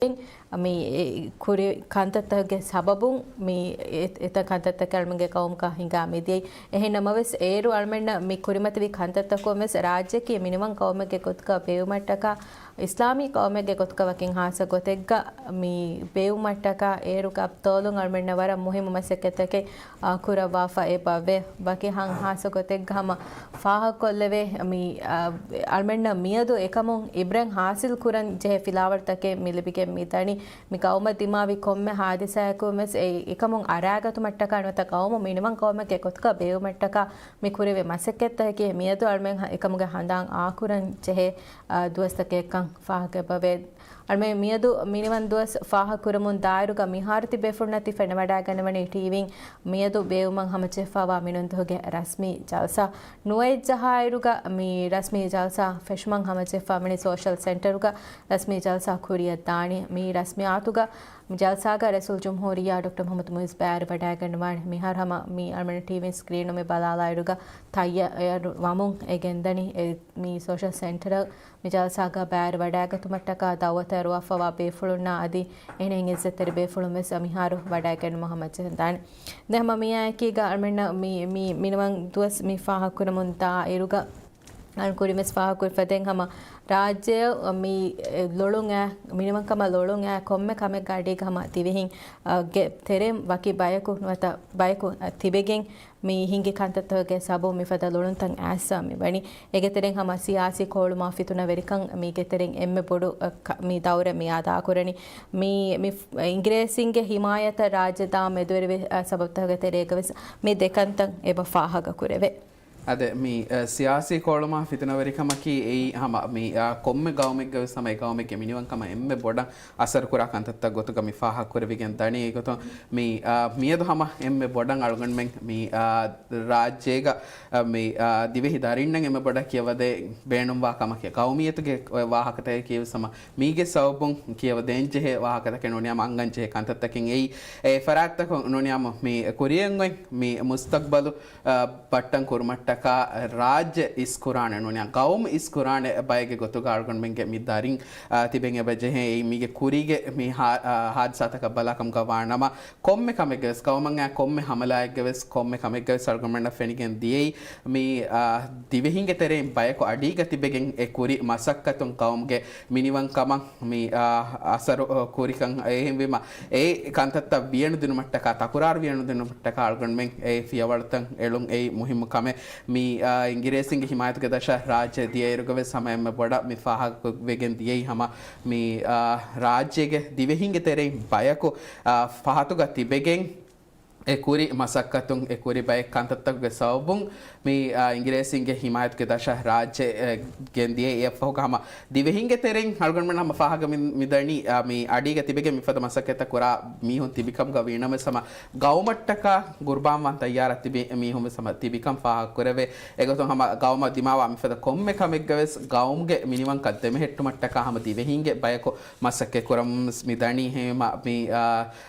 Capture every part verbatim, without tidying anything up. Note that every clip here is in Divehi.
މި ކުރި ކަންތައްތަކުގެ ސަބަބުން މި އެ-، އެތައް ކަންތައްތަކެއް އަޅަމެންގެ ޤައުމުގަ ހިނގާ މިދިޔައީ. އެހެން ނަމަވެސް، އޭރު އަޅަމެންނަށް މި ކުރިމަތިވި ކަންތައްތަކުން ވެސް ރާއްޖެއަކީ މިނިވަން ޤައުމެއްގެ ގޮތުގަ ބޭއްވުމަށްޓަކާ، އިސްލާމީ ޤައުމެއްގެ ގޮތުގަ ވަކިން ހާއްސަ ގޮތެއްގަ މި ބޭއްވުމަށްޓަކާ އޭރު ގަބްތޯލުން އަޅަމެންނަށް ވަރަށް މުހިއްމު މަސައްކަތްތަކެއް، އާ، ކުރައްވާފަ އެބަވޭ. ވަކި ހަ-، ހާއްސަ ގޮތެއްގަ ހަމަ ފާހަގަކޮށްލެވޭ، މި، އާ، އަޅަމެންނަށް މިއަދު އެކަމުން އިބްރަތް ހާސިލް ކުރަން ޖެހޭ ފިލާވަޅުތަކެއް މި ލިބިގެން މި ދަނީ. މި ގައުމަށް ދިމާވި ކޮންމެ ހާދިސާއަކުން ވެސް އެ އެކަމުން އަރާގަތުމަށްޓަކާ ނުވަތަ ގައުމު މިނިވަން ގައުމެއްގެ ގޮތުގަ ބޭއްވުމަށްޓަކާ މި ކުރެވޭ މަސައްކަތްތަކަކީ މިއަދު އަޅަމެން ހަ-، އެކަމުގެ ހަނދާން އާކުރަން ޖެހޭ، އާ، ދުވަސްތަކެއްކަން ފާހަގަވޭ. އަޅަމެން މިއަދު މިނިވަން ދުވަސް ފާހަގަކުރަމުން ދާއިރުގަ މިހާރު ތިބޭފުޅުންނަށް ތި ފެނިވަޑައިގަންނަވަނީ ޓީވީން މިއަދު ބޭއްވުމަށް ހަމަޖެހިފައިވާ މިނިވަން ދުވަހުގެ ރަސްމީ ޖަލްސާ. ނުވައެއް ޖަހާއިރުގަ މި ރަސްމީ ޖަލްސާ ފެށުމަށް ހަމަޖެހިފައިވަނީ ސޯޝަލް ސެންޓަރުގަ ރަސްމީ ޖަލްސާ ކުރިއަށް ދާނީ. މި ރަސްމިއްޔާތުގަ މި ޖަލްސާގަ ރައީސުލްޖުމްހޫރިއްޔާ ޑޮކްޓަރ މުޙައްމަދު މުޢިއްޒު ބައިވެރިވަޑައިގަންނަވާނެ. މިހާރު ހަމަ މި އަޅަމެން ޓީވީ ސްކްރީނު މި ބަލާލާއިރުގަ ތައްޔާރު ވަމުން އެ ގެންދަނީ. އެ މި ސޯޝަލް ސެންޓަރަށް މި ޖަލްސާގަ ބައިވެރިވަޑައިގަތުމަށްޓަކާ ދަޢުވަތު އަރުވާފައިވާ ބޭފުޅުންނާ އަދި އެހެނިހެން އިއްޒަތްތެރި ބޭފުޅުން ވެސް މިހާރު ވަޑައިގެންނުމަށް ހަމަޖެހިދާނެ. ދެން ހަމަ މިއާއެކީގަ އަޅަމެންނަށް މި، މި މިނިވަން ދުވަސް މި ފާހަގަކުރަމުން ދާއިރުގަ އަޅުން ކުރިން ވެސް ފާހަގަކުރި ފަދައިން ހަމަ ރާއްޖެއަށް މި ލޮޅުން އައި، މިނިވަންކަމަށް ލޮޅުން އައި ކޮންމެ ކަމެއްގެ އަޑީގަ ހަމަ ދިވެހިން، އަ، ގެ ތެރެއިން ވަކި ބަޔަކު ނުވަތަ ބަޔަކު، އަ، ތިބެގެން މި ހިނގި ކަންތައްތަކުގެ ސަބަބުން މިފަދަ ލޮޅުންތައް އައިސްފަ މި ވަނީ. އޭގެ ތެރެއިން ހަމަ ސިޔާސީ ކޯޅުމާ ފިތުނަވެރިކަން މީގެ ތެރެއިން އެންމެ ބޮޑު، އަ، ކަ-، މި ދައުރެއް މި އަދާކުރަނީ. މި، މި އިނގިރޭސިންގެ ހިމާޔަތަށް ރާއްޖެ ދާން މެދުވެރިވި، އަ، ސަބަބުތަކުގެ ތެރޭގަ ވެސް މި ދެ ކަންތައް އެބަ ފާހަގަކުރެވޭ. އާދެ، މި، އަ، ސިޔާސީ ކޯޅުމާ ފިތުނަވެރިކަމަކީ އެއީ ހަމަ މި، އަ، ކޮންމެ ގައުމެއްގަ ވެސް ހަމަ އެ ގައުމެއްގެ މިނިވަންކަމަށް އެންމެ ބޮޑަށް އަސަރުކުރާ ކަންތައްތައް ގޮތުގަ މި ފާހަގަކުރެވިގެން ދަނީ. އެގޮތުން މި، އަ، މިއަދު ހަމަ އެންމެ ބޮޑަށް އަޅުގަނޑުމެން މި، އަ، ރާއްޖޭގަ، އަ، މި، އަ، ދިވެހި ދަރިންނަށް އެންމެ ބޮޑަށް ކިޔަވަދޭ ބޭނުންވާ ކަމަކީ ގައުމިއްޔަތުގެ ވާހަކަތަކެއް ކިޔެވި ހަމަ މީގެ ސަބަބުން ކިޔަވަދޭންޖެހޭ ވާހަކަތަކެއް ނޫނީ ހަމަ އަންގަންޖެހޭ ކަންތައްތަކެއް އެއީ. އެ ފަރާތްތަކުން ނޫނީ ހަމަ މި ކުރިއަށް އޮތް މި މުސްތަގްބަލު، އަ، ބައްޓަން ކުރުމަށްޓަކާ ރާއްޖެ އިސްކުރާނެ ނޫނީ ގައުމު އިސްކުރާނެ ބައެއްގެ ގޮތުގަ އަޅުގަނޑުމެންގެ މި ދަރިން، އަ، ތިބެން އެބަ ޖެހޭ. އެއީ މީގެ ކުރީގެ މި ހާ-، އަ، ހާދިސާތަކަށް ބަލާ ކަމުގަ ވާނަމަ، ކޮންމެ ކަމެއްގެ ވެސް، ގައުމަށް އައި ކޮންމެ ހަމަލާއެއްގެ ވެސް، ކޮންމެ ކަމެއްގެ ވެސް އަޅުގަނޑުމެންނަށް ފެނިގެން ދިޔައީ، މި، އާ، ދިވެހިންގެ ތެރެއިން ބަޔަކު އަޑީގަ ތިބެގެން އެ ކުރި މަސައްކަތުން ގައުމުގެ މިނިވަންކަމަށް މި، އާ، އަސަރު، އާ، ކުރިކަން. އެހެންވީމަ، އެ ކަންތައްތައް ވިޔަނުދިނުމަށްޓަކާ، ތަކުރާރު ވިޔަނުދިނުމަށްޓަކާ އަޅުގަނޑުމެން އެ ފިޔަވަޅުތައް އެޅުން އެއީ މުހިއްމު ކަމެއް. މި، އާ، އިނގިރޭސިންގެ ހިމާޔަތުގެ ދަށަށް ރާއްޖެ ދިޔައިރުގަ ވެސް ހަމަ އެންމެ ބޮޑަށް މި ފާހަގަވެގެން ދިޔައީ ހަމަ މި، އާ، ރާއްޖޭގެ ދިވެހިންގެ ތެރެއިން ބަޔަކު، އާ، ފަހަތުގަ ތިބެގެން އެ ކުރި މަސައްކަތުން، އެ ކުރި ބައެއް ކަންތައްތަކުގެ ސަބަބުން މި، އާ، އިނގިރޭސިންގެ ހިމާޔަތުގެ ދަށަށް ރާއްޖެ، އެ، ގެންދިޔަ އެއަށްފަހުގަ ހަމަ ދިވެހިންގެ ތެރެއިން އަޅުގަނޑުމެން ހަމަ ފާހަގަ މި، މިދަނީ، އާ، މި އަޑީގަ ތިބެގެން މިފަދަ މަސައްކަތްތައް ކުރާ މީހުން ތިބިކަމުގަ ވީނަމަވެސް ހަމަ ގައުމަށްޓަކާ ގުރުބާންވާން ތައްޔާރަށް ތިބި މީހުން ވެސް ހަމަ ތިބިކަން ފާހަގަކުރެވޭ. އެގޮތުން ހަމަ ގައުމަށް ދިމާވާ މިފަދަ ކޮންމެ ކަމެއްގަ ވެސް ގައުމުގެ މިނިވަންކަން ދެމެހެއްޓުމަށްޓަކާ ހަމަ ދިވެހިންގެ ބަޔަކު މަސައްކަތް ކުރަމުން ވެސް މި ދަނީ. ހެންވީމަ މި، އާ،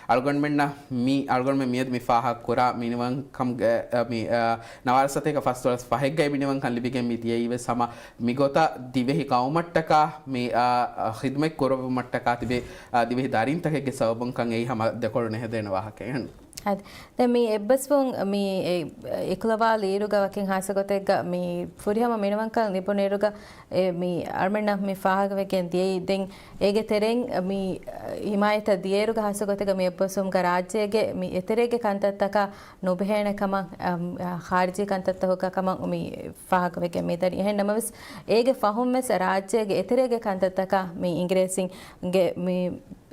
އަޅުގަނޑުމެންނަށް މި، އަޅުގަނޑުމެން މިއަދު މި ފާހަގަ ކުރާ މިނިވަންކަމުގެ، އަ، މި، އަ، ނަވާރަސަތޭކަ ފަސްދޮޅަސް ފަހެއްގައި މިނިވަންކަން ލިބިގެން މި ދިޔައީ ވެސް ހަމަ މިގޮތަށް ދިވެހި ގައުމަށްޓަކާ މި، އަ، އަ، ޚިދުމަތް ކުރެއްވުމަށްޓަކާ ތިބި، އަ، ދިވެހި ދަރިންތަކެއްގެ ސަބަބުންކަން އެއީ ހަމަ ދެކޮޅު ނެހެދޭނެ ވާހަކައެއް. އަދި، ދެން މި އެއްބަސްވުން މި އެ-، އެކުލަވާލިއިރުގަ ވަކިން ހާއްސަ ގޮތެއްގަ މި ފުރިހަމަ މިނިވަންކަން ލިބުނުއިރުގަ އެ މި އަޅުމެންނަށް މި ފާހަގަވެގެން ދިޔައީ. ދެން އޭގެ ތެރެއިން މި ހިމާޔަތަށް ދިޔައިރުގަ ހާއްސަ ގޮތެއްގަ މި އެއްބަސްވުމުގަ ރާއްޖޭގެ މި އެތެރޭގެ ކަންތައްތަކާ ނުބެހޭނެ ކަމަށް، އަ، އަ، ޚާރިޖީ ކަންތައްތަކުގަ ކަމަށް މި ފާހަގަވެގެން މިދަނީ. އެހެން ނަމަވެސް، އޭގެ ފަހުން ވެސް ރާއްޖޭގެ އެތެރޭގެ ކަންތައްތަކާ މި އިނގިރޭސިންގެ މި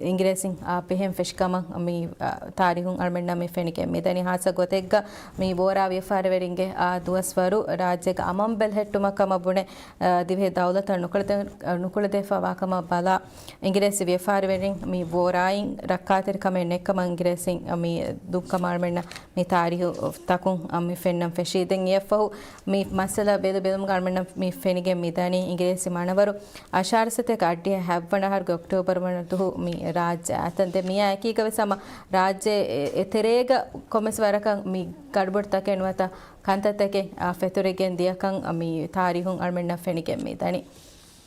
އިނގިރޭސިން، އާ، ބެހެން ފެށިކަމަށް މި، އާ، ތާރީހުން އަޅުމެންނަށް މި ފެނިގެން މިދަނީ. ހާއްސަ ގޮތެއްގަ މި ވޯރާ ވިޔަފާރިވެރިންގެ، އާ، ދުވަސްވަރު ރާއްޖޭގަ އަމަން ބެލެހެއްޓުމަށް ކަމަށް ބުނެ، އާ، ދިވެހި ދައުލަތަށް ނުކުޅެދެ-، އާ، ނުކުޅެދެފައިވާ ކަމަށް ބަލާ، އިނގިރޭސި ވިޔަފާރިވެރިން މި ވޯރާއިން ރައްކާތެރިކަމެއް ނެތްކަމަށް އިނގިރޭސިން މި ދުއްކަމަށް އަޅުމެންނަށް މި ތާރީހު ތަކުން މި ފެންނަން ފެށީ. ދެން އެއަށްފަހު މި މައްސަލަ ބެލު ބެލުމުގަ އަޅުމެންނަށް މި ފެނިގެން މި ދަނީ އިނގިރޭސި މަނަވަރު އަށާރަ ސަތޭކަ އަށްޑިހަ ހަތްވަނަ އަހަރުގެ އޮކްޓޯބަރު ވަނަ ދުހު މި ރާއްޖެ އައި ތަން. ދެން މިއާ އެކީގަ ވެސް ހަމަ ރާއްޖެ އެ-، އެތެރޭގަ ކޮންމެސް ވަރަކަށް މި ގަޑުބޮޑުތަކެއް ނުވަތަ ކަންތައްތަކެއް، އާ، ފެތުރިގެން ދިޔަކަން މި ތާރީހުން އަޅުމެންނަށް ފެނިގެން މި ދަނީ.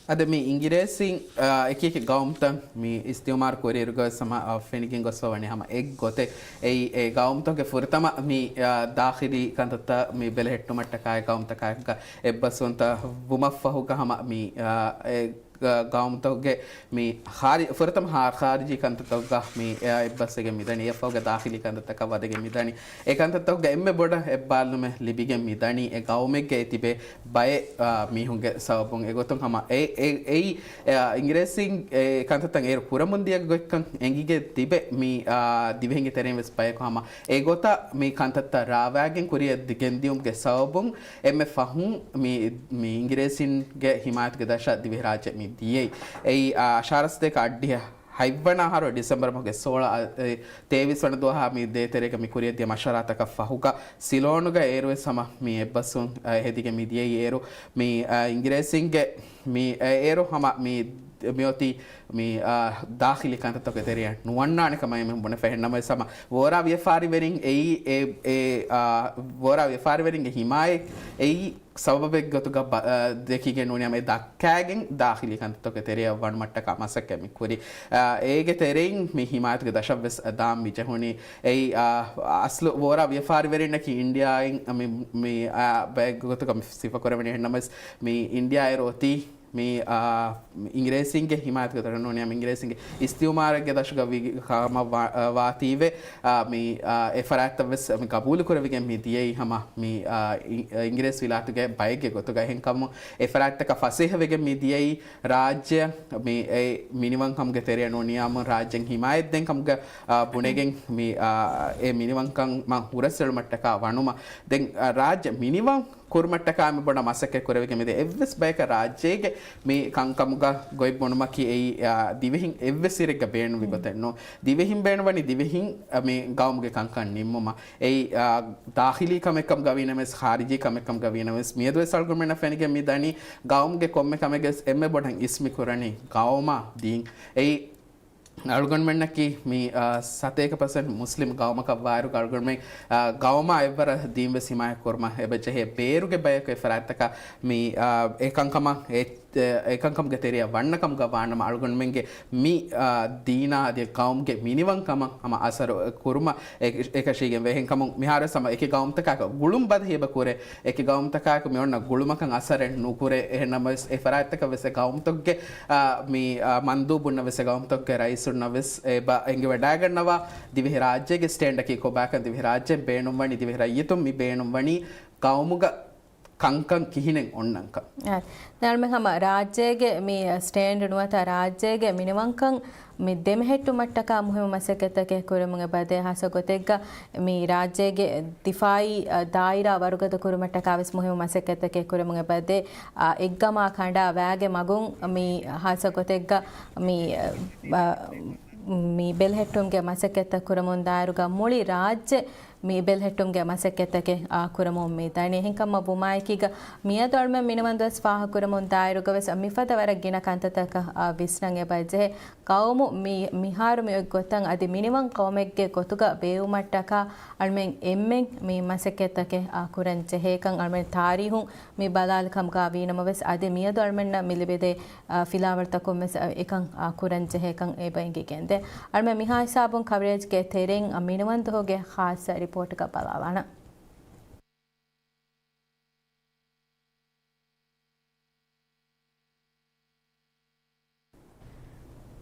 އަދި މި އިނގިރޭސިން، އާ، އެކި އެކި ގައުމުތައް މި އިސްތިއުމާރު ކުރިއިރުގަވެސް ހަމަ، އާ، ފެނިގެން ގޮސްފަ ވަނީ ހަމަ އެއްގޮތެއް. އެއީ އެ ގައުމުތަކުގެ ފުރަތަމަ މި، އާ، ދާޚިލީ ކަންތައްތައް މި ބެލެހެއްޓުމަށްޓަކާއި ގައުމުތަކާއެކުގަ އެއްބަސްވުންތައް ވުމަށްފަހުގަ ހަމަ މި، އާ، އެ ގަ-، ގައުމުތަކުގެ މި ހާރި-، ފުރަތަމަ ހާ-، ޚާރިޖީ ކަންތައްތަކުގަ މި، އާ، އެއްބަސްވެގެން މިދަނީ. އެއަށްފަހުގަ ދާޚިލީ ކަންތައްތަކަށް ވަދެގެން މިދަނީ. އެ ކަންތައްތަކުގަ އެންމެ ބޮޑަށް އެއްބާލުމެއް ލިބިގެން މިދަނީ އެ ގައުމެއްގަ އެ ތިބޭ ބައެއް، އާ، މީހުންގެ ސަބަބުން. އެގޮތުން ހަމަ އެ-، އެ-، އެއީ، އާ، އިނގިރޭސިން އެ ކަންތައްތައް އޭރު ކުރަމުން ދިޔަ ގޮތްކަން އެނގިގެން ތިބެ މި، އާ، ދިވެހިންގެ ތެރެއިން ވެސް ބަޔަކު ހަމަ އެގޮތަށް މި ކަންތައްތައް ރާވާގެން ކުރިއަށް ދި-، ގެންދިޔުމުގެ ސަބަބުން އެންމެ ފަހުން މި، މި އިނގިރޭސިންގެ ހިމާޔަތުގެ ދަށަށް ދިވެހިރާއްޖެ މި ދިޔައީ. އެއީ، އާ، އަށާރަސަތޭކަ އަށްޑިހަ ހަތްވަނަ އަހަރު ޑިސެމްބަރު މަހުގެ ސޯޅަ، އަ، އެ، ތޭވީސް ވަނަ ދުވަހާ މި ދޭތެރޭގަ މި ކުރިއަށް ދިޔަ މަޝްވަރާތަކަށް ފަހުގަ ސިލޯނުގަ އޭރުވެސް ހަމަ މި އެއްބަސްވުން، އަ، ހެދިގެން މި ދިޔައީ. އޭރު މި، އަ، އިނގިރޭސިންގެ މި، އަ، އޭރު ހަމަ މި، މިއޮތީ މި، އަ، ދާޚިލީ ކަންތައްތަކުގެ ތެރެއަށް ނުވަންނާނެ ކަމަށް އެމީހުން ބުނެފަ. އެހެންނަމަވެސް ހަމަ ވޯރާ ވިޔަފާރިވެރިން އެއީ އެ، އެ، އަ، ވޯރާ ވިޔަފާރިވެރިންގެ ހިމާޔަތް އެއީ ސަބަބެއް ގޮތުގަ ބަ-، އަ، ދެކިގެން ނޫނީ ހަމަ އެ ދައްކާގެން ދާޚިލީ ކަންތައްތަކުގެ ތެރެއަށް ވަނުމަށްޓަކާ މަސައްކަތް މި ކުރީ. އަ، އޭގެ ތެރެއިން މި ހިމާޔަތުގެ ދަށަށްވެސް ދާން މި ޖެހުނީ. އެއީ، އަ، އަސްލު ވޯރާ ވިޔަފާރިވެރިންނަކީ އިންޑިއާއިން މި، މި، އަ، ބައެއް ގޮތުގަ މި ސިފަކުރެވެނީ. އެހެންނަމަވެސް މި އިންޑިއާ އޭރު އޮތީ މި، އާ، އިނގިރޭސިންގެ ހިމާޔަތުގެ ދަށަށް ނޫނީ ހަމަ އިނގިރޭސިންގެ އިސްތިއުމާރެއްގެ ދަށުގަ ވި-، ކަމަށް ވާ-، އާ، ވާތީވެ، އާ، މި، އާ، އެ ފަރާތްތައްވެސް މި ގަބޫލުކުރެވިގެން މި ދިޔައީ ހަމަ މި، އާ، އި-، އިނގިރޭސި ވިލާތުގެ ބައެއްގެ ގޮތުގަ. އެހެންކަމުން އެ ފަރާތްތަކަށް ފަސޭހަވެގެން މި ދިޔައީ ރާއްޖެއަށް މި އެ މިނިވަންކަމުގެ ތެރެއަށް ނޫނީ ހަމަ ރާއްޖެއިން ހިމާޔަތްދޭން ކަމުގަ، އާ، ބުނެގެން މި، އާ، އެ މިނިވަންކަމަށް ހުރަސްއެޅުމަށްޓަކާ ވަނުމަށް. ދެން، އާ، ރާއްޖެ މިނިވަން ކުރުމަށްޓަކާ މި ބޮޑަށް މަސައްކަތް ކުރެވިގެން މިދޭ. އެއްވެސް ބަޔަކަށް ރާއްޖޭގެ މި ކަންކަމުގަ ގޮތް ބުނުމަކީ އެއީ، އާ، ދިވެހިން އެއްވެސް އިރެއްގަ ބޭނުންވި ގޮތެއް ނޫން. ދިވެހިން ބޭނުންވަނީ ދިވެހިން، އާ، މި ގައުމުގެ ކަންކަން ނިންމުމަށް. އެއީ، އާ، ދާޚިލީ ކަމެއްކަމުގަ ވީނަމަވެސް، ޚާރިޖީ ކަމެއްކަމުގަ ވީނަމަވެސް، މިއަދުވެސް އަޅުގަނޑުމެންނަށް ފެނިގެން މި ދަނީ ގައުމުގެ ކޮންމެ ކަމެއްގެ ވެސް އެންމެ ބޮޑަށް އިސް މި ކުރަނީ ގައުމާ ދީން. އެއީ، އަޅުގަނޑުމެންނަކީ މި، އާ، ސަތޭކަ ޕަސެންޓް މުސްލިމް ގައުމަކަށް ވާއިރު އަޅުގަނޑުމެން، އާ، ގައުމާ އެއްވަރަށް ދީން ވެސް ހިމާޔަތް ކުރުމަށް އެބަ ޖެހޭ. ބޭރުގެ ބަޔަކު އެ ފަރާތްތަކަށް މި، އާ، އެ ކަންކަމަށް އެ، އެ ކަންކަމުގެ ތެރެއަށް ވަންނަ ކަމުގަ ވާނަމަ އަޅުގަނޑުމެންގެ މި، އާ، ދީނާ އަދި ގައުމުގެ މިނިވަންކަމަށް ހަމަ އަސަރު ކުރުމަށް އެ، އެކަށީގެން ވޭ. އެހެންކަމުން މިހާރުވެސް ހަމަ އެކި ގައުމުތަކާއެކު ގުޅުން ބަދަހި އެބަ ކުރޭ. އެކި ގައުމުތަކާއެކު މި އޮންނަ ގުޅުމަކަށް އަސަރެއް ނުކުރޭ. އެހެންނަމަވެސް އެ ފަރާތްތަކަށް ވެސް އެ ގައުމުތަކުގެ، އާ، މި، އާ، މަންދޫބުންނަށް ވެސް އެ ގައުމުތަކުގެ ރައީސުންނަށް ވެސް އެބަ އެނގިވަޑައިގަންނަވާ ދިވެހި ރާއްޖޭގެ ސްޓޭންޑަކީ ކޮބާކަން، ދިވެހި ރާއްޖޭން ބޭނުންވަނީ، ދިވެހި ރައްޔިތުން މި ބޭނުންވަނީ ގައުމުގަ ކަންކަން ކިހިނެއް އޮންނަންކަން. އާ، ދެން އަޅުމެން ހަމަ ރާއްޖޭގެ މި ސްޓޭންޑް ނުވަތަ ރާއްޖޭގެ މިނިވަންކަން މި ދެމެހެއްޓުމަށްޓަކާ މުހިއްމު މަސައްކަތްތަކެއް ކުރަމުން އެބަދޭ. ހާއްސަ ގޮތެއްގަ މި ރާއްޖޭގެ ދިފާއީ، އަ، ދާއިރާ ވަރުގަދަ ކުރުމަށްޓަކާ ވެސް މުހިއްމު މަސައްކަތްތަކެއް ކުރަމުން އެބަދޭ. އާ، އެއްގަމާ ކަނޑާ ވާގެ މަގުން މި ހާއްސަ ގޮތެއްގަ މި، އަ، މި ބެލެހެއްޓުމުގެ މަސައްކަތްތައް ކުރަމުން ދާއިރުގަ މުޅި ރާއްޖެ މި ބެލެހެއްޓުމުގެ މަސައްކަތްތަކެއް، އާ، ކުރަމުން މި ދަނީ. އެހެންކަމަށް ވުމާއެކީގަ މިއަދު އަޅުމެން މިނިވަންދުވަސް ފާހަގަކުރަމުން ދާއިރުގަވެސް މިފަދަ ވަރަށް ގިނަ ކަންތައްތަކަށް، އާ، ވިސްނަން އެބަޖެހޭ. ގައުމު މި، މިހާރު މި އޮތް ގޮތަށް އަދި މިނިވަން ގައުމެއްގެ ގޮތުގަ ބޭއްވުމަށްޓަކާ އަޅުމެން އެންމެން މި މަސައްކަތްތަކެއް، އާ، ކުރަން ޖެހޭކަން އަޅުމެން ތާރީހުން މި ބަލާލި ކަމުގަ ވީނަމަވެސް، އަދި މިއަދު އަޅުމެންނަށް މި ލިބިދޭ، އާ، ފިލާވަޅުތަކުން ވެސް، އާ، އެކަން، އާ، ކުރަން ޖެހޭކަން އެބަ އެނގިގެންދޭ. އަޅުމެން މިހާ ހިސާބުން ކަވަރޭޖްގެ ތެރެއިން މިނިވަންދުހުގެ ޚާއްސަ ރިޕޯޓްގަ ބަލާލާނަން.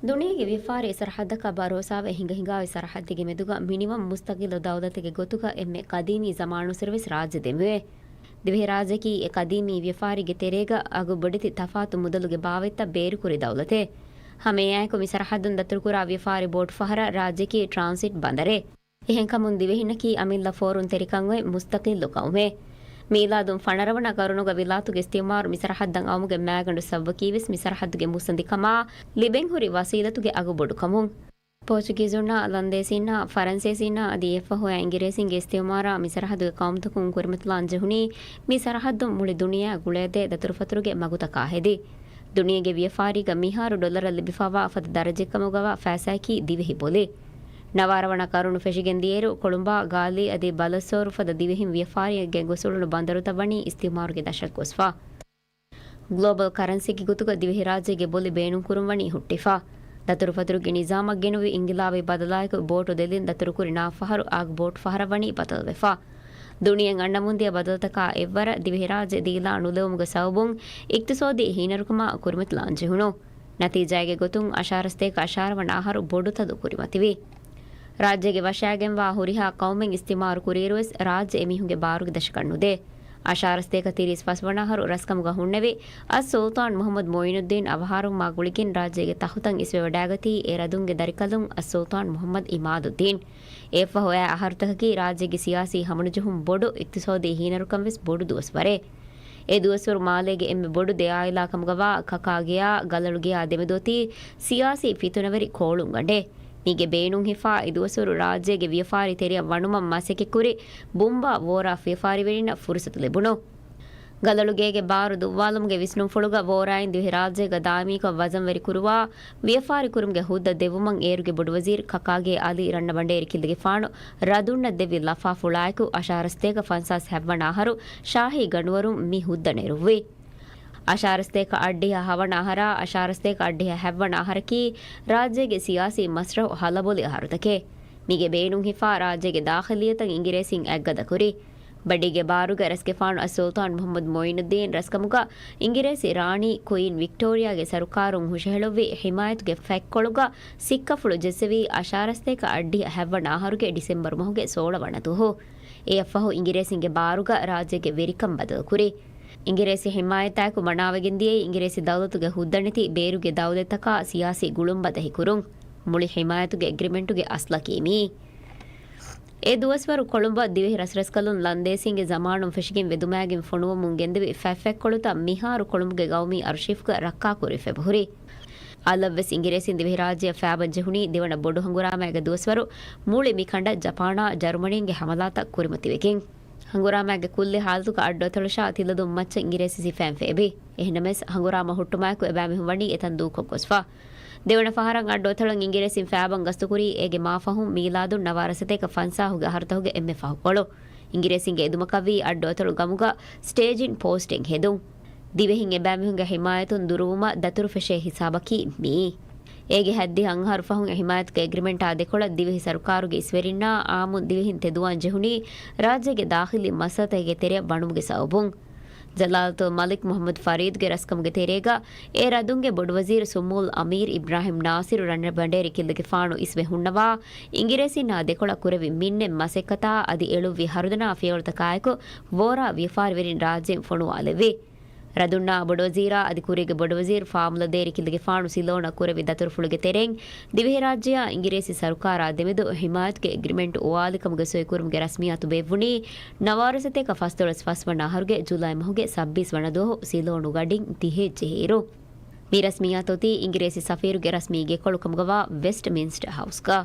ދުނިޔޭގެ ވިޔަފާރީ ސަރަހައްދަކަށް ބަރޯސާވެ ހިނގަ ހިނގާ އޮތް ސަރަހައްދެއްގެ މެދުގަ މިނިވަން މުސްތަގިއްލު ދައުލަތެއްގެ ގޮތުގަ އެންމެ ޤަދީމީ ޒަމާނުއްސުރެ ވެސް ރާއްޖެ ދެމެވޭ. ދިވެހިރާއްޖެއަކީ އެ ޤަދީމީ ވިޔަފާރީގެ ތެރޭގަ އަގު ބޮޑެތި ތަފާތު މުދަލުގެ ބާވަތްތައް ބޭރުކުރި ދައުލަތެއް. ހަމައެއާއެކު މި ސަރަހައްދުން ދަތުރުކުރާ ވިޔަފާރި ބޯޓު ފަހަރަށް ރާއްޖެއަކީ ޓްރާންސިޓް ބަނދަރެއް. އެހެންކަމުން ދިވެހިންނަކީ އަމިއްލަ ފޯރުންތެރިކަން އޮތް މުސްތަޤިއްލު ޤައުމެއް. މީލާދުން ފަނަރަވަނަ ޤަރުނުގަ ވިލާތުގެ އިސްތިޢުމާރު މި ސަރަހައްދަށް އައުމުގެ މައިގަނޑު ސަބަބަކީވެސް މި ސަރަހައްދުގެ މުއްސަނދިކަމާ، ލިބެންހުރި ވަސީލަތުގެ އަގު ބޮޑުކަމުން. ޕޯޗުގީޒުންނާ، ލަންދޭސީންނާ، ފަރަންސޭސީންނާ އަދި އެއަށްފަހު އިނގިރޭސިންގެ އިސްތިޢުމާރާ މި ސަރަހައްދުގެ ޤައުމުތަކުން ކުރިމަތިލާން ޖެހުނީ، މި ސަރަހައްދުން މުޅި ދުނިޔެއާ ގުޅޭދޭ ދަތުރުފަތުރުގެ މަގުތަކާ ހެދި. ދުނިޔޭގެ ވިޔަފާރީގަ މިހާރު ޑޮލަރަށް ލިބިފައިވާ އެފަދަ ދަރަޖައެއްކަމުގަވާ ފައިސާއަކީ ދިވެހި ބޮލި. ނަވާރަ ވަނަ ޤަރުނު ފެށިގެން ދިޔައިރު، ކޮޅުނބާ، ގާލީ އަދި ބަލައްސޯރު ފަދަ ދިވެހިން ވިޔަފާރިއެއް ގެންގޮސް އުޅުނު ބަނދަރުތައް ވަނީ އިސްތިޢުމާރުގެ ދަށަށް ގޮސްފަ. ގްލޯބަލް ކަރަންސީގެ ގޮތުގަ ދިވެހިރާއްޖޭގެ ބޮލި ބޭނުންކުރުން ވަނީ ހުއްޓިފަ. ދަތުރުފަތުރުގެ ނިޒާމަށް ގެނުވި އިންގިލާބީ ބަދަލާއެކު ބޯޓު ދެލިން ދަތުރުކުރި ނާ ފަހަރު އާގު ބޯޓު ފަހަރަށް ވަނީ ބަދަލުވެފަ. ދުނިޔެއަށް އަންނަމުންދިޔަ ބަދަލުތަކާ އެއްވަރަށް ދިވެހިރާއްޖެ ދީލާ ނުލެވުމުގެ ސަބަބުން އިޤްތިޞާދީ ހީނަރުކަމާ ކުރިމަތިލާން ޖެހުނު. ނަތީޖާއެއްގެ ގޮތުން އަށާރަ ސަތޭކަ އަށާރަ ވަނަ އަހަރު ބޮޑު ތަދު ކުރިމަތިވި. ރާއްޖޭގެ ވަށާގެންވާ ހުރިހާ ޤައުމެއް އިސްތިމާރު ކުރިއިރުވެސް ރާއްޖެ އެމީހުންގެ ބާރުގެ ދަށަކަށް ނުދޭ. އަށާރަ ސަތޭކަ ތިރީސް ފަސް ވަނަ އަހަރު ރަސްކަމުގަ ހުންނެވި އައްސުލްޠާން މުޙައްމަދު މުޢީނުއްދީން އަވަހާރަވުމާ ގުޅިގެން ރާއްޖޭގެ ތަޚުތަށް އިސްވެވަޑައިގަތީ އެ ރަދުންގެ ދަރިކަލުން އައްސުލްޠާން މުޙައްމަދު ޢިމާދުއްދީން. އެއަށްފަހު އައި އަހަރުތަކަކީ ރާއްޖޭގެ ސިޔާސީ ހަމަނުޖެހުން ބޮޑު އިޤްތިޞާދީ ހީނަރުކަން ވެސް ބޮޑު ދުވަސްވަރެއް. އެ ދުވަސްވަރު މާލޭގެ އެންމެ ބޮޑު ދެ އާއިލާ ކަމުގަވާ ކަކާގެޔާ ގަލަޅުގެޔާ ދެމެދު އޮތީ ސިޔާސީ ފިތުނަވެރި ކޯޅުންގަނޑެއް. މީގެ ބޭނުން ހިފާ އެ ދުވަސްވަރު ރާއްޖޭގެ ވިޔަފާރި ތެރެއަށް ވަނުމަށް މަސައްކަތްކުރި ބުމްބާ ވޯރާ ވިޔަފާރިވެރިންނަށް ފުރުސަތު ލިބުނު. ގަލަޅުގޭގެ ބާރު ދުއްވާލުމުގެ ވިސްނުންފުޅުގަ ވޯރާއިން ދިވެހިރާއްޖޭގަ ދާއިމީކޮށް ވަޒަންވެރި ކުރުވާ ވިޔަފާރި ކުރުމުގެ ހުއްދަ ދެއްވުމަށް އޭރުގެ ބޮޑުވަޒީރު ކަކާގޭ އަލީ ރަންނަބަނޑޭރި ކިއްލިގެފާނު ރަދުންނަށް ދެއްވި ލަފާފުޅާއެކު އަށާރަ ސަތޭކަ ފަންސާސް ހަތްވަނަ އަހަރު ޝާހީ ގަނޑުވަރުން މި ހުއްދަ ނެރުއްވި. އަށާރަ ސަތޭކަ އަށްޑިހަ ހަވަނަ އަހަރާ އަށާރަ ސަތޭކަ އަށްޑިހަ ހަތްވަނަ އަހަރަކީ ރާއްޖޭގެ ސިޔާސީ މަސްރަހު ހަލަބޮލި އަހަރުތަކެއް. މީގެ ބޭނުން ހިފާ ރާއްޖޭގެ ދާޚިލިއްޔަތަށް އިނގިރޭސިން އަތްގަދަކުރި. ބަޑީގެ ބާރުގަ ރަސްގެފާނު އައްސުލްޠާން މުޙައްމަދު މުޢީނުއްދީން ރަސްކަމުގަ އިނގިރޭސި ރާނީ ކުއީން ވިކްޓޯރިއާގެ ސަރުކާރުން ހުށަހެޅުއްވި ޙިމާޔަތުގެ ފަތްކޮޅުގަ ސިއްކަފުޅު ޖެއްސެވީ އަށާރަ ސަތޭކަ އަށްޑިހަ ހަތްވަނަ އަހަރުގެ ޑިސެމްބަރު މަހުގެ ސޯޅަ ވަނަ ދުވަހު. އެއަށްފަހު އިނގިރޭސިންގެ ބާރުގަ ރާއްޖޭގެ ވެރިކަން ބަދަލުކުރި. އިނގިރޭސި ޙިމާޔަތާއެކު މަނާވެގެން ދިޔައީ އިނގިރޭސި ދައުލަތުގެ ހުއްދަނެތި ބޭރުގެ ދައުލަތްތަކާ ސިޔާސީ ގުޅުން ބަދަހި ކުރުން. މުޅި ޙިމާޔަތުގެ އެގްރިމެންޓުގެ އަސްލަކީ މިއީ. އެ ދުވަސްވަރު ކޮޅުނބަށް ދިވެހި ރަސްރަސްކަލުން ލަންދޭސީންގެ ޒަމާނުން ފެށިގެން ވެދުމާގެން ފޮނުވަމުން ގެންދެވި ފަތްފަތްކޮޅުތައް މިހާރު ކޮޅުނބުގެ ގައުމީ އަރުޝީފްގަ ރައްކާކުރި ފެބަހުރި. އަލަށްވެސް އިނގިރޭސިން ދިވެހިރާއްޖެއަށް ފައިބަން ޖެހުނީ ދެވަނަ ބޮޑު ހަނގުރާމައިގެ ދުވަސްވަރު މުޅި މި ކަނޑަށް ޖަޕާނާ ޖަރުމަނީންގެ ހަމަލާތައް ކުރިމަތިވެގެން. ހަނގުރާމައިގެ ކުއްލި ހާލަތުގަ އައްޑު އަތޮޅަށާ ތިލަދުން މައްޗަށް އިނގިރޭސި ސިފައިން ފޭބި. އެހެންނަމަވެސް، ހަނގުރާމަ ހުއްޓުމާއެކު އެބައިމީހުން ވަނީ އެތަން ދޫކޮށް ގޮސްފަ. ދެވަނަ ފަހަރަށް އައްޑު އަތޮޅަށް އިނގިރޭސިން ފައިބަން ގަސްތުކުރީ އޭގެ މާފަހުން މީލާދުން ނަވާރަ ސަތޭކަ ފަންސާހުގެ އަހަރުތަކުގެ އެންމެ ފަހުކޮޅު. އިނގިރޭސިންގެ އެދުމަކަށްވީ އައްޑު އަތޮޅު ގަމުގަ ސްޓޭޖިން ޕޯސްޓެއް ހެދުން. ދިވެހިން އެބައިމީހުންގެ ޙިމާޔަތުން ދުރުވުމަށް ދަތުރުފެށޭ ހިސާބަކީ މިއީ. އޭގެ ހަތްދިހަ އަށް އަހަރު ފަހުން އެ ޙިމާޔަތުގެ އެގްރިމެންޓާ ދެކޮޅަށް ދިވެހި ސަރުކާރުގެ އިސްވެރިންނާ އާއްމުން ދިވެހިން ތެދުވާން ޖެހުނީ ރާއްޖޭގެ ދާޚިލީ މައްސަލަތަކެއްގެ ތެރެއަށް ވަނުމުގެ ސަބަބުން. ޖަލާލަތުލް މަލިކް މުޙައްމަދު ފަރީދުގެ ރަސްކަމުގެ ތެރޭގަ އެ ރަދުންގެ ބޮޑުވަޒީރު ސުމޫލް އަމީރު އިބްރާހިމް ނާސިރު ރަންނަބަނޑޭރި ކިއްލިގެފާނު އިސްވެ ހުންނަވާ، އިނގިރޭސިންނާ ދެކޮޅަށް ކުރެއްވި މިންނެއް މަސައްކަތާ އަދި އެޅުއްވި ހަރުދަނާ ފިޔަވަޅުތަކާއެކު ވޯރާ ވިޔަފާރިވެރިން ރާއްޖެއިން ފޮނުވާލެއްވި. ރަދުންނާ ބޮޑުވަޒީރާ އަދި ކުރީގެ ބޮޑުވަޒީރު ފާމުލަދޭރި ކިއްލިގެފާނު ސިލޯނަށް ކުރެއްވި ދަތުރުފުޅުގެ ތެރެއިން، ދިވެހިރާއްޖެއާ އިނގިރޭސި ސަރުކާރާ ދެމެދު ހިމާޔަތުގެ އެގްރިމެންޓް އުވާލިކަމުގެ ސޮއިކުރުމުގެ ރަސްމިއްޔާތު ބޭއްވުނީ، ނަވާރަ ސަތޭކަ ފަސްދޮޅަސް ފަސް ވަނަ އަހަރުގެ ޖުލައި މަހުގެ ސައްބީސް ވަނަ ދުވަހު ސިލޯނު ގަޑިން ތިހެއް ޖެހިއިރު. މި ރަސްމިއްޔާތު އޮތީ އިނގިރޭސި ސަފީރުގެ ރަސްމީ ގެކޮޅު ކަމުގަވާ ވެސްޓްމިންސްޓަރ ހައުސްގަ.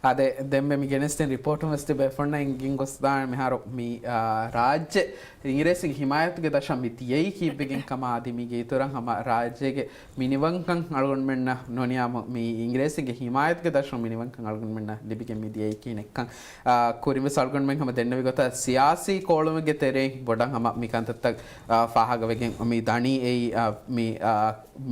އާދެ، ދެންމެ މި ގެނެސްދިން ރިޕޯޓުން ވެސް ތިބޭފުޅުންނަށް އެނގިން ގޮސްދާނެ މިހާރު މި، އާ، ރާއްޖެ އިނގިރޭސިންގެ ހިމާޔަތުގެ ދަށަށް މި ދިޔައީ ކީއްވެގެން ކަމާ އަދި މީގެ އިތުރަށް ހަމަ ރާއްޖޭގެ މިނިވަންކަން އަޅުގަނޑުމެންނަށް ނޯނިޔާމު މި އިނގިރޭސިންގެ ހިމާޔަތުގެ ދަށުން މިނިވަންކަން އަޅުގަނޑުމެންނަށް ލިބިގެން މި ދިޔައީ ކިހިނެއްކަން، އާ، ކުރިން ވެސް އަޅުގަނޑުމެން ހަމަ ދެންނެވި ގޮތަށް ސިޔާސީ ކޯޅުމެއްގެ ތެރެއިން ބޮޑަށް ހަމަ މި ކަންތައްތައް، އާ، ފާހަގަވެގެން މި ދަނީ އެއީ، އާ، މި، އާ،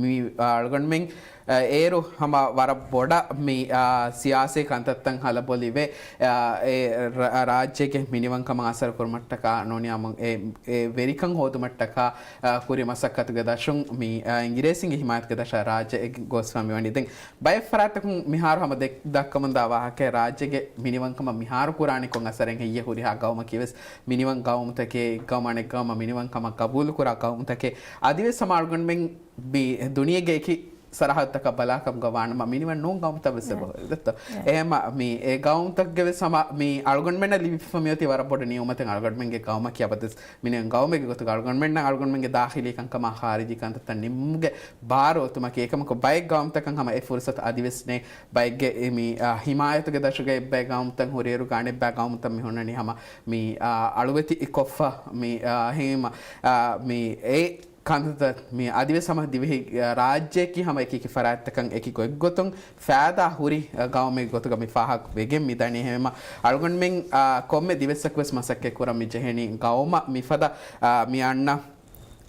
މި، އާ، އަޅުގަނޑުމެން އަ، އޭރު ހަމަ ވަރަށް ބޮޑަށް މި، އާ، ސިޔާސީ ކަންތައްތައް ހަލަބޮލިވެ، އާ، އެ ރަ-، ރާއްޖޭގެ މިނިވަންކަމަށް އަސަރު ކުރުމަށްޓަކާ ނޫނިޔާމު އެ، އެ ވެރިކަން ހޯދުމަށްޓަކާ، އާ، ކުރި މަސައްކަތުގެ ދަށުން މި، އާ، އިނގިރޭސިންގެ ހިމާޔަތުގެ ދަށަށް ރާއްޖެ އެ ގޮސްފަ މިވަނީ. ދެން ބައެއް ފަރާތްތަކުން މިހާރު ހަމަ ދެ-، ދައްކަމުންދާ ވާހަކައެއް ރާއްޖޭގެ މިނިވަންކަމަށް މިހާރު ކުރާނީ ކޮން އަސަރެއް ހެއްޔޭ ހުރިހާ ގައުމަކީ ވެސް މިނިވަން ގައުމުތަކޭ، އެއްގައުމު އަނެއްގައުމަށް މިނިވަންކަމަށް ގަބޫލުކުރާ ގައުމުތަކޭ. އަދިވެސް ހަމަ އަޅުގަނޑުމެން މި ދުނިޔޭގެ އެކި ސަރަހައްދުތަކަށް ބަލާކަމުގަ ވާނަމަ މިނިވަން ނޫން ގައުމުތައް ވެސް އެބަހުރި ދެއްތޯ. އެހެމަ މި އެ ގައުމުތައްގެ ވެސް ހަމަ މި އަޅުގަނޑުމެންނަށް ލިބިފަ މިއޮތީ ވަރަށް ބޮޑު ނިޢުމަތެއް. އަޅުގަނޑުމެންގެ ގައުމަކީ އަބަދުވެސް މިނިވަން ގައުމެއްގެ ގޮތުގަ އަޅުގަނޑުމެންނަށް އަޅުގަނޑުމެންގެ ދާޚިލީ ކަންކަމާ ޚާރިޖީ ކަންތައްތައް ނިންމުމުގެ ބާރު އޮތުމަކީ. އެކަމަކު ބައެއް ގައުމުތަކަށް ހަމަ އެ ފުރުސަތު އަދިވެސް ނެތް. ބައެއްގެ މި، އާ، ހިމާޔަތުގެ ދަށުގަ އެއްބައި ގައުމުތައް ހުރިއިރު ގާނެ އެއްބައި ގައުމުތައް މި ހުންނަނީ ހަމަ މި، އާ، އަޅުވެތި ކޮށްފަ މި، އާ، ހެމަ، އާ، މި އެ ކަންތައް މި އަދިވެސް ހަމަ ދިވެހި، އާ، ރާއްޖެއަކީ ހަމަ އެކި އެކި ފަރާތްތަކަށް އެކި ގޮތްގޮތުން ފައިދާ ހުރި، އާ، ގައުމެއް ގޮތުގަ މި ފާހަގަ ވެގެން މި ދަނީ. ހެމަ އަޅުގަނޑުމެން، އާ، ކޮންމެ ދިވެއްސަކު ވެސް މަސައްކަތް ކުރަން މި ޖެހެނީ ގައުމަށް މިފަދަ، އާ، މި އަންނަ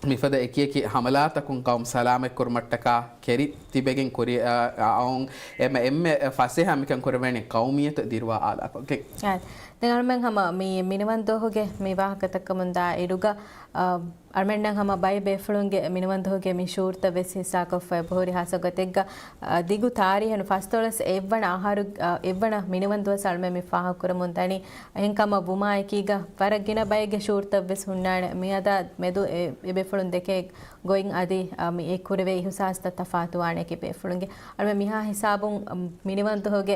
މިފަދަ އެކިއެކި ހަމަލާތަކުން ޤައުމު ސަލާމަތްކުރުމަށްޓަކާ ކެރި ތިބެގެން ކުރި، އަ، އައުން އެމެ، އެންމެ ފަސޭހަ މިކަން ކުރެވޭނެ ޤައުމިއްޔަތު ދިރުވާ އާލާކޮށްގެން. އާ، ދެން އަޅުމެން ހަމަ މި މިނިވަންދުވަހުގެ މި ވާހަކަތަކަމުންދާ އިރުގަ، އަ، އަޅުމެންނަށް ހަމަ ބައެއް ބޭފުޅުންގެ މިނިވަންދުވަހުގެ މި ޝޫޓްތައް ވެސް ހިއްސާކޮށްފައި ބުހުރި ހާސަ ގޮތެއްގަ، އަ، ދިގު ތާރީހެއް ނު ފަސްދޮޅަސް އެއްވަނަ އަހަރު، އަ، އެއްވަނަ މިނިވަންދުވަސް އަޅުމެން މި ފާހަގަކުރަމުން ދަނީ. އެހެންކަމަށް ވުމާއެކީގަ ވަރަށް ގިނަ ބައެއްގެ ޝޫޓްތައް ވެސް ހުންނާނެ. މިއަދާ މެދު އެ، އެ ބޭފުޅުން ދެކޭ ގޮތް އަދި، އަ، މި އެ ކުރެވޭ އިހުސާސްތައް ތަފާތުވާނެ އެކި ބޭފުޅުންގެ. އަޅުމެން މިހާ ހިސާބުން، އަ، މިނިވަންދުވަހުގެ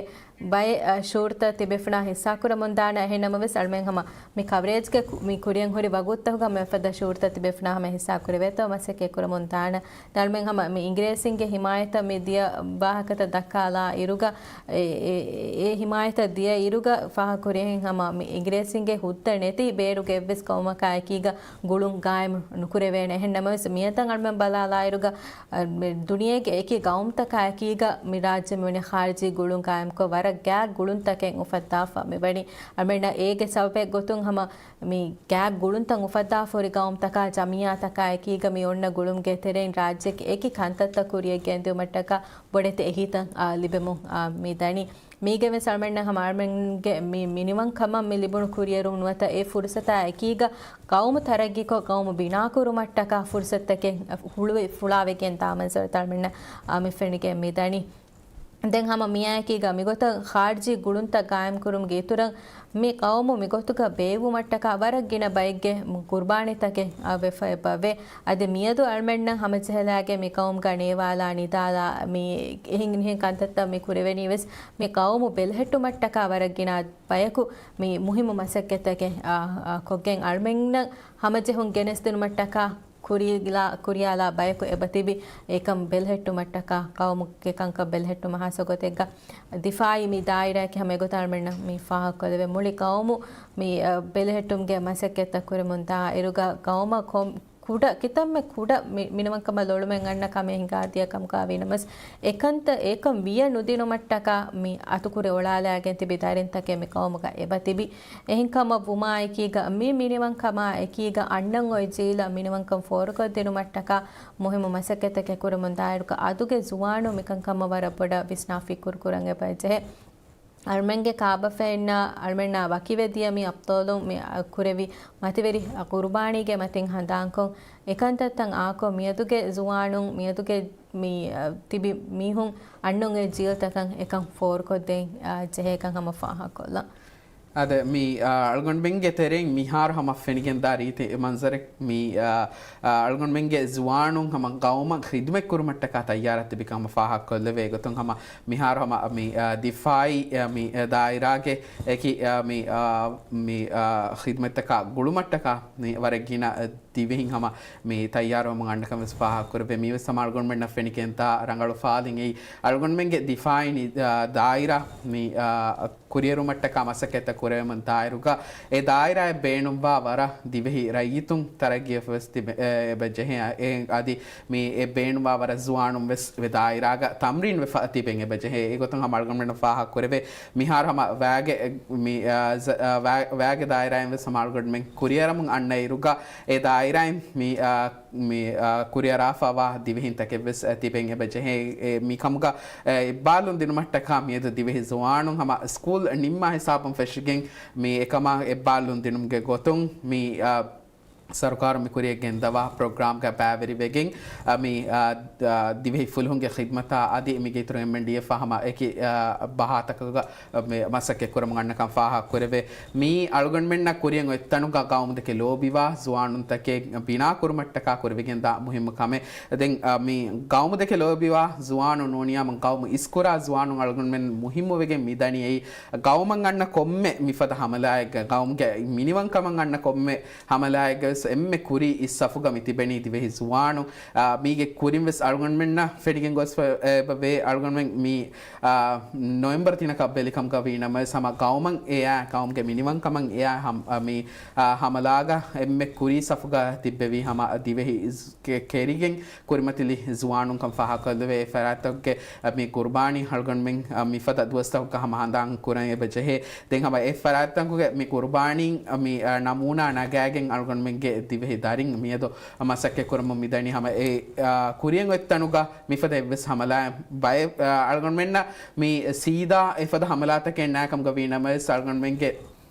ބައެއް، އަ، ޝޫޓްތައް ތިބޭފުޅާ ހިއްސާކުރަމުންދާނެ. އެހެންނަމަވެސް އަޅުމެން ހަމަ މި ކަވަރޭޖްގެ ކު-، މި ކުރިއަށް ހުރި ވަގުތުތަކުގަ މިފަދަ ޝޫޓްތައް ތިބޭފުޅާ ހަމަ ހިއްސާ ކުރެވޭތޯ މަސައްކަތް ކުރަމުން ދާނެ. އަޅުމެން ހަމަ މި އިނގިރޭސިންގެ ހިމާޔަތަށް މި ދިޔަ ވާހަކަތައް ދައްކާލާ އިރުގަ، އެ، އެ، އެ ހިމާޔަތަށް ދިޔަ އިރުގަ ފާހަގަކުރިހެން ހަމަ މި އިނގިރޭސިންގެ ހުއްދަ ނެތި ބޭރުގެ އެއްވެސް ޤައުމަކާ އެކީގަ ގުޅުން ގާއިމް ނުކުރެވޭނެ. އެހެން ނަމަވެސް މިއަދަށް އަޅުމެން ބަލާލާއިރުގަ، އަ، މި ދުނިޔޭގެ އެކި ޤައުމުތަކާ އެކީގަ މި ރާއްޖެ މިވަނީ ޚާރިޖީ ގުޅުން ގާއިމްކޮށް ވަރަށް ގާތް ގުޅުންތަކެއް އުފައްދާފަ މިވަނީ. އަޅުމެންނަށް އޭގެ ސަބަބެއް ގޮތުން ހަމަ މި ގާތް ގުޅުންތައް އުފައްދާފަ ހުރި ޤައުމުތަކާ ޖަމިއްޔާތަކާ އެކީގަ މި އޮންނަ ގުޅުމުގެ ތެރެއިން ރާއްޖޭގެ އެކި ކަންތައްތައް ކުރިޔަށް ގެންދިއުމަށްޓަކާ ބޮޑެތި އެހީތައް، އާ، ލިބެމުން، އާ، މި ދަނީ. މީގެ ވެސް އަޅުމެންނަށް ހަމަ އަޅުމެންގެ މި މިނިވަންކަމަށް މި ލިބުނު ކުރިއެރުން ނުވަތަ އެ ފުރުސަތާ އެކީގަ ޤައުމު ތަރައްގީކޮށް ޤައުމު ބިނާކުރުމަށްޓަކާ ފުރުސަތުތަކެއް ހުޅުވި ފުޅާވެގެން ދާ މަންޒަރުތައް އަޅުމެންނަށް، އާ، މި ފެނިގެން މި ދަނީ. ދެން ހަމަ މިއާއެކީގަ މިގޮތަށް ޚާރިޖީ ގުޅުންތައް ގާއިމްކުރުމުގެ އިތުރަށް މި ޤައުމު މިގޮތުގަ ބޭއްވުމަށްޓަކާ ވަރަށް ގިނަ ބައެއްގެ ޤުރުބާނީތަކެއް، އާ، ވެފަ އެބަވޭ. އަދި މިއަދު އަޅުމެންނަށް ހަމަޖެހިލާގެ މި ޤައުމުގަ ނޭވާލާ ނިދާލާ މި އެހެން އެހެން ކަންތައްތައް މި ކުރެވެނީ ވެސް މި ޤައުމު ބެލެހެއްޓުމަށްޓަކާ ވަރަށް ގިނަ ބަޔަކު މި މުހިއްމު މަސައްކަތްތަކެއް، އާ، އާ، ކޮށްގެން އަޅުމެންނަށް ހަމަޖެހުން ގެނެސްދިނުމަށްޓަކާ ކުރިލާ، ކުރިޔާލާ ބަޔަކު އެބަތިބި. އެކަން ބެލެހެއްޓުމަށްޓަކާ، ޤައުމުގެ ކަންކަން ބެލެހެއްޓުމަށް ހާއްސަ ގޮތެއްގަ ދިފާއީ މި ދާއިރާއަކީ ހަމަ އެގޮތަށް އަޅުމެންނަށް މި ފާހަގަކޮށްލެވޭ. މުޅި ޤައުމު މި، އަ، ބެލެހެއްޓުމުގެ މަސައްކަތްތައް ކުރެމުން ދާ އިރުގަ ޤައުމަށް ކޮން ކުޑަ، ކިތަންމެ ކުޑަ މި-، މިނިވަންކަމަށް ލޮޅުމެއް އަންނަ ކަމެއް ހިނގާދިޔަ ކަމުގަ ވީނަމަވެސް، އެކަންތައް އެކަން ވިޔަ ނުދިނުމަށްޓަކާ މި އަތުކުރި އޮޅާލާގެން ތިބި ދަރިންތަކެއް މި ޤައުމުގަ އެބަ ތިބި. އެހެންކަމަށް ވުމާއެކީގަ މި މިނިވަންކަމާ އެކީގަ އަންނަން އޮތް ޖީލަށް މިނިވަންކަން ފޯރުކޮށްދިނުމަށްޓަކާ މުހިއްމު މަސައްކަތްތަކެއް ކުރަމުން ދާއިރުގަ އަދުގެ ޒުވާނުން މިކަންކަމަށް ވަރަށް ބޮޑަށް ވިސްނާ ފިކުރު ކުރަން އެބަ ޖެހޭ. އަޅުމެންގެ ކާބަފައިންނާ އަޅުމެންނާ ވަކިވެ ދިޔަ މި އަބްޠާލުން މި ކުރެވި މަތިވެރި ޤުރުބާނީގެ މަތިން ހަނދާންކޮށް، އެކަންތައްތައް އާކޮށް، މިއަދުގެ ޒުވާނުން، މިއަދުގެ މި، އަ، ތިބި މީހުން އަންނަން އޮތް ޖީލްތަކަށް އެކަން ފޯރުކޮށްދޭން، އަ، ޖެހޭކަން ހަމަ ފާހަގަކޮށްލަން. އާދެ، މި، އާ، އަޅުގަނޑުމެންގެ ތެރެއިން މިހާރު ހަމަ ފެނިގެންދާ ރީތި މަންޒަރެއް މި، އާ، އާ، އަޅުގަނޑުމެންގެ ޒުވާނުން ހަމަ ޤައުމަށް ޚިދުމަތް ކުރުމަށްޓަކާ ތައްޔާރަށް ތިބިކަމަށް ފާހަގަކޮށްލެވޭ. އެގޮތުން ހަމަ މިހާރު ހަމަ މި، އާ، ދިފާއީ، އާ، މި، އާ، ދާއިރާގެ އެކި، އާ، މި، އާ، މި، އާ، ޚިދުމަތްތަކާ ގުޅުމަށްޓަކާ މި ވަރަށް ގިނަ ދިވެހިން ހަމަ މި ތައްޔާރުވަމުން އަންނަކަން ވެސް ފާހަގަކުރެވޭ. މީވެސް ހަމަ އަޅުގަނޑުމެންނަށް ފެނިގެންދާ ރަނގަޅު ފާލިން އެއީ، އަޅުގަނޑުމެންގެ ދިފާއީ ނި-، އާ، ދާއިރާ މި، އާ، ކުރިއެރުމަށްޓަކާ މަސައްކަތްތައް ކުރެވެމުން ދާއިރުގަ އެ ދާއިރާއަށް ބޭނުންވާ ވަރަށް ދިވެހި ރައްޔިތުން ތަރައްގީވެފަ ވެސް ތިބެ-، އެ، އެބަ ޖެހޭ. އެ، އަދި މި އެ ބޭނުންވާ ވަރަށް ޒުވާނުން ވެސް އެ ދާއިރާގަ ތަމްރީން ވެފަ ތިބެން އެބަ ޖެހޭ. އެގޮތުން ހަމަ އަޅުގަނޑުމެންނަށް ފާހަގަ ކުރެވޭ، މިހާރު ހަމަ ވައިގެ، މި، އާ، ޒ-، އާ، ވައި-، ވައިގެ ދާއިރާއިން ވެސް ހަމަ އަޅުގަނޑުމެން ކުރިއަރަމުން އަންނަ އިރުގަ އެ ދާއިރާއިން މި، އާ، މި، އާ، ކުރިއަރާފަވާ ދިވެހިންތަކެއް ވެސް، އާ، ތިބެން އެބަ ޖެހޭ. އެ، މިކަމުގަ، އާ، އެއްބާލުން ދިނުމަށްޓަކާ މިއަދު ދިވެހި ޒުވާނުން ހަމަ ސްކޫލް ނިންމާ ހިސާބުން ފެށިގެން މި އެކަމާ އެއްބާލުން ދިނުމުގެ ގޮތުން މި، އާ، ސަރުކާރުން މި ކުރިޔަށް ގެންދަވާ ޕްރޮގްރާމްގަ ބައިވެރިވެގެން، އާ، މި، އާ، ދިވެހި ފުލުހުންގެ ޚިދްމަތާ އަދި މީގެ އިތުރުން އެމްއެންޑީއެފް ހަމަ އެކި، އާ، ބަހާތަކުގަ މި މަސައްކަތް ކުރަމުން އަންނަކަން ފާހަގަ ކުރެވޭ. މީ އަޅުގަނޑުމެންނަށް ކުރިއަށް އޮތްތަނުގަ ގައުމު ދެކެ ލޯބިވާ ޒުވާނުންތަކެއް ބިނާ ކުރުމަށްޓަކާ ކުރެވިގެންދާ މުހިއްމު ކަމެއް. ދެން، އަ، މި ގައުމު ދެކެ ލޯބިވާ ޒުވާނުން ނޫނިއްޔާމު ގައުމު އިސްކުރާ ޒުވާނުން އަޅުގަނޑުމެން މުހިއްމުވެގެން މިދަނީ އެއީ ގައުމަށް އަންނަ ކޮންމެ މިފަދަ ހަމަލާއެއްގަ، ގައުމުގެ މިނިވަންކަމަށް އަންނަ ކޮންމެ ހަމަލާއެއްގަ ވެސް އެންމެ ކުރީ އިސް ސަފުގަ މި ތިބެނީ ދިވެހި ޒުވާނުން. އާ، މީގެ ކުރިން ވެސް އަޅުގަނޑުމެންނަށް ފެނިގެން ގޮސްފަ، އެބަ ވޭ. އަޅުގަނޑުމެން މި، އާ، ނޮވެމްބަރު ތިނަކަށް ބެލިކަމުގަ ވީނަމަވެސް ހަމަ ގައުމަށް އެއާ، ގައުމުގެ މިނިވަންކަމަށް އެއާ ހަމް-، އާ، މި، އާ، ހަމަލާގަ އެންމެ ކުރީ ސަފުގަ ތިއްބެވީ ހަމަ ދިވެހި ކެ-، ކެރިގެން ކުރިމަތިލި ޒުވާނުންކަން ފާހަގަކޮށްލެވޭ. އެ ފަރާތްތަކުގެ މި ޤުރުބާނީ އަޅުގަނޑުމެން މިފަދަ ދުވަސްތަކުގަ ހަމަ ހަނދާން ކުރަން އެބަ ޖެހޭ. ދެން ހަމަ އެ ފަރާތްތަކުގެ މި ޤުރުބާނީ މި ނަމޫނާ ނަގާގެން އަޅުގަނޑުމެން ގެ ދިވެހި ދަރިން މިއަދު މަސައްކަތް ކުރަމުން މިދަނީ. ހަމަ އެ، އާ، ކުރިއަށް އޮތް ތަނުގަ މިފަދަ އެއްވެސް ހަމަލާއެއް ބައެއް، އާ، އަޅުގަނޑުމެންނަށް މި ސީދާ އެފަދަ ހަމަލާތަކެއް ނާކަމުގަ ވީނަމަވެސް، އަޅުގަނޑުމެންގެ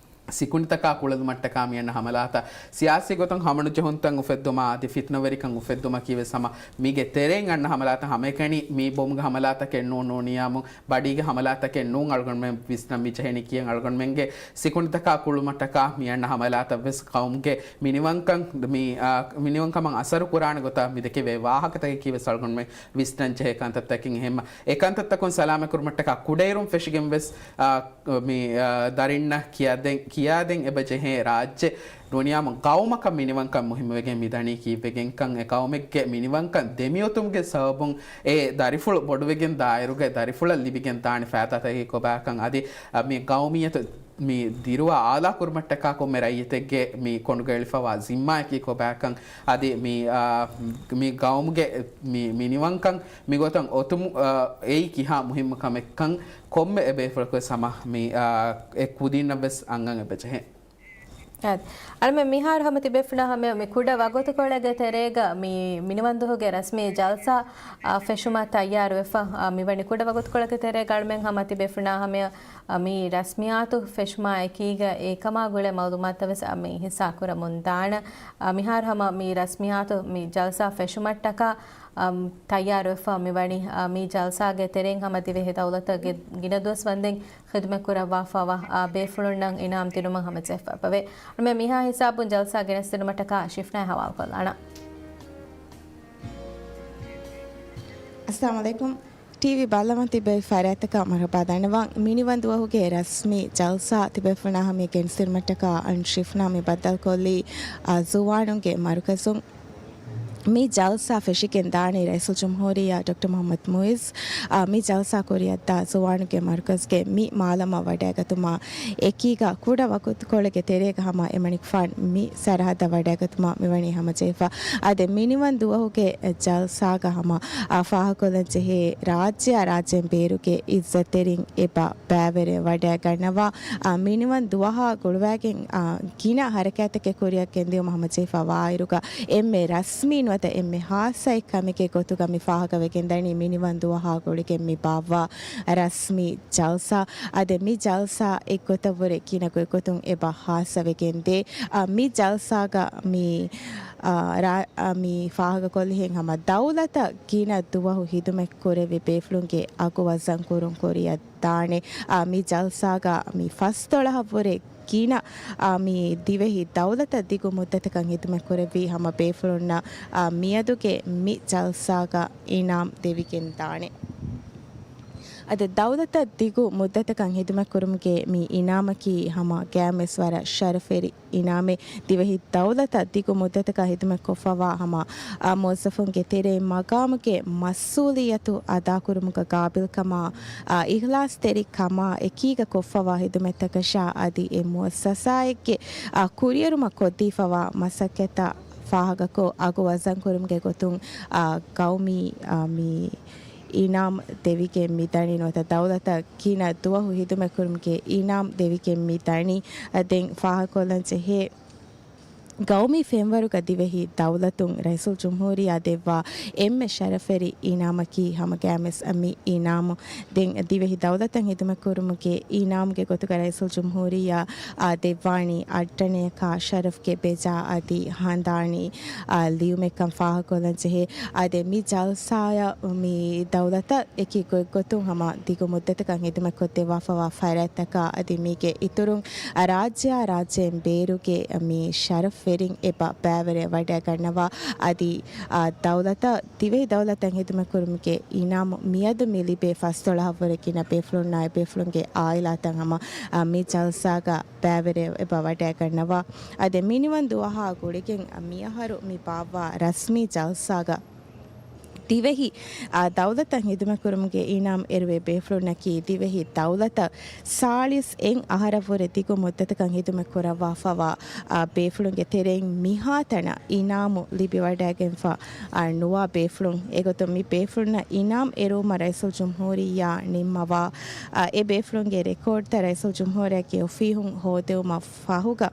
ސިކުނޑިތަކާ ކުޅެލުމަށްޓަކާ މި އަންނަ ހަމަލާތައް، ސިޔާސީ ގޮތުން ހަމަނުޖެހުންތައް އުފެއްދުމާ އަދި ފިތުނަވެރިކަން އުފެއްދުމަކީ ވެސް ހަމަ މީގެ ތެރެއިން އަންނަ ހަމަލާތައް. ހަމައެކަނި މީ ބޮމުގެ ހަމަލާތަކެއް ނޫން، ނޫނިޔާމު ބަޑީގެ ހަމަލާތަކެއް ނޫން. އަޅުގަނޑުމެން ވިސްނަން މި ޖެހެނީ ކިޔަން އަޅުގަނޑުމެންގެ ސިކުނޑިތަކާ ކުޅުމަށްޓަކާ މި އަންނަ ހަމަލާތައް ވެސް ޤައުމުގެ މިނިވަންކަން، މި، އާ، މިނިވަންކަމަށް އަސަރު ކުރާނެ ގޮތަށް މި ދެކެވޭ ވާހަކަތަކަކީ ވެސް އަޅުގަނޑުމެން ވިސްނަން ޖެހޭ ކަންތައްތަކެއް. އެހެންމަ އެ ކަންތައްތަކުން ސަލާމަތް ކުރުމަށްޓަކާ ކުޑައިރުން ފެށިގެން ވެސް، އާ، މި، އާ، ދަރިންނަށް ކިޔާދޭން، ކިޔާދޭން އެބަ ޖެހޭ ރާއްޖެ ނޫނިޔާމު ގައުމަކަށް މިނިވަންކަން މުހިއްމުވެގެން މިދަނީ ކީއްވެގެންކަން، އެ ގައުމެއްގެ މިނިވަންކަން ދެމިއޮތުމުގެ ސަބަބުން އެ ދަރިފުޅު ބޮޑުވެގެން ދާއިރުގައި ދަރިފުޅަށް ލިބިގެން ދާނެ ފައިދާތަކަކީ ކޮބާކަން އަދި، އަ، މި ގައުމިއްޔަތު މި ދިރުވާ އާލާ ކުރުމަށްޓަކާ ކޮންމެ ރައްޔިތެއްގެ މި ކޮނޑުގައިލިފަވާ ޒިންމާއަކީ ކޮބާކަން އަދި މި، އާ، މި ގައުމުގެ މި މިނިވަންކަން މިގޮތަށް އޮތުމު، އާ، އެއީ ކިހާ މުހިއްމު ކަމެއްކަން ކޮންމެ އެބޭފުޅަކުވެސް ހަމަ މި، އާ، އެ ކުދީންނަށްވެސް އަންގަން އެބަޖެހޭ. އާދެ. އަޅުމެން މިހާރު ހަމަ ތިބޭފުޅުންނާ ހަމަ މި ކުޑަ ވަގުތުކޮޅެއްގެ ތެރޭގަ މި މިނިވަންދުވަހުގެ ރަސްމީ ޖަލްސާ، އާ، ފެށުމަށް ތައްޔާރުވެފަ، އާ، މިވަނީ ކުޑަ ވަގުތުކޮޅެއްގެ ތެރޭގަ އަޅުމެން ހަމަ ތިބޭފުޅުންނާ ހަމަ އަ، މި ރަސްމިއްޔާތު ފެށުމާ އެކީގަ އެކަމާ ގުޅޭ މައުލޫމާތުތައް ވެސް އަ، މި ހިއްސާ ކުރަމުން ދާނަ. އަ، މިހާރު ހަމަ މި ރަސްމިއްޔާތު މި ޖަލްސާ ފެށުމަށްޓަކާ، އަ، ތައްޔާރުވެފަ މިވަނީ. އަ، މި ޖަލްސާގެ ތެރެއިން ހަމަ ދިވެހި ދައުލަތުގެ ގިނަ ދުވަސް ވަންދެން ޚިދުމަތް ކުރައްވާފަވާ، އަ، ބޭފުޅުންނަށް އިނާމް ދިނުމަށް ހަމަޖެހިފައިވޭ. އަޅުމެން މިހާ ހިސާބުން ޖަލްސާ ގެނެސްދިނުމަށްޓަކާ ޝިފްނާއަށް ހަވާލުކޮށްލާނަ. އައްސަލާމު ޢަލައިކުމް. ޓީވީ ބައްލަވަން ތިބޭ ފަރާތްތަކަށް މަރުޙަބާ ދަންނަވަން. މިނިވަންދުވަހުގެ ރަސްމީ ޖަލްސާ ތިބޭފުޅުންނާ ހަމަ ގެނެސްދިނުމަށްޓަކާ އަން ޝިފްނާ މި ބައްދަލުކޮށްލީ، އާ، ޒުވާނުންގެ މަރުކަޒުން. މި ޖަލްސާ ފެށިގެން ދާނީ ރައީސުލްޖުމްހޫރިއްޔާ ޑޮކްޓަރ މުޙައްމަދު މުޢިއްޒު، އާ، މި ޖަލްސާ ކުރިއަށްދާ ޒުވާނުންގެ މަރުކަޒުގެ މި މާލަމަށް ވަޑައިގަތުމާ އެކީގަ ކުޑަ ވަގުތުކޮޅެއްގެ ތެރޭގަ ހަމަ އެމަނިކުފާނު މި ސަރަހައްދަށް ވަޑައިގަތުމަށް މިވަނީ ހަމަޖެހިފަ. އާދެ، މިނިވަންދުވަހުގެ ޖަލްސާގަ ހަމަ، އާ، ފާހަގަކޮށްލަން ޖެހޭ ރާއްޖެއާ ރާއްޖޭން ބޭރުގެ އިއްޒަތްތެރިން އެބަ ބައިވެރިވެ ވަޑައިގަންނަވާ، އާ، މިނިވަންދުވަހާ ގުޅުވައިގެން، އާ، ގިނަ ހަރަކާތްތަކެއް ކުރިއަށް ގެންދިއުމަށް ހަމަޖެހިފަ ވާއިރުގަ އެންމެ ރަސްމީ ނުވަތަ އެންމެ ހާއްސަ އެއް ކަމެއްގެ ގޮތުގަ މި ފާހަގަވެގެންދަނީ މިނިވަންދުވަހާ ގުޅިގެން މި ބާއްވާ ރަސްމީ ޖަލްސާ. އާދެ، މި ޖަލްސާ އެއްގޮތަށްވުރެ ގިނަ ގޮތްގޮތުން އެބަ ހާއްސަވެގެންދޭ. އާ، މި ޖަލްސާގަ މި، އާ، ރާ-، އާ، މި ފާހަގަކޮށްލިހެން ހަމަ ދައުލަތަށް ގިނަ ދުވަހު ހިދުމަތް ކުރެއްވި ބޭފުޅުންގެ އަގު ވަޒަން ކުރުން ކުރިއަށް ދާނެ. އާ، މި ޖަލްސާގަ މި ފަސްދޮޅަހަށްވުރެ ގިނަ، އާ، މި ދިވެހި ދައުލަތަށް ދިގު މުއްދަތަކަށް ހިދުމަތް ކުރެއްވި ހަމަ ބޭފުޅުންނަށް، އާ، މިއަދުގެ މި ޖަލްސާގަ އިނާމް ދެވިގެން ދާނެ. އަދި ދައުލަތަށް ދިގު މުއްދަތަކަށް ހިދުމަތް ކުރުމުގެ މި އިނާމަކީ ހަމަ ގައިމުވެސް ވަރަށް ޝަރަފުވެރި އިނާމެއް. ދިވެހި ދައުލަތަށް ދިގު މުއްދަތަކަށް ހިދުމަތް ކޮށްފަވާ ހަމަ، އާ، މުވައްޒަފުންގެ ތެރެއިން މަގާމުގެ މަސްއޫލިއްޔަތު އަދާކުރުމުގަ ގާބިލްކަމާ، އާ، އިޚްލާޞްތެރިކަމާ އެކީގަ ކޮށްފަވާ ހިދުމަތްތަކަށާ އަދި އެ މުއައްސަސާއެއްގެ، އާ، ކުރިއެރުމަށް ކޮށްދީފަވާ މަސައްކަތްތައް ފާހަގަކޮށް، އަގު ވަޒަންކުރުމުގެ ގޮތުން، އާ، ގައުމީ، އާ، މި އިނާމް ދެވިގެން މިދަނީ ނުވަތަ ދައުލަތަށް ގިނަ ދުވަހު ހިދުމަތްކުރުމުގެ އިނާމް ދެވިގެން މިދަނީ. ދެން ފާހަގަކޮށްލަން ޖެހޭ، ގައުމީ ފެންވަރުގަ ދިވެހި ދައުލަތުން ރައީސުލްޖުމްހޫރިއްޔާ ދެއްވާ އެންމެ ޝަރަފުވެރި އިނާމަކީ ހަމަ ގައިމުވެސް މި އިނާމު. ދެން ދިވެހި ދައުލަތަށް ހިދުމަތްކުރުމުގެ އިނާމުގެ ގޮތުގަ ރައީސުލްޖުމްހޫރިއްޔާ، އާ، ދެއްވާނީ އަށްޑަނޑެއަކާ ޝަރަފްގެ ބެޖާ އަދި ހަނދާނީ، އާ، ލިޔުމެއްކަން ފާހަގަކޮށްލަން ޖެހޭ. އާދެ، މި ޖަލްސާއަށް މި ދައުލަތަށް އެކި ގޮތްގޮތުން ހަމަ ދިގު މުއްދަތަކަށް ހިދުމަތްކޮށްދެއްވާފަވާ ފަރާތްތަކާ އަދި މީގެ އިތުރުން ރާއްޖެއާ ރާއްޖޭން ބޭރުގެ މި ޝަރަފްވެރިން އެބަ ބައިވެރިވެ ވަޑައިގަންނަވާ. އަދި، އާ، ދައުލަތަށް ދިވެހި ދައުލަތަށް ހިދުމަތްކުރުމުގެ އިނާމު މިއަދު މި ލިބޭ ފަސްދޮޅަހަށްވުރެ ގިނަ ބޭފުޅުންނާއި ބޭފުޅުންގެ އާއިލާތައް ހަމަ، އާ، މި ޖަލްސާގަ ބައިވެރިވެ އެބަ ވަޑައިގަންނަވާ. އަދި މިނިވަން ދުވަހާ ގުޅިގެން މިއަހަރު މި ބާއްވާ ރަސްމީ ޖަލްސާގަ ދިވެހި، އާ، ދައުލަތަށް ހިދުމަތްކުރުމުގެ އިނާމް އެރުވޭ ބޭފުޅުންނަކީ، ދިވެހި ދައުލަތަށް ސާޅީސް އެއް އަހަރަށްވުރެ ދިގު މުއްދަތަކަށް ހިދުމަތް ކުރައްވާފަވާ، އާ، ބޭފުޅުންގެ ތެރެއިން މިހާތަނަށް އިނާމު ލިބިވަޑައިގެންފަ، އާ، ނުވާ ބޭފުޅުން. އެގޮތުން މި ބޭފުޅުންނަށް އިނާމް އެރުވުމަށް ރައީސުލްޖުމްހޫރިއްޔާ ނިންމަވާ، އާ، އެ ބޭފުޅުންގެ ރެކޯޑްތައް ރައީސުލްޖުމްހޫރިއްޔާގެ އޮފީހުން ހޯދެވުމަށް ފަހުގަ،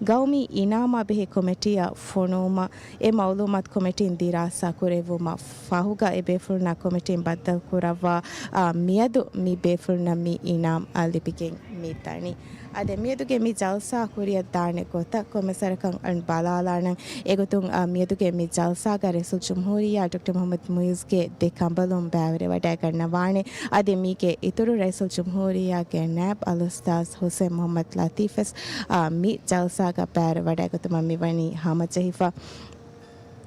ގައުމީ އިނާމާ ބެހޭ ކޮމިޓީއަށް ފޮނުވުމަށް އެ މައުލޫމާތު ކޮމިޓީން ދިރާސާ ކުރެއްވުމަށް ފަހުގަ އެ ބޭފުޅުންނާ ކޮމިޓީން ބައްދަލުކުރައްވާ، އާ، މިއަދު މި ބޭފުޅުންނަށް މި އިނާމް، އާ، ލިބިގެން މި ދަނީ. އަދި މިއަދުގެ މި ޖަލްސާ ކުރިއަށް ދާނެ ގޮތަށް ކޮންމެސް ވަރަކަށް ބަލާލާނަން. އެގޮތުން، އާ، މިއަދުގެ މި ޖަލްސާގަ ރައީސުލްޖުމްހޫރިއްޔާ ޑޮކްޓަރ މުޙައްމަދު މުޢިއްޒުގެ ދެ ކަނބަލުން ބައިވެރިވަޑައިގަންނަވާނެ. އަދި މީގެ އިތުރު ރައީސުލްޖުމްހޫރިއްޔާގެ ނައިބް އަލްއުސްތާޛު ޙުސައިން މުޙައްމަދު ލަތީފްވެސް، އާ، މި ޖަލްސާގަ ބައިވެރިވަޑައިގަތުމަށް މިވަނީ ހަމަޖެހިފަ.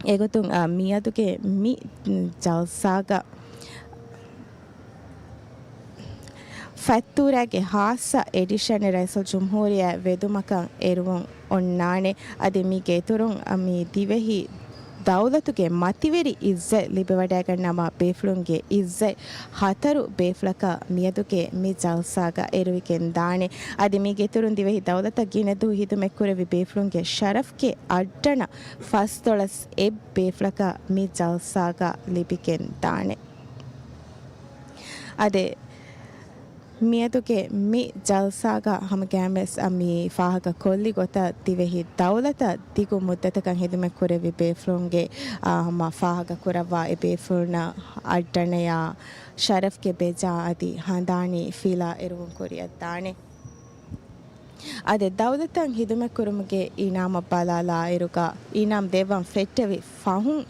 އެގޮތުން، އާ، މިއަދުގެ މި ޖަލްސާގަ ފަތްތޫރާގެ ހާއްސަ އެޑިޝަނެއް ރައީސުލްޖުމްހޫރިއްޔާ ވެދުމަކަށް އެރުވުން އޮންނާނެ. އަދި މީގެ އިތުރުން، އަ، މި ދިވެހި ދައުލަތުގެ މަތިވެރި އިއްޒަތް ލިބިވަޑައިގަންނަވާ ބޭފުޅުންގެ އިއްޒަތް ހަތަރު ބޭފުޅަކަށް މިއަދުގެ މި ޖަލްސާގަ އެރުވިގެން ދާނެ. އަދި މީގެ އިތުރުން ދިވެހި ދައުލަތަށް ގިނަ ދުވަހު ހިދުމަތްކުރެއްވި ބޭފުޅުންގެ ޝަރަފްގެ އައްޑަނަށް ފަސްދޮޅަސް އެއް ބޭފުޅަކަށް މި ޖަލްސާގަ ލިބިގެން ދާނެ. އަދި މިއަދުގެ މި ޖަލްސާގަ ހަމަގައިމުވެސް މި ފާހަގަ ކޮށްލި ގޮތަށް ދިވެހި ދައުލަތަށް ދިގު މުއްދަތަކަށް ހިދުމަތް ކުރެއްވި ބޭފުޅުންގެ، އާ، ހަމަ ފާހަގަ ކުރައްވާ އެ ބޭފުޅުންނަށް އައްޑަނަޔާ ޝަރަފްގެ ބެޖާ އަދި ހަނދާނީ ފިލާ އެރުވުން ކުރިއަށްދާނެ. އަދި ދައުލަތަށް ހިދުމަތްކުރުމުގެ އިނާމަށް ބަލާލާއިރުގަ، އިނާމް ދެއްވަން ފެއްޓެވި ފަހުން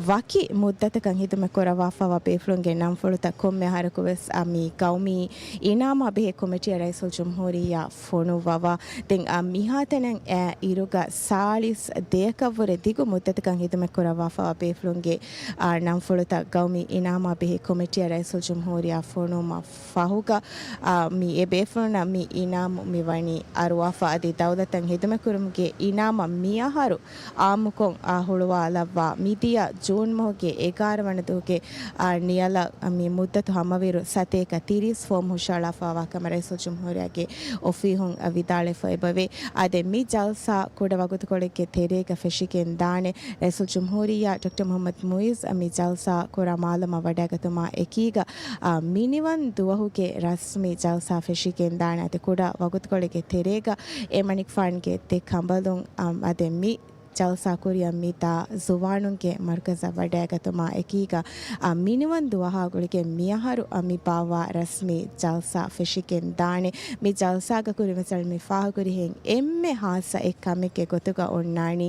ވަކި މުއްދަތަކަށް ހިދުމަތް ކުރައްވާފައިވާ ބޭފުޅުންގެ ނަންފުޅުތައް ކޮންމެ އަހަރަކުވެސް މި ގައުމީ އިނާމާ ބެހޭ ކޮމިޓީއަށް ރައީސުލްޖުމްހޫރިއްޔާ ފޮނުއްވަވާ. ދެން މިހާތަނަށް އިރުގަ ސާޅީސް ދެއަކަށްވުރެ ދިގު މުއްދަތަކަށް ހިދުމަތް ކުރައްވާފައިވާ ބޭފުޅުންގެ، އާ، ނަންފުޅުތައް ގައުމީ އިނާމާ ބެހޭ ކޮމިޓީއަށް ރައީސުލްޖުމްހޫރިއްޔާ ފޮނުވުމަށް ފަހުގަ، އާ، މި އެ ބޭފުޅުންނަށް މި އިނާމު މި ވަނީ އަރުވާފަ. އަދި ދައުލަތަށް ހިދުމަތްކުރުމުގެ އިނާމަށް މިއަހަރު އާއްމުކޮށް، އާ، ހުޅުވާލައްވާ މިދިޔަ ޖޫން މަހުގެ އެގާރަ ވަނަ ދުވަހުގެ، އާ، ނިޔަލަށް މި މުއްދަތު ހަމަވިއިރު ސަތޭކަ ތިރީސް ފޯމް ހުށައަޅާފައިވާ ކަމަށް ރައީސުލްޖުމްހޫރިއްޔާގެ އޮފީހުން ވިދާޅުވެފަ އެބަވޭ. އާ، ދެން މި ޖަލްސާ ކުޑަ ވަގުތުކޮޅެއްގެ ތެރޭގަ ފެށިގެން ދާނެ. ރައީސުލްޖުމްހޫރިއްޔާ ޑޮކްޓަރ މުޙައްމަދު މުޢިއްޒު މި ޖަލްސާ ކުރާ މާލަމާ ވަޑައިގަތުމާ އެކީގަ، އާ، މިނިވަން ދުވަހުގެ ރަސްމީ ޖަލްސާ ފެށިގެންދާނެ. އަދި ކުޑަ ވަގުތުކޮޅެއްގެ ތެރޭގަ އެމަނިކުފާނުގެ ދެ ކަނބަލުން، އާ، އަދި މި ޖަލްސާ ކުރިއަށް މި ދާ ޒުވާނުންގެ މަރުކަޒަށް ވަޑައިގަތުމާ އެކީގަ، އާ، މިނިވަން ދުވަހާ ގުޅިގެން މިއަހަރު، އާ، މި ބާއްވާ ރަސްމީ ޖަލްސާ ފެށިގެން ދާނެ. މި ޖަލްސާގަ ކުރިމަތިލް މި ފާހަގަކުރިހެން އެންމެ ހާއްސަ އެއް ކަމެއްގެ ގޮތުގަ އޮންނާނީ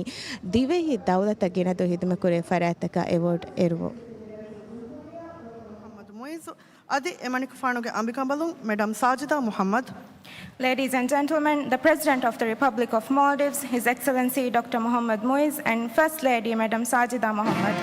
ދިވެހި ދައުލަތަށް ގިނަ ދުވަހު ހިދުމަތްކުރެވި ފަރާތްތަކަށް އެވޯޑް އެރުވުން. މުޙައްމަދު މުޢިއްޒު އަދި އެމަނިކުފާނުގެ އަނބިކަނބަލުން މެޑަމް ސާޖިދާ މުޙައްމަދު. Ladies and gentlemen, the President of the Republic of Maldives, His Excellency Doctor Mohammad Muiz, and First Lady Madam Sajida Mohammad.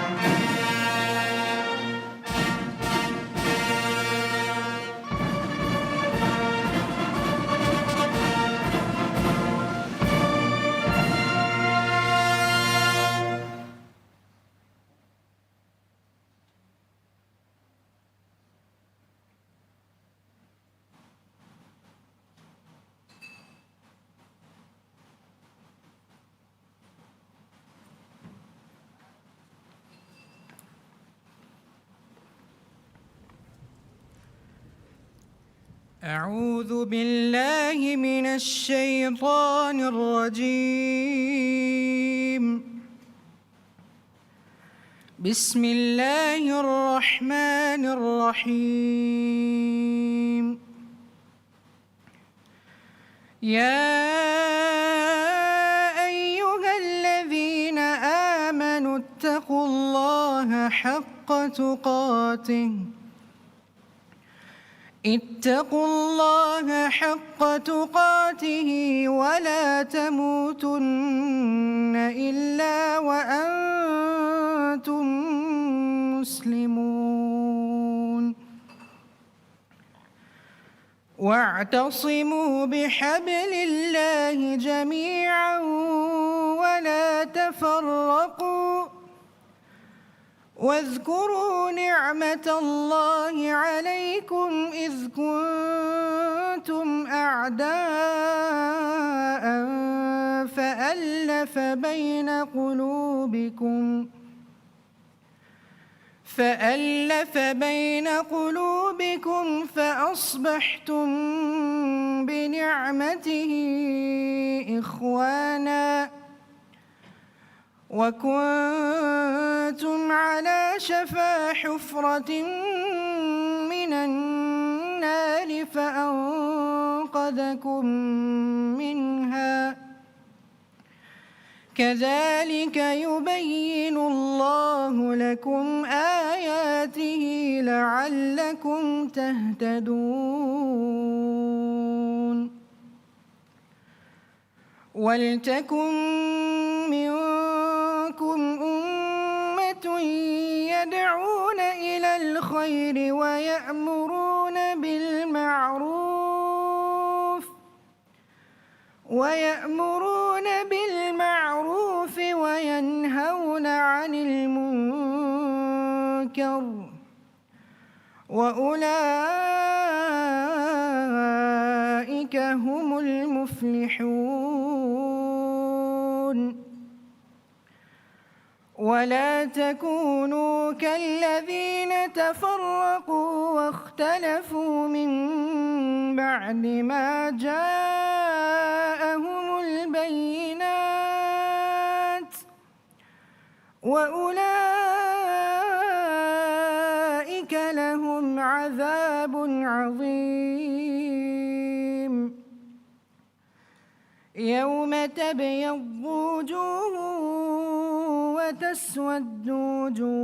أعوذ بالله من الشيطان الرجيم. بسم الله الرحمن الرحيم. يا أيها الذين آمنوا اتقوا الله حق تقاته، اتقوا الله حق تقاته ولا تموتن إلا وأنتم مسلمون. واعتصموا بحبل الله جميعا ولا تفرقوا، واذكروا نعمة الله عليكم إذ كنتم أعداء فألف بين قلوبكم فألف بين قلوبكم فأصبحتم بنعمته إخوانا وكنتم على شفا حفرة من النار فأنقذكم منها كذلك يبين الله لكم آياته لعلكم تهتدون. ولتكن منكم أمة يدعون إلى الخير ويأمرون بالمعروف ويأمرون بالمعروف وينهون عن المنكر وأولئك هم المفلحون. ولا تكونوا كالذين تفرقوا واختلفوا من بعد ما جاءهم البينات وأولئك لهم عذاب عظيم. يوم تبيض وجوه وتسود وجوه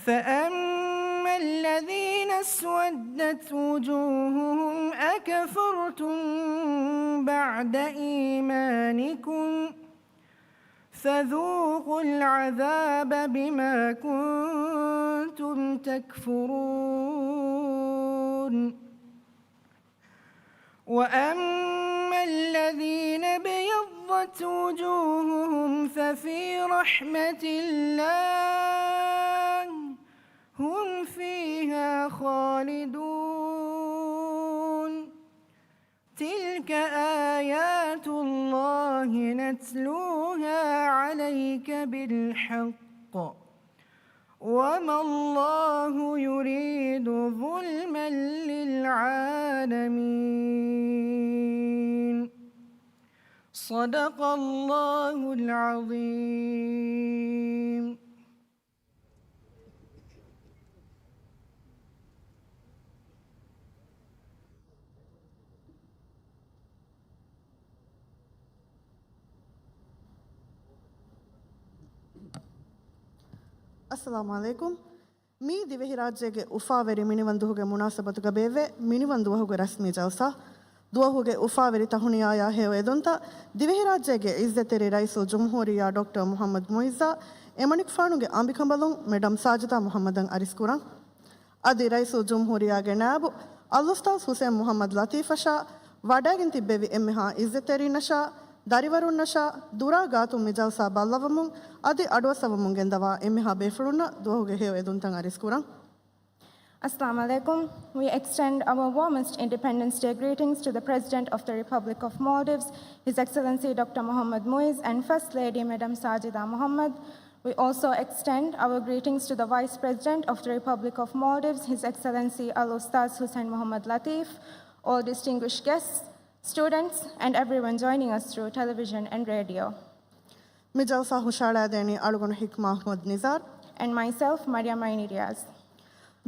فأما الذين اسودت وجوههم أكفرتم بعد إيمانكم فذوقوا العذاب بما كنتم تكفرون. وأما الذين ابيضت وجوههم ففي رحمة الله هم فيها خالدون. تلك آيات الله نتلوها عليك بالحق وما الله يريد ظلما للعالمين. صدق الله العظيم. އައްސަލާމު ޢަލައިކުމް. މީ ދިވެހިރާއްޖޭގެ އުފާވެރި މިނިވަން ދުވަހުގެ މުނާސަބަތުގަ ބޭއްވޭ މިނިވަން ދުވަހުގެ ރަސްމީ ޖަލްސާ. ދުވަހުގެ އުފާވެރި ތަހުނިޔާޔާ ހެޔޮ އެދުންތައް ދިވެހިރާއްޖޭގެ އިއްޒަތްތެރި ރައީސުލްޖުމްހޫރިއްޔާ ޑޮކްޓަރ މުޙައްމަދު މުޢިއްޒާ، އެމަނިކުފާނުގެ އަނބިކަނބަލުން މެޑަމް ސާޖިދާ މުޙައްމަދަށް އަރިސްކުރަން. އަދި ރައީސުލްޖުމްހޫރިއްޔާގެ ނާއިބު އަލްއުސްތާޛް ޙުސައިން މުޙައްމަދު ލަތީފަށާ ވަޑައިގެން ތިއްބެވި އެންމެހާ އިއްޒަތްތެރީންނަށާ، ދަރިވަރުންނަށާ، ދުރާ ގާތުން މި ޖަލްސާ ބައްލަވަމުން އަދި އަޑުއައްސަވަމުން ގެންދަވާ އެންމެހާ ބޭފުޅުންނަށް ދުވަހުގެ ހެޔޮ އެދުންތައް އަރިސްކުރަން. Assalamu alaikum. We extend our warmest Independence Day greetings to the President of the Republic of Maldives, His Excellency Doctor Mohammad Muiz, and First Lady Madam Sajida Mohammad. We also extend our greetings to the Vice President of the Republic of Maldives, His Excellency Al Ustaz Hussein Mohammad Latif, all distinguished guests, students, and everyone joining us through television and radio. މި ޖަލްސާ ހުށައަޅާދޭނީ އަޅުގަނޑު ހިކްމާ އަޙްމަދު ނިޒާރް and myself, Mariam Aini Riaz.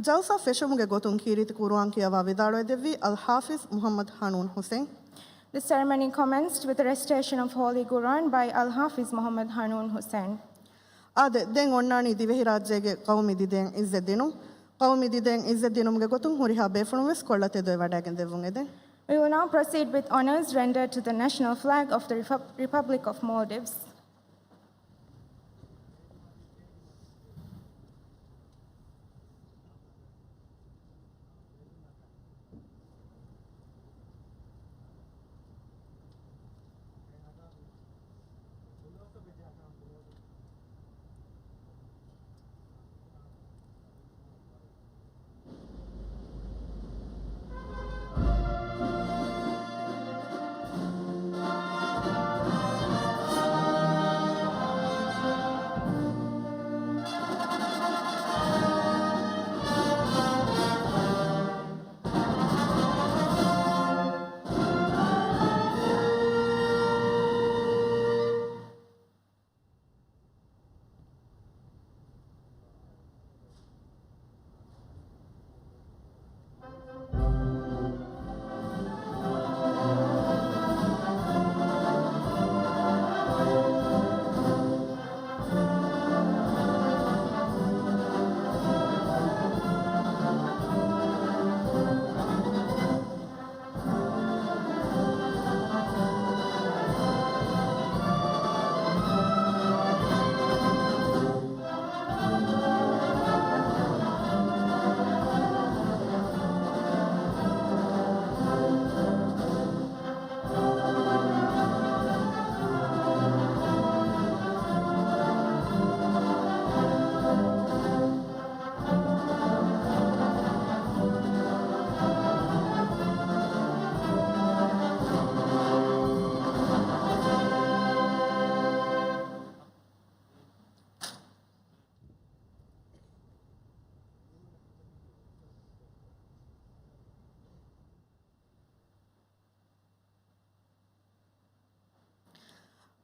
ޖަލްސާ ފެށުމުގެ ގޮތުން ކީރިތި ޤުރުއާން ކިޔަވާ ވިދާޅުވެދެއްވީ އަލް ޙާފިޒް މުޙައްމަދު ޙަނޫން ޙުސެން. The ceremony commenced with the recitation of Holy Quran by Al Hafiz Muhammad Hanun Hussein. އާދެ، ދެން އޮންނާނީ ދިވެހިރާއްޖޭގެ ޤައުމީ ދިދައިން އިއްޒަތް ދިނުން. ޤައުމީ ދިދައިން އިއްޒަތް ދިނުމުގެ ގޮތުން ހުރިހާ ބޭފުޅުން ވެސް ކޮށްލަ ތެދުވެ ވަޑައިގެން ދެއްވުން އެދެން. We will now proceed with honors rendered to the national flag of the Repub-, Republic of Maldives.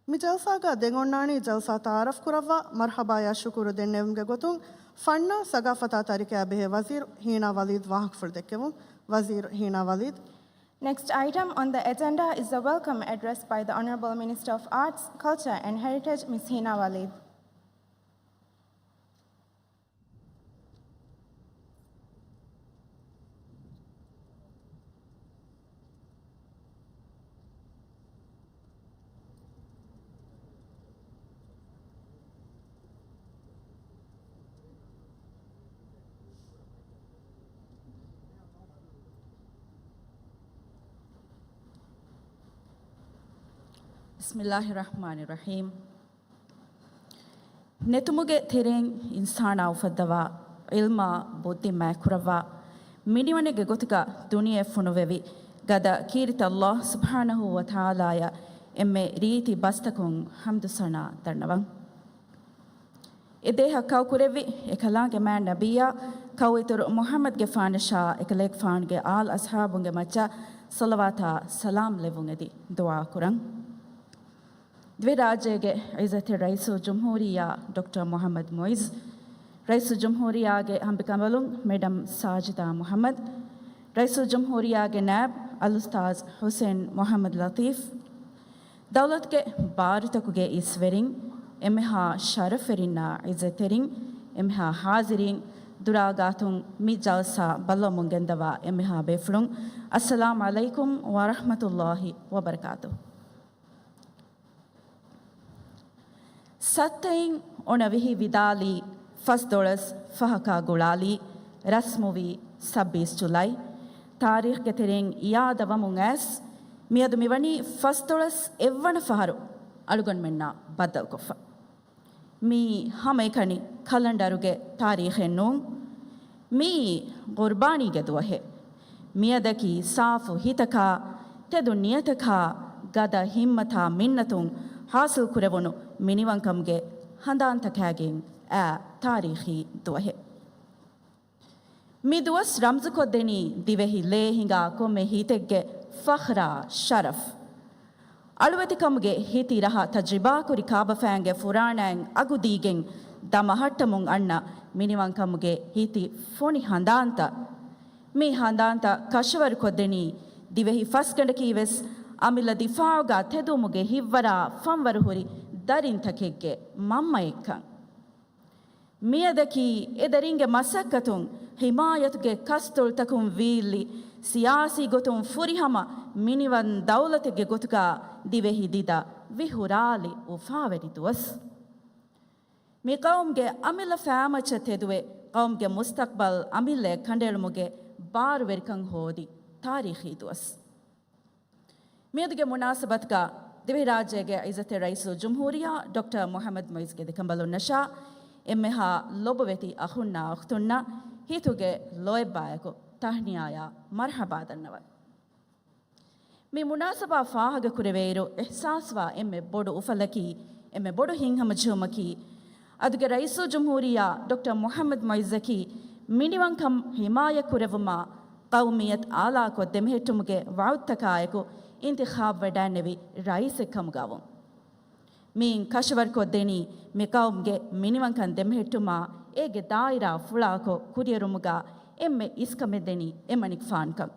މި ޖަލްސާގަ ދެން އޮންނާނީ ޖަލްސާ ތަޢާރަފް ކުރައްވާ މަރްޙަބާޔާ ޝުކުރު ދެންނެވުމުގެ ގޮތުން ފަންނާ ސަގާފަތާ ތަރިކަޔާ ބެހޭ ވަޒީރު ހީނާ ވަލީދު ވާހަކަފުޅު ދެއްކެވުން. ވަޒީރު ހީނާ ވަލީދު. Next item on the agenda is the welcome address by the Honorable Minister of Arts, Culture and Heritage, Miss Hina Waleed. بسم الله الرحمن الرحيم. ނެތުމުގެ ތެރެއިން އިންސާނާ އުފައްދަވާ، ޢިލްމާ ބުއްދި މާތްކުރައްވާ، މިނިވަނެއްގެ ގޮތުގަ ދުނިޔެ ފޮނުވެވި، ގަދަ ކީރިތި ﷲ ސުބްޙާނަހޫ ވަތަޢާލާޔަށް އެންމެ ރީތި ބަސްތަކުން ޙަމްދު ސަނާ ދަންނަވަން. އެ ދޭހަ ކައު ކުރެއްވި އެކަލާނގެ މާތް ނަބިއްޔާ، ކައު އިތުރު މުޙައްމަދުގެފާނަށާ އެކަލޭގެފާނުގެ އާލް އަޞްޙާބުންގެ މައްޗަށް ޞަލަވާތާ ސަލާމް ލެއްވުން އެދި ދުޢާ ކުރަން. ދިވެހިރާއްޖޭގެ ޢިއްޒަތްތެރި ރައީސުލްޖުމްހޫރިއްޔާ ޑޮކްޓަރ މުޙައްމަދު މުޢިއްޒު، ރައީސުލްޖުމްހޫރިއްޔާގެ ހަމަކަނބަލުން މެޑަމް ސާޖިދާ މުޙައްމަދު، ރައީސުލްޖުމްހޫރިއްޔާގެ ނާއިބު އަލްއުސްތާޛު ޙުސެން މުޙައްމަދު ލަޠީފް، ދައުލަތުގެ ބާރުތަކުގެ އިސްވެރިން، އެންމެހާ ޝަރަފްވެރިންނާ ޢިއްޒަތްތެރިން، އެންމެހާ ޙާޟިރީން، ދުރާ ގާތުން މި ޖަލްސާ ބައްލަވަމުން ގެންދަވާ އެންމެހާ ބޭފުޅުން، އައްސަލާމް ޢަލައިކުމް ވަރަޙްމަތުﷲި ވަބަރަކާތުހު. ސައްތައިން އޮނަ ވިހި ވިދާލީ، ފަސްދޮޅަސް ފަހަކާ ގުޅާލީ، ރަސްމުވީ ސައްބީސް ޖުލައި. ތާރީޚްގެ ތެރެއިން އިޔާދަވަމުން އައިސް، މިއަދު މިވަނީ ފަސްދޮޅަސް އެއްވަނަ ފަހަރު އަޅުގަނޑުމެންނާ ބައްދަލުކޮށްފަ. މީ ހަމައެކަނި ކަލަންޑަރުގެ ތާރީޚެއް ނޫން. މީ ޤުރްބާނީގެ ދުވަހެއް. މިއަދަކީ ސާފު ހިތަކާ، ތެދު ނިޔަތަކާ، ގަދަ ހިއްމަތާ މިންނަތުން ޙާޞިލް ކުރެވުނު މިނިވަންކަމުގެ ހަނދާންތަކާގެން އާ ތާރީޚީ ދުވަހެއް. މި ދުވަސް ރަމްޒުކޮށްދެނީ ދިވެހި ލޭ ހިނގާ ކޮންމެ ހިތެއްގެ ފަޚްރާ ޝަރަފް. އަޅުވެތިކަމުގެ ހިތި ރަހަ ތަޖްރިބާކުރި ކާބަފައިންގެ ފުރާނައިން އަގުދީގެން ދަމަހައްޓަމުން އަންނަ މިނިވަންކަމުގެ ހިތި ފޮނި ހަނދާންތައް. މި ހަނދާންތައް ކަށަވަރުކޮށްދެނީ ދިވެހި ފަސްގަނޑަކީވެސް އަމިއްލަ ދިފާޢުގަ ތެދުވުމުގެ ހިތްވަރާ ފަންވަރުހުރި ދަރިންތަކެއްގެ މަންމައެއްކަން. މިއަދަކީ އެދަރިންގެ މަސައްކަތުން ހިމާޔަތުގެ ކަސްތޮޅުތަކުން ވީއްލި، ސިޔާސީ ގޮތުން ފުރިހަމަ މިނިވަން ދައުލަތެއްގެ ގޮތުގަ ދިވެހި ދިދަ ވިހުރާލި އުފާވެރި ދުވަސް. މި ޤައުމުގެ އަމިއްލަ ފައިމައްޗަށް ތެދުވެ، ޤައުމުގެ މުސްތަޤްބަލް އަމިއްލައަށް ކަނޑައެޅުމުގެ ބާރުވެރިކަން ހޯދި ތާރީޚީ ދުވަސް. މިއަދުގެ މުނާސަބަތުގަ ދިވެހިރާއްޖޭގެ ޢިއްޒަތްތެރި ރައީސުލްޖުމްހޫރިއްޔާ ޑޮކްޓަރ މުޙައްމަދު މުޢިއްޒުގެ ދެކަނބަލުންނަށާ އެންމެހާ ލޮބުވެތި އަޚުންނާ އުޚްތުންނަށް ހިތުގެ ލޯތްބާއެކު ތަހްނިޔާޔާ މަރްޙަބާ ދަންނަވަން. މި މުނާސަބާ ފާހަގަކުރެވޭއިރު އިޙްސާސްވާ އެންމެ ބޮޑު އުފަލަކީ، އެންމެ ބޮޑު ހިތްހަމަޖެހުމަކީ، އަދުގެ ރައީސުލްޖުމްހޫރިއްޔާ ޑޮކްޓަރ މުޙައްމަދު މުޢިއްޒަކީ މިނިވަންކަން ޙިމާޔަތްކުރެއްވުމާ، ޤައުމިއްޔަތު އާލާކޮށް ދެމެހެއްޓުމުގެ ވަޢުދުތަކާއެކު އިންތިޚާބުވެ ޑާންނެވި ރައީސެއް ކަމުގައިވުން. މިއިން ކަށަވަރުކޮށްދެނީ މި ޤައުމުގެ މިނިވަންކަން ދެމެހެއްޓުމާ، އޭގެ ދާއިރާ ފުޅާކޮށް ކުރިއެރުމުގަ އެންމެ އިސްކަމެއް ދެނީ އެމަނިކުފާނުކަން.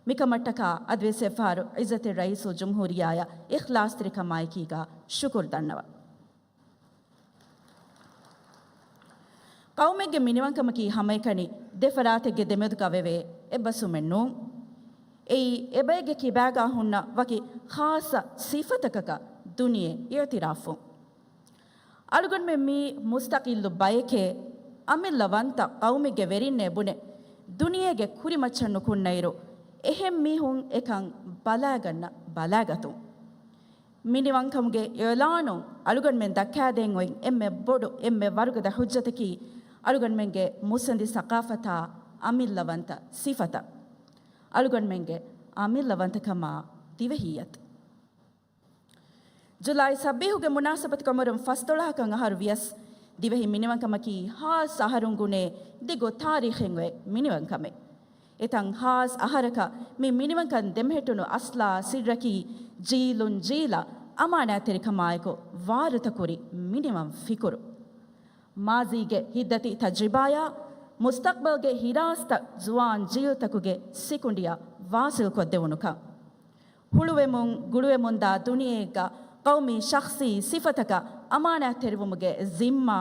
މިކަމަށްޓަކާ އަދިވެސް އެއްފަހަރު ޢިއްޒަތްތެރި ރައީސުލްޖުމްހޫރިއްޔާޔަށް އިޚްލާޞްތެރިކަމާއެކީގަ ޝުކުރު ދަންނަވަން. ޤައުމެއްގެ މިނިވަންކަމަކީ ހަމައެކަނި ދެފަރާތެއްގެ ދެމެދުގަ ވެވޭ އެއްބަސްވުމެއް ނޫން. އެއީ އެބައެއްގެ ކިބާގާ ހުންނަ ވަކި ޚާއްޞަ ސިފަތަކަކަށް ދުނިޔެ އިޢުތިރާފު. އަޅުގަނޑުމެން މީ މުސްތަޤިއްލު ބައެކޭ، އަމިއްލަވަންތަ ޤައުމެއްގެ ވެރިންނޭ ބުނެ، ދުނިޔޭގެ ކުރިމައްޗަށް ނުކުންނައިރު، އެހެން މީހުން އެކަން ބަލާގަންނަ ބަލާގަތުން. މިނިވަންކަމުގެ އިޢުލާނުން އަޅުގަނޑުމެން ދައްކާދޭން އޮތް އެންމެ ބޮޑު، އެންމެ ވަރުގަދަ ޙުއްޖަތަކީ، އަޅުގަނޑުމެންގެ މުއްސަނދި ސަޤާފަތާ އަމިއްލަވަންތަ ސިފަތައް. އަޅުގަނޑުމެންގެ އަމިއްލަވަންތަކަމާ ދިވެހިއްޔަތު. ޖުލައި ސައްބީހުގެ މުނާސަބަތުގަ އުމުރުން ފަސްދޮޅަހަކަށް އަހަރު ވިޔަސް، ދިވެހި މިނިވަންކަމަކީ ހާސް އަހަރުން ގުނޭ ދިގު ތާރީޚެއް އޮތް މިނިވަންކަމެއް. އެތަން ހާސް އަހަރަކަށް މި މިނިވަންކަން ދެމެހެއްޓުނު އަސްލާ ސިއްރަކީ، ޖީލުން ޖީލަށް އަމާނާތްތެރިކަމާއެކު ވާރުތަކުރި މިނިވަން ފިކުރު. މާޒީގެ ހިތްދަތި ތަޖްރިބާޔާ މުސްތަޤްބަލްގެ ހިރާސްތައް ޒުވާން ޖީލްތަކުގެ ސިކުނޑިއަށް ވާސިލްކޮށްދެވުނުކަން. ހުޅުވެމުން ގުޅުވެމުންދާ ދުނިޔެއެއްގަ ޤައުމީ ޝަޚްޞީ ސިފަތަކަށް އަމާނާތްތެރިވުމުގެ ޒިންމާ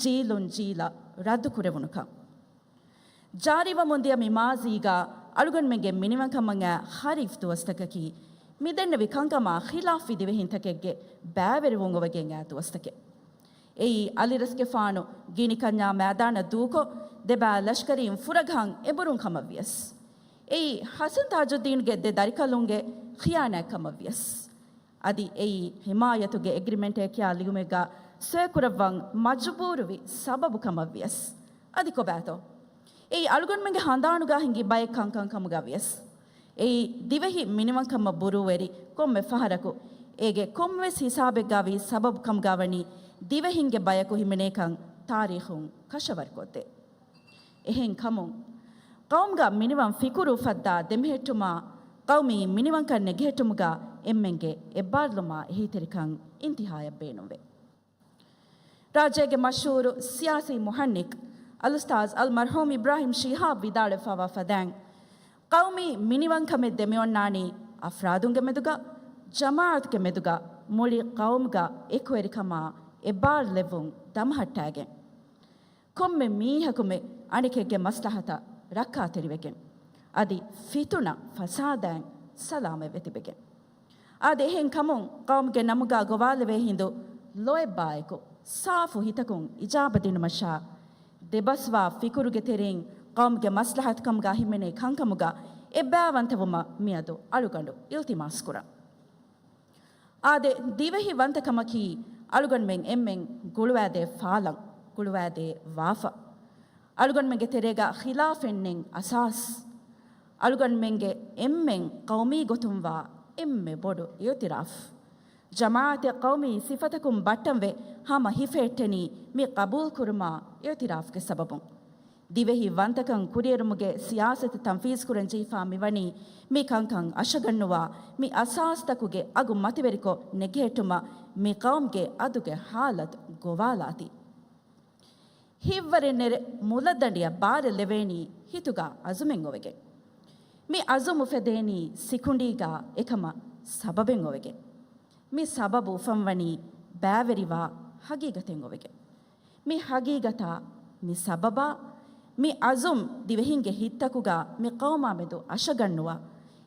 ޖީލުން ޖީލަށް ރައްދުކުރެވުނުކަން. ޖާރީވަމުންދިޔަ މި މާޒީގަ އަޅުގަނޑުމެންގެ މިނިވަންކަމަށް އައި ޚަރީފް ދުވަސްތަކަކީ، މިދެންނެވި ކަންކަމާ ޚިލާފްވި ދިވެހިންތަކެއްގެ ބައިވެރިވުން އޮވެގެން އައި ދުވަސްތަކެއް. އެއީ އަލިރަސްގެފާނު ގިނިކަންޏާ މައިދާނަށް ދޫކޮށް، ދެބައި ލަޝްކަރީން ފުރަގަހަން އެނބުރުން ކަމަށްވިޔަސް. އެއީ ޙަސަން ތާޖުއްދީންގެ ދެ ދަރިކަލުންގެ ޚިޔާނާތް ކަމަށްވިޔަސް. އަދި އެއީ ޙިމާޔަތުގެ އެގްރިމެންޓޭ ކިޔާ ލިޔުމެއްގަ ސޮއިކުރައްވަން މަޖުބޫރުވި ސަބަބު ކަމަށްވިޔަސް. އަދި ކޮބާތޯ؟ އެއީ އަޅުގަނޑުމެންގެ ހަނދާނުގަ ހިނގި ބައެއް ކަންކަން ކަމުގަ ވިޔަސް. އެއީ ދިވެހި މިނިވަންކަމަށް ބުރޫވެރި ކޮންމެ ފަހަރަކު އޭގެ ކޮންމެވެސް ހިސާބެއްގަ ވީ ސަބަބު ކަމުގަ ވަނީ ދިވެހިންގެ ބަޔަކު ހިމެނޭކަން ތާރީޚުން ކަށަވަރުކޮށްދޭ. އެހެން ކަމުން، ޤައުމުގަ މިނިވަން ފިކުރު ފައްދާ ދެމެހެއްޓުމާ، ޤައުމީ މިނިވަންކަން ނެގެހެއްޓުމުގަ އެންމެންގެ އެއްބާރުލުމާ އެހީތެރިކަން އިންތިހާޔަށް ބޭނުންވޭ. ރާއްޖޭގެ މަޝްހޫރު ސިޔާސީ މުޙައްނިކް އަލްއުސްތާޛް އަލްމަރްޙޫމް އިބްރާހިމް ޝިހާބް ވިދާޅުވެފަވާ ފަދައިން، ޤައުމީ މިނިވަންކަމެއް ދެމިއޮންނާނީ އަފްރާދުންގެ މެދުގަ، ޖަމާޢަތުގެ މެދުގަ، މުޅި ޤައުމުގަ އެކުވެރިކަމާ އެއްބާރުލެއްވުން ދަމަހައްޓާގެން. ކޮންމެ މީހަކުމެ އަނެކެއްގެ މަސްލަހަތަށް ރައްކާތެރިވެގެން، އަދި ފިތުނަ ފަސާދައިން ސަލާމަތްވެ ތިބެގެން. އާދެ، އެހެން ކަމުން ޤައުމުގެ ނަމުގަ ގޮވާލެވޭ ހިނދު ލޯތްބާއެކު ސާފު ހިތަކުން އިޖާބަ ދިނުމަށާ، ދެބަސްވާ ފިކުރުގެ ތެރެއިން ޤައުމުގެ މަސްލަހަތުކަމުގަ ހިމެނޭ ކަންކަމުގަ އެއްބައިވަންތަވުމަށް މިއަދު އަޅުގަނޑު އިލްތިމާސްކުރަން. އާދެ، ދިވެހި ވަންތަކަމަކީ އަޅުގަނޑުމެން އެންމެން ގުޅުވާދޭ ފާލަން، ގުޅުވާދޭ ވާފަ. އަޅުގަނޑުމެންގެ ތެރޭގަ ޚިލާފެއް ނެތް އަސާސް. އަޅުގަނޑުމެންގެ އެންމެން ޤައުމީ ގޮތުންވާ އެންމެ ބޮޑު އިއުތިރާފް. ޖަމާޢަތެއް ޤައުމީ ސިފަތަކުން ބައްޓަންވެ ހަމަ ހިފެހެއްޓެނީ މި ޤަބޫލުކުރުމާ އިއުތިރާފްގެ ސަބަބުން. ދިވެހި ވަންތަކަން ކުރިއެރުމުގެ ސިޔާސަތު ތަންފީޒުކުރަން ޖެހިފާ މިވަނީ މި ކަންކަން އަށަގަންނުވާ، މި އަސާސްތަކުގެ އަގު މަތިވެރިކޮށް ނެގެހެއްޓުމަށް މި ޤައުމުގެ އަދުގެ ޙާލަތު ގޮވާލާތީ. ހިތްވަރެއް ނެރެ މުލައްދަނޑިއަށް ބާރެއް ލެވޭނީ ހިތުގަ އަޒުމެއް އޮވެގެން. މި އަޒުމު ފެދޭނީ ސިކުނޑީގަ އެކަމަށް ސަބަބެއް އޮވެގެން. މި ސަބަބު އުފަންވަނީ ބައިވެރިވާ ހަގީގަތެއް އޮވެގެން. މި ހަގީގަތާ، މި ސަބަބާ، މި އަޒުމް ދިވެހިންގެ ހިތްތަކުގަ މި ޤައުމާ މެދު އަށަގަންނުވާ،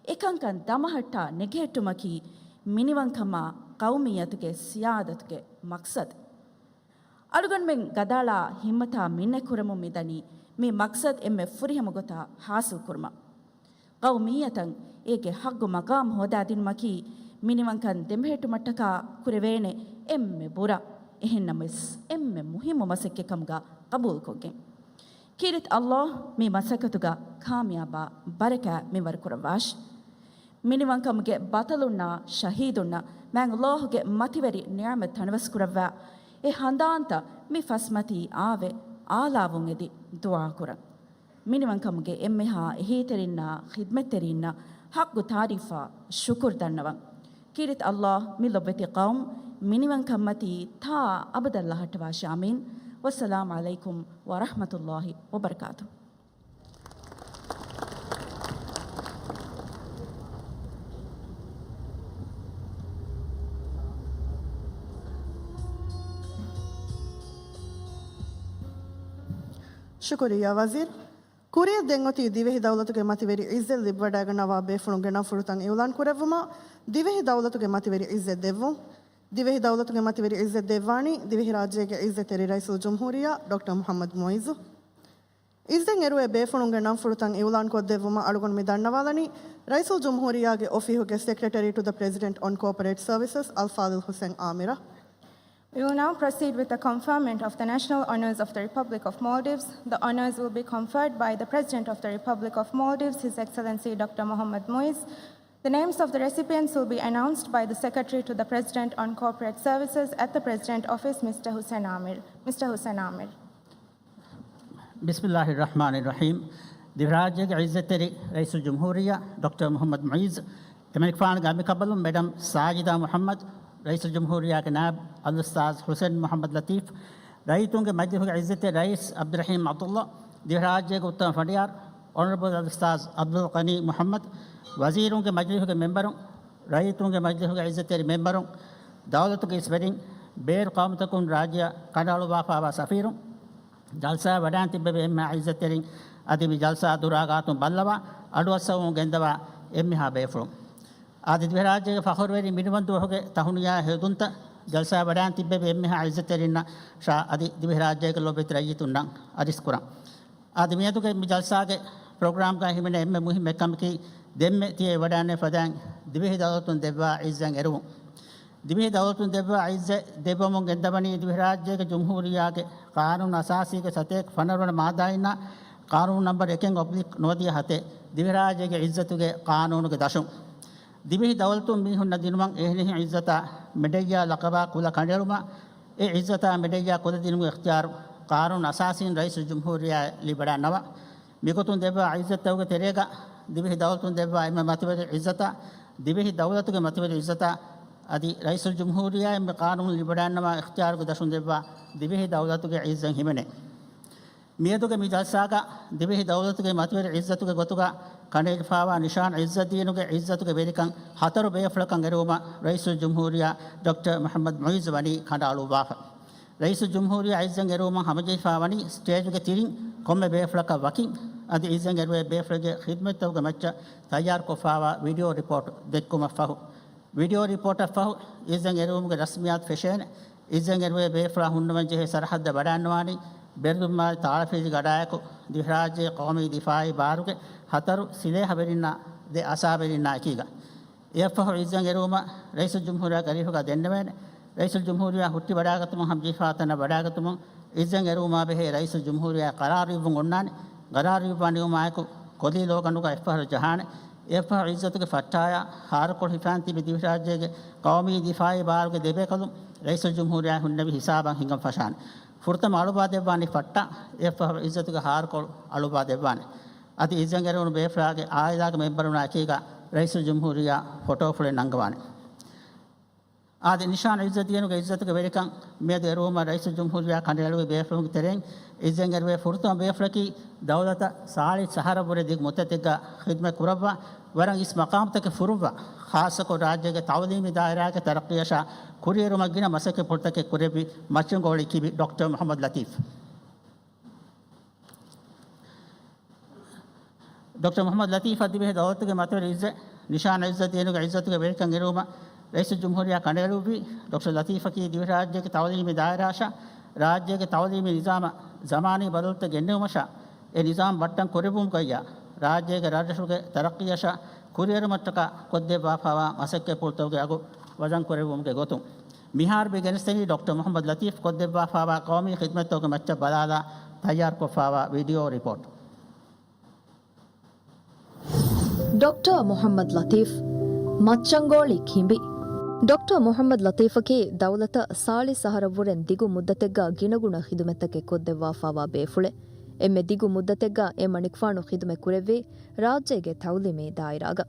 އެކަންކަން ދަމަހައްޓާ ނެގެހެއްޓުމަކީ މިނިވަންކަމާ ޤައުމިއްޔަތުގެ ސިޔާދަތުގެ މަޤްޞަދު. އަޅުގަނޑުމެން ގަދައަޅާ ހިންމަތާ މިންނަތްކުރަމުން މިދަނީ މި މަޤްޞަދު އެންމެ ފުރިހަމަ ގޮތަށް ޙާޞިލްކުރުމަށް. ޤައުމިއްޔަތަށް އޭގެ ޙައްޤު މަޤާމު ހޯދާދިނުމަކީ މިނިވަންކަން ދެމެހެއްޓުމަށްޓަކާ ކުރެވޭނެ އެންމެ ބުރަ، އެހެންނަމަވެސް އެންމެ މުހިއްމު މަސައްކަތް ކަމުގަ ޤަބޫލުކޮށްގެން. ކީރިތި ﷲ މި މަސައްކަތުގަ ކާމިޔާބާ ބަރަކާތް މިންވަރު ކުރައްވާށި. މިނިވަންކަމުގެ ބަޠަލުންނާ ޝަހީދުންނަށް މާތް ﷲ ގެ މަތިވެރި ނިޢުމަތް ތަނަވަސްކުރައްވާ، އެ ހަނދާންތައް މި ފަސްމަތީ އާވެ އާލާވުން އެދި ދުޢާކުރަން. މިނިވަންކަމުގެ އެންމެހާ އެހީތެރިންނާ ޚިދްމަތްތެރިންނަށް ޙައްޤު ތާރީފާ ޝުކުރު ދަންނަވަން. ކީރިތި ﷲ މި ލޮބުވެތި ޤައުމު މިނިވަންކަންމަތީ ތާ އަބަދަށް ލަހައްޓަވާށި. އާމީން. ވައްސަލާމު ޢަލައިކުމް ވަރަޙްމަތުﷲ ވަބަރަކާތުހު. ޝުކުރިއްޔާ ވަޒީރު. ކުރިއަށް ދެން އޮތީ ދިވެހި ދައުލަތުގެ މަތިވެރި ޢިއްޒަތް ލިބިވަޑައިގަންނަވާ ބޭފުޅުންގެ ނަންފުޅުތައް އިޢުލާން ކުރެއްވުމަށް ދިވެހި ދައުލަތުގެ މަތިވެރި ޢިއްޒަތް ދެއްވުން. ދިވެހި ދައުލަތުގެ މަތިވެރި ޢިއްޒަތް ދެއްވާނީ ދިވެހިރާއްޖޭގެ ޢިއްޒަތްތެރި ރައީސުލްޖުމްހޫރިއްޔާ ޑޮކްޓަރ މުޙައްމަދު މުޢިއްޒު. ޢިއްޒަތް އެރުވޭ ބޭފުޅުންގެ ނަންފުޅުތައް އިޢުލާން ކޮށްދެއްވުމަށް އަޅުގަނޑު މި ދަންނަވާލަނީ ރައީސުލްޖުމްހޫރިއްޔާގެ އޮފީހުގެ ސެކްރެޓަރީ ޓު ދަ ޕްރެޒިޑެންޓް އޮން ކޯޕަރޭޓް ސަރވިސަސް އަލްފާޟިލް ޙުސެން އާމިރަށް. We will now proceed with the conferment of the National Honours of the Republic of Maldives. The honours will be conferred by the President of the Republic of Maldives, His Excellency Doctor Mohammad Muiz. The names of the recipients will be announced by the Secretary to the President on Corporate Services at the President Office, Mister Hussein Amir. Mister Hussein Amir. ބިސްމިﷲ ރަޙްމާނި ރަޙީމް. ދިވެހިރާއްޖޭގެ ޢިއްޒަތްތެރި ރައީސުލްޖުމްހޫރިއްޔާ ޑޮކްޓަރ މުޙައްމަދު މުޢިއްޒު، އެމަނިކުފާނުގެ އަނބިކަނބަލުން މެޑަމް ސާޖިދާ މުޙައްމަދު، ރައީސުލްޖުމްހޫރިއްޔާގެ ނާއިބު އަލްއުސްތާޛު ޙުސައިން މުޙައްމަދު ލަތީފް، ރައްޔިތުންގެ މަޖިލީހުގެ ޢިއްޒަތްތެރި ރައީސް ޢަބްދުއްރަޙީމް ޢަބްދުﷲ، ދިވެހިރާއްޖޭގެ އުއްތަމަ ފަނޑިޔާރު އޮނަރަބަލް އަލްއުސްތާޛު ޢަބްދުލްޣަނީ މުޙައްމަދު، ވަޒީރުންގެ މަޖިލީހުގެ މެންބަރުން، ރައްޔިތުންގެ މަޖިލީހުގެ ޢިއްޒަތްތެރި މެންބަރުން، ދައުލަތުގެ އިސްވެރިން، ބޭރު ޤައުމުތަކުން ރާއްޖެއަށް ކަނޑައަޅުއްވާފައިވާ ސަފީރުން، ޖަލްސާއަށް ވަޑައިން ތިއްބެވި އެންމެހާ ޢިއްޒަތްތެރިން، އަދި މި ޖަލްސާ ދުރާ ގާތުން ބައްލަވާ އަޑުއައްސަވަމުން ގެންދަވާ އެންމެހާ ބޭފުޅުން. އަދި ދިވެހިރާއްޖޭގެ ފަޚުރުވެރި މިނިވަންދުވަހުގެ ތަހުނިޔާ ހެޔޮދުންތައް ޖަލްސާއަށް ވަޑައިން ތިއްބެވި އެންމެހާ ޢިއްޒަތްތެރިންނަށާ އަދި ދިވެހިރާއްޖޭގެ ލޯބިވެތި ރައްޔިތުންނަށް އަރިސްކުރަން. އަދި މިއަދުގެ މި ޖަލްސާގެ ޕްރޮގްރާމްގައި ހިމެނޭ އެންމެ މުހިއްމު އެއްކަމަކީ، ދެންމެ ތިޔަ ވަޑައިން ފަދައިން ދިވެހި ދައުލަތުން ދެއްވާ ޢިއްޒަތް އެރުވުން. ދިވެހި ދައުލަތުން ދެއްވާ ޢިއްޒަތް ދެއްވަމުން ގެންދަވަނީ ދިވެހިރާއްޖޭގެ ޖުމްހޫރިއްޔާގެ ޤާނޫނު އަސާސީގެ ސަތޭކަ ފަނަރަ ވަނަ މާއްދާއިންނާ ޤާނޫނު ނަމްބަރު އެކެއް އޮބްލިކް ނުވަދިހަ ހަތެއް، ދިވެހިރާއްޖޭގެ ޢިއްޒަތުގެ ޤާނޫނުގެ ދަށުން. ދިވެހި ދައުލަތުން މީހުންނަށް ދިނުމަށް އެހެނިހެން ޢިއްޒަތާ މެޑައްޔާ ލަޤަބާ ކުލަ ކަނޑައެޅުމަށް، އެ ޢިއްޒަތާ މެޑައްޔާ ކުލަ ދިނުމުގެ އިޚްތިޔާރު ޤާނޫނު އަސާސީން ރައީސުލްޖުމްހޫރިއްޔާއަށް ލިބިވަޑައިގަންނަވާ. މިގޮތުން ދެއްވާ ޢިއްޒަތްތަކުގެ ތެރޭގަ ދިވެހި ދައުލަތުން ދެއްވާ އެންމެ މަތިވެރި ޢިއްޒަތާ، ދިވެހި ދައުލަތުގެ މަތިވެރި ޢިއްޒަތާ، އަދި ރައީސުލްޖުމްހޫރިއްޔާ އެންމެ ޤާނޫނު ލިބިވަޑައިގަންނަވާ އިޚްތިޔާރުގެ ދަށުން ދެއްވާ ދިވެހި ދައުލަތުގެ ޢިއްޒަތް ހިމެނޭ. މިއަދުގެ މި ޖަލްސާގަ ދިވެހި ދައުލަތުގެ މަތިވެރި ޢިއްޒަތުގެ ގޮތުގަ ކަނޑައެޅިފައިވާ ނިޝާން ޢިއްޒައްދީނުގެ ޢިއްޒަތުގެ ވެރިކަން ހަތަރު ބޭފުޅަކަށް އެރުވުމަށް ރައީސުލްޖުމްހޫރިއްޔާ ޑޮކްޓަރ މުޙައްމަދު މުޢިއްޒު ވަނީ ކަނޑައަޅުއްވާފަ. ރައީސުލްޖުމްހޫރިއްޔާ ޢިއްޒަތް އެރުވުމަށް ހަމަޖެހިފައިވަނީ ސްޓޭޖުގެ ތިރިން ކޮންމެ ބޭފުޅަކަށް ވަކިން، އަދި ޢިއްޒަތް އެރުވޭ ބޭފުޅެއްގެ ޚިދުމަތްތަކުގެ މައްޗަށް ތައްޔާރުކޮށްފައިވާ ވީޑިއޯ ރިޕޯޓް ދެއްކުމަށްފަހު، ވީޑިއޯ ރިޕޯޓަށްފަހު ޢިއްޒަތް އެރުވުމުގެ ރަސްމިއްޔާތު ފެށޭނެ. ޢިއްޒަތް އެރުވޭ ބޭފުޅާ ހުންނަވަން ޖެހޭ ސަރަހައްދަށް ވަޑައިގަންނަވާނީ ބެރުލިންމާލި ތާޅަފިލިގެ ގަޑާއެކު ދިވެހިރާއްޖޭގެ ޤައުމީ ދިފާޢީ ބާރުގެ ހަތަރު ސިލޭހަވެރިންނާ ދެ އަސާވެރިންނާ އެކީގަ. އެއަށްފަހު ޢިއްޒަތް އެރުވުމަށް ރައީސުލްޖުމްހޫރިއްޔާގެ އަރިހުގަ ދެންނެވޭނެ. ރައީސުލްޖުމްހޫރިއްޔާ ހުއްޓިވަޑައިގަތުމުން ހަމަޖެހިފައިވާ ތަނަށް ވަޑައިގަތުމުން ޢިއްޒަތް އެރުވުމާ ބެހޭ ރައީސުލްޖުމްހޫރިއްޔާ ޤަރާރު އިއްވަން އޮންނާނެ. ޤަރާރު އިއްވާ ނިމުމާއެކު ކޮލީ ލޯގަނޑުގަ އެއްފަހަރު ޖަހާނެ. އެއަށްފަހު ޢިއްޒަތުގެ ފައްޓާޔާ ހާރުކޮޅު ހިފާން ތިބި ދިވެހިރާއްޖޭގެ ޤައުމީ ދިފާޢީ ބާރުގެ ދެބޭކަލުން ރައީސުލްޖުމްހޫރިއްޔާ ހުންނެވި ހިސާބަށް ހިނގަން ފަށާނެ. ފުރަތަމަ އަޅުއްވާދެއްވާނީ ފައްޓާ، އެއަށްފަހު ޢިއްޒަތުގެ ހާރުކޮޅު އަޅުއްވާދެއްވާނެ. އަދި ޢިއްޒަތް އެރުވުނު ބޭފުޅާގެ ޢާއިލާގެ މެމްބަރުންނާ އެކީގަ ރައީސުލްޖުމްހޫރިއްޔާ ފޮޓޯފުޅެއް ނަންގަވާނެ. އާދެ، ނިޝާން ޢިއްޒައްދީނުގެ ޢިއްޒަތުގެ ވެރިކަން މިއަދު އެރުވުމަށް ރައީސުލްޖުމްހޫރިއްޔާ ކަނޑައެޅުއްވި ބޭފުޅުންގެ ތެރެއިން ޢިއްޒަތް އެރުވޭ ފުރަތަމަ ބޭފުޅަކީ ދައުލަތަށް ސާޅީސް އަހަރަށްވުރެ ދިގު މުއްދަތެއްގަ ޚިދުމަތް ކުރައްވާ، ވަރަށް އިސް މަޤާމްތަކެއް ފުރުއްވާ، ޚާއްޞަކޮށް ރާއްޖޭގެ ތަޢުލީމީ ދާއިރާގެ ތަރައްޤީއަށާ ކުރިއެރުމަށް ގިނަ މަސައްކަތްޕުޅުތަކެއް ކުރެއްވި މައްޗަންގޮޅި ކިބި ޑޮކްޓަރ މުޙައްމަދު ލަތީފް. ޑޮކްޓަރ މުޙައްމަދު ލަތީފަށް ދިވެހި ދައުލަތުގެ މަތިވެރި ޢިއްޒަތް، ނިޝާން ޢިއްޒައްދީނުގެ ޢިއްޒަތުގެ ވެރިކަން އެރުވުމަށް ރައީސުލްޖުމްހޫރިއްޔާ ކަނޑައެޅުއްވީ، ޑޮކްޓަރ ލަތީފަކީ ދިވެހިރާއްޖޭގެ ތަޢުލީމީ ދާއިރާއަށާ ރާއްޖޭގެ ތަޢުލީމީ ނިޒާމަށް ޒަމާނީ ބަދަލުތައް ގެންނެވުމަށާ އެ ނިޒާމް ބައްޓަން ކުރެއްވުމުގައްޔާ ރާއްޖޭގެ ރަށްރަށުގެ ތަރައްޤީއަށާ ކުރިއެރުމަށްޓަކާ ކޮށްދެއްވާފައިވާ މަސައްކަތްޕުޅުތަކުގެ އަގު ވަޒަން ކުރެއްވުމުގެ ގޮތުން މިހާރު މި ގެނެސްދެނީ ޑޮކްޓަރ މުޙައްމަދު ލަތީފް ކޮށްދެއްވާފައިވާ ޤައުމީ ޚިދުމަތްތަކުގެ މައްޗަށް ބަލާލާ ތައްޔާރުކޮށްފައިވާ ވީޑިއޯ ރިޕޯޓް. ޑޮކްޓަރ މުޙައްމަދު ލަތީފް، މައްޗަންގޯޅި ކިނބި. ޑޮކްޓަރ މުޙައްމަދު ލަތީފަކީ ދައުލަތަށް ސާޅީސް އަހަރަށްވުރެން ދިގު މުއްދަތެއްގަ ގިނަގުނަ ޚިދުމަތްތަކެއް ކޮށްދެއްވާފައިވާ ބޭފުޅެއް. އެންމެ ދިގު މުއްދަތެއްގަ އެ މަނިކުފާނު ޚިދުމަތް ކުރެއްވީ ރާއްޖޭގެ ތަޢުލީމީ ދާއިރާގަ.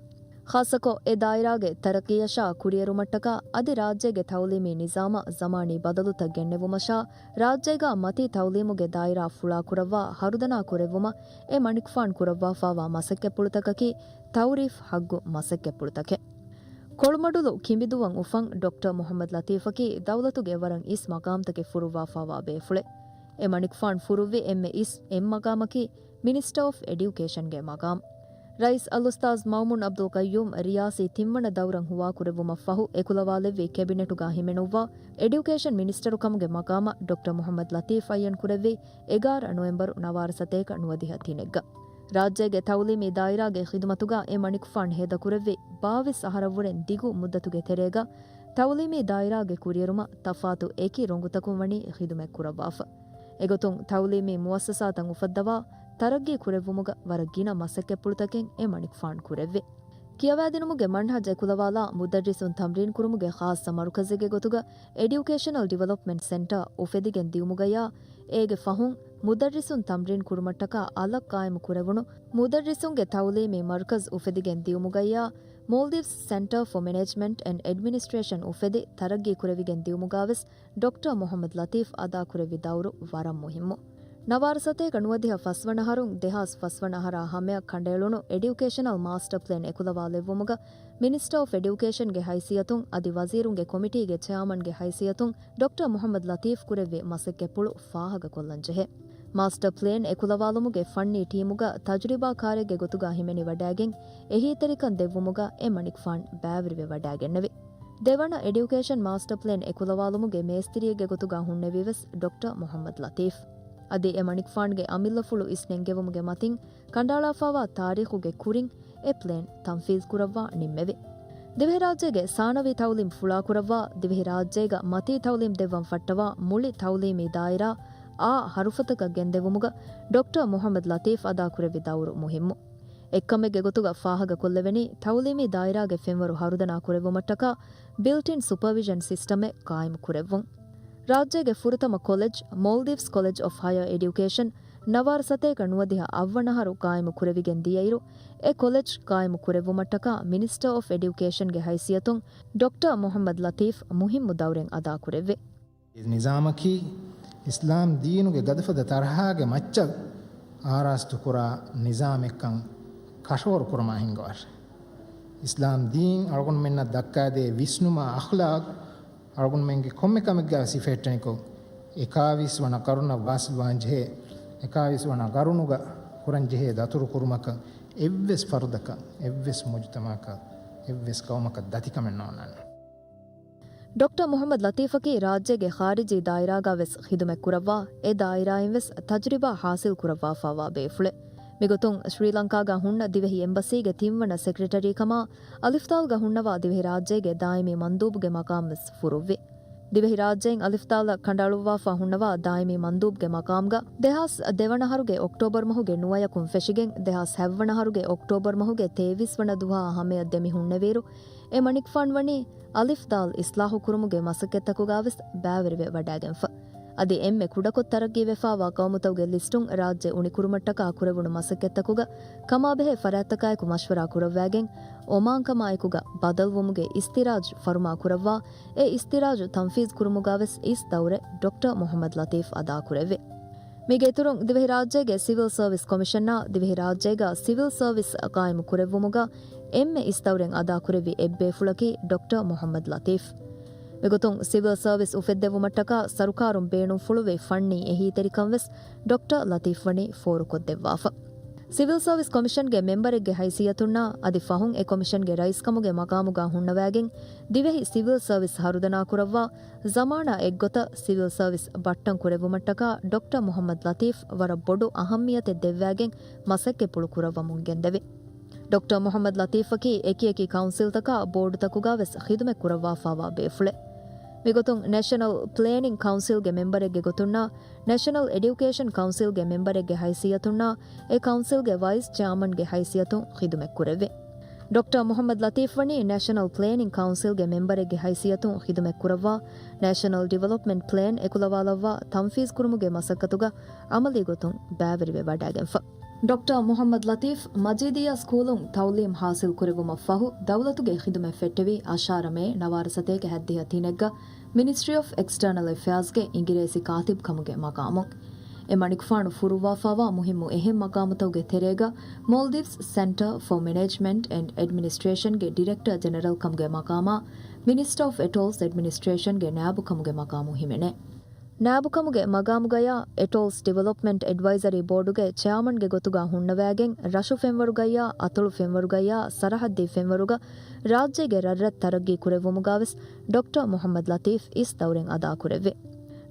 ޚާއްޞަކޮށް، އެ ދާއިރާގެ ތަރައްޤީއަށާ ކުރިއެރުމަށްޓަކާ އަދި ރާއްޖޭގެ ތަޢުލީމީ ނިޒާމަށް ޒަމާނީ ބަދަލުތައް ގެންނެވުމަށާ، ރާއްޖޭގަ މަތީ ތަޢުލީމުގެ ދާއިރާ ފުޅާކުރައްވާ ހަރުދަނާ ކުރެއްވުމަށް އެ މަނިކުފާން ކުރައްވާފައިވާ މަސައްކަތްޕުޅުތަކަކީ ތައުރީފް ޙައްގު މަސައްކަތްޕުޅުތަކެއް. ކޮޅުމަޑުލު ކިނބިދުވަން އުފަން ޑޮކްޓަރ މުޙައްމަދު ލަތީފަކީ ދައުލަތުގެ ވަރަށް އިސް މަޤާމްތަކެއް ފުރުއްވާފައިވާ ބޭފުޅެއް. އެ މަނިކުފާން ފުރުއްވި އެންމެ އިސް އެއް މަޤާމަކީ މިނިސްޓަރ އޮފް އެޑިއުކޭޝަންގެ މަޤާމް. ރައީސް އަލްއުސްތާޛު މައުމޫން ޢަބްދުލް ޤައްޔޫމް ރިޔާސީ ތިންވަނަ ދައުރަށް ހުވާކުރެއްވުމަށްފަހު، އެކުލަވާލެއްވި ކެބިނެޓުގަ ހިމެނުއްވާ، އެޑިއުކޭޝަން މިނިސްޓަރު ކަމުގެ މަޤާމަށް ޑޮކްޓަރ މުޙައްމަދު ލަތީފް އައްޔަން ކުރެއްވީ އެގާރަ ނޮވެމްބަރު ނަވާރަ ސަތޭކަ ނުވަދިހަ ތިނެއްގަ. ރާއްޖޭގެ ތަޢުލީމީ ދާއިރާގެ ޚިދުމަތުގަ އެ މަނިކުފާން ހޭދަކުރެއްވި ބާވީސް އަހަރަށްވުރެން ދިގު މުއްދަތުގެ ތެރޭގަ، ތަޢުލީމީ ދާއިރާގެ ކުރިއެރުމަށް ތަފާތު އެކި ރޮނގުތަކުން ވަނީ ޚިދުމަތް ކުރައްވާފަ. އެގޮތުން ތަޢުލީމީ މުއައްސަސާތައް އުފައްދަވާ، ތަރައްގީ ކުރެއްވުމުގަ ވަރަށް ގިނަ މަސައްކަތްޕުޅުތަކެއް އެ މަނިކުފާން ކުރެއްވި. ކިޔަވާދިނުމުގެ މަންހަޖް އެކުލަވާލާ، މުދައްރިސުން ތަމްރީން ކުރުމުގެ ޚާއްޞަ މަރުކަޒެއްގެ ގޮތުގަ އެޑިއުކޭޝަނަލް ޑިވެލޮޕްމަންޓް ސެންޓަރ އުފެދިގެން ދިޔުމުގަޔާ، އޭގެ ފަހުން މުދައްރިސުން ތަމްރީން ކުރުމަށްޓަކާ އަލަށް ޤާއިމު ކުރެވުނު މުދައްރިސުންގެ ތަޢުލީމީ މަރުކަޒް އުފެދިގެން ދިޔުމުގައްޔާ، މޯލްޑިވްސް ސެންޓަރ ފޯ މެނޭޖްމަންޓް އެންޑް އެޑްމިނިސްޓްރޭޝަން އުފެދި ތަރައްގީ ކުރެވިގެން ދިއުމުގާވެސް ޑޮކްޓަރ މުހައްމަދު ލަތީފް އަދާކުރެއްވި ދައުރު ވަރަށް މުހިއްމު. ނަވާރަ ސަތޭކަ ނުވަދިހަ ފަސްވަނަ އަހަރުން ދެހާސް ފަސްވަނަ އަހަރާ ހަމަޔަށް ކަނޑައެޅުނު އެޑިއުކޭޝަނަލް މާސްޓަ ޕްލޭން އެކުލަވާލެއްވުމުގަ މިނިސްޓަރ އޮފް އެޑިއުކޭޝަންގެ ހައިސިއްޔަތުން އަދި ވަޒީރުންގެ ކޮމިޓީގެ ޗެއާމަންގެ ހައިސިއްޔަތުން ޑޮކްޓަރ މުހައްމަދު ލަތީފް ކުރެއްވި މަސައްކަތްޕުޅު ފާހަގަކޮށްލަންޖެހޭ. މާސްޓަ ޕްލޭން އެކުލަވާލުމުގެ ފަންނީ ޓީމުގަ ތަޖުރިބާކާރެއްގެ ގޮތުގަ ހިމެނިވަޑައިގެން އެހީތެރިކަން ދެއްވުމުގަ އެ މަނިކުފާން ބައިވެރިވެވަޑައިގެންނެވި. ދެވަނަ އެޑިއުކޭޝަން މާސްޓަ ޕްލޭން އެކުލަވާލުމުގެ މޭސްތިރިއެއްގެ ގޮތުގަ ހުންނެވީވެސް ޑޮކްޓަރ މުހައްމަދު ލަތީފް. އަދި އެ މަނިކުފާންގެ އަމިއްލަފުޅު އިސްނެންގެވުމުގެ މަތިން ކަނޑައަޅާފައިވާ ތާރީޚުގެ ކުރިން އެ ޕްލޭން ތަންފީޒްކުރައްވާ ނިންމެވި. ދިވެހިރާއްޖޭގެ ސާނަވީ ތައުލީމް ފުޅާކުރައްވާ، ދިވެހިރާއްޖޭގަ މަތީ ތައުލީމް ދެއްވަން ފައްޓަވާ މުޅި ތައުލީމީ ދާއިރާ އާ ހަރުފަތަކަށް ގެންދެވުމުގަ ޑޮކްޓަރ މުހައްމަދު ލަތީފް އަދާކުރެއްވި ދައުރު މުހިއްމު. އެއްކަމެއްގެ ގޮތުގަ ފާހަގަކޮށްލެވެނީ، ތައުލީމީ ދާއިރާގެ ފެންވަރު ހަރުދަނާ ކުރެއްވުމަށްޓަކާ ބިލްޓް އިން ސުޕަވިޝަން ސިސްޓަމެއް ޤާއިމު ކުރެއްވުން. ރާއްޖޭގެ ފުރަތަމަ ކޮލެޖް، މޯލްޑިވްސް ކޮލެޖް އޮފް ހަޔަރ އެޑިއުކޭޝަން، ނަވާރަ ސަތޭކަ ނުވަދިހަ އަށްވަނަ އަހަރު ޤާއިމު ކުރެވިގެން ދިޔައިރު، އެ ކޮލެޖް ޤާއިމު ކުރެއްވުމަށްޓަކާ މިނިސްޓަރ އޮފް އެޑިއުކޭޝަންގެ ހައިސިއްޔަތުން ޑޮކްޓަރ މުހައްމަދު ލަތީފް މުހިއްމު ދައުރެއް އަދާކުރެއްވި. ނިޒާމަކީ އިސްލާމް ދީނުގެ ގަދަފަދަ ތަރަހާގެ މައްޗަށް އާރާސްތުކުރާ ނިޒާމެއްކަން ކަށަވަރު ކުރުމާ ހިންގަވާށެ. އިސްލާމް ދީން އަޅުގަނޑުމެންނަށް ދައްކާދޭ ވިސްނުމާ އަޚްލާޤް އަޅުގަނޑުމެންގެ ކޮންމެ ކަމެއްގަ ސިފައެއްޓެނިކޮށް، އެކާވީސް ވަނަ ޤަރުނަށް ވާސިލްވާންޖެހޭ، އެކާވީސް ވަނަ ޤަރުނުގަ ކުރަންޖެހޭ ދަތުރު ކުރުމަކަށް އެއްވެސް ފަރުދަކަށް، އެއްވެސް މުޖުތަމަޢަކަށް، އެއްވެސް ޤައުމަކަށް ދަތިކަމެއް ނޯންނާނެ. ޑޮކްޓަރ މުހައްމަދު ލަތީފަކީ ރާއްޖޭގެ ޚާރިޖީ ދާއިރާގަ ވެސް ޚިދުމަތް ކުރައްވާ، އެ ދާއިރާއިން ވެސް ތަޖުރިބާ ޙާޞިލް ކުރައްވާފައިވާ ބޭފުޅެއް. މިގޮތުން ޝްރީލަންކާގަ ހުންނަ ދިވެހި އެމްބަސީގެ ތިންވަނަ ސެކްރެޓަރީ ކަމާ، އަލިފްދާލްގަ ހުންނަވާ ދިވެހިރާއްޖޭގެ ދާއިމީ މަންދޫބުގެ މަޤާމް ވެސް ފުރުއްވި. ދިވެހިރާއްޖެއިން އަލިފްދާލަށް ކަނޑައަޅުއްވާފަ ހުންނަވާ ދާއިމީ މަންދޫބްގެ މަޤާމްގަ ދެހާސް ދެވަނަ އަހަރުގެ އޮކްޓޯބަރު މަހުގެ ނުވަޔަކުން ފެށިގެން ދެހާސް ހަތްވަނަ އަހަރުގެ އޮކްޓޯބަރު މަހުގެ ތޭވީސް ވަނަ ދުވަހާ ހަމަޔަށް ދެމި ހުންނެވިއިރު، އެ މަނިކުފާން ވަނީ އަލިފްދާލް އިސްލާހު ކުރުމުގެ މަސައްކަތްތަކުގަ ވެސް ބައިވެރިވެ ވަޑައިގެންފަ. އަދި އެންމެ ކުޑަކޮށް ތަރައްގީވެފައިވާ ޤައުމުތަކުގެ ލިސްޓުން ރާއްޖެ އުނިކުރުމަށްޓަކާ ކުރެވުނު މަސައްކަތްތަކުގަ ކަމާބެހޭ ފަރާތްތަކާއެކު މަޝްވަރާ ކުރައްވައިގެން، އޮމާން ކަމާއެކުގަ ބަދަލުވުމުގެ އިސްތިރާޖް ފަރުމާ ކުރައްވާ، އެ އިސްތިރާޖު ތަންފީޒް ކުރުމުގަ ވެސް އިސް ދައުރެއް ޑޮކްޓަރ މުހައްމަދު ލަތީފް އަދާކުރެއްވި. މީގެ އިތުރުން، ދިވެހިރާއްޖޭގެ ސިވިލް ސަރވިސް ކޮމިޝަނާ ދިވެހިރާއްޖޭގަ ސިވިލް ސަރވިސް ޤާއިމު ކުރެއްވުމުގަ އެންމެ އިސް ދައުރެއް އަދާކުރެއްވި އެއްބޭފުޅަކީ ޑޮކްޓަރ މުހައްމަދު ލަތީފް. މިގޮތުން، ސިވިލް ސަރވިސް އުފެއްދެވުމަށްޓަކާ ސަރުކާރުން ބޭނުންފުޅުވި ފަންނީ އެހީތެރިކަން ވެސް ޑޮކްޓަރ ލަތީފް ވަނީ ފޯރުކޮށްދެއްވާފަ. ސިވިލް ސަރވިސް ކޮމިޝަންގެ މެމްބަރެއްގެ ހައިސިއްޔަތުންނާ އަދި ފަހުން އެ ކޮމިޝަންގެ ރައީސްކަމުގެ މަޤާމުގަ ހުންނަވައިގެން، ދިވެހި ސިވިލް ސަރވިސް ހަރުދަނާކުރައްވާ، ޒަމާނާ އެއްގޮތަށް ސިވިލް ސަރވިސް ބައްޓަން ކުރެއްވުމަށްޓަކާ ޑޮކްޓަރ މުހައްމަދު ލަތީފް ވަރަށް ބޮޑު އަހައްމިޔަތެއް ދެއްވައިގެން މަސައްކަތްޕުޅު ކުރައްވަމުން ގެންދެވި. ޑޮކްޓަރ މުހައްމަދު ލަތީފަކީ އެކިއެކި ކައުންސިލްތަކާ ބޯޑުތަކުގަ ވެސް ޚިދުމަތް ކުރައްވާފައިވާ ބޭފުޅެއް. މިގޮތުން ނޭޝަނަލް ޕްލޭނިން ކައުންސިލްގެ މެމްބަރެއްގެ ގޮތުންނާ، ނޭޝަނަލް އެޑިއުކޭޝަން ކައުންސިލްގެ މެމްބަރެއްގެ ހައިސިއްޔަތުންނާ، އެ ކައުންސިލްގެ ވައިސް ޗެއާމަންގެ ހައިސިއްޔަތުން ޚިދުމަތް ކުރެއްވި. ޑޮކްޓަރ މުހައްމަދު ލަތީފް ވަނީ ނޭޝަނަލް ޕްލޭނިން ކައުންސިލްގެ މެމްބަރެއްގެ ހައިސިއްޔަތުން ޚިދުމަތް ކުރައްވާ، ނޭޝަނަލް ޑިވެލޮޕްމަންޓް ޕްލޭން އެކުލަވާލައްވާ ތަންފީޒް ކުރުމުގެ މަސައްކަތުގަ އަމަލީ ގޮތުން ބައިވެރިވެ ވަޑައިގެންފަ. ޑޮކްޓަރ މުހައްމަދު ލަތީފް މަޖީދިއްޔާ ސްކޫލުން ތައުލީމް ހާސިލް ކުރެއްވުމަށްފަހު، ދައުލަތުގެ ޚިދުމަތް ފެއްޓެވި އަށާރަ މޭ ނަވާރަ ސަތޭކަ ހައްދިހަ ތިނެއްގަ މިނިސްޓްރީ އޮފް އެކްސްޓަރނަލް އެފެއާޒްގެ އިނގިރޭސި ކާތިބް ކަމުގެ މަޤާމުން. އެ މަނިކުފާނު ފުރުއްވާފައިވާ މުހިއްމު އެހެން މަޤާމުތަކުގެ ތެރޭގަ މޯލްޑިވްސް ސެންޓަރ ފޯ މެނޭޖްމަންޓް އެންޑް އެޑްމިނިސްޓްރޭޝަންގެ ޑިރެކްޓަރ ޖެނެރަލް ކަމުގެ މަޤާމާ، މިނިސްޓަރ އޮފް އެޓޯލްސް އެޑްމިނިސްޓްރޭޝަންގެ ނާއިބު ކަމުގެ މަޤާމު ހިމެނޭ. ނާއިބުކަމުގެ މަގާމުގަޔާ އެޓޯލްސް ޑިވެލޮޕްމަންޓް އެޑްވައިޒަރީ ބޯޑުގެ ޗެއާމަންގެ ގޮތުގަ ހުންނަވައިގެން ރަށު ފެންވަރުގަޔާ އަތޮޅު ފެންވަރުގަޔާ ސަރަހައްދީ ފެންވަރުގަ ރާއްޖޭގެ ރަށްރަށް ތަރައްގީ ކުރެއްވުމުގަވެސް ޑޮކްޓަރ މުހައްމަދު ލަތީފް އިސް ދައުރެއް އަދާކުރެއްވި.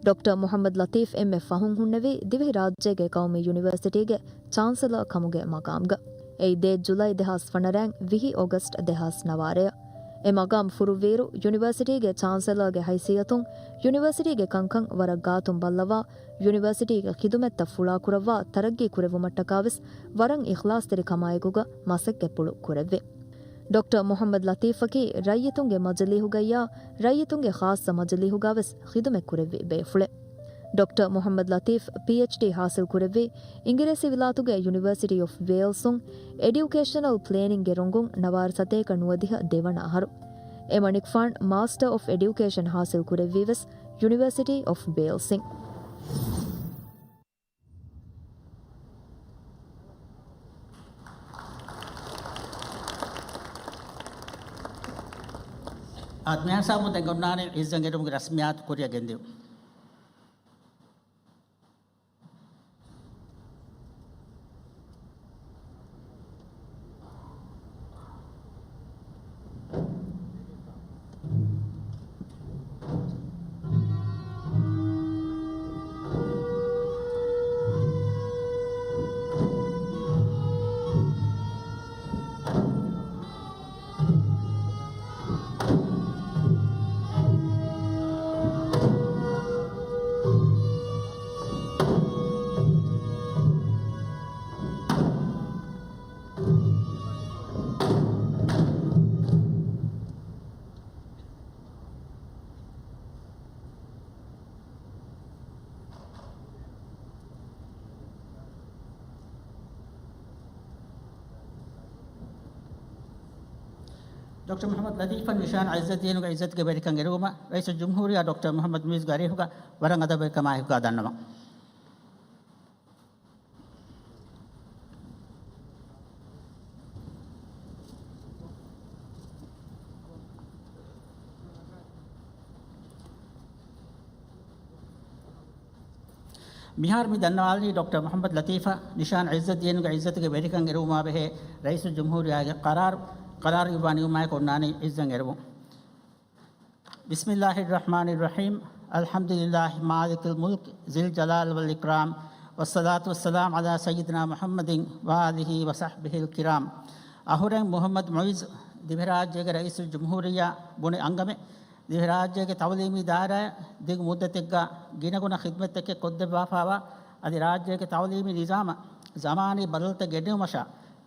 ޑޮކްޓަރ މުހައްމަދު ލަތީފް އެންމެ ފަހުން ހުންނެވީ ދިވެހި ރާއްޖޭގެ ޤައުމީ ޔުނިވަރސިޓީގެ ޗާންސެލަރ ކަމުގެ މަގާމްގަ. އެއީ ދޭއް ޖުލައި ދެހާސް ވަނަ ރޭން ވިހި އޮގަސްޓް ދެހާސް ނަވާރަޔަށް. އެ މަގާމް ފުރުއްވިއިރު، ޔުނިވަރސިޓީގެ ޗާންސެލަރގެ ހައިސިއްޔަތުން ޔުނިވަރސިޓީގެ ކަންކަން ވަރަށް ގާތުން ބައްލަވާ، ޔުނިވަރސިޓީގެ ޚިދުމަތްތައް ފުޅާކުރައްވާ، ތަރައްގީ ކުރެއްވުމަށްޓަކާވެސް ވަރަށް އިޚްލާޞްތެރިކަމާއެކުގަ މަސައްކަތްޕުޅު ކުރެއްވި. ޑޮކްޓަރ މުހައްމަދު ލަތީފަކީ ރައްޔިތުންގެ މަޖިލީހުގައްޔާ، ރައްޔިތުންގެ ޚާއްޞަ މަޖިލީހުގަވެސް ޚިދުމަތްކުރެއްވި ބޭފުޅެއް. ޑޮކްޓަރ މުޙައްމަދު ލަތީފް ޕީއެޗްޑީ ޙާޞިލް ކުރެއްވީ އިނގިރޭސި ވިލާތުގެ ޔުނިވަރސިޓީ އޮފް ވޭލްސުން އެޑިއުކޭޝަނަލް ޕްލޭނިންގގެ ރޮނގުން ނަވާރަ ސަތޭކަ ނުވަދިހަ ދެވަނަ އަހަރު. އެމަނިކުފާނު މާސްޓަރ އޮފް އެޑިއުކޭޝަން ޙާޞިލް ކުރެއްވީ ވެސް ޔުނިވަރސިޓީ އޮފް ވޭލްސްއިން. އާދެ، މިހާ ހިސާބުން ދެން އޮންނާނީ އިއްޒަތް އެރުމުގެ ރަސްމިއްޔާތު ކުރިއަށް ގެންދިއުން. ޑޮކްޓަރ މުޙައްމަދު ލަތީފަށް ނިޝާން އިއްޒަތް ދިނުގެ އިއްޒަތުގެ ވެރިކަން އެރުވުމަށް ރައީސުލްޖުމްހޫރިއްޔާ ޑޮކްޓަރ މުޙައްމަދު މުޢިއްޒުގެ އަރިހުގަ ވަރަށް އަދަބުވެރިކަމާއެކުގަ ދަންނަވަން. މިހާރު މި ދަންނަވާލަނީ ޑޮކްޓަރ މުޙައްމަދު ލަތީފަށް ނިޝާން އިއްޒަތް ދިނުގެ އިއްޒަތުގެ ވެރިކަން އެރުވުމާ ބެހޭ ރައީސުލްޖުމްހޫރިއްޔާގެ ޤަރާރު، ޤަރާރު އިއްވާ ނިމުމާއެކު އޮންނާނީ އިއްޒަތް އެރުވުން. بسم الله الرحمن الرحيم. الحمد لله مالك الملك ذي الجلال والإكرام، والصلاة والسلام على سيدنا محمد وآله وصحبه الكرام. އަހުރެން މުޙައްމަދު މުޢިއްޒު ދިވެހިރާއްޖޭގެ ރައީސުލްޖުމްހޫރިއްޔާ ބުނި އަންގަމެއް، ދިވެހިރާއްޖޭގެ ތަޢުލީމީ ދާއިރާއަށް ދިގު މުއްދަތެއްގަ ގިނަގުނަ ޚިދްމަތްތަކެއް ކޮށްދެއްވާފައިވާ، އަދި ރާއްޖޭގެ ތަޢުލީމީ ނިޒާމަށް ޒަމާނީ ބަދަލުތައް ގެންނެވުމަށާ،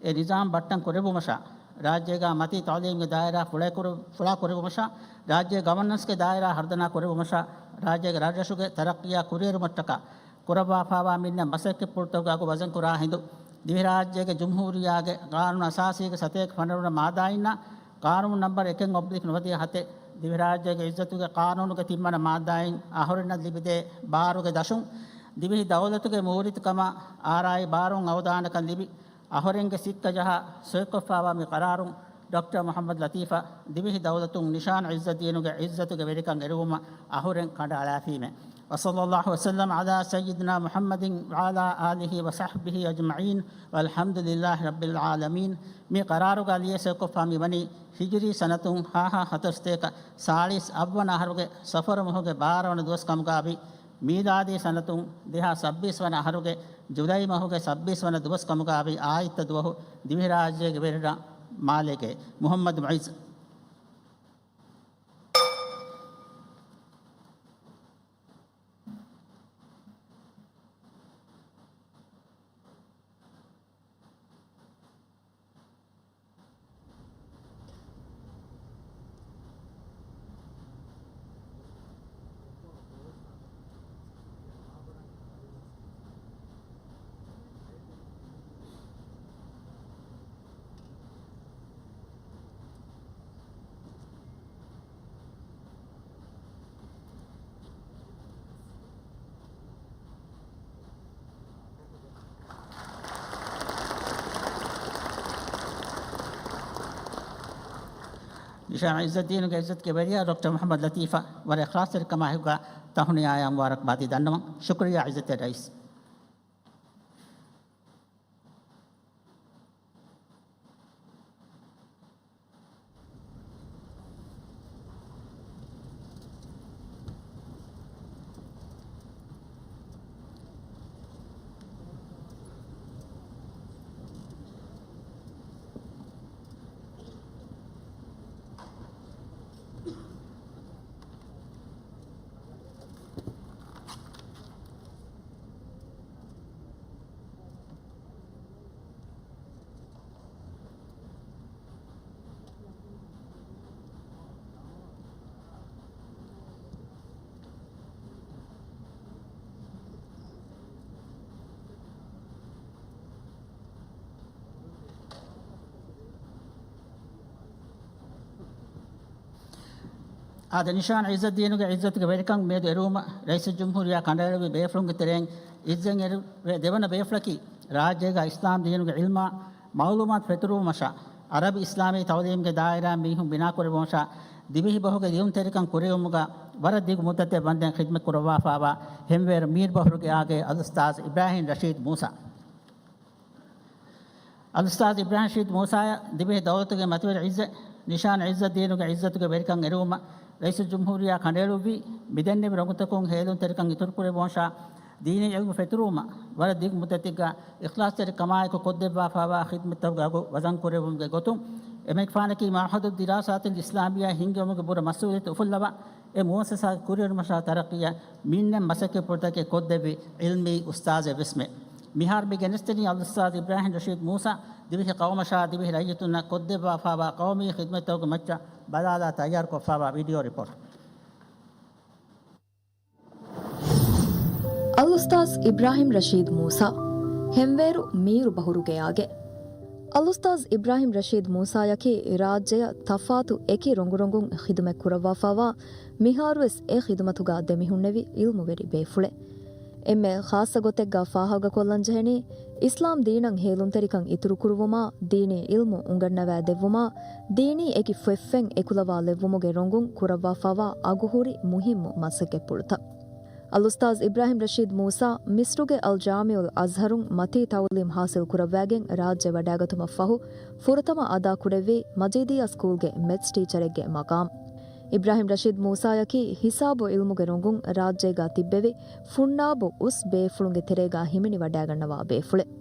އެ ނިޒާމް ބައްޓަން ކުރެއްވުމަށާ، ރާއްޖޭގަ މަތީ ތަޢުލީމްގެ ދާއިރާ ފުޅައިކުރު-، ފުޅާ ކުރެއްވުމަށާ، ރާއްޖޭ ގަވަންނަންސްގެ ދާއިރާ ހަރުދަނާ ކުރެއްވުމަށާ، ރާއްޖޭގެ ރަށްރަށުގެ ތަރައްޤީއާ ކުރިއެރުމަށްޓަކާ ކުރައްވާފައިވާ މިންނަ މަސައްކަތްޕުޅުތަކުގެ އަގު ވަޒަންކުރާ ހިނދު، ދިވެހިރާއްޖޭގެ ޖުމްހޫރިއްޔާގެ ޤާނޫނު އަސާސީގެ ސަތޭކަ ފަނަރަ ވަނަ މާއްދާއިންނާ، ޤާނޫނު ނަންބަރު އެކެއް އޮބްލިކް ނުވަދިހަ ހަތެއް، ދިވެހިރާއްޖޭގެ އިއްޒަތުގެ ޤާނޫނުގެ ތިންވަނަ މާއްދާއިން އަހުރެންނަށް ލިބިދޭ ބާރުގެ ދަށުން، ދިވެހި ދައުލަތުގެ މޫރިތިކަމާ އާރާއި ބާރުން އަވަދާނަކަން ލިބި، އަހުރެންގެ ސިއްކަ ޖަހާ ސޮއިކޮށްފައިވާ މި ޤަރާރުން، ޑޮކްޓަރ މުޙައްމަދު ލަތީފަށް ދިވެހި ދައުލަތުން ނިޝާން އިއްޒަތް ދީނުގެ އިއްޒަތުގެ ވެރިކަން އެރުވުމަށް އަހުރެން ކަނޑައަޅާފީމޭ. وصلى الله وسلم على سيدنا محمد وعلى آله وصحبه أجمعين والحمد لله رب العالمين. މި ޤަރާރުގަ ލިޔެ ސޮއިކޮށްފަ މިވަނީ ހިޖުރީ ސަނަތުން ހާހާ ހަތަރުސަތޭކަ ސާޅީސް އަށްވަނަ އަހަރުގެ ސަފަރު މަހުގެ ބާރަ ވަނަ ދުވަސް ކަމުގައި، މީލާދީ ސަނަތުން ދެހާސް ސައްބީސް ވަނަ އަހަރުގެ ޖުލައި މަހުގެ ސައްބީސް ވަނަ ދުވަސް ކަމުގައި އާއްތަ ދުވަހު ދިވެހިރާއްޖޭގެ ވެރިރަށް މާލޭގެ މުޙައްމަދު މުޢިއްޒު. ނިޝާން އިއްޒަތް ދީނުގެ އިއްޒަތުގެ ވެރިޔާ ޑޮކްޓަރ މުޙައްމަދު ލަތީފަށް ވަރަށް އިޚްލާޞްތެރިކަމާއެކުގަ ތަހުނިޔާއާ މުބާރަކްބާދީ ދަންނަވަން. ޝުކުރިއްޔާ އިއްޒަތްތެރި ރައީސް. އާދެ، ނިޝާން ޢިއްޒަތްދީނުގެ ޢިއްޒަތުގެ ވެރިކަން މިއަދު އެރުވުމަށް ރައީސުލްޖުމްހޫރިއްޔާ ކަނޑައެޅުއްވި ބޭފުޅުންގެ ތެރެއިން ޢިއްޒަތް އެރުވޭ ދެވަނަ ބޭފުޅަކީ، ރާއްޖޭގަ އިސްލާމް ދީނުގެ ޢިލްމާ މަޢުލޫމާތު ފެތުރުވުމަށާ، ޢަރަބި އިސްލާމީ ތަޢުލީމުގެ ދާއިރާއިން މީހުން ބިނާކުރެއްވުމަށާ، ދިވެހި ބަހުގެ ލިޔުންތެރިކަން ކުރެއްވުމުގަ ވަރަށް ދިގު މުއްދަތެއް ވަންދެން ޚިދްމަތް ކުރައްވާފާވާ ހެންވޭރު މީރު ބަހުރުގެ އާގެ އަލްއުސްތާޛް އިބްރާހީމް ރަޝީދު މޫސާ. އަލްއުސްތާޛް އިބްރާހީމް ރަޝީދު މޫސާއަށް ދިވެހި ދައުލަތުގެ މަތިވެރި ޢިއްޒަތް، ނިޝާން ޢިއްޒަތްދީނުގެ ޢިއްޒަތުގެ ވެރިކަން އެރުވުމަށް ރައީސުލްޖުމްހޫރިއްޔާ ކަނޑައެޅުއްވީ، މިދެންނެވި ރޮނގުތަކުން ހޭލުންތެރިކަން އިތުރުކުރެއްވުމަށާ، ދީނީ ޢިލްމު ފެތުރުވުމަށް ވަރަށް ދިގު މުއްދަތެއްގަ އިޚްލާޞްތެރިކަމާއެކު ކޮށްދެއްވާފާވާ ޚިދްމަތްތަކުގެ އަގު ވަޒަން ކުރެއްވުމުގެ ގޮތުން، އެމަނިކުފާނަކީ މަޢުހަދުއްދިރާސާތުލް އިސްލާމިއްޔާ ހިންގެވުމުގެ ބުރަ މަސްއޫލިއްޔަތު އުފުއްލަވާ، އެ މުއައްސަސާގެ ކުރިއެރުމަށާ ތަރައްޤީއަށް މިންނަން މަސައްކަތްޕުޅުތަކެއް ކޮށްދެއްވި ޢިލްމީ އުސްތާޛެއް ވެސްމެ. މިހާރު މި ގެނެސްދެނީ އަލްއުސްތާޛް އިބްރާހީމް ރަޝީދު މޫސާ ދިވެހި ޤައުމަށާ ދިވެހި ރައްޔިތުންނަށް ކޮށްދެއްވާފާވާ ޤައުމީ ޚިދްމަތްތަކުގެ މައްޗަށް ބަލާލާ ތައްޔާރުކޮށްފާވާ ވީޑިއޯ ރިޕޯޓް. އަލްއުސްތާޛް އިބްރާހީމް ރަޝީދު މޫސާ، ހެންވޭރު މީރު ބަހުރުގެ އާގެ. އަލްއުސްތާޛް އިބްރާހީމް ރަޝީދު މޫސާޔަކީ ރާއްޖެއަށް ތަފާތު އެކި ރޮނގުރޮނގުން ޚިދުމަތް ކުރައްވާފާވާ، މިހާރުވެސް އެ ޚިދުމަތުގަ ދެމިހުންނެވި ޢިލްމުވެރި ބޭފުޅެއް. އެންމެ ޚާއްޞަ ގޮތެއްގަ ފާހަގަކޮށްލަންޖެހެނީ، އިސްލާމް ދީނަށް ހޭލުންތެރިކަން އިތުރުކުރުވުމާ، ދީނީ ޢިލްމު އުނގަންނަވައިދެއްވުމާ، ދީނީ އެކި ފޮތްފެން އެކުލަވާލެއްވުމުގެ ރޮނގުން ކުރައްވާފާވާ އަގުހުރި މުހިއްމު މަސައްކަތްޕުޅުތައް. އަލްއުސްތާޛް އިބްރާހީމް ރަޝީދު މޫސާ، މިޞްރުގެ އަލްޖާމިޢުލް އަޒްހަރުން މަތީ ތަޢުލީމް ޙާޞިލް ކުރައްވައިގެން ރާއްޖެ ވަޑައިގަތުމަށް ފަހު، ފުރަތަމަ އަދާކުރެއްވީ މަޖީދިއްޔާ ސްކޫލްގެ މެތްސް ޓީޗަރެއްގެ މަޤާމް. އިބްރާހީމް ރަޝީދު މޫސާޔަކީ ހިސާބު ޢިލްމުގެ ރޮނގުން ރާއްޖޭގަ ތިއްބެވި ފުންނާބު އުސް ބޭފުޅުންގެ ތެރޭގަ ހިމެނިވަޑައިގަންނަވާ ބޭފުޅެއް.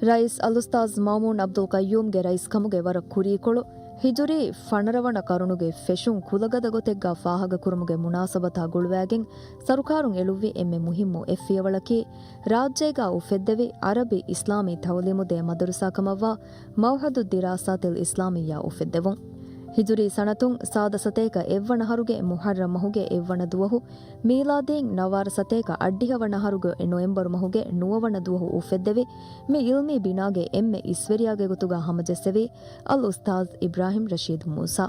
ރައީސް އަލްއުސްތާޛް މައުމޫން ޢަބްދުލް ޤައްޔޫމްގެ ރައީސްކަމުގެ ވަރަށް ކުރީކޮޅު، ހިޖުރީ ފަނަރަ ވަނަ ޤަރުނުގެ ފެށުން ކުލަގަދަ ގޮތެއްގަ ފާހަގަކުރުމުގެ މުނާސަބަތާ ގުޅުވައިގެން، ސަރުކާރުން އެޅުއްވި އެންމެ މުހިއްމު އެއްފިޔަވަޅަކީ، ރާއްޖޭގަ އުފެއްދެވި ޢަރަބި އިސްލާމީ ތަޢުލީމުދޭ މަދަރުސާ ކަމަށްވާ މަޢުހަދުއްދިރާސާތިލް އިސްލާމިއްޔާ އުފެއްދެވުން. ހިޖުރީ ސަނަތުން ސާދަ ސަތޭކަ އެއްވަނަ އަހަރުގެ މުޙައްރަމް މަހުގެ އެއްވަނަ ދުވަހު، މީލާދީން ނަވާރަ ސަތޭކަ އަށްޑިހަ ވަނަ އަހަރުގެ ނޮވެމްބަރު މަހުގެ ނުވަވަނަ ދުވަހު އުފެއްދެވި، މި ޢިލްމީ ބިނާގެ އެންމެ އިސްވެރިޔާގެ ގޮތުގަ ހަމަޖެއްސެވީ އަލްއުސްތާޛް އިބްރާހީމް ރަޝީދު މޫސާ.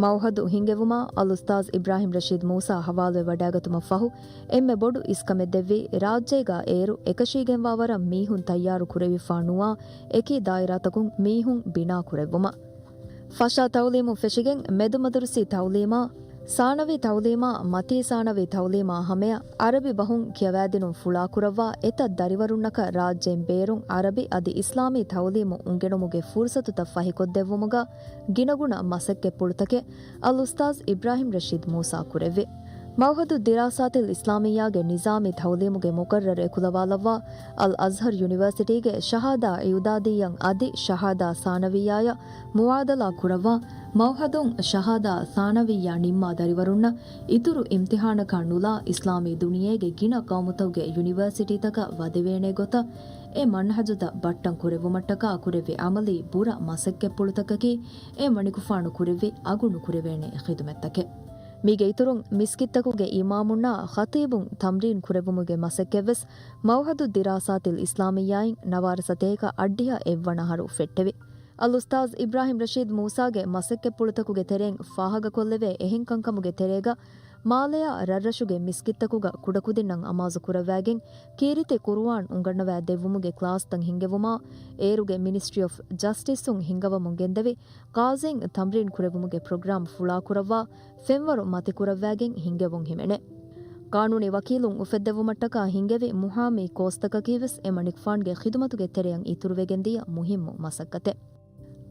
މަޢުހަދު ހިންގެވުމާ، އަލްއުސްތާޛް އިބްރާހީމް ރަޝީދު މޫސާ ހަވާލުވެވަޑައިގަތުމަށް ފަހު، އެންމެ ބޮޑު އިސްކަމެއް ދެއްވީ، ރާއްޖޭގަ އޭރު އެކަށީގެންވާ ވަރަށް މީހުން ތައްޔާރު ކުރެވިފާ ނުވާ އެކި ދާއިރާތަކުން މީހުން ބިނާ ކުރެއްވުމަށް. ފަށާ ތަޢުލީމުން ފެށިގެން މެދުމަދަރުސީ ތަޢުލީމާ، ސާނަވީ ތަޢުލީމާ، މަތީ ސާނަވީ ތަޢުލީމާ ހަމަޔަށް ޢަރަބި ބަހުން ކިޔަވައިދިނުން ފުޅާކުރައްވާ އެތައް ދަރިވަރުންނަކަށް ރާއްޖޭން ބޭރުން ޢަރަބި އަދި އިސްލާމީ ތަޢުލީމު އުނގެނުމުގެ ފުރުޞަތުތައް ފަހިކޮށްދެއްވުމުގަ ގިނަގުނަ މަސައްކަތްޕުޅުތަކެއް އަލްއުސްތާޛް އިބްރާހީމް ރަޝީދު މޫސާ ކުރެއްވި. މަޢުހަދުއްދިރާސާތިލް އިސްލާމިއްޔާގެ ނިޒާމީ ތަޢުލީމުގެ މުޤައްރަރު އެކުލަވާލައްވާ، އަލް އަޒްހަރް ޔުނިވަރސިޓީގެ ޝަހާދާ އިޢުދާދިއްޔަ އަދި ޝަހާދާ ސާނަވިއްޔާއަށް މުޢާދަލާ ކުރައްވާ، މަޢުހަދުން ޝަހާދާ ސާނަވިއްޔާ ނިންމާ ދަރިވަރުންނަށް އިތުރު އިމްތިޙާނަކާ ނުލާ އިސްލާމީ ދުނިޔޭގެ ގިނަ ޤައުމުތަކުގެ ޔުނިވަރސިޓީތަކަށް ވަދެވޭނޭ ގޮތަށް އެ މަންހަޖުތައް ބައްޓަން ކުރެއްވުމަށްޓަކާ ކުރެއްވި ޢަމަލީ ބުރަ މަސައްކަތްޕުޅުތަކަކީ އެ މަނިކުފާނު ކުރެއްވި އަގު ނުކުރެވޭނެ ޚިދުމަތްތަކެއް. މީގެ އިތުރުން، މިސްކިތްތަކުގެ އިމާމުންނާ ޚަތީބުން ތަމްރީން ކުރެއްވުމުގެ މަސައްކަތްވެސް މަޢުހަދުއްދިރާސާތިލް އިސްލާމިއްޔާއިން ނަވާރަ ސަތޭކަ އަށްޑިހަ އެއްވަނަ އަހަރު ފެއްޓެވި. އަލްއުސްތާޛް އިބްރާހީމް ރަޝީދު މޫސާގެ މަސައްކަތްޕުޅުތަކުގެ ތެރެއިން ފާހަގަކޮށްލެވޭ އެހެން ކަންކަމުގެ ތެރޭގަ، މާލެއާ ރަށްރަށުގެ މިސްކިތްތަކުގަ ކުޑަކުދިންނަށް އަމާޒު ކުރައްވައިގެން، ކީރިތި ޤުރުއާން އުނގަންނަވައި ދެއްވުމުގެ ކްލާސްތައް ހިންގެވުމާ، އޭރުގެ މިނިސްޓްރީ އޮފް ޖަސްޓިސުން ހިންގަވަމުން ގެންދެވި، ޤާޟީން ތަމްރީން ކުރެއްވުމުގެ ޕްރޮގްރާމް ފުޅާކުރައްވާ، ފެންވަރު މަތިކުރައްވައިގެން ހިންގެވުން ހިމެނޭ. ޤާނޫނީ ވަކީލުން އުފެއްދެވުމަށްޓަކާ ހިންގެވި މުހާމީ ކޯސްތަކަކީވެސް އެ މަނިކުފާންގެ ޚިދުމަތުގެ ތެރެއަށް އިތުރުވެގެންދިޔަ މުހިއްމު މަސައްކަތެއް.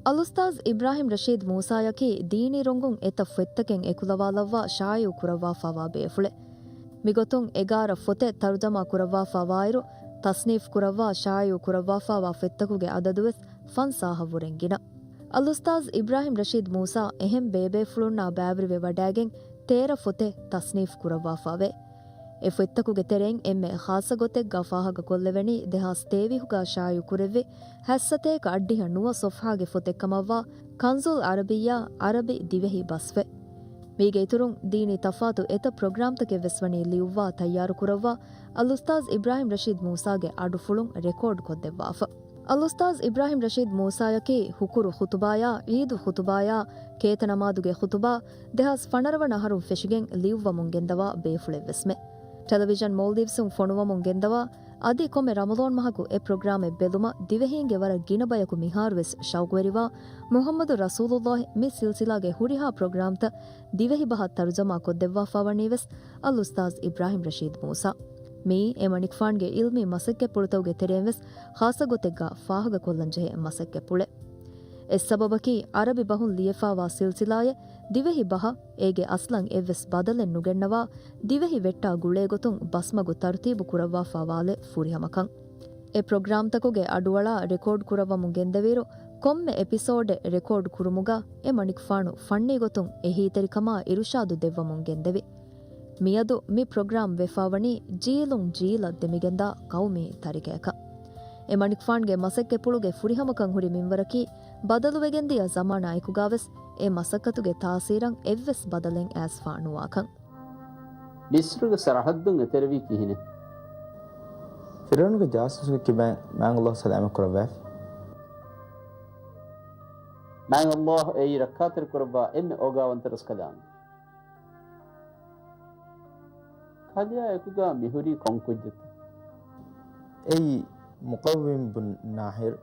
އަލްއުސްތާޛް އިބްރާހީމް ރަޝީދު މޫސާޔަކީ ދީނީ ރޮނގުން އެތައް ފޮތްތަކެއް އެކުލަވާލައްވާ ޝާއިޢު ކުރައްވާފާވާ ބޭފުޅެއް. މިގޮތުން އެގާރަ ފޮތެއް ތަރުޖަމާ ކުރައްވާފާވާއިރު، ތަޞްނީފް ކުރައްވާ ޝާއިޢު ކުރައްވާފާވާ ފޮތްތަކުގެ އަދަދުވެސް ފަންސާހަށް ވުރެން ގިނަ. އަލްއުސްތާޛް އިބްރާހީމް ރަޝީދު މޫސާ އެހެން ބޭބޭފުޅުންނާ ބައިވެރިވެ ވަޑައިގެން ތޭރަ ފޮތެއް ތަޞްނީފް ކުރައްވާފާވޭ. އެ ފޮތްތަކުގެ ތެރެއިން އެންމެ ޚާއްޞަ ގޮތެއްގަ ފާހަގަކޮށްލެވެނީ ދެހާސް ތޭވީހުގަ ޝާއިޢު ކުރެއްވި ހަތްސަތޭކަ އަށްޑިހަ ނުވަ ޞޮފްޙާގެ ފޮތެއްކަމަށްވާ ކަންޒުލް ޢަރަބިއްޔާ، ޢަރަބި ދިވެހި ބަސްފޮތް. މީގެ އިތުރުން ދީނީ ތަފާތު އެތައް ޕްރޮގްރާމްތަކެއް ވެސް ވަނީ ލިޔުއްވާ ތައްޔާރު ކުރައްވާ، އަލްއުސްތާޛް އިބްރާހީމް ރަޝީދު މޫސާގެ އަޑުފުޅުން ރެކޯޑް ކޮށްދެއްވާފަ. އަލްއުސްތާޛް އިބްރާހިމް ރަޝީދު މޫސާޔަކީ ހުކުރު ޚުތުބާޔާ، ޢީދު ޚުތުބާޔާ، ކޭތަނަމާދުގެ ޚުތުބާ، ދެހާސް ފަނަރަ ވަނަ އަހަރުން ފެށިގެން ލިޔުއްވަމުން ގެންދަވާ ބޭފުޅެއްވެސްމެ. ޓެލެވިޝަން މޯލްޑިވްސުން ފޮނުވަމުން ގެންދަވާ، އަދި ކޮންމެ ރަމަޟާން މަހަކު އެ ޕްރޮގްރާމެއް ބެލުމަށް ދިވެހީންގެ ވަރަށް ގިނަ ބަޔަކު މިހާރުވެސް ޝައުގުވެރިވާ، މުޙައްމަދު ރަސޫލުﷲ މި ސިލްސިލާގެ ހުރިހާ ޕްރޮގްރާމްތައް ދިވެހި ބަހަށް ތަރުޖަމާ ކޮށްދެއްވާފާވަނީވެސް އަލްއުސްތާޛް އިބްރާހިމް ރަޝީދު މޫސާ. މިއީ އެ މަނިކުފާންގެ ޢިލްމީ މަސައްކަތްޕުޅުތަކުގެ ތެރެއިންވެސް ޚާއްޞަ ގޮތެއްގަ ފާހަގަކޮށްލަންޖެހޭ މަސައްކަތްޕުޅެއް. އެއް ސަބަބަކީ، ޢަރަބި ބަހުން ލިޔެފާވާ ސިލްސިލާއެއް ދިވެހި ބަހަށް އޭގެ އަސްލަށް އެއްވެސް ބަދަލެއް ނުގެންނަވާ، ދިވެހި ވެއްޓާ ގުޅޭގޮތުން ބަސްމަގު ތަރުތީބު ކުރައްވާފާވާލެއް ފުރިހަމަކަން. އެ ޕްރޮގްރާމްތަކުގެ އަޑުއަޅާ ރެކޯޑް ކުރައްވަމުން ގެންދެވިއިރު، ކޮންމެ އެޕިސޯޑެއް ރެކޯޑް ކުރުމުގަ އެ މަނިކުފާނު ފަންނީ ގޮތުން އެހީތެރިކަމާ އިރުޝާދު ދެއްވަމުން ގެންދެވި. މިއަދު މި ޕްރޮގްރާމް ވެފާވަނީ ޖީލުން ޖީލަށް ދެމިގެންދާ ޤައުމީ ތަރިކަޔަކަށް. އެ މަނިކުފާންގެ މަސައްކަތްޕުޅުގެ ފުރިހަމަކަން ހުރި މިންވަރަކީ، ބަދަލުވެގެންދިޔަ ޒަމާނާއެކުގާވެސް އެ މަސައްކަތުގެ ތާސީރަށް އެއްވެސް ބަދަލެއް އައިސްފާ ނުވާކަން. މިޞްރުގެ ސަރަޙައްދުން އެތެރެވީ ކިހިނެއް؟ ފިރުޢައުނުގެ ޖާސޫސުންގެ ކިބައިން މާތް ﷲ ސަލާމަތް ކުރައްވާފި. މާތް ﷲ އެއީ ރައްކާތެރިކުރައްވާ އެންމެ އޯގާވަންތަ ރަސްކަލާނގެ. ކަލެއާ އެކުގާ މިހުރީ ކޮން ކުއްޖެއްތަ؟ އެއީ މުޤައްވިމް ބުން ނާހިރު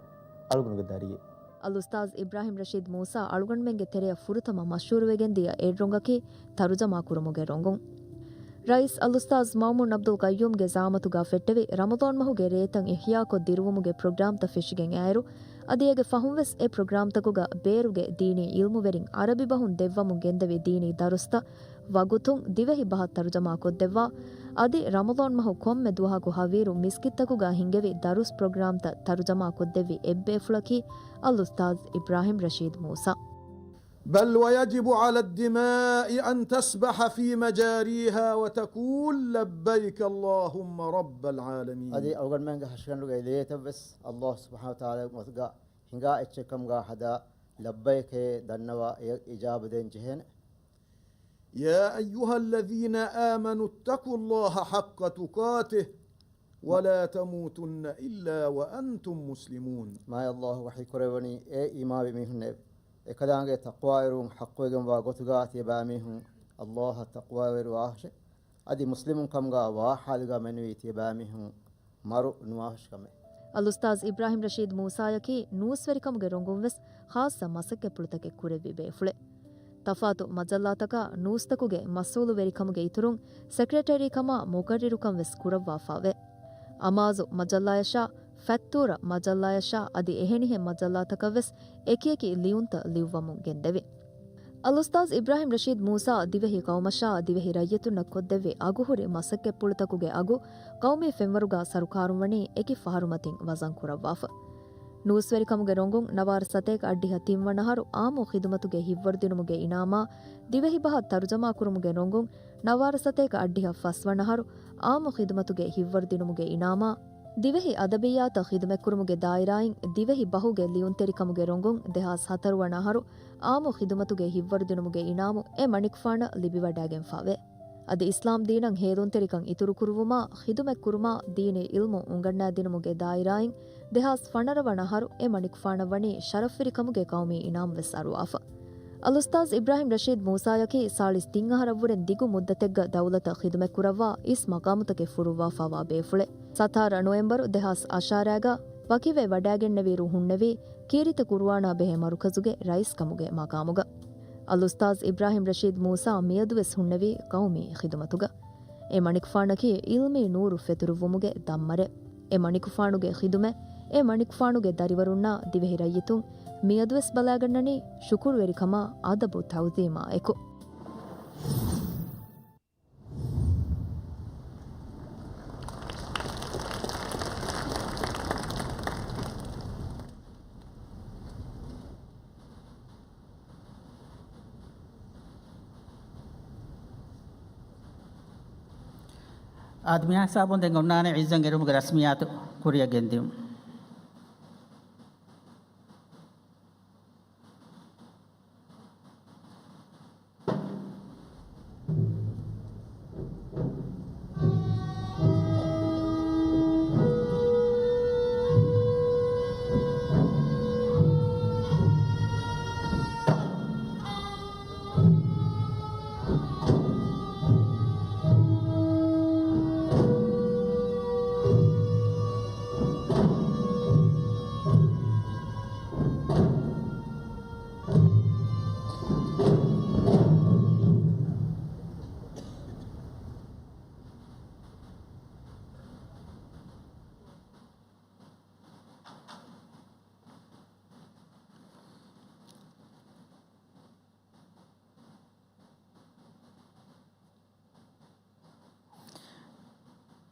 އަޅުގަނޑުގެ ދަރިއެއް. އަލްއުސްތާޛް އިބްރާހިމް ރަޝީދު މޫސާ އަޅުގަނޑުމެންގެ ތެރެއަށް ފުރަތަމަ މަޝްހޫރުވެގެންދިޔަ އެއް ރޮނގަކީ ތަރުޖަމާ ކުރުމުގެ ރޮނގުން. ރައީސް އަލްއުސްތާޛް މައުމޫން ޢަބްދުލް ޤައްޔޫމްގެ ޒަޢާމަތުގާ ފެއްޓެވި ރަމަޟާން މަހުގެ ރޭތައް އިޙްޔާކޮށް ދިރުވުމުގެ ޕްރޮގްރާމްތައް ފެށިގެން އައިއިރު، އަދި އޭގެ ފަހުންވެސް އެ ޕްރޮގްރާމްތަކުގަ ބޭރުގެ ދީނީ ޢިލްމުވެރިން ޢަރަބި ބަހުން ދެއްވަމުން ގެންދެވި ދީނީ ދަރުސްތައް ވަގުތުން ދިވެހި ބަހަށް ތަރުޖަމާ ކޮށްދެއްވާ، އަދި ރަމަޟާން މަހު ކޮންމެ ދުވަހަކު ހަވީރު މިސްކިތްތަކުގާ ހިންގެވި ދަރުސް ޕްރޮގްރާމްތައް ތަރުޖަމާ ކޮށްދެއްވި އެއްބޭފުޅަކީ އަލްއުސްތާޛް އިބްރާހިމް ރަޝީދު މޫސާ. بل ويجب على الدماء أن تسبح في مجاريها وتقول لبيك اللهم رب العالمين. އަދި އަޅުގަނޑުމެންގެ ހަށިގަނޑުގެ ލޭތައްވެސް ﷲ ސުބްޙާނަހޫ ވަތަޢާލާގެ މަތުގަ ހިނގާ އެއްޗެއް ކަމުގާ ހަދާ، ލައްބައިކޭ ދަންނަވާ އެ އިޖާބަ ދޭން ޖެހޭނެ. يا أيها الذين آمنوا اتقوا الله حق تقاته ولا تموتن إلا وأنتم مسلمون. މާތް ﷲ ވަޙީ ކުރެއްވަނީ، އޭ އީމާންވި މީހުންނޭ! އެކަލާނގެ ތަޤްވާވެރިވުން ޙައްޤުވެގެންވާ ގޮތުގާ ތިޔަބައިމީހުން ﷲ އަށް ތަޤްވާވެރިވާށޭ. އަދި މުސްލިމުން ކަމުގާ ވާ ޙާލުގާ މެނުވީ ތިޔަބައިމީހުން މަރު ނުވާށި ކަމެއް. އަލްއުސްތާޛް އިބްރާހިމް ރަޝީދު މޫސާޔަކީ ނޫސްވެރިކަމުގެ ރޮނގުން ވެސް ޚާއްޞަ މަސައްކަތްޕުޅުތަކެއް ކުރެއްވި ބޭފުޅެއް. ތަފާތު މަޖައްލާތަކާ ނޫސްތަކުގެ މަސްއޫލުވެރިކަމުގެ އިތުރުން، ސެކްރެޓަރީ ކަމާ މުޤައްރިރުކަން ވެސް ކުރައްވާފާވޭ. އަމާޒު މަޖައްލާޔަށާ، ފަތްތޫރަ މަޖައްލާޔަށާ އަދި އެހެނިހެން މަޖައްލާތަކަށް ވެސް އެކިއެކި ލިޔުންތައް ލިޔުއްވަމުން ގެންދެވި. އަލްއުސްތާޛް އިބްރާހިމް ރަޝީދު މޫސާ ދިވެހި ޤައުމަށާ ދިވެހި ރައްޔިތުންނަށް ކޮށްދެއްވި އަގުހުރި މަސައްކަތްޕުޅުތަކުގެ އަގު ޤައުމީ ފެންވަރުގާ ސަރުކާރުން ވަނީ އެކި ފަހަރުމަތިން ވަޒަން ކުރައްވާފަ. ނޫސްވެރިކަމުގެ ރޮނގުން ނަވާރަ ސަތޭކަ އަށްޑިހަ ތިންވަނަ އަހަރު އާއްމު ޚިދުމަތުގެ ހިއްވަރުދިނުމުގެ އިނާމާ، ދިވެހި ބަހަށް ތަރުޖަމާކުރުމުގެ ރޮނގުން ނަވާރަ ސަތޭކަ އަށްޑިހަ ފަސްވަނަ އަހަރު އާއްމު ޚިދުމަތުގެ ހިއްވަރުދިނުމުގެ އިނާމާ، ދިވެހި އަދަބިއްޔާތަށް ޚިދުމަތްކުރުމުގެ ދާއިރާއިން ދިވެހި ބަހުގެ ލިޔުންތެރިކަމުގެ ރޮނގުން ދެހާސް ހަތަރު ވަނަ އަހަރު އާއްމު ޚިދުމަތުގެ ހިއްވަރުދިނުމުގެ އިނާމު އެ މަނިކުފާނަށް ލިބިވަޑައިގެންފާވޭ. އަދި އިސްލާމް ދީނަށް ހޭލުންތެރިކަން އިތުރުކުރުވުމާ، ޚިދުމަތްކުރުމާ، ދީނީ ޢިލްމު އުނގަންނާދިނުމުގެ ދާއިރާއިން ދެހާސް ފަނަރަ ވަނަ އަހަރު އެ މަނިކުފާނަށް ވަނީ ޝަރަފްވެރިކަމުގެ ޤައުމީ އިނާމު ވެސް އަރުވާފަ. އަލްއުސްތާޛް އިބްރާހިމް ރަޝީދު މޫސާޔަކީ ސާޅީސް ތިން އަހަރަށްވުރެން ދިގު މުއްދަތެއްގަ ދައުލަތަށް ޚިދުމަތްކުރައްވާ އިސް މަޤާމުތަކެއް ފުރުއްވާފާވާ ބޭފުޅެއް. ސަތާރަ ނޮވެމްބަރު ދެހާސް އަށާރައިގަ ވަކިވެ ވަޑައިގެންނެވިއިރު ހުންނެވީ ކީރިތި ޤުރުއާނާ ބެހޭ މަރުކަޒުގެ ރައީސްކަމުގެ މަޤާމުގަ. އަލްއުސްތާޛް އިބްރާހިމް ރަޝީދު މޫސާ މިއަދުވެސް ހުންނެވީ ޤައުމީ ޚިދުމަތުގަ. އެ މަނިކުފާނަކީ ޢިލްމީ ނޫރު ފެތުރުއްވުމުގެ ދައްމަރެއް. އެ މަނިކުފާނުގެ ޚިދުމަތް، އެ މަނިކުފާނުގެ ދަރިވަރުންނާ ދިވެހި ރައްޔިތުން މިއަދުވެސް ބަލާގަންނަނީ ޝުކުރުވެރިކަމާ އަދަބު ތަޢުޒީމާ އެކު. އާދެ، މިހިސާބުން ދެން އޮންނާނެ ޢިއްޒަތް އެރުމުގެ ރަސްމިއްޔާތު ކުރިއަށް ގެންދިއުން.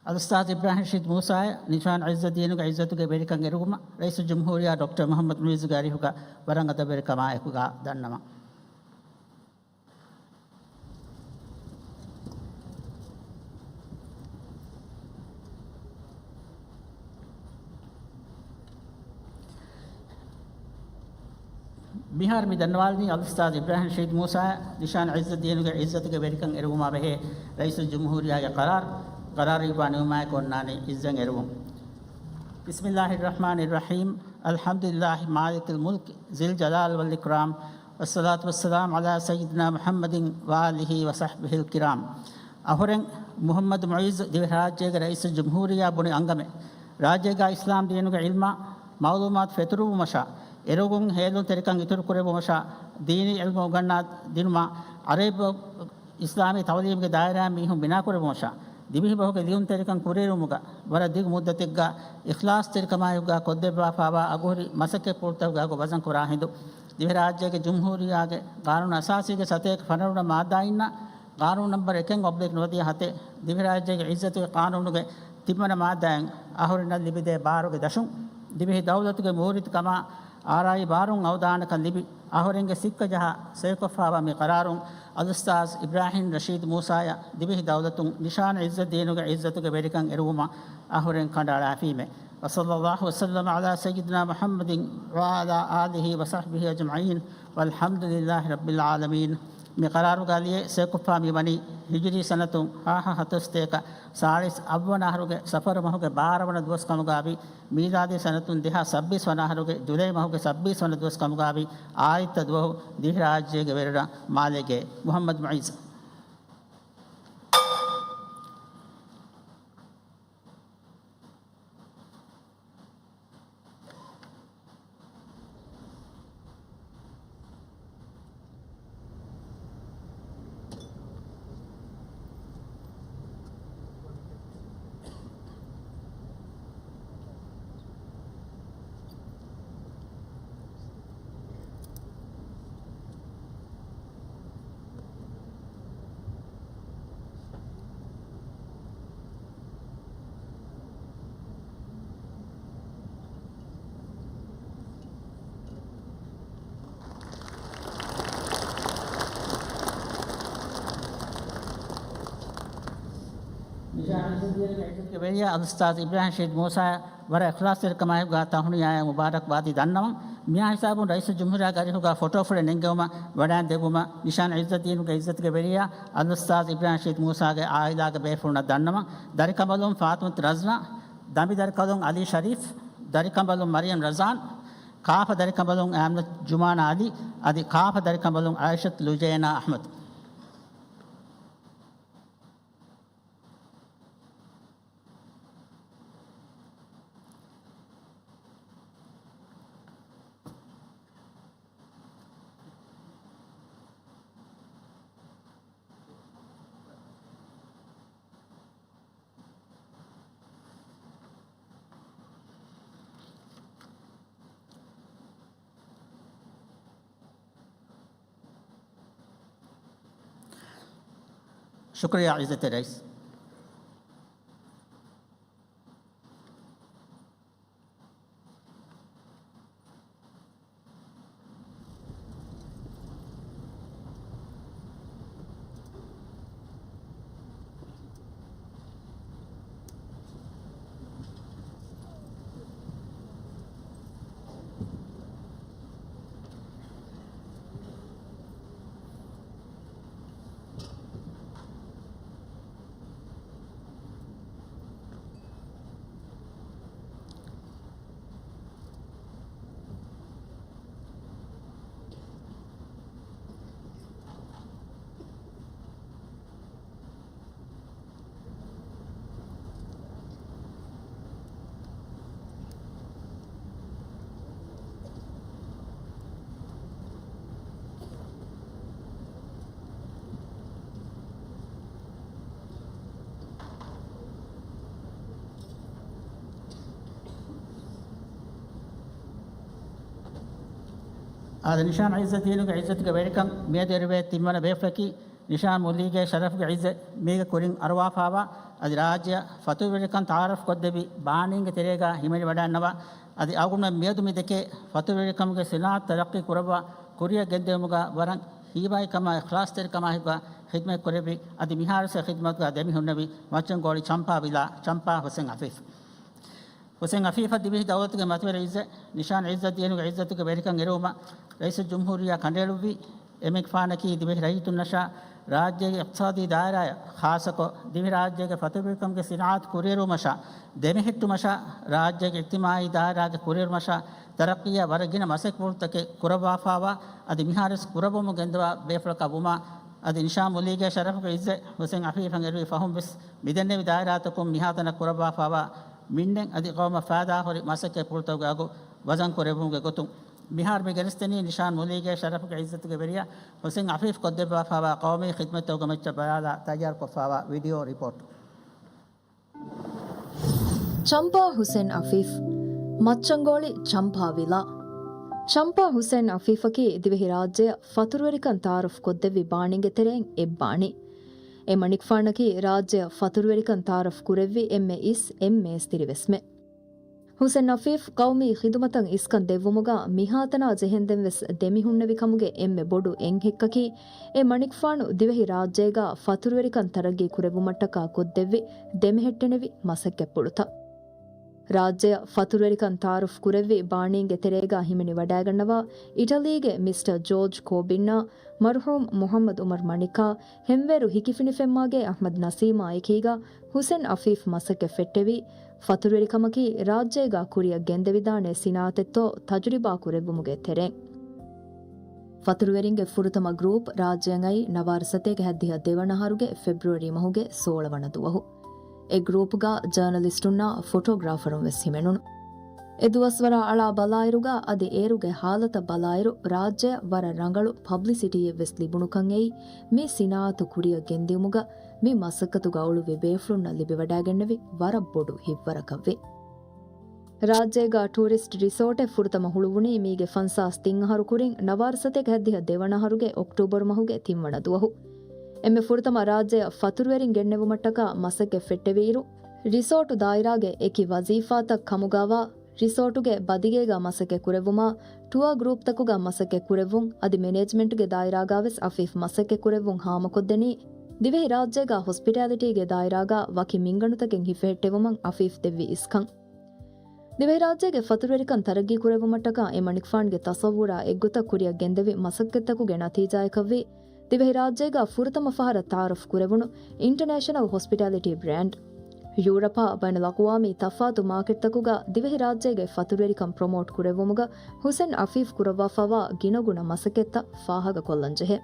އަލްއުސްތާޛު އިބްރާހިމް ރަޝީދު މޫސާއަށް ނިޝާން ޢިއްޒަތްދީނުގެ ޢިއްޒަތުގެ ވެރިކަން އެރުވުމަށް ރައީސުލްޖުމްހޫރިއްޔާ ޑޮކްޓަރ މުޙައްމަދު މުޢިއްޒުގެ އަރިހުގަ ވަރަށް އަދަބުވެރިކަމާއެކުގަ ދަންނަވަން. މިހާރު މި ދަންނަވާލަނީ އަލްއުސްތާޛު އިބްރާހިމް ރަޝީދު މޫސާއަށް ނިޝާން ޢިއްޒަތްދީނުގެ ޢިއްޒަތުގެ ވެރިކަން އެރުވުމާ ބެހޭ ރައީސުލްޖުމްހޫރިއްޔާގެ ޤަރާރު، ޤަރާރު އިއްވާ ނިމުމާއެކު އޮންނާނީ ޢިއްޒަތް އެރުވުން. بسم الله الرحمن الرحيم. الحمد لله مالك الملك ذي الجلال والإكرام، والصلاة والسلام على سيدنا محمد وآله وصحبه الكرام. އަހުރެން މުޙައްމަދު މުޢިއްޒު ދިވެހިރާއްޖޭގެ ރައީސުލްޖުމްހޫރިއްޔާ ބުނި އަންގަމެއް، ރާއްޖޭގަ އިސްލާމް ދީނުގެ ޢިލްމާ މަޢުލޫމާތު ފެތުރުއްވުމަށާ، އެރޮގުން ހޭލުންތެރިކަން އިތުރުކުރެއްވުމަށާ، ދީނީ ޢިލްމު އުނގަންނާ ދިނުމަށް، ޢަރަބި އިސްލާމީ ތަޢުލީމުގެ ދާއިރާއިން މީހުން ބިނާކުރެއްވުމަށާ، ދިވެހިބަހުގެ ލިޔުންތެރިކަން ކުރިއެރުމުގަ ވަރަށް ދިގު މުއްދަތެއްގަ އިޚްލާޞްތެރިކަމާއެކުގަ ކޮށްދެއްވާފާވާ އަގުހުރި މަސައްކަތްޕުޅުތަކުގެ އަގު ވަޒަންކުރާ ހިނދު، ދިވެހިރާއްޖޭގެ ޖުމްހޫރިއްޔާގެ ޤާނޫނު އަސާސީގެ ސަތޭކަ ފަނަރަ ވަނަ މާއްދާއިންނާ ޤާނޫނު ނަންބަރު އެކެއް އޮބްލިކް ނުވަދިހަ ހަތެއް، ދިވެހިރާއްޖޭގެ ޢިއްޒަތުގެ ޤާނޫނުގެ ތިންވަނަ މާއްދާއިން އަހުރެންނަށް ލިބިދޭ ބާރުގެ ދަށުން، ދިވެހި ދައުލަތުގެ މޫރިތިކަމާ އާރާއީ ބާރުން އަވަދާނަކަން ލިބި، އަހުރެންގެ ސިއްކަ ޖަހާ ސޮއިކޮށްފާވާ މި ޤަރާރުން އަލްއުސްތާޛު އިބްރާހިމް ރަޝީދު މޫސާއަށް ދިވެހި ދައުލަތުން ނިޝާން ޢިއްޒަތްދީނުގެ ޢިއްޒަތުގެ ވެރިކަން އެރުވުމަށް އަހުރެން ކަނޑައަޅާފީމޭ. وصلى الله وسلم على سيدنا محمد وعلى آله وصحبه أجمعين، والحمد لله رب العالمين. މި ޤަރާރުގަ ލިޔެ ސޮއިކޮށްފާ މިވަނީ ހިޖުރީ ސަނަތުން ހާހަ ހަތަސް ސަތޭކަ ސާޅީސް އަށްވަނަ އަހަރުގެ ސަފަރު މަހުގެ ބާރަ ވަނަ ދުވަސް ކަމުގައި، މީލާދީ ސަނަތުން ދެހާސް ސައްބީސް ވަނަ އަހަރުގެ ޖުލައި މަހުގެ ސައްބީސް ވަނަ ދުވަސް ކަމުގައި، އާދިއްތަ ދުވަހު ދިވެހިރާއްޖޭގެ ވެރިރަށް މާލޭގެ މުޙައްމަދު މުޢިއްޒު. ވެރިޔާ އަލްއުސްތާޛު އިބްރާހިމް ރަޝީދު މޫސާ ވަރަށް އިޚްލާޞްތެރިކަމާއެކުގަ ތަހުނިޔާއާ މުބާރަކްބާދީ ދަންނަވަން. މިއާ ހިސާބުން ރައީސުލްޖުމްހޫރިއްޔާގެ އަރިހުގަ ފޮޓޯފުޅެއް ނެންގެވުމަށް ވަޑައިން ދެއްވުމަށް ނިޝާން ޢިއްޒަތްދީނުގެ ޢިއްޒަތުގެ ވެރިޔާ އަލްއުސްތާޛު އިބްރާހިމް ރަޝީދު މޫސާގެ ޢާއިލާގެ ބޭފުޅުންނަށް ދަންނަވަން. ދަރިކަނބަލުން ފާތުމަތު ރަޒްނާ، ދަނބި ދަރިކަލުން ޢަލީ ޝަރީފް، ދަރިކަނބަލުން މަރިޔަމް ރަޒާން، ކާފަ ދަރިކަނބަލުން އަހްމަދު ޖުމާނާ ޢަލީ، އަދި ކާފަ ދަރިކަނބަލުން ޢާއިޝަތު ލުޖޭނާ އަޙްމަދު. ޝުކުރިއްޔާ ޢިއްޒަތްތެރި ރައީސް. އާދެ، ނިޝާން ޢިއްޒަތްދީނުގެ ޢިއްޒަތުގެ ވެރިކަން މިއަދު އެރުވޭ ތިންވަނަ ބޭފުޅަކީ ނިޝާން މުލީގެ ޝަރަފުގެ އިއްޒަތް މީގެ ކުރިން އަރުވާފާވާ، އަދި ރާއްޖެއަށް ފަތުރުވެރިކަން ތައާރަފް ކޮށްދެއްވި ބާނީންގެ ތެރޭގަ ހިމެނިވަޑައިންނަވާ، އަދި އަޅުގަނޑުމެން މިއަދު މި ދެކޭ ފަތުރުވެރިކަމުގެ ސިނާއަތު ތަރައްޤީ ކުރައްވާ ކުރިއަށް ގެންދެވުމުގަ ވަރަށް ހީވާއިކަމާ އިޚްލާޞްތެރިކަމާ ހިތްވާ ޚިދްމަތް ކުރެއްވި، އަދި މިހާރުވެސް ޚިދްމަތުގަ ދެމިހުންނެވި މައްޗަންގޯޅި ޗަމްޕާ ވިލާ ޗަމްޕާ ހުސެން އަފީފް. ހުސެން އަފީފަށް ދިވެހި ދައުލަތުގެ މަތިވެރި އިއްޒަތް ނިޝާން އިއްޒަތް ދިޔަނުގެ އިއްޒަތުގެ ވެރިކަން އެރުވުމަށް ރައީސުލްޖުމްހޫރިއްޔާ ކަނޑައެޅުއްވި. އެމަނިކުފާނަކީ ދިވެހި ރައްޔިތުންނަށާ، ރާއްޖޭގެ އިޤްތިޞާދީ ދާއިރާއަށް، ޚާއްޞަކޮށް، ދިވެހިރާއްޖޭގެ ފަތުރުވެރިކަމުގެ ސިނާއަތު ކުރިއެރުވުމަށާ، ދެމެހެއްޓުމަށާ، ރާއްޖޭގެ އިޖްތިމާޢީ ދާއިރާގެ ކުރިއެރުމަށާ، ތަރައްޤީއަށް ވަރަށް ގިނަ މަސައްކަތްޕުޅުތަކެއް ކުރައްވާފާވާ، އަދި މިހާރުވެސް ކުރައްވަމުން ގެންދަވާ ބޭފުޅަކަށް ވުމާ، އަދި ނިޝާން މުލީގެ ޝަރަފުގެ އިއްޒަތް ހުސެން އަފީފަށް އެރުވި ފަހުން ވެސް މިދެންނެވި ދާއިރާތަކުން މިހާތަނަށް ކުރައްވާފާވާ މިންނެއް އަދި ޤައުމަށް ފައިދާހުރި މަސައްކަތްޕުޅުތަކުގެ އަގު ވަޒަންކުރެއްވުމުގެ ގޮތުން، މިހާރު މި ގެނެސްދެނީ ނިޝާން މުލީގެ ޝަރަފުގެ އިއްޒަތުގެ ވެރިޔާ ހުސެން އަފީފް ކޮށްދެއްވާފާވާ ޤައުމީ ޚިދްމަތްތަކުގެ މައްޗަށް ބަލާލާ ތައްޔާރުކޮށްފާވާ ވީޑިއޯ ރިޕޯޓް. ޗަމްޕާ ހުސެން އަފީފް، މައްޗަންގޯޅި ޗަމްޕާ ވިލާ. ޗަމްޕާ ހުސެން އަފީފަކީ ދިވެހިރާއްޖެއަށް ފަތުރުވެރިކަން ތައާރަފް ކޮށްދެއްވި ބާނީގެ ތެރެއިން އެއްބާނީ. އެމަނިކުފާނަކީ ރާއްޖެއަށް ފަތުރުވެރިކަން ތައާރަފް ކުރެއްވި އެންމެ އިސް އެންމެ އިސްތިރިވެސްމެ. ހުސެން އަފީފް ޤައުމީ ޚިދުމަތަށް އިސްކަން ދެއްވުމުގަ މިހާތަނާ ޖެހެންދެން ވެސް ދެމިހުންނެވި ކަމުގެ އެންމެ ބޮޑު އެއްހެއްކަކީ، އެ މަނިކުފާނު ދިވެހި ރާއްޖޭގަ ފަތުރުވެރިކަން ތަރައްގީ ކުރެއްވުމަށްޓަކާ ކޮށްދެއްވި ދެމެހެއްޓެނިވި މަސައްކަތްޕުޅުތައް. ރާއްޖެއަށް ފަތުރުވެރިކަން ތައާރަފް ކުރެއްވި ބާނީންގެ ތެރޭގަ ހިމެނި ވަޑައިގަންނަވާ އިޓަލީގެ މިސްޓަ ޖޯޖް ކޯބިންނާ، މަރުޙޫމް މުޙައްމަދު ޢުމަރު މަނިކާ، ހެންވޭރު ހިކިފިނިފެންމާގޭ އަޙްމަދު ނަސީމާ އެކީގަ ހުސެން އަފީފް މަސައްކަތް ފެއްޓެވީ، ފަތުރުވެރިކަމަކީ ރާއްޖޭގަ ކުރިއަށް ގެންދެވިދާނެ ސިނާއަތެއްތޯ ތަޖުރިބާ ކުރެއްވުމުގެ ތެރެއިން. ފަތުރުވެރިންގެ ފުރަތަމަ ގްރޫޕް ރާއްޖެއަށް އައީ ނަވާރަ ސަތޭކަ ހައްދިހަ ދެވަނަ އަހަރުގެ ފެބްރުއަރީ މަހުގެ ސޯޅަ ވަނަ ދުވަހު. އެ ގްރޫޕްގަ ޖާނަލިސްޓުންނާ ފޮޓޯގްރާފަރުން ވެސް ހިމެނުނު. އެ ދުވަސްވަރާ އަޅާ ބަލާއިރުގަ އަދި އޭރުގެ ހާލަތަށް ބަލާއިރު، ރާއްޖެއަށް ވަރަށް ރަނގަޅު ޕަބްލިސިޓީއެއް ވެސް ލިބުނުކަން އެއީ، މި ސިނާއަތު ކުރިއަށް ގެންދިއުމުގަ މި މަސައްކަތުގަ އުޅުއްވި ބޭފުޅުންނަށް ލިބިވަޑައިގެންނެވި ވަރަށް ބޮޑު ހިތްވަރަކަށްވެ. ރާއްޖޭގަ ޓޫރިސްޓް ރިސޯޓެއް ފުރަތަމަ ހުޅުވުނީ މީގެ ފަންސާސް ތިން އަހަރު ކުރިން ނަވާރަ ސަތޭކަ ހައްދިހަ ދެވަނަ އަހަރުގެ އޮކްޓޫބަރު މަހުގެ ތިންވަނަ ދުވަހު. އެންމެ ފުރަތަމަ ރާއްޖެއަށް ފަތުރުވެރިން ގެންނެވުމަށްޓަކާ މަސައްކަތް ފެއްޓެވިއިރު، ރިސޯޓު ދާއިރާގެ އެކި ވަޒީފާތައް ކަމުގަވާ، ރިސޯޓުގެ ބަދިގޭގަ މަސައްކަތް ކުރެއްވުމާ، ޓުއާ ގްރޫޕްތަކުގަ މަސައްކަތް ކުރެއްވުން، އަދި މެނޭޖްމަންޓްގެ ދާއިރާގަ ވެސް އަފީފް މަސައްކަތް ކުރެއްވުން ހާމަކޮށްދެނީ، ދިވެހި ރާއްޖޭގަ ހޮސްޕިޓާލިޓީގެ ދާއިރާގަ ވަކި މިންގަނޑުތަކެއް ހިފެހެއްޓެވުމަށް އަފީފް ދެއްވި އިސްކަން. ދިވެހިރާއްޖޭގެ ފަތުރުވެރިކަން ތަރައްގީ ކުރެއްވުމަށްޓަކާ އެމަނިކުފާނުގެ ތަޞައްވުރާ އެއްގޮތަށް ކުރިއަށް ގެންދެވި މަސައްކަތްތަކުގެ ނަތީޖާއަކަށްވީ، ދިވެހިރާއްޖޭގަ ފުރަތަމަ ފަހަރަށް ތައާރަފް ކުރެވުނު އިންޓަނޭޝަނަލް ހޮސްޕިޓާލިޓީ ބްރޭންޑް. ޔޫރަޕާ ބައިނަލްއަޤްވާމީ ތަފާތު މާކެޓްތަކުގަ ދިވެހިރާއްޖޭގެ ފަތުރުވެރިކަން ޕްރޮމޯޓް ކުރެއްވުމުގަ ހުސެން އަފީފް ކުރައްވާފައިވާ ގިނަގުނަ މަސައްކަތްތައް ފާހަގަކޮށްލަންޖެހޭ.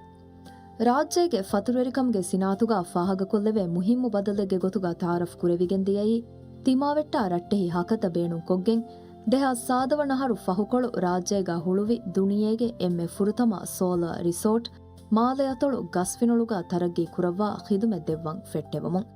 ރާއްޖޭގެ ފަތުރުވެރިކަމުގެ ސިނާއަތުގަ ފާހަގަކޮށްލެވޭ މުހިއްމު ބަދަލެއްގެ ގޮތުގަ ތައާރަފް ކުރެވިގެން ދިޔައީ، ތިމާވެއްޓާ ރައްޓެހި ހަކަތަ ބޭނުންކޮށްގެން، ދެހާސް ސާދަ ވަނަ އަހަރު ފަހުކޮޅު ރާއްޖޭގަ ހުޅުވި ދުނިޔޭގެ އެންމެ ފުރަތަމަ ސޯލާ ރިސޯޓް، މާލެ އަތޮޅު ގަސްފިނޮޅުގަ ތަރައްގީ ކުރައްވާ ޚިދުމަތް ދެއްވަން ފެއްޓެވުމުން.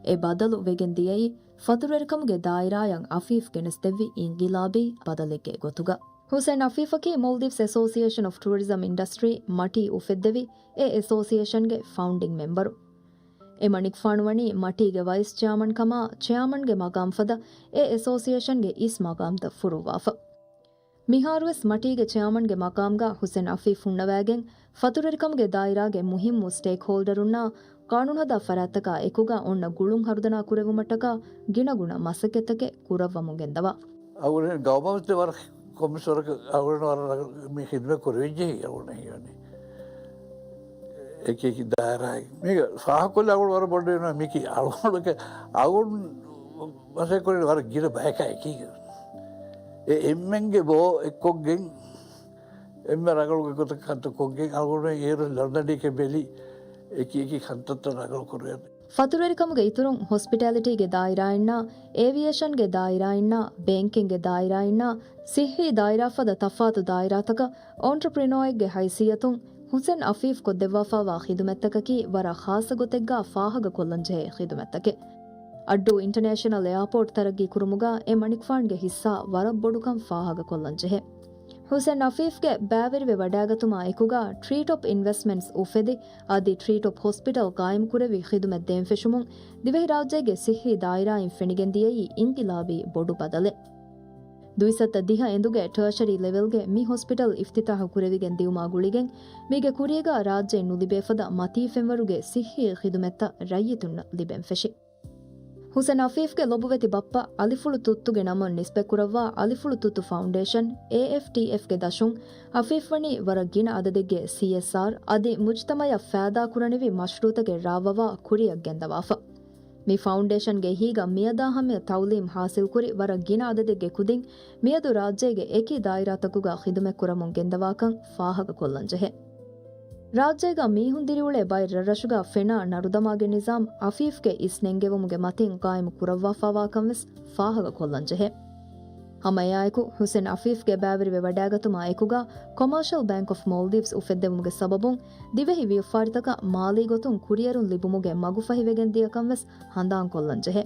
އެ ބަދަލު ވެގެން ދިޔައީ، ފަތުރުވެރިކަމުގެ ދާއިރާއަށް އަފީފް ގެނެސްދެއްވި އިންގިލާބީ ބަދަލެއްގެ ގޮތުގަ. ހުސެން އަފީފަކީ މޯލްޑިވްސް އެސޯސިއޭޝަން އޮފް ޓޫރިޒަމް އިންޑަސްޓްރީ، މަޓީ، އުފެއްދެވި އެ އެސޯސިއޭޝަންގެ ފައުންޑިން މެމްބަރު. އެ މަނިކުފާނު ވަނީ މަޓީގެ ވައިސް ޗެއާމަން ކަމާ، ޗެއާމަންގެ މަގާމް ފަދަ އެ އެސޯސިއޭޝަންގެ އިސް މަގާމްތައް ފުރުއްވާފަ. މިހާރުވެސް މަޓީގެ ޗެއާމަންގެ މަގާމްގަ ހުސެން އަފީފް ހުންނަވައިގެން، ފަތުރުވެރިކަމުގެ ދާއިރާގެ މުހިއްމު ސްޓޭކްހޯލްޑަރުންނާ ޤާނޫނުހަދާ ފަރާތްތަކާ އެކުގަ އޮންނަ ގުޅުން ހަރުދަނާ ކުރެއްވުމަށްޓަކާ ގިނަގުނަ މަސައްކަތްތަކެއް ކުރައްވަމުން ގެންދަވާ. އަޅުގަނޑު ގައުމަށް ވަރަށް ކޮންމެސް ވަރަކަށް އަޅުގަނޑު ވަރަށް ރަނގަޅު މި ޚިދުމަތް ކުރެވިއްޖެ އަޅުގަނޑު ހީވަނީ. އެކި އެކި ދާއިރާއިން. މީގަ ފާހަގަކޮށްލަ އަޅުގަނޑު ވަރަށް ބޮޑު ވެން މިކި އަޅުގަނޑު އަޅުގަނޑު މަސައްކަތް ކުރެވި ވަރަށް ގިނަ ބަޔަކާ އެކީގަ. އެ އެންމެންގެ ބޯ އެއްކޮށްގެން، އެންމެ ރަނގަޅު ގޮތަށް ކަންތައް ކޮށްގެން، އަޅުގަނޑު އޭރު ލަނޑަނީގެ ބެލި އެކި އެކި ކަންތައްތައް ރަނގަޅު ކުރެވޭ. ފަތުރުވެރިކަމުގެ އިތުރުން ހޮސްޕިޓާލިޓީގެ ދާއިރާއިންނާ، އޭވިއޭޝަންގެ ދާއިރާއިންނާ، ބޭންކިންގގެ ދާއިރާއިންނާ، ސިއްހީ ދާއިރާ ފަދަ ތަފާތު ދާއިރާތަކަށް އޮންޓްރަޕްރިނޯއެއްގެ ހައިސިއްޔަތުން ހުސެން އަފީފް ކޮށްދެއްވާފައިވާ ޚިދުމަތްތަކަކީ ވަރަށް ޚާއްޞަ ގޮތެއްގަ ފާހަގަކޮށްލަންޖެހޭ ޚިދުމަތްތަކެއް. އައްޑޫ އިންޓަނޭޝަނަލް އެއާޕޯޓް ތަރައްގީ ކުރުމުގަ އެ މަނިކުފާންގެ ހިއްސާ ވަރަށް ބޮޑުކަން ފާހަގަކޮށްލަންޖެހޭ. ހުސެން އަފީފްގެ ބައިވެރިވެ ވަޑާގަތުމާ އެކުގަ ޓްރީޓޮޕް އިންވެސްޓްމަންޓްސް އުފެދި، އަދި ޓްރީޓޮޕް ހޮސްޕިޓަލް ގާއިމްކުރެވި ޚިދުމަތް ދޭން ފެށުމުން ދިވެހިރާއްޖޭގެ ސިއްހީ ދާއިރާއިން ފެނިގެން ދިޔައީ އިންޤިލާބީ ބޮޑު ބަދަލެއް. ދުއިސައްތަ ދިހަ އެނދުގެ ޓާޝަރީ ލެވެލްގެ މި ހޮސްޕިޓަލް އިފްތިތާޙު ކުރެވިގެން ދިއުމާ ގުޅިގެން، މީގެ ކުރީގަ ރާއްޖެއިން ނުލިބޭފަދަ މަތީ ފެންވަރުގެ ސިއްހީ ޚިދުމަތްތައް ރައްޔިތުންނަށް ލިބެން ފެށި. ހުސެން އަފީފްގެ ލޮބުވެތި ބައްޕަ އަލިފުޅު ތުއްތުގެ ނަމުން ނިސްބަތްކުރައްވާ އަލިފުޅު ތުއްތު ފައުންޑޭޝަން، އޭއެފްޓީއެފްގެ ދަށުން އަފީފް ވަނީ ވަރަށް ގިނަ އަދަދެއްގެ ސީއެސްއާރް އަދި މުޖްތަމައަށް ފައިދާކުރަނިވި މަޝްރޫއުތަކެއް ރާވަވާ ކުރިއަށް ގެންދަވާފަ. މި ފައުންޑޭޝަންގެ އެހީގަ މިއަދާ ހަމަޔަށް ތައުލީމް ހާސިލްކުރި ވަރަށް ގިނަ އަދަދެއްގެ ކުދިން މިއަދު ރާއްޖޭގެ އެކި ދާއިރާތަކުގަ ޚިދުމަތްކުރަމުން ގެންދަވާކަން ފާހަގަކޮށްލަންޖެހޭ. ރާއްޖޭގަ މީހުން ދިރިއުޅޭ ބައެއް ރަށްރަށުގަ ފެނާ ނަރުދަމާގެ ނިޒާމް އަފީފްގެ އިސް ނެންގެވުމުގެ މަތިން ގާއިމު ކުރައްވާފާވާކަން ވެސް ފާހަގަކޮށްލަންޖެހޭ. ހަމައެއާއެކު، ހުސެން އަފީފްގެ ބައިވެރިވެ ވަޑާގަތުމާ އެކުގަ ކޮމާޝަލް ބޭންކް އޮފް މޯލްޑިވްސް އުފެއްދެވުމުގެ ސަބަބުން ދިވެހި ވިޔަފާރިތަކަށް މާލީ ގޮތުން ކުރިއެރުން ލިބުމުގެ މަގުފަހިވެގެން ދިޔަކަން ވެސް ހަނދާންކޮށްލަންޖެހޭ.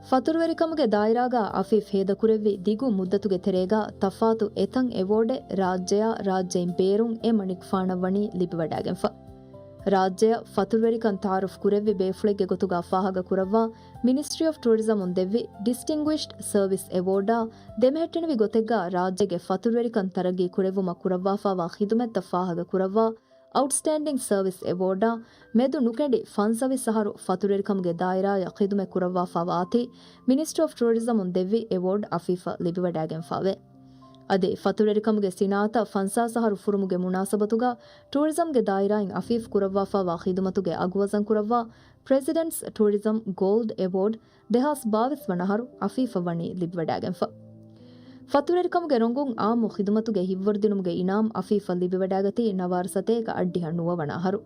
ފަތުރުވެރިކަމުގެ ދާއިރާގަ އަފީފް ހޭދަކުރެއްވި ދިގު މުއްދަތުގެ ތެރޭގަ ތަފާތު އެތަން އެވޯޑެއް ރާއްޖެއާ ރާއްޖެއިން ބޭރުން އެ މަނިކުފާނަށް ވަނީ ލިބިވަޑާގެންފަ. ރާއްޖެއަށް ފަތުރުވެރިކަން ތައާރަފް ކުރެއްވި ބޭފުޅެއްގެ ގޮތުގަ ފާހަގަ ކުރައްވާ، މިނިސްޓްރީ އޮފް ޓޫރިޒަމުން ދެއްވި ޑިސްޓިންގުއިޝްޑް ސަރވިސް އެވޯޑާ ދެމެހެއްޓެނިވި ގޮތެއްގަ ރާއްޖޭގެ ފަތުރުވެރިކަން ތަރައްގީ ކުރެއްވުމަށް ކުރައްވާފާވާ ޚިދުމަތްތައް ފާހަގަ ކުރައްވާ، އައުޓްސްޓޭންޑިން ސަރވިސް އެވޯޑާ މެދު ނުކެނޑި ފަންސަވީސް އަހަރު ފަތުރުވެރިކަމުގެ ދާއިރާއަށް ޚިދުމަތް ކުރައްވާފާވާތީ، މިނިސްޓްރީ އޮފް ޓޫރިޒަމުން ދެއްވި އެވޯޑް އަފީފަށް ލިބިވަޑާގެންފާވޭ. އަދި ފަތުރުވެރިކަމުގެ ސިނާއަތަށް ފަންސާސް އަހަރު ފުރުމުގެ މުނާސަބަތުގަ ޓޫރިޒަމްގެ ދާއިރާއިން އަފީފް ކުރައްވާފާވާ ޚިދުމަތުގެ އަގުވަޒަން ކުރައްވާ، ޕްރެޒިޑެންޓްސް ޓޫރިޒަމް ގޯލްޑް އެވޯޑް ދެހާސް ބާވީސް ވަނަ އަހަރު އަފީފަށް ވަނީ ލިބިވަޑާގެންފަ. ފަތުރުވެރިކަމުގެ ރޮނގުން އާއްމު ޚިދުމަތުގެ ހިތްވަރުދިނުމުގެ އިނާމް އަފީފަށް ލިބިވަޑާގަތީ ނަވާރަ ސަތޭކަ އަށްޑިހަ ނުވަ ވަނަ އަހަރު.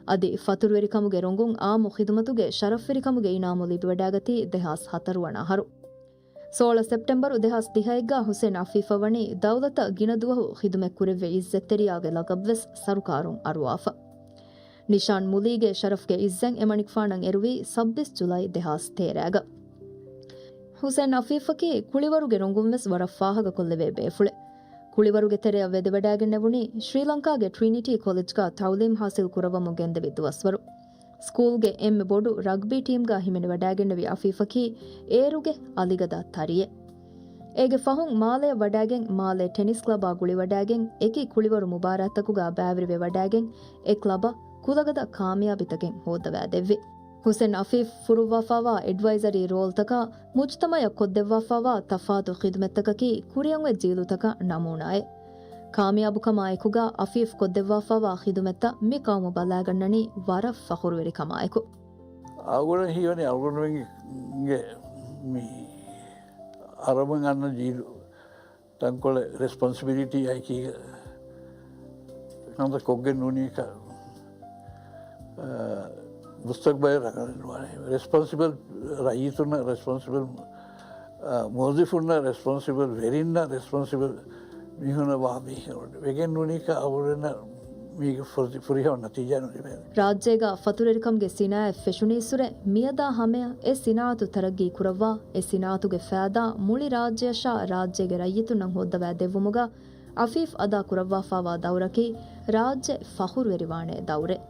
އަދި ފަތުރުވެރިކަމުގެ ރޮނގުން އާއްމު ޚިދުމަތުގެ ޝަރަފްވެރިކަމުގެ އިނާމު ލިބިވަޑާގަތީ ދެހާސް ހަތަރު ވަނަ އަހަރު. ސޯޅަ ސެޕްޓެމްބަރު ދެހާސް ދިހައެއްގަ ހުސެން އަފީފަށް ވަނީ ދައުލަތަށް ގިނަ ދުވަހު ޚިދުމަތް ކުރެއްވި އިއްޒަތްތެރިޔާގެ ލަޤަބް ވެސް ސަރުކާރުން އަރުވާފަ. ނިޝާން މުލީގެ ޝަރަފްގެ އިއްޒަތް އެމަނިކުފާނަށް އެރުވީ ސައްބީސް ޖުލައި ދެހާސް ތޭރައިގަ. ހުސެން އަފީފަކީ ކުޅިވަރުގެ ރޮނގުން ވެސް ވަރަށް ފާހަގަކޮށްލެވޭ ބޭފުޅެއް. ކުޅިވަރުގެ ތެރެއަށް ވެދެވަޑާގެންނެވުނީ ޝްރީލަންކާގެ ޓްރިނިޓީ ކޮލެޖްގަ ތައުލީމް ހާސިލް ކުރައްވަމުން ގެންދެވި ދުވަސްވަރު. ސްކޫލްގެ އެންމެ ބޮޑު ރަގްބީ ޓީމްގަ ހިމެނިވަޑާގެންނެވި އަފީފަކީ އޭރުގެ އަލިގަދަ ތަރިއެއް. އޭގެ ފަހުން މާލެއަށް ވަޑާގެން، މާލެ ޓެނިސް ކްލަބާ ގުޅިވަޑާގެން، އެކި ކުޅިވަރު މުބާރާތްތަކުގަ ބައިވެރިވެ ވަޑާގެން، އެ ކްލަބަށް ކުލަގަދަ ކާމިޔާބީތަކެއް ހޯއްދަވާދެއްވި. ހުސެން އަފީފް ފުރުއްވާފާވާ އެޑްވައިޒަރީ ރޯލްތަކާ، މުޖްތަމައަށް ކޮށްދެއްވާފާވާ ތަފާތު ޚިދުމަތްތަކަކީ ކުރިއަށްއޮތް ޖީލުތަކަށް ނަމޫނާއެއް. ކާމިޔާބުކަމާ އެކުގަ އަފީފް ކޮށްދެއްވާފާވާ ޚިދުމަތްތައް މި ޤައުމު ބަލާގަންނަނީ ވަރަށް ފަޚުރުވެރިކަމާއެކު. އަޅުގަނޑަށް ހީވަނީ އަޅުގަނޑުމެންގެ މި އަރަބުން އަންނަ ޖީލު ތަންކޮޅެއް ރެސްޕޮންސިބިލިޓީ އައިކީގަ ކަންތައް ކޮށްގެން ނޫނީކަ، އާ، މުސްތަޤްބަލެއް ރަނގަޅެއް ނުވާނެ. ރެސްޕޮންސިބަލް ރައްޔިތުންނަށް ރެސްޕޮންސިބަލް، އާ، މުވައްޒިފުންނަށް ރެސްޕޮންސިބަލް، ވެރިންނަށް ރެސްޕޮންސިބަލް މީހުންނަށް ވާ މީހެއް ވެގެން ނޫނީކަ އަޅުގަނޑަށް މީގެ ފުރި-، ފުރިހަމަ ނަތީޖާ ނުލިބޭނެ. ރާއްޖޭގަ ފަތުރުވެރިކަމުގެ ސިނާއަތް ފެށުނީއްސުރެ މިއަދާ ހަމަޔަށް އެ ސިނާއަތު ތަރައްގީ ކުރައްވާ، އެ ސިނާއަތުގެ ފައިދާ މުޅި ރާއްޖެއަށާ ރާއްޖޭގެ ރައްޔިތުންނަށް ހޯއްދަވާ ދެއްވުމުގަ އަފީފް އަދާ ކުރައްވާފާވާ ދައުރަކީ ރާއްޖެ ފަޚުރުވެރިވާނެ ދައުރެއް.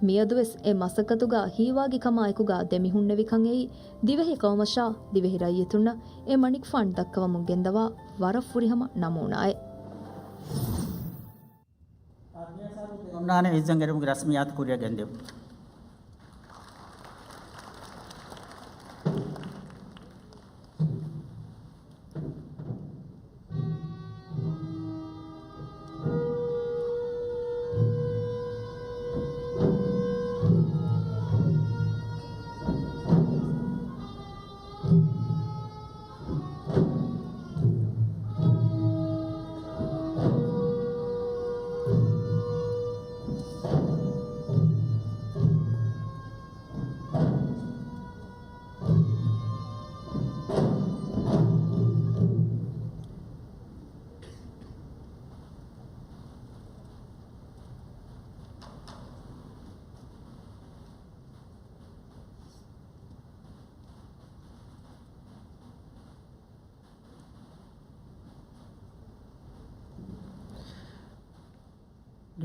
މިއަދުވެސް އެ މަސައްކަތުގަ ހީވާގިކަމާއެކުގަ ދެމިހުންނެވިކަން އެއީ ދިވެހި ޤައުމަށާ ދިވެހި ރައްޔިތުންނަށް އެ މަނިކުފާން ދައްކަވަމުން ގެންދަވާ ވަރަށް ފުރިހަމަ ނަމޫނާއެއް. އޮންނާނެ އިއްޒަތް އެރުމުގެ ރަސްމިއްޔާތު ކުރިއަށް ގެންދެވުން.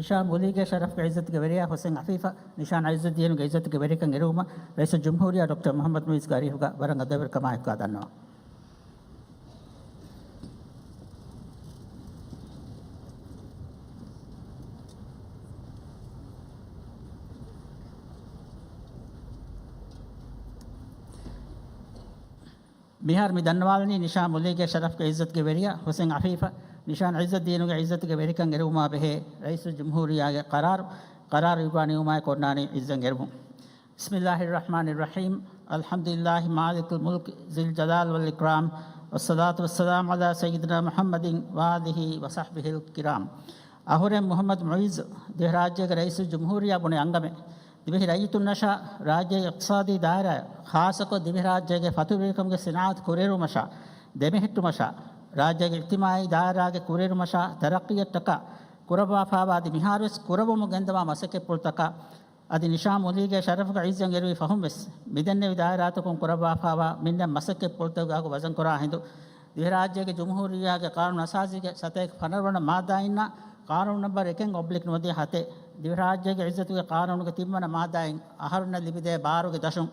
ނިޝާމުލީގެ ޝަރަފްގެ ޢިއްޒަތުގެ ވެރިޔާ ޙުސެން ޢަފީފަށް ނިޝާން ޢިއްޒައްދީނުގެ ޢިއްޒަތުގެ ވެރިކަން އެރުވުމަށް ރައީސުލްޖުމްހޫރިއްޔާ ޑޮކްޓަރ މުޙައްމަދު މުޢިއްޒުގެ އަރިހުގަ ވަރަށް އަދަބުވެރިކަމާއެކުގަ ދަންނަވަން. މިހާރު މި ދަންނަވާލަނީ ނިޝާމުލީގެ ޝަރަފްގެ ޢިއްޒަތުގެ ވެރިޔާ ޙުސެން ޢަފީފަށް ނިޝާން ޢިއްޒައްދީނުގެ ޢިއްޒަތުގެ ވެރިކަން އެރުވުމާ ބެހޭ ރައީސުލްޖުމްހޫރިއްޔާގެ ޤަރާރު، ޤަރާރު އިއްވާ ނިމުމާއެކު އޮންނާނީ ޢިއްޒަތް އެރުވުން. بسم الله الرحمن الرحيم. الحمد لله مالك الملك ذي الجلال والإكرام، والصلاة والسلام على سيدنا محمد وآله وصحبه الكرام. އަހުރެން މުޙައްމަދު މުޢިއްޒު ދިވެހިރާއްޖޭގެ ރައީސުލްޖުމްހޫރިއްޔާ ބުނެ އަންގަމެއް. ދިވެހި ރައްޔިތުންނަށާ، ރާއްޖޭގެ އިޤްތިޞާދީ ދާއިރާއަށް، ޚާއްޞަކޮށް ދިވެހިރާއްޖޭގެ ފަތުރުވެރިކަމުގެ ސިނާޢަތު ކުރިއެރުމަށާ، ދެމެހެއްޓުމަށާ، ރާއްޖޭގެ އިޖްތިމާޢީ ދާއިރާގެ ކުރިއެރުމަށާ، ތަރައްޤީއަށްޓަކާ ކުރައްވާފާވާ އަދި މިހާރުވެސް ކުރައްވަމުން ގެންދަވާ މަސައްކަތްޕުޅުތަކާ، އަދި ނިޝާމުލީގެ ޝަރަފުގެ ޢިއްޒަތް އެރުވި ފަހުން ވެސް، މިދެންނެވި ދާއިރާތަކުން ކުރައްވާފާވާ މިންނަ މަސައްކަތްޕުޅުތަކުގެ އަގު ވަޒަންކުރާ ހިނދު، ދިވެހިރާއްޖޭގެ ޖުމްހޫރިއްޔާގެ ޤާނޫނު އަސާސީގެ ސަތޭކަ ފަނަރަ ވަނަ މާއްދާއިންނާ، ޤާނޫނު ނަންބަރު އެކެއް އޮބްލިކް ނުވަދިހަ ހަތެއް، ދިވެހިރާއްޖޭގެ ޢިއްޒަތުގެ ޤާނޫނުގެ ތިން ވަނަ މާއްދާއިން އަހަރުންނަށް ލިބިދޭ ބާރުގެ ދަށުން،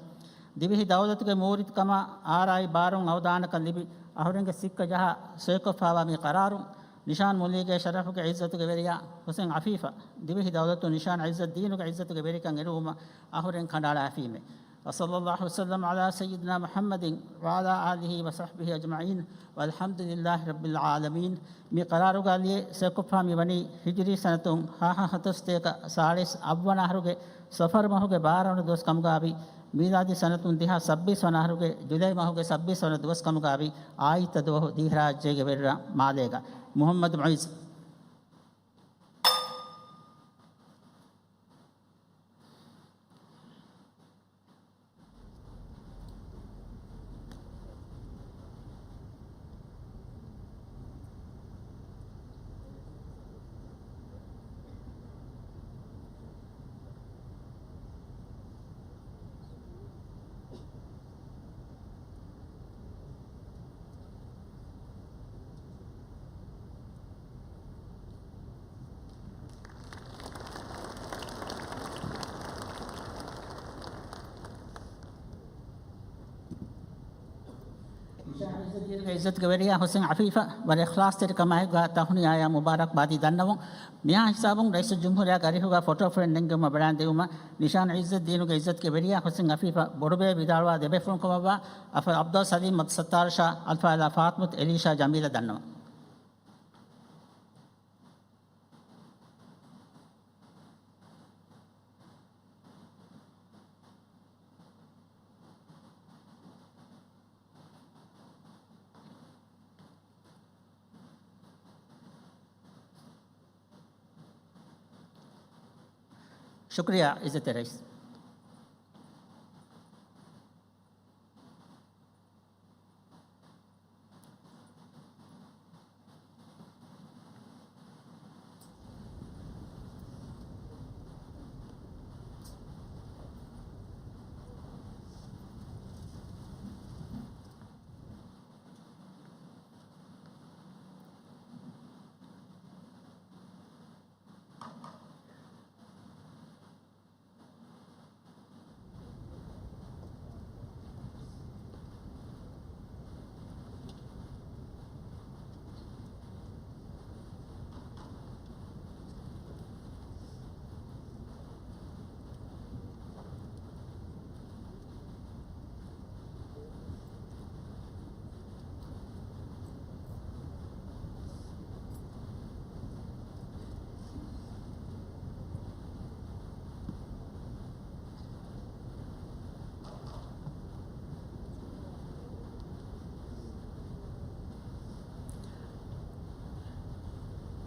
ދިވެހި ދައުލަތުގެ މޫރިތިކަމާ އާރާއި ބާރުން އަވަދާނަކަން ލިބި، އަހުރެންގެ ސިއްކަ ޖަހާ ސޮއިކޮށްފާވާ މި ޤަރާރުން، ނިޝާން މުލީގެ ޝަރަފުގެ ޢިއްޒަތުގެ ވެރިޔާ ޙުސެން ޢަފީފަށް ދިވެހި ދައުލަތުން ނިޝާން ޢިއްޒައްދީނުގެ ޢިއްޒަތުގެ ވެރިކަން އެރުވުމަށް އަހުރެން ކަނޑައަޅާފީމެ. وصلى الله وسلم على سيدنا محمد وعلى آله وصحبه أجمعين، والحمد لله رب العالمين. މި ޤަރާރުގަ ލިޔެ ސޮއިކޮށްފާ މި ވަނީ ހިޖުރީ ސަނަތުން ހަ ހަ ހަތަސް ސަތޭކަ ސާޅީސް އަށްވަނަ އަހަރުގެ ޞަފަރު މަހުގެ ބާރަ ވަނަ ދުވަސް ކަމުގައި، މީލާދީ ސަނަތުން ދިހަ ސައްބީސް ވަނަ އަހަރުގެ ޖުލައި މަހުގެ ސައްބީސް ވަނަ ދުވަސް ކަމުގައި، އާއްތަ ދުވަހު ދިވެހިރާއްޖޭގެ ވެރިރަށް މާލޭގަ. މުޙައްމަދު މުޢިއްޒު. އިޝާ ޢިއްޒަތްދީނުގެ ޢިއްޒަތުގެ ވެރިޔާ ޙުސެން ޢަފީފަށް ވަރަށް އިޚްލާޞްތެރިކަމާއެކުގަ ތަހުނިޔާއާ މުބާރަކްބާދީ ދަންނަވަން. މިހާ ހިސާބުން ރައީސުލްޖުމްހޫރިއްޔާގެ އަރިހުގަ ފޮޓޯ ފްރޭމް ނެންގެވުމަށް ބަލާން ދިއުމަށް ނިޝާން ޢިއްޒަތްދީނުގެ ޢިއްޒަތުގެ ވެރިޔާ ޙުސެން ޢަފީފަށް ބޮޑުބޭ ވިދާޅުވާ ދެބޭފުޅުން ކަމަށްވާ އަފަލް ޢަބްދަލް ސަލީމް މަދްސައްތާރަށާ އަލްފާޟިލާ ފާޠިމަތު އެލީޝާ ޖަމީލަށް ދަންނަވަން. ޝުކުރިއްޔާ ޢިއްޒަތްތެރި ރައީސް.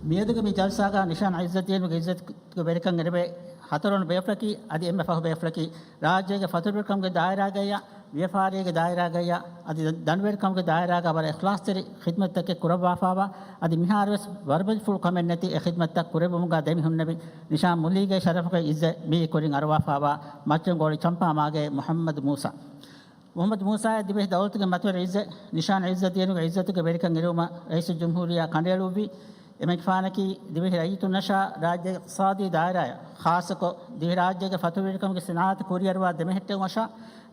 މިއަދުގެ މި ޖަލްސާގަ ނިޝާން ޢިއްޒަތްދީނުގެ ޢިއްޒަތުގެ ވެރިކަން އެރިވޭ ހަތަރުވަނަ ބޭފުޅަކީ އަދި އެންމެ ފަހު ބޭފުޅަކީ ރާއްޖޭގެ ފަތުރުވެރިކަމުގެ ދާއިރާގައްޔާ، ވިޔަފާރީގެ ދާއިރާގައްޔާ، އަދި ދަންވެރިކަމުގެ ދާއިރާގަ ވަރަށް އިޚްލާޞްތެރި ޚިދްމަތްތަކެއް ކުރައްވާފާވާ، އަދި މިހާރުވެސް ވަރުބަދިފުޅު ކަމެއް ނެތި އެ ޚިދްމަތްތައް ކުރެއްވުމުގަ ދެމިހުންނެވި ނިޝާން މުލީގެ ޝަރަފުގެ ޢިއްޒަތް މިއީ ކުރިން އަރުވާފާވާ މައްޗަންގޯޅި ޗަމްޕާމާގޭ މުޙައްމަދު މޫސާ. މުޙައްމަދު މޫސާއަށް ދިވެހި ދައުލަތުގެ މަތިވެރި ޢިއްޒަތް، ނިޝާން ޢިއްޒަތްދީނުގެ ޢިއްޒަތުގެ ވެރިކަން އެރުވުމަށް ރައީސުލްޖުމްހޫރިއްޔާ ކަނޑައެޅުއްވި. އެމަނިކުފާނަކީ ދިވެހި ރައްޔިތުންނަށާ ރާއްޖޭގެ އިޤްތިޞާދީ ދާއިރާއަށް، ޚާއްޞަކޮށް ދިވެހިރާއްޖޭގެ ފަތުރުވެރިކަމުގެ ސިނާއަތު ކުރިއަރުވާ ދެމެހެއްޓެވުމަށާ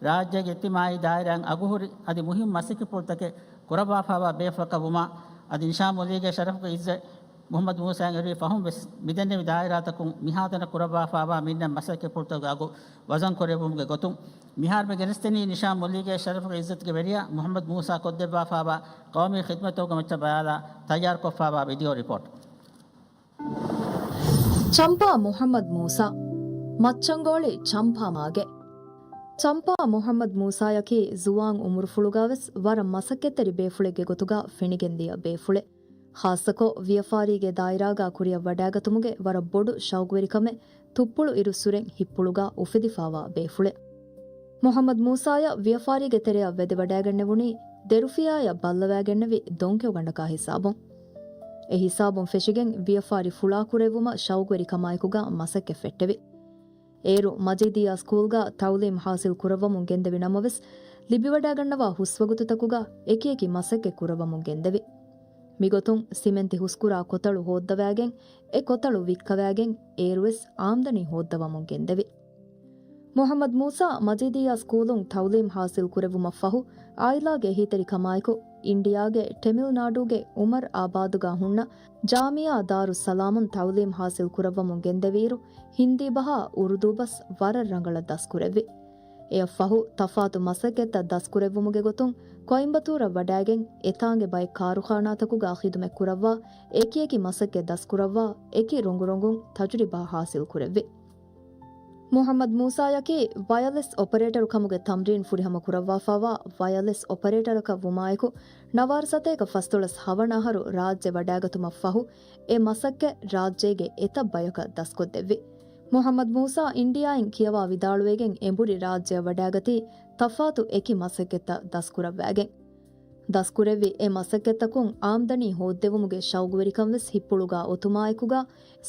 ރާއްޖޭގެ އިޖްތިމާޢީ ދާއިރާއިން އަގުހުރި އަދި މުހިއްމު މަސައްކަތްޕުޅުތަކެއް ކުރައްވާފާވާ ބޭފުޅަކަށް ވުމާ، އަދި ނިޝާމުއްލީގެ ޝަރަފުގެ އިއްޒަތް މުޙައްމަދު މޫސާއަށް އެރުވި ފަހުން ވެސް މިދެންނެވި ދާއިރާތަކުން މިހާތަނަށް ކުރައްވާފާވާ މިންނަ މަސައްކަތްޕުޅުތަކުގެ އަގު ވަޒަންކުރެއްވުމުގެ ގޮތުން، މިހާރު މި ގެނެސްދެނީ ނިޝާމުއްލީގެ ޝަރަފުގެ އިއްޒަތުގެ ވެރިޔާ މުޙައްމަދު މޫސާ ކޮށްދެއްވާފާވާ ޤައުމީ ޚިދުމަތްތަކުގެ މައްޗަށް ބަލާލާ ތައްޔާރުކޮށްފާވާ ވީޑިއޯ ރިޕޯޓް. ޗަމްޕާ މުޙައްމަދު މޫސާ. މައްޗަންގޯޅި ޗަމްޕާ މާގެ. ޗަމްޕާ މުޙައްމަދު މޫސާޔަކީ ޒުވާން އުމުރުފުޅުގަ ވެސް ވަރަށް މަސައްކަތްތެރި ބޭފުޅެއްގެ ގޮތުގަ ފެނިގެންދިޔަ ބޭފުޅެއް. ޚާއްޞަކޮށް، ވިޔަފާރީގެ ދާއިރާގަ ކުރިއަށް ވަޑާގަތުމުގެ ވަރަށް ބޮޑު ޝައުގުވެރިކަމެއް ތުއްޕުޅު އިރުއްސުރެން ހިތްޕުޅުގަ އުފެދިފާވާ ބޭފުޅެއް. މުޙައްމަދު މޫސާޔަށް ވިޔަފާރީގެ ތެރެއަށް ވެދެވަޑައިގެންނެވުނީ، ދެރުފިޔާޔަށް ބައްލަވައިގެންނެވި ދޮންކެޔޮގަނޑަކާ ހިސާބުން. އެ ހިސާބުން ފެށިގެން ވިޔަފާރި ފުޅާކުރެއްވުމަށް ޝައުގުވެރިކަމާއެކުގަ މަސައްކަތް ފެއްޓެވި. އޭރު މަޖީދިއްޔާ ސްކޫލްގަ ތަޢުލީމް ޙާޞިލް ކުރައްވަމުން ގެންދެވި ނަމަވެސް، ލިބިވަޑައިގަންނަވާ ހުސްވަގުތުތަކުގަ އެކިއެކި މަސައްކަތް ކުރައްވަމުން ގެންދެވި. މިގޮތުން ސިމެންތި ހުސްކުރާ ކޮތަޅު ހޯއްދަވައިގެން، އެ ކޮތަޅު ވިއްކަވައިގެން އޭރުވެސް އާމްދަނީ ހޯއްދަވަމުން ގެންދެވި. މުޙައްމަދު މޫސާ މަޖީދިއްޔާ ސްކޫލުން ތަޢުލީމް ޙާޞިލް ކުރެއްވުމަށްފަހު، ޢާއިލާގެ އެހީތެރިކަމާއެކު އިންޑިއާގެ ޓެމިލް ނާޑޫގެ އުމަރު އާބާދުގަ ހުންނަ ޖާމިޢާ ދާރުއްސަލާމުން ތަޢުލީމް ޙާޞިލް ކުރައްވަމުން ގެންދެވިއިރު، ހިންދީ ބަހާ އުރުދޫ ބަސް ވަރަށް ރަނގަޅަށް ދަސްކުރެއްވި. އެއަށްފަހު، ތަފާތު މަސައްކަތްތައް ދަސްކުރެއްވުމުގެ ގޮތުން، ކޮއިންބަތޫރަށް ވަޑައިގެން، އެތާނގެ ބައެއް ކާރުޚާނާތަކުގަ ޚިދުމަތް ކުރައްވާ، އެކިއެކި މަސައްކަތް ދަސްކުރައްވާ، އެކި ރޮނގުރޮނގުން ތަޖުރިބާ ޙާޞިލް ކުރެއްވި. މުޙައްމަދު މޫސާޔަކީ ވަޔަލެސް އޮޕަރޭޓަރު ކަމުގެ ތަމްރީން ފުރިހަމަ ކުރައްވާފާވާ ވަޔަލެސް އޮޕަރޭޓަރަކަށް ވުމާއެކު، ނަވާރަ ސަތޭކަ ފަސްދޮޅަސް ހަވަނަ އަހަރު ރާއްޖެ ވަޑައިގަތުމަށްފަހު، އެ މަސައްކަތް ރާއްޖޭގެ އެތައް ބަޔަކަށް ދަސްކޮށްދެއްވި. މުޙައްމަދު މޫސާ އިންޑިއާއިން ކިޔަވާ ވިދާޅުވެގެން އެނބުރި ރާއްޖެއަށް ވަޑައިގަތީ ތަފާތު އެކި މަސައްކަތްތައް ދަސްކުރައްވައިގެން. ދަސްކުރެއްވި އެ މަސައްކަތްތަކުން އާމްދަނީ ހޯއްދެވުމުގެ ޝައުގުވެރިކަން ވެސް ހިތްޕުޅުގަ އޮތުމާއެކުގަ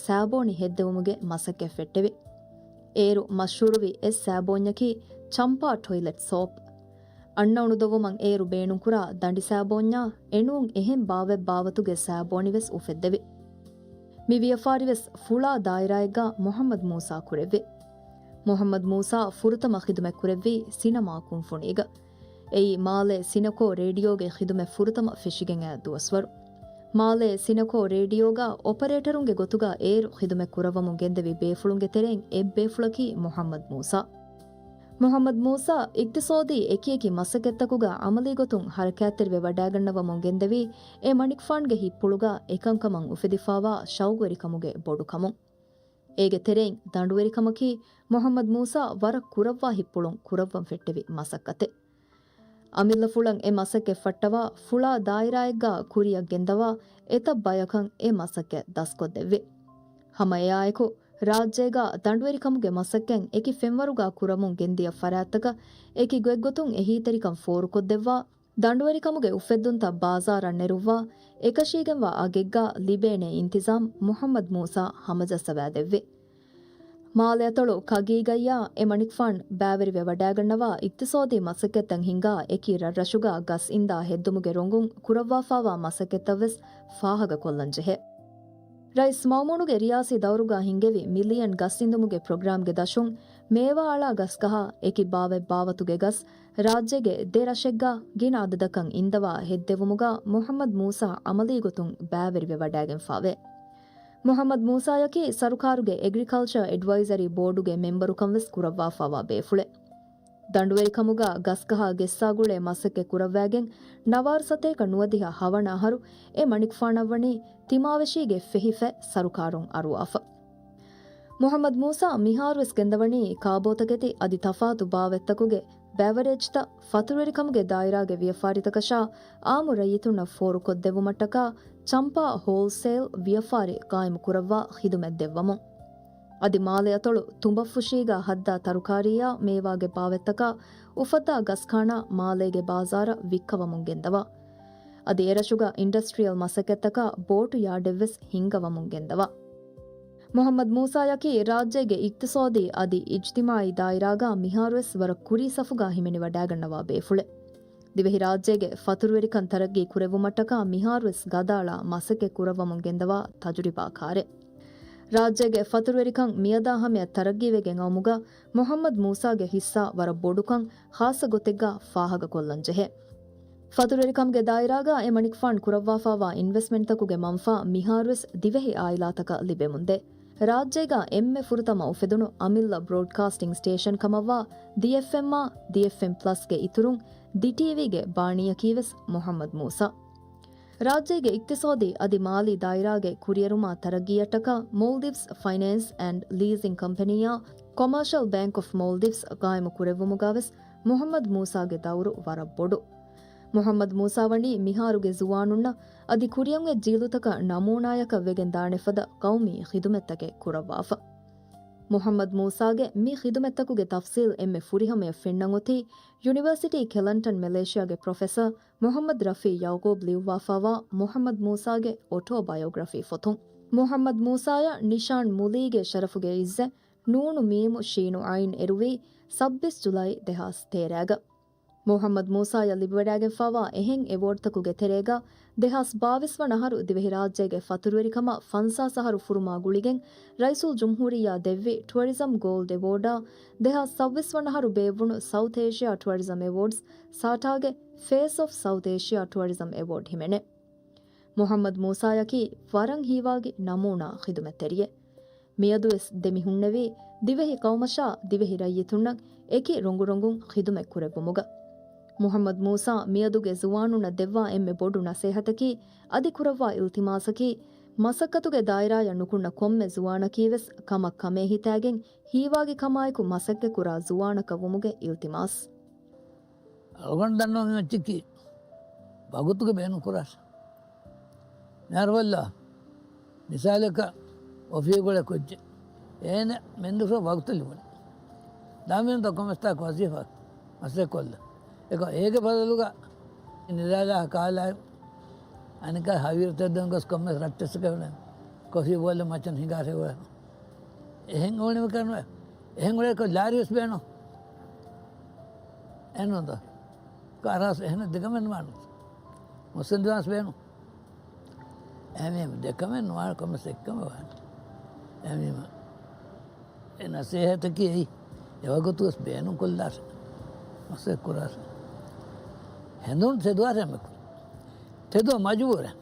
ސައިބޯނި ހެއްދެވުމުގެ މަސައްކަތް ފެއްޓެވި. އޭރު މަޝްހޫރުވި އެއް ސައިބޯންޏަކީ ޗަމްޕާ ޓޮއިލެޓް ސޯޕް. އަންނަ އުނުދޮވުމަށް އޭރު ބޭނުންކުރާ ދަނޑި ސައިބޯންޏާ އެނޫން އެހެން ބާވަތް ބާވަތުގެ ސައިބޯނި ވެސް އުފެއްދެވި. މި ވިޔަފާރި ވެސް ފުޅާ ދާއިރާއެއްގަ މުޙައްމަދު މޫސާ ކުރެއްވި. މުޙައްމަދު މޫސާ ފުރަތަމަ ޚިދުމަތް ކުރެއްވީ ސިނަމާ ކުންފުނީގަ. އެއީ މާލޭ ސިނަކޯ ރޭޑިއޯގެ ޚިދުމަތް ފުރަތަމަ ފެށިގެން އައި ދުވަސްވަރު. މާލޭ ސިނަކޯ ރޭޑިއޯގަ އޮޕަރޭޓަރުންގެ ގޮތުގަ އޭރު ޚިދުމަތް ކުރައްވަމުން ގެންދެވި ބޭފުޅުންގެ ތެރެއިން އެއްބޭފުޅަކީ މުޙައްމަދު މޫސާ. މުޙައްމަދު މޫސާ އިޤްތިޞާދީ އެކިއެކި މަސައްކަތްތަކުގަ ޢަމަލީ ގޮތުން ޙަރަކާތްތެރިވެ ވަޑައިގަންނަވަމުން ގެންދެވީ، އެ މަނިކުފާންގެ ހިތްޕުޅުގަ އެކަންކަމަށް އުފެދިފާވާ ޝައުގުވެރިކަމުގެ ބޮޑުކަމުން. އޭގެ ތެރެއިން ދަނޑުވެރިކަމަކީ މުޙައްމަދު މޫސާ ވަރަށް ކުރައްވާ ހިތްޕުޅުން ކުރައްވަން ފެއްޓެވި މަސައްކަތެއް. އަމިއްލަފުޅަށް އެ މަސައްކަތް ފައްޓަވާ ފުޅާ ދާއިރާއެއްގަ ކުރިއަށް ގެންދަވާ އެތައް ބަޔަކަށް އެ މަސައްކަތް ދަސްކޮށްދެއްވި. ހަމަ އެއާއެކު، ރާއްޖޭގަ ދަނޑުވެރިކަމުގެ މަސައްކަތް އެކި ފެންވަރުގަ ކުރަމުން ގެންދިޔަ ފަރާތްތަކަށް އެކި ގޮތްގޮތުން އެހީތެރިކަން ފޯރުކޮށްދެއްވާ، ދަނޑުވެރިކަމުގެ އުފެއްދުންތައް ބާޒާރަށް ނެރުއްވާ، އެކަށީގެންވާ އަގެއްގަ ލިބޭނޭ އިންތިޒާމް މުޙައްމަދު މޫސާ ހަމަޖައްސަވާދެއްވި. މާލެއަތޮޅު ކަގީގައްޔާ އެ މަނިކުފާން ބައިވެރިވެ ވަޑައިގަންނަވާ އިޤްތިޞާދީ މަސައްކަތްތައް ހިންގާ އެކި ރަށްރަށުގަ ގަސް އިންދާ ހެއްދުމުގެ ރޮނގުން ކުރައްވާފާވާ މަސައްކަތްތައް ވެސް ފާހަގަކޮށްލަން ޖެހޭ. ރައީސް މައުމޫނުގެ ރިޔާސީ ދައުރުގަ ހިންގެވި މިލިޔަން ގަސް އިންދުމުގެ ޕްރޮގްރާމްގެ ދަށުން މޭވާ އަޅާ ގަސްގަހާ އެކި ބާވަތް ބާވަތުގެ ގަސް ރާއްޖޭގެ ދެ ރަށެއްގަ ގިނަ އަދަދަކަށް އިންދަވާ ހެއްދެވުމުގަ މުޙައްމަދު މޫސާ ޢަމަލީ ގޮތުން ބައިވެރިވެ ވަޑައިގެންފާވޭ. މުޙައްމަދު މޫސާޔަކީ ސަރުކާރުގެ އެގްރިކަލްޗަރ އެޑްވައިޒަރީ ބޯޑުގެ މެމްބަރުކަން ވެސް ކުރައްވާފާވާ ބޭފުޅެއް. ދަނޑުވެރިކަމުގަ ގަސްގަހާ ގެއްސާގުޅޭ މަސައްކަތް ކުރައްވައިގެން ނަވާރަ ސަތޭކަ ނުވަދިހަ ހަވަނަ އަހަރު އެ މަނިކުފާނަށްވަނީ ތިމާވެށީގެ ފެހިފަތް ސަރުކާރުން އަރުވާފަ. މުޙައްމަދު މޫސާ މިހާރުވެސް ގެންދަވަނީ ކާބޯތަކެތި އަދި ތަފާތު ބާވަތްތަކުގެ ބެވަރޭޖްތައް ފަތުރުވެރިކަމުގެ ދާއިރާގެ ވިޔަފާރިތަކަށާ އާއްމު ރައްޔިތުންނަށް ފޯރުކޮށްދެއްވުމަށްޓަކާ ޗަމްޕާ ހޯލްސޭލް ވިޔަފާރި ޤާއިމު ކުރައްވާ ޚިދުމަތް ދެއްވަމުން. އަދި މާލެ އަތޮޅު ތުނބަފުށީގަ ހައްދާ ތަރުކާރީއާ މޭވާގެ ބާވަތްތަކާ އުފައްދާ ގަސްކާނާ މާލޭގެ ބާޒާރަށް ވިއްކަވަމުން ގެންދަވާ. އަދި އެރަށުގަ އިންޑަސްޓްރިއަލް މަސައްކަތްތަކާ ބޯޓު ޔާޑެއްވެސް ހިންގަވަމުން ގެންދަވާ. މުޙައްމަދު މޫސާޔަކީ ރާއްޖޭގެ އިޤްތިޞާދީ އަދި އިޖްތިމާޢީ ދާއިރާގަ މިހާރުވެސް ވަރަށް ކުރީ ސަފުގަ ހިމެނިވަޑައިގަންނަވާ ބޭފުޅެއް. ދިވެހިރާއްޖޭގެ ފަތުރުވެރިކަން ތަރައްގީ ކުރެއްވުމަށްޓަކާ މިހާރުވެސް ގަދައަޅާ މަސައްކަތް ކުރައްވަމުން ގެންދަވާ ތަޖުރިބާކާރެއް. ރާއްޖޭގެ ފަތުރުވެރިކަން މިއަދާ ހަމަޔަށް ތަރައްގީވެގެން އައުމުގަ މުޙައްމަދު މޫސާގެ ހިއްސާ ވަރަށް ބޮޑުކަން ޚާއްޞަ ގޮތެއްގަ ފާހަގަކޮށްލަން ޖެހޭ. ފަތުރުވެރިކަމުގެ ދާއިރާގަ އެމަނިކުފާނު ކުރައްވާފާވާ އިންވެސްޓްމަންޓްތަކުގެ މަންފާ މިހާރުވެސް ދިވެހި އާއިލާތަކަށް ލިބެމުންދޭ. ރާއްޖޭގަ އެންމެ ފުރަތަމަ އުފެދުނު އަމިއްލަ ބްރޯޑްކާސްޓިން ސްޓޭޝަން ކަމަށްވާ ދި އެފް އެމް އާ ދި އެފް އެމް ޕްލަސްގެ އިތުރުން ދި ޓީވީގެ ބާނީއަކީވެސް މުޙައްމަދު މޫސާ. ރާއްޖޭގެ އިޤްތިޞާދީ އަދި މާލީ ދާއިރާގެ ކުރިއެރުމާ ތަރައްގީއަށްޓަކާ މޯލްޑިވްސް ފައިނޭންސް އެންޑް ލީޒިން ކަމްޕެނީއާ ކޮމާޝަލް ބޭންކް އޮފް މޯލްޑިވްސް ޤާއިމު ކުރެއްވުމުގަވެސް މުޙައްމަދު މޫސާގެ ދައުރު ވަރަށް ބޮޑު. މުޙައްމަދު މޫސާ ވަނީ މިހާރުގެ ޒުވާނުންނަށް އަދި ކުރިއަށް އޮތް ޖީލުތަކަށް ނަމޫނާޔަކަށް ވެގެން ދާނެ ފަދަ ޤައުމީ ޚިދުމަތްތަކެއް ކުރައްވާފަ. މުޙައްމަދު މޫސާގެ މި ޚިދުމަތްތަކުގެ ތަފްސީލް އެންމެ ފުރިހަމަޔަށް ފެންނަން އޮތީ ޔުނިވަރސިޓީ ކެލަންޓަން މެލޭޝިޔާގެ ޕްރޮފެސަރ މުޙައްމަދު ރަފީ ޔަޢުޤޫބް ލިޔުއްވާފާވާ މުޙައްމަދު މޫސާގެ އޮޓޯބަޔޮގްރަފީ ފޮތުން. މުޙައްމަދު މޫސާޔަށް ނިޝާން މުލީގެ ޝަރަފުގެ ޢިއްޒަތް ނޫނު މީމު ޝީނު ޢައިން އެރުވީ ސައްބީސް ޖުލައި ދެހާސް ތޭރައިގަ. މުޙައްމަދު މޫސާޔަށް ލިބިވަޑައިގެންފާވާ އެހެން އެވޯޑްތަކުގެ ތެރޭގަ ދެހާސް ބާވީސް ވަނަ އަހަރު ދިވެހިރާއްޖޭގެ ފަތުރުވެރިކަމަށް ފަންސާސް އަހަރު ފުރުމާ ގުޅިގެން ރައީސުލްޖުމްހޫރިއްޔާ ދެއްވި ޓުއަރިޒަމް ގޯލްޑް އެވޯޑާ، ދެހާސް ސައްބީސް ވަނަ އަހަރު ބޭއްވުނު ސައުތް އޭޝިއާ ޓުއަރިޒަމް އެވޯޑްސް ސާޓާގެ ފޭސް އޮފް ސައުތް އޭޝިއާ ޓުއަރިޒަމް އެވޯޑް ހިމެނޭ. މުޙައްމަދު މޫސާޔަކީ ވަރަށް ހީވާގި ނަމޫނާ ޚިދުމަތްތެރިއެއް. މިއަދުވެސް ދެމިހުންނެވީ ދިވެހި ޤައުމަށާ ދިވެހި ރައްޔިތުންނަށް އެކި ރޮނގުރޮނގުން ޚިދުމަތް ކުރެއްވުމުގަ. މުޙައްމަދު މޫސާ މިއަދުގެ ޒުވާނުންނަށް ދެއްވާ އެންމެ ބޮޑު ނަސޭހަތަކީ އަދި ކުރައްވާ އިލްތިމާސަކީ، މަސައްކަތުގެ ދާއިރާޔަށް ނުކުންނަ ކޮންމެ ޒުވާނަކީވެސް ކަމަށް ކަމޭ ހިތާގެން ހީވާގި ކަމާއެކު މަސައްކަތްކުރާ ޒުވާނަކަށް ވުމުގެ އިލްތިމާސް. އަޅުގަނޑު ދަންނަވަން އެއްޗަކީ ވަގުތުގެ ބޭނުން ކުރާށޭ. މިހާރު ބަލަ، މިސާލަކަށް އޮފީހުގަ ކުއްޖެއް. އޭނަ މެންދުފަ ވަގުތު ލިބުނީ. ދާމިން ދޮ ކޮމެސްތާކު ވަޒީފާ މަސައްކަތް ކޮށްލަ. އެކަ އޭގެ ބަދަލުގަ ނިދާލާ ކާލާ އަނެކާ ހަވީރު ތެދުވަން ގޮސް ކޮންމެސް ރައްޓެއްސަކަށް ކޮފީ ބޯލަ މައްޗަށް ހިނގާށޭ. އެހެން އޯނި ކަން ވެ. އެހެން އުޅޭ ކޮށް ލާރި ވެސް ބޭނުން. އެންނުން ދޯ. ކާރާސް އެހެން ދެކަމެއް ނުވާނު. މުސްލިމް ދުވާސް ބޭނުން. އެހެންވީމަ ދެކަމެއް ނުވާނު ކަމެއް އެއްކަމެއް ވާނެ. އެހެންވީމަ އެ ނަސޭހަތަކީ އެއީ. އެވަގުތު ވެސް ބޭނުން ކޮށްލާށޭ. މަސައްކަތް ކުރާށޭ. ހެނދުން ތެދުވާށޭ އެންމެ ކުރިން. ތެދުވަން މަޖުބޫރެއް.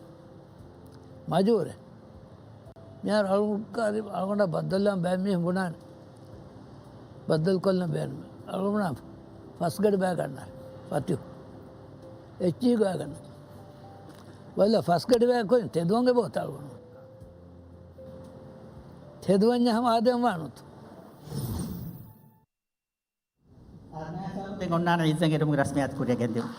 މަޖުބޫރެއް. މިހާރު އަޅުގަނޑަށް ބައްދަލުވާން ބައެއް މީހުން ބުނާނެ. ބައްދަލު ކޮށްލަން ބޭނުމޭ. އަޅުގަނޑު ފަސްގަޑި ބައި ގަންނާނެ. ފަތިހު. އެއްޗިހި ގޮވާ ގަންނަ. ވައްލަ ފަސްގަޑި ބައި ކޮށް ތެދުވަން އެބަ އޮތާ އަޅުގަނޑު. ތެދުވަންޏާ ހަމަ އާދެއްވާނުތު. ދެން އޮންނާނެ އިއްޒަތް އެރުމުގެ ރަސްމިއްޔާތު ކުރިއަށް ގެންދިއުން.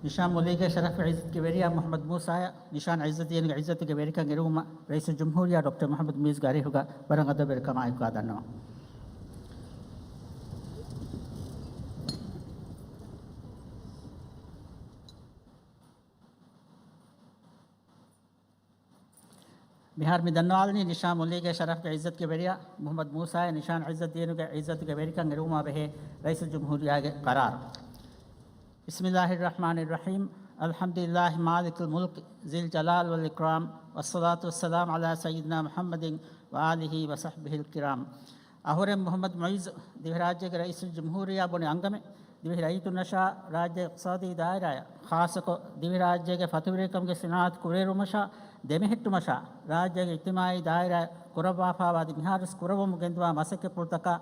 ނިޝާން މުލީގެ ޝަރަފު ޢިއްޒަތުގެ ވެރިޔާ މުޙައްމަދު މޫސާއަށް ނިޝާން ޢިއްޒަތް ދިޔަނުގެ ޢިއްޒަތުގެ ވެރިކަން އެރުވުމަށް ރައީސުލްޖުމްހޫރިއްޔާ ޑޮކްޓަރ މުޙައްމަދު މުޢިއްޒުގެ އަރިހުގަ ވަރަށް އަދަބުވެރިކަމާއެކު އާ ދަންނަވަން. މިހާރު މި ދަންނަވާލަނީ ނިޝާން މުލީގެ ޝަރަފުގެ ޢިއްޒަތުގެ ވެރިޔާ މުޙައްމަދު މޫސާއަށް ނިޝާން ޢިއްޒަތް ދިޔަނުގެ ޢިއްޒަތުގެ ވެރިކަން އެރުވުމާ ބެހޭ ރައީސުލްޖުމްހޫރިއްޔާގެ ޤަރާރު. بسم الله الرحمن الرحيم. الحمد لله مالك الملك ذي الجلال والإكرام، والصلاة والسلام على سيدنا محمد وآله وصحبه الكرام. އަހުރެން މުޙައްމަދު މުޢިއްޒު ދިވެހިރާއްޖޭގެ ރައީސުލްޖުމްހޫރިއްޔާ ބުނި އަންގަމެއް، ދިވެހި ރައްޔިތުންނަށާ ރާއްޖޭ އިޤްތިޞާދީ ދާއިރާއަށް، ޚާއްޞަކޮށް ދިވެހިރާއްޖޭގެ ފަތުރުވެރިކަމުގެ ސިނާއަތު ކުރިއެރުމަށާ ދެމެހެއްޓުމަށާ، ރާއްޖޭގެ އިޖްތިމާއީ ދާއިރާ ކުރައްވާފާވާ އަދި މިހާރުވެސް ކުރައްވަމުން ގެންދަވާ މަސައްކަތްޕުޅުތަކާ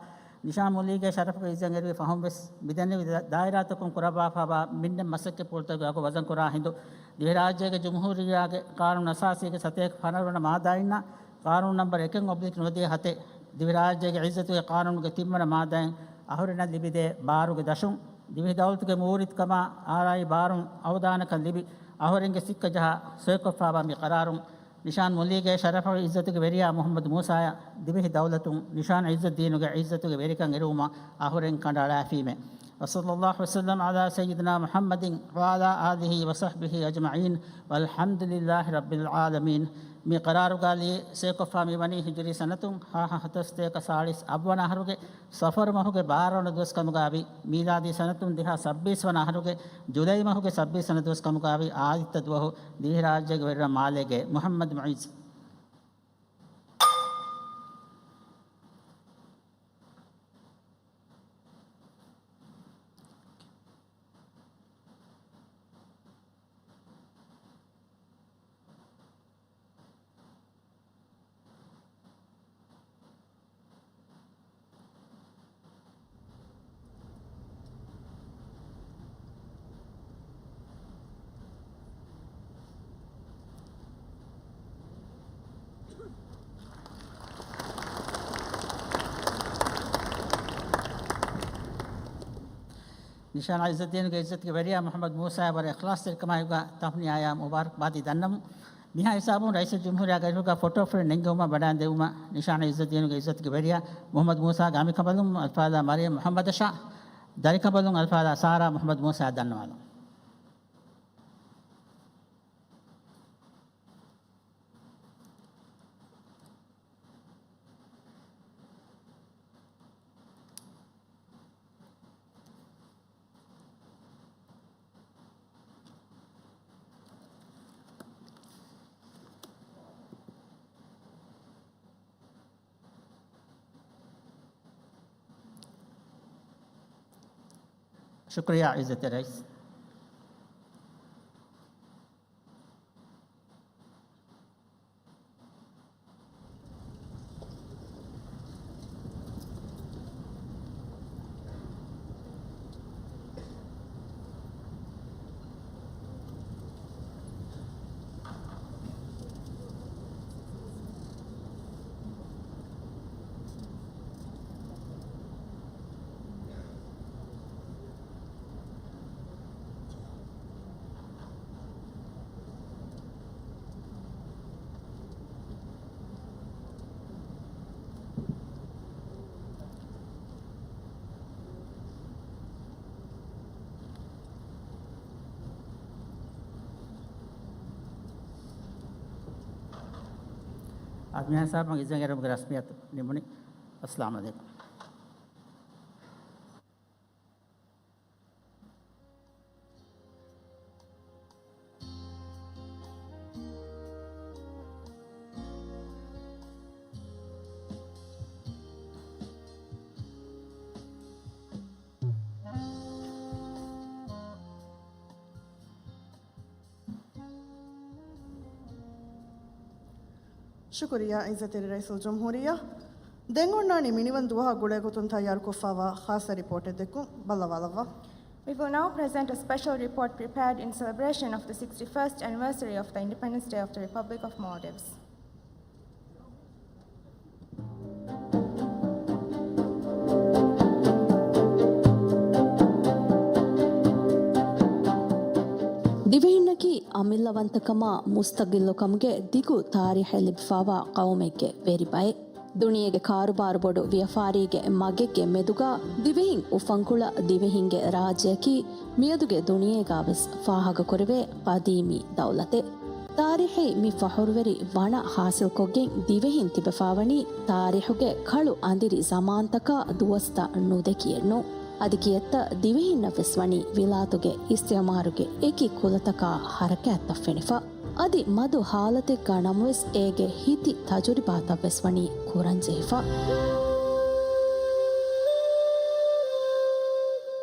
ނިޝާން މުލީގެ ޝަރަފުގެ އިއްޒަތް އެރުވި ފަހުންވެސް، މިދެންނެވި ދާ-، ދާއިރާތަކުން ކުރައްވާފާވާ މިންނެ މަސައްކަތްޕުޅުތަކުގެ އަގު ވަޒަންކުރާ ހިނދު، ދިވެހިރާއްޖޭގެ ޖުމްހޫރިއްޔާގެ ޤާނޫނު އަސާސީގެ ސަތޭކަ ފަނަރަ ވަނަ މާއްދާއިންނާ، ޤާނޫނު ނަންބަރު އެކެއް އޮބްލިކް ނުވަދިހަ ހަތެއް، ދިވެހިރާއްޖޭގެ އިއްޒަތުގެ ޤާނޫނުގެ ތިންވަނަ މާއްދާއިން އަހުރެންނަށް ލިބިދޭ ބާރުގެ ދަށުން، ދިވެހި ދައުލަތުގެ މޫރިތިކަމާ އާރާއި ބާރުން އަވަދާނަކަން ލިބި، އަހުރެންގެ ސިއްކަ ޖަހާ ސޮއިކޮށްފާވާ މި ޤަރާރުން، ނިޝާން މުލީގެ ޝަރަފު އިއްޒަތުގެ ވެރިޔާ މުޙައްމަދު މޫސާއަށް ދިވެހި ދައުލަތުން ނިޝާން އިއްޒަތްދީނުގެ އިއްޒަތުގެ ވެރިކަން އެރުވުމަށް އަހުރެން ކަނޑައަޅާފީމޭ. وصلى الله وسلم على سيدنا محمد وعلى آله وصحبه أجمعين والحمد لله رب العالمين. މި ޤަރާރުގައި ސޮއިކޮށްފާ މިވަނީ ހިޖުރީ ސަނަތުން ހަ ހަ ހަތަރުސަތޭކަ ސާޅީސް އަށްވަނަ އަހަރުގެ ޞަފަރު މަހުގެ ބާރަ ވަނަ ދުވަސް ކަމުގައިވި، މީލާދީ ސަނަތުން ދެހާސް ސައްބީސް ވަނަ އަހަރުގެ ޖުލައި މަހުގެ ސައްބީސް ވަނަ ދުވަސް ކަމުގައިވި، އާދިއްތަ ދުވަހު ދިވެހިރާއްޖޭގެ ވެރިރަށް މާލޭގެ މުޙައްމަދު މުޢިއްޒު. ނިޝާން އިއްޒަތްދީނުގެ އިއްޒަތުގެ ވެރިޔާ މުޙައްމަދު މޫސާއަށް ވަރަށް އިޚްލާޞްތެރިކަމާއެކުގަ ތަހުނިޔާއާ މުބާރަކްބާދީ ދަންނަމުން، މިހާ ހިސާބުން ރައީސުލްޖުމްހޫރިއްޔާގެ އަރިހުގަ ފޮޓޯ ފްރޭމް ނެންގެވުމަށް ވަޑައިން ދެއްވުމަށް ނިޝާން އިއްޒަތްދީނުގެ އިއްޒަތުގެ ވެރިޔާ މުޙައްމަދު މޫސާގެ އަނބިކަނބަލުން އަލްފާޟިލާ މަރިޔަމް މުޙައްމަދަށާ، ދަރިކަނބަލުން އަލްފާޟިލާ ސާރާ މުޙައްމަދު މޫސާއަށް ދަންނަވާލަން. ޝުކުރިއްޔާ އިއްޒަތްތެރި ރައީސް. އަދި މިހާ ހިސާބުން އިއްޒަތް އެރުމުގެ ރަސްމިއްޔަތު ނިމުނީ. އައްސަލާމު ޢަލައިކުމް. ޝުކުރިއްޔާ އިއްޒަތްތެރި ރައީސުލްޖުމްހޫރިއްޔާ. ދެން އޮންނާނީ މިނިވަން ދުވަހާ ގުޅޭގޮތުން ތައްޔާރުކޮށްފާވާ ޚާއްޞަ ރިޕޯޓެއް ދެއްކުން. ބައްލަވާލައްވާ. We will now present a special report prepared in celebration of the sixty-first anniversary of the Independence Day of the Republic of Maldives. ދިވެހިންނަކީ އަމިއްލަވަންތަކަމާ މުސްތަގިއްލުކަމުގެ ދިގު ތާރީޚެއް ލިބިފާވާ ޤައުމެއްގެ ވެރިބައެއް. ދުނިޔޭގެ ކާރުބާރު ބޮޑު ވިޔަފާރީގެ މަގެއްގެ މެދުގަ ދިވެހިން އުފަންކުޅަ ދިވެހިންގެ ރާއްޖެއަކީ މިއަދުގެ ދުނިޔޭގަވެސް ފާހަގަކުރެވޭ ޤަދީމީ ދައުލަތެއް. ތާރީޚީ މި ފަޚުރުވެރި ވަނަ ހާސިލްކޮށްގެން ދިވެހިން ތިބެފާވަނީ ތާރީޚުގެ ކަޅު އަނދިރި ޒަމާންތަކާ ދުވަސްތައް ނުދެކިއެއްނު. އަދި ކިއެއްތަ ދިވެހިންނަށްވެސް ވަނީ ވިލާތުގެ އިސްތިޢުމާރުގެ އެކި ކުލަތަކާ ޙަރަކާތްތައް ފެނިފަ. އަދި މަދު ޙާލަތެއްގަ ނަމަވެސް އޭގެ ހިތި ތަޖުރިބާތައްވެސް ވަނީ ކުރަންޖެހިފަ.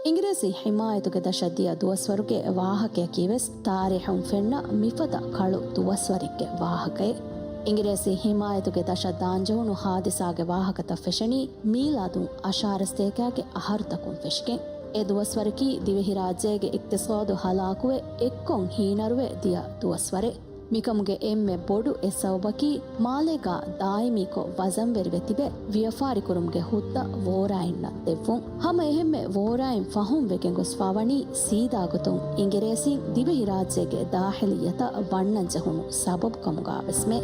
އިނގިރޭ ސި ހިމާޔަތުގެ ދަށަށް ދިޔަ ދުވަސްވަރުގެ ވާހަކަޔަކީ ވެސް ތާރީހުން ފެންނަ މިފަދަ ކަޅު ދުވަސްވަރެއްގެ ވާހަކައެއް. އިނގިރޭސި ހިމާޔަތުގެ ދަށަށް ދާންޖެހުނު ހާދިސާގެ ވާހަކަތައް ފެށެނީ މީލާދުން އަށާރަސްތޭކާގެ އަހަރުތަކުން ފެށިގެން. އެ ދުވަސްވަރަކީ ދިވެހިރާއްޖޭގެ އިޤްތިޞާދު ހަލާކުވެ އެއްކޮށް ހީނަރުވެ ދިޔަ ދުވަސްވަރެއް. މިކަމުގެ އެންމެ ބޮޑު އެއް ސަބަބަކީ، މާލޭގާ ދާއިމީކޮށް ވަޒަންވެރިވެ ތިބެ ވިޔަފާރިކުރުމުގެ ހުއްދަ ވޯރާއިންނަށް ދެއްވުން. ހަމަ އެހެންމެ ވޯރާއިން ފަހުން ވެގެން ގޮސްފާވަނީ ސީދާގޮތުން އިނގިރޭސީން ދިވެހިރާއްޖޭގެ ދާޚިލިއްޔަތަށް ވަންނަން ޖެހުނު ސަބަބު ކަމުގާވެސްމެ.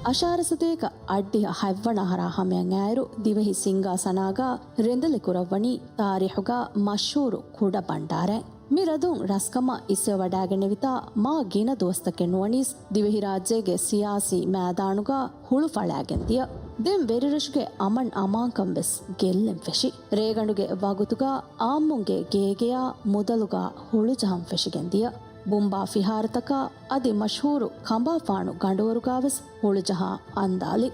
އަށާރަސަތޭކަ އަށްޑިހަ ހަތްވަނަ އަހަރާ ހަމަޔަށް އައިއިރު، ދިވެހި ސިންގާ ސަނާގާ ރެނދެލި ކުރައްވަނީ ތާރީޚުގާ މަޝްހޫރު ކުޑަ ބަންޑާރައެއް. މި ރަދުން ރަސްކަމަށް އިސްވެވަޑައިގެންނެވިތާ މާ ގިނަ ދުވަސްތަކެއް ނުވަނީސް ދިވެހިރާއްޖޭގެ ސިޔާސީ މައިދާނުގާ ހުޅުފަޅާގެން ދިޔަ. ދެން ވެރިރަށުގެ އަމަން އަމާންކަން ވެސް ގެއްލެން ފެށި. ރޭގަނޑުގެ ވަގުތުގާ އާއްމުންގެ ގޭގެޔާ މުދަލުގާ ހުޅުޖަހަން ފެށިގެން ދިޔަ. ބުނބާ ފިހާރަތަކާ އަދި މަޝްހޫރު ކަނބާފާނު ގަނޑުވަރުގާވެސް ހުޅުޖަހާ އަންދާލި.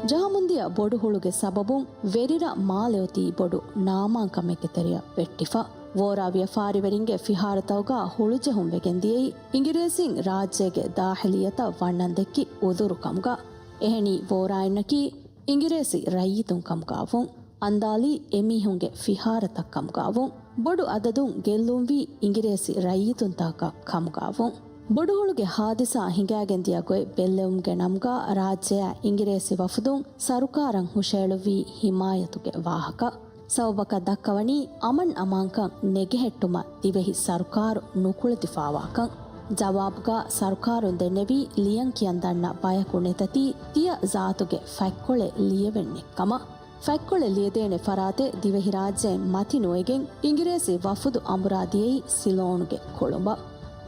ޖަހަމުންދިޔަ ބޮޑު ހުޅުގެ ސަބަބުން ވެރިރަށް މާލެ އޮތީ ބޮޑު ނާމާންކަމެއްގެ ތެރެއަށް ވެއްޓިފަ. ވޯރާ ވިޔަފާރިވެރިންގެ ފިހާރަތަކުގާ ހުޅުޖެހުން ވެގެން ދިޔައީ އިނގިރޭސީން ރާއްޖޭގެ ދާޚިލިއްޔަތަށް ވަންނަން ދެއްކި އުޛުރު ކަމުގާ. އެހެނީ ވޯރާއިންނަކީ އިނގިރޭސި ރައްޔިތުން ކަމުގާވުން. އަންދާލީ އެމީހުންގެ ފިހާރަތައް ކަމުގާވުން. ބޮޑު އަދަދުން ގެއްލުންވީ އިނގިރޭސި ރައްޔިތުންތަކަކަށް ކަމުގާވުން. ބޮޑުހުޅުގެ ހާދިސާ ހިނގާގެން ދިޔަ ގޮތް ބެއްލެވުމުގެ ނަމުގާ ރާއްޖެއާ އިނގިރޭސި ވަފުދުން ސަރުކާރަށް ހުށައެޅުއްވީ ހިމާޔަތުގެ ވާހަކަ. ސަބަބަކަށް ދައްކަވަނީ އަމަން އަމާންކަން ނެގެހެއްޓުމަށް ދިވެހި ސަރުކާރު ނުކުޅެދިފާވާކަން. ޖަވާބުގާ ސަރުކާރުން ދެންނެވީ ލިޔަން ކިޔަން ދަންނަ ބަޔަކު ނެތަތީ ތިޔަ ޒާތުގެ ފަތްކޮޅެއް ލިޔެވެން ނެތްކަމަށް. ފަތްކޮޅެއް ލިޔެދޭނެ ފަރާތެއް ދިވެހިރާއްޖެއިން މަތި ނުވެގެން އިނގިރޭސި ވަފުދު އަނބުރާ ދިޔައީ ސިލޯނުގެ ކޮޅުނބަށް.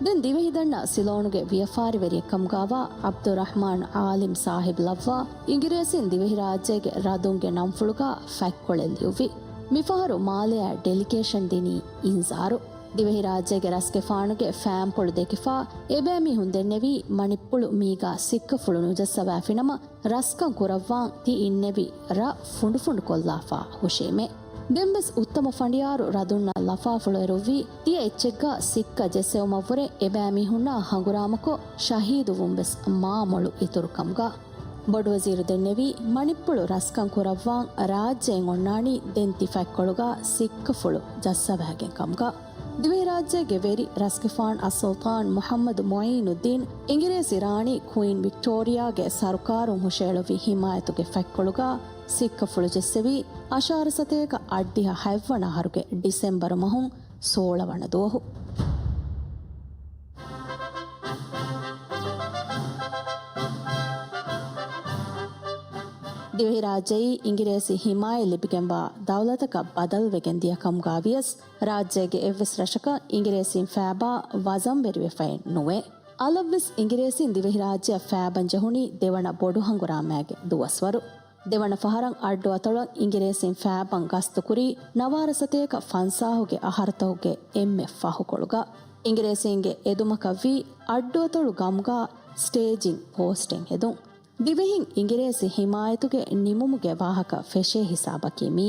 ދެން ދިވެހި ދަންނަ ސިލޯނުގެ ވިޔަފާރިވެރިއެއްކަމުގާވާ ޢަބްދުއްރަޙްމާން ޢާލިމް ސާހިބް ލައްވާ އިނގިރޭސީން ދިވެހިރާއްޖޭގެ ރަދުންގެ ނަންފުޅުގާ ފަތްކޮޅެއް ލިޔުއްވި. މިފަހަރު މާލެއަށް ޑެލިގޭޝަން ދިނީ އިންޒާރު. ދިވެހިރާއްޖޭގެ ރަސްގެފާނުގެ ފައިންޕުޅު ދެކިފާ އެބައިމީހުން ދެންނެވީ މަނިޕުޅު މީގާ ސިއްކަފުޅު ނުޖައްސަވާފިނަމަ، ރަސްކަން ކުރައްވާން ތި އިންނެވި ރަށް ފުނޑުފުނޑުކޮށްލާފާ ހުށީމޭ. ދެންވެސް އުއްތަމަ ފަނޑިޔާރު ރަދުންނަށް ލަފާފުޅު އެރުއްވީ ތިޔަ އެއްޗެއްގަ ސިއްކަ ޖެއްސެވުމަށްވުރެ އެބައިމީހުންނާ ހަނގުރާމަކޮށް ޝަހީދުވުން ވެސް މާ މޮޅު އިތުރު ކަމުގަ. ބޮޑުވަޒީރު ދެންނެވީ މަނިޕުޅު ރަސްކަން ކުރައްވާން ރާއްޖެއިން އޮންނާނީ ދެން ތި ފަތްކޮޅުގަ ސިއްކަފުޅު ޖައްސަވާގެން ކަމުގަ. ދިވެހިރާއްޖޭގެ ވެރި ރަސްގެފާނު އައްސުލްޠާން މުޙައްމަދު މުޢީނުއްދީން އިނގިރޭސި ރާނީ ކުއީން ވިކްޓޯރިއާގެ ސަރުކާރުން ހުށައެޅުއްވި ހިމާޔަތުގެ ފަތްކޮޅުގަ ސިއްކަފުޅު ޖެއްސެވީ އަށާރަ ސަތޭކަ އަށްޑިހަ ހަތްވަނަ އަހަރުގެ ޑިސެމްބަރު މަހުން ސޯޅަ ވަނަ ދުވަހު. ދިވެހިރާއްޖެއީ އިނގިރޭސި ހިމާޔަތް ލިބިގެންވާ ދައުލަތަކަށް ބަދަލުވެގެން ދިޔަ ކަމުގަ ވިޔަސް، ރާއްޖޭގެ އެއްވެސް ރަށަކަށް އިނގިރޭސީން ފައިބާ ވަޒަންވެރިވެފައެއް ނުވޭ. އަލަށްވެސް އިނގިރޭސީން ދިވެހިރާއްޖެއަށް ފައިބަން ޖެހުނީ ދެވަނަ ބޮޑު ހަނގުރާމައިގެ ދުވަސްވަރު. ދެވަނަ ފަހަރަށް އައްޑުއަތޮޅަށް އިނގިރޭސީން ފައިބަން ގަސްތުކުރީ ނަވާރަ ސަތޭކަ ފަންސާހުގެ އަހަރުތަކުގެ އެންމެ ފަހުކޮޅުގަ. އިނގިރޭސީންގެ އެދުމަކަށްވީ އައްޑުއަތޮޅު ގަމުގަ ސްޓޭޖިން ޕޯސްޓެއް ހެދުން. ދިވެހިން އިނގިރޭސި ހިމާޔަތުގެ ނިމުމުގެ ވާހަކަ ފެށޭ ހިސާބަކީ މީ.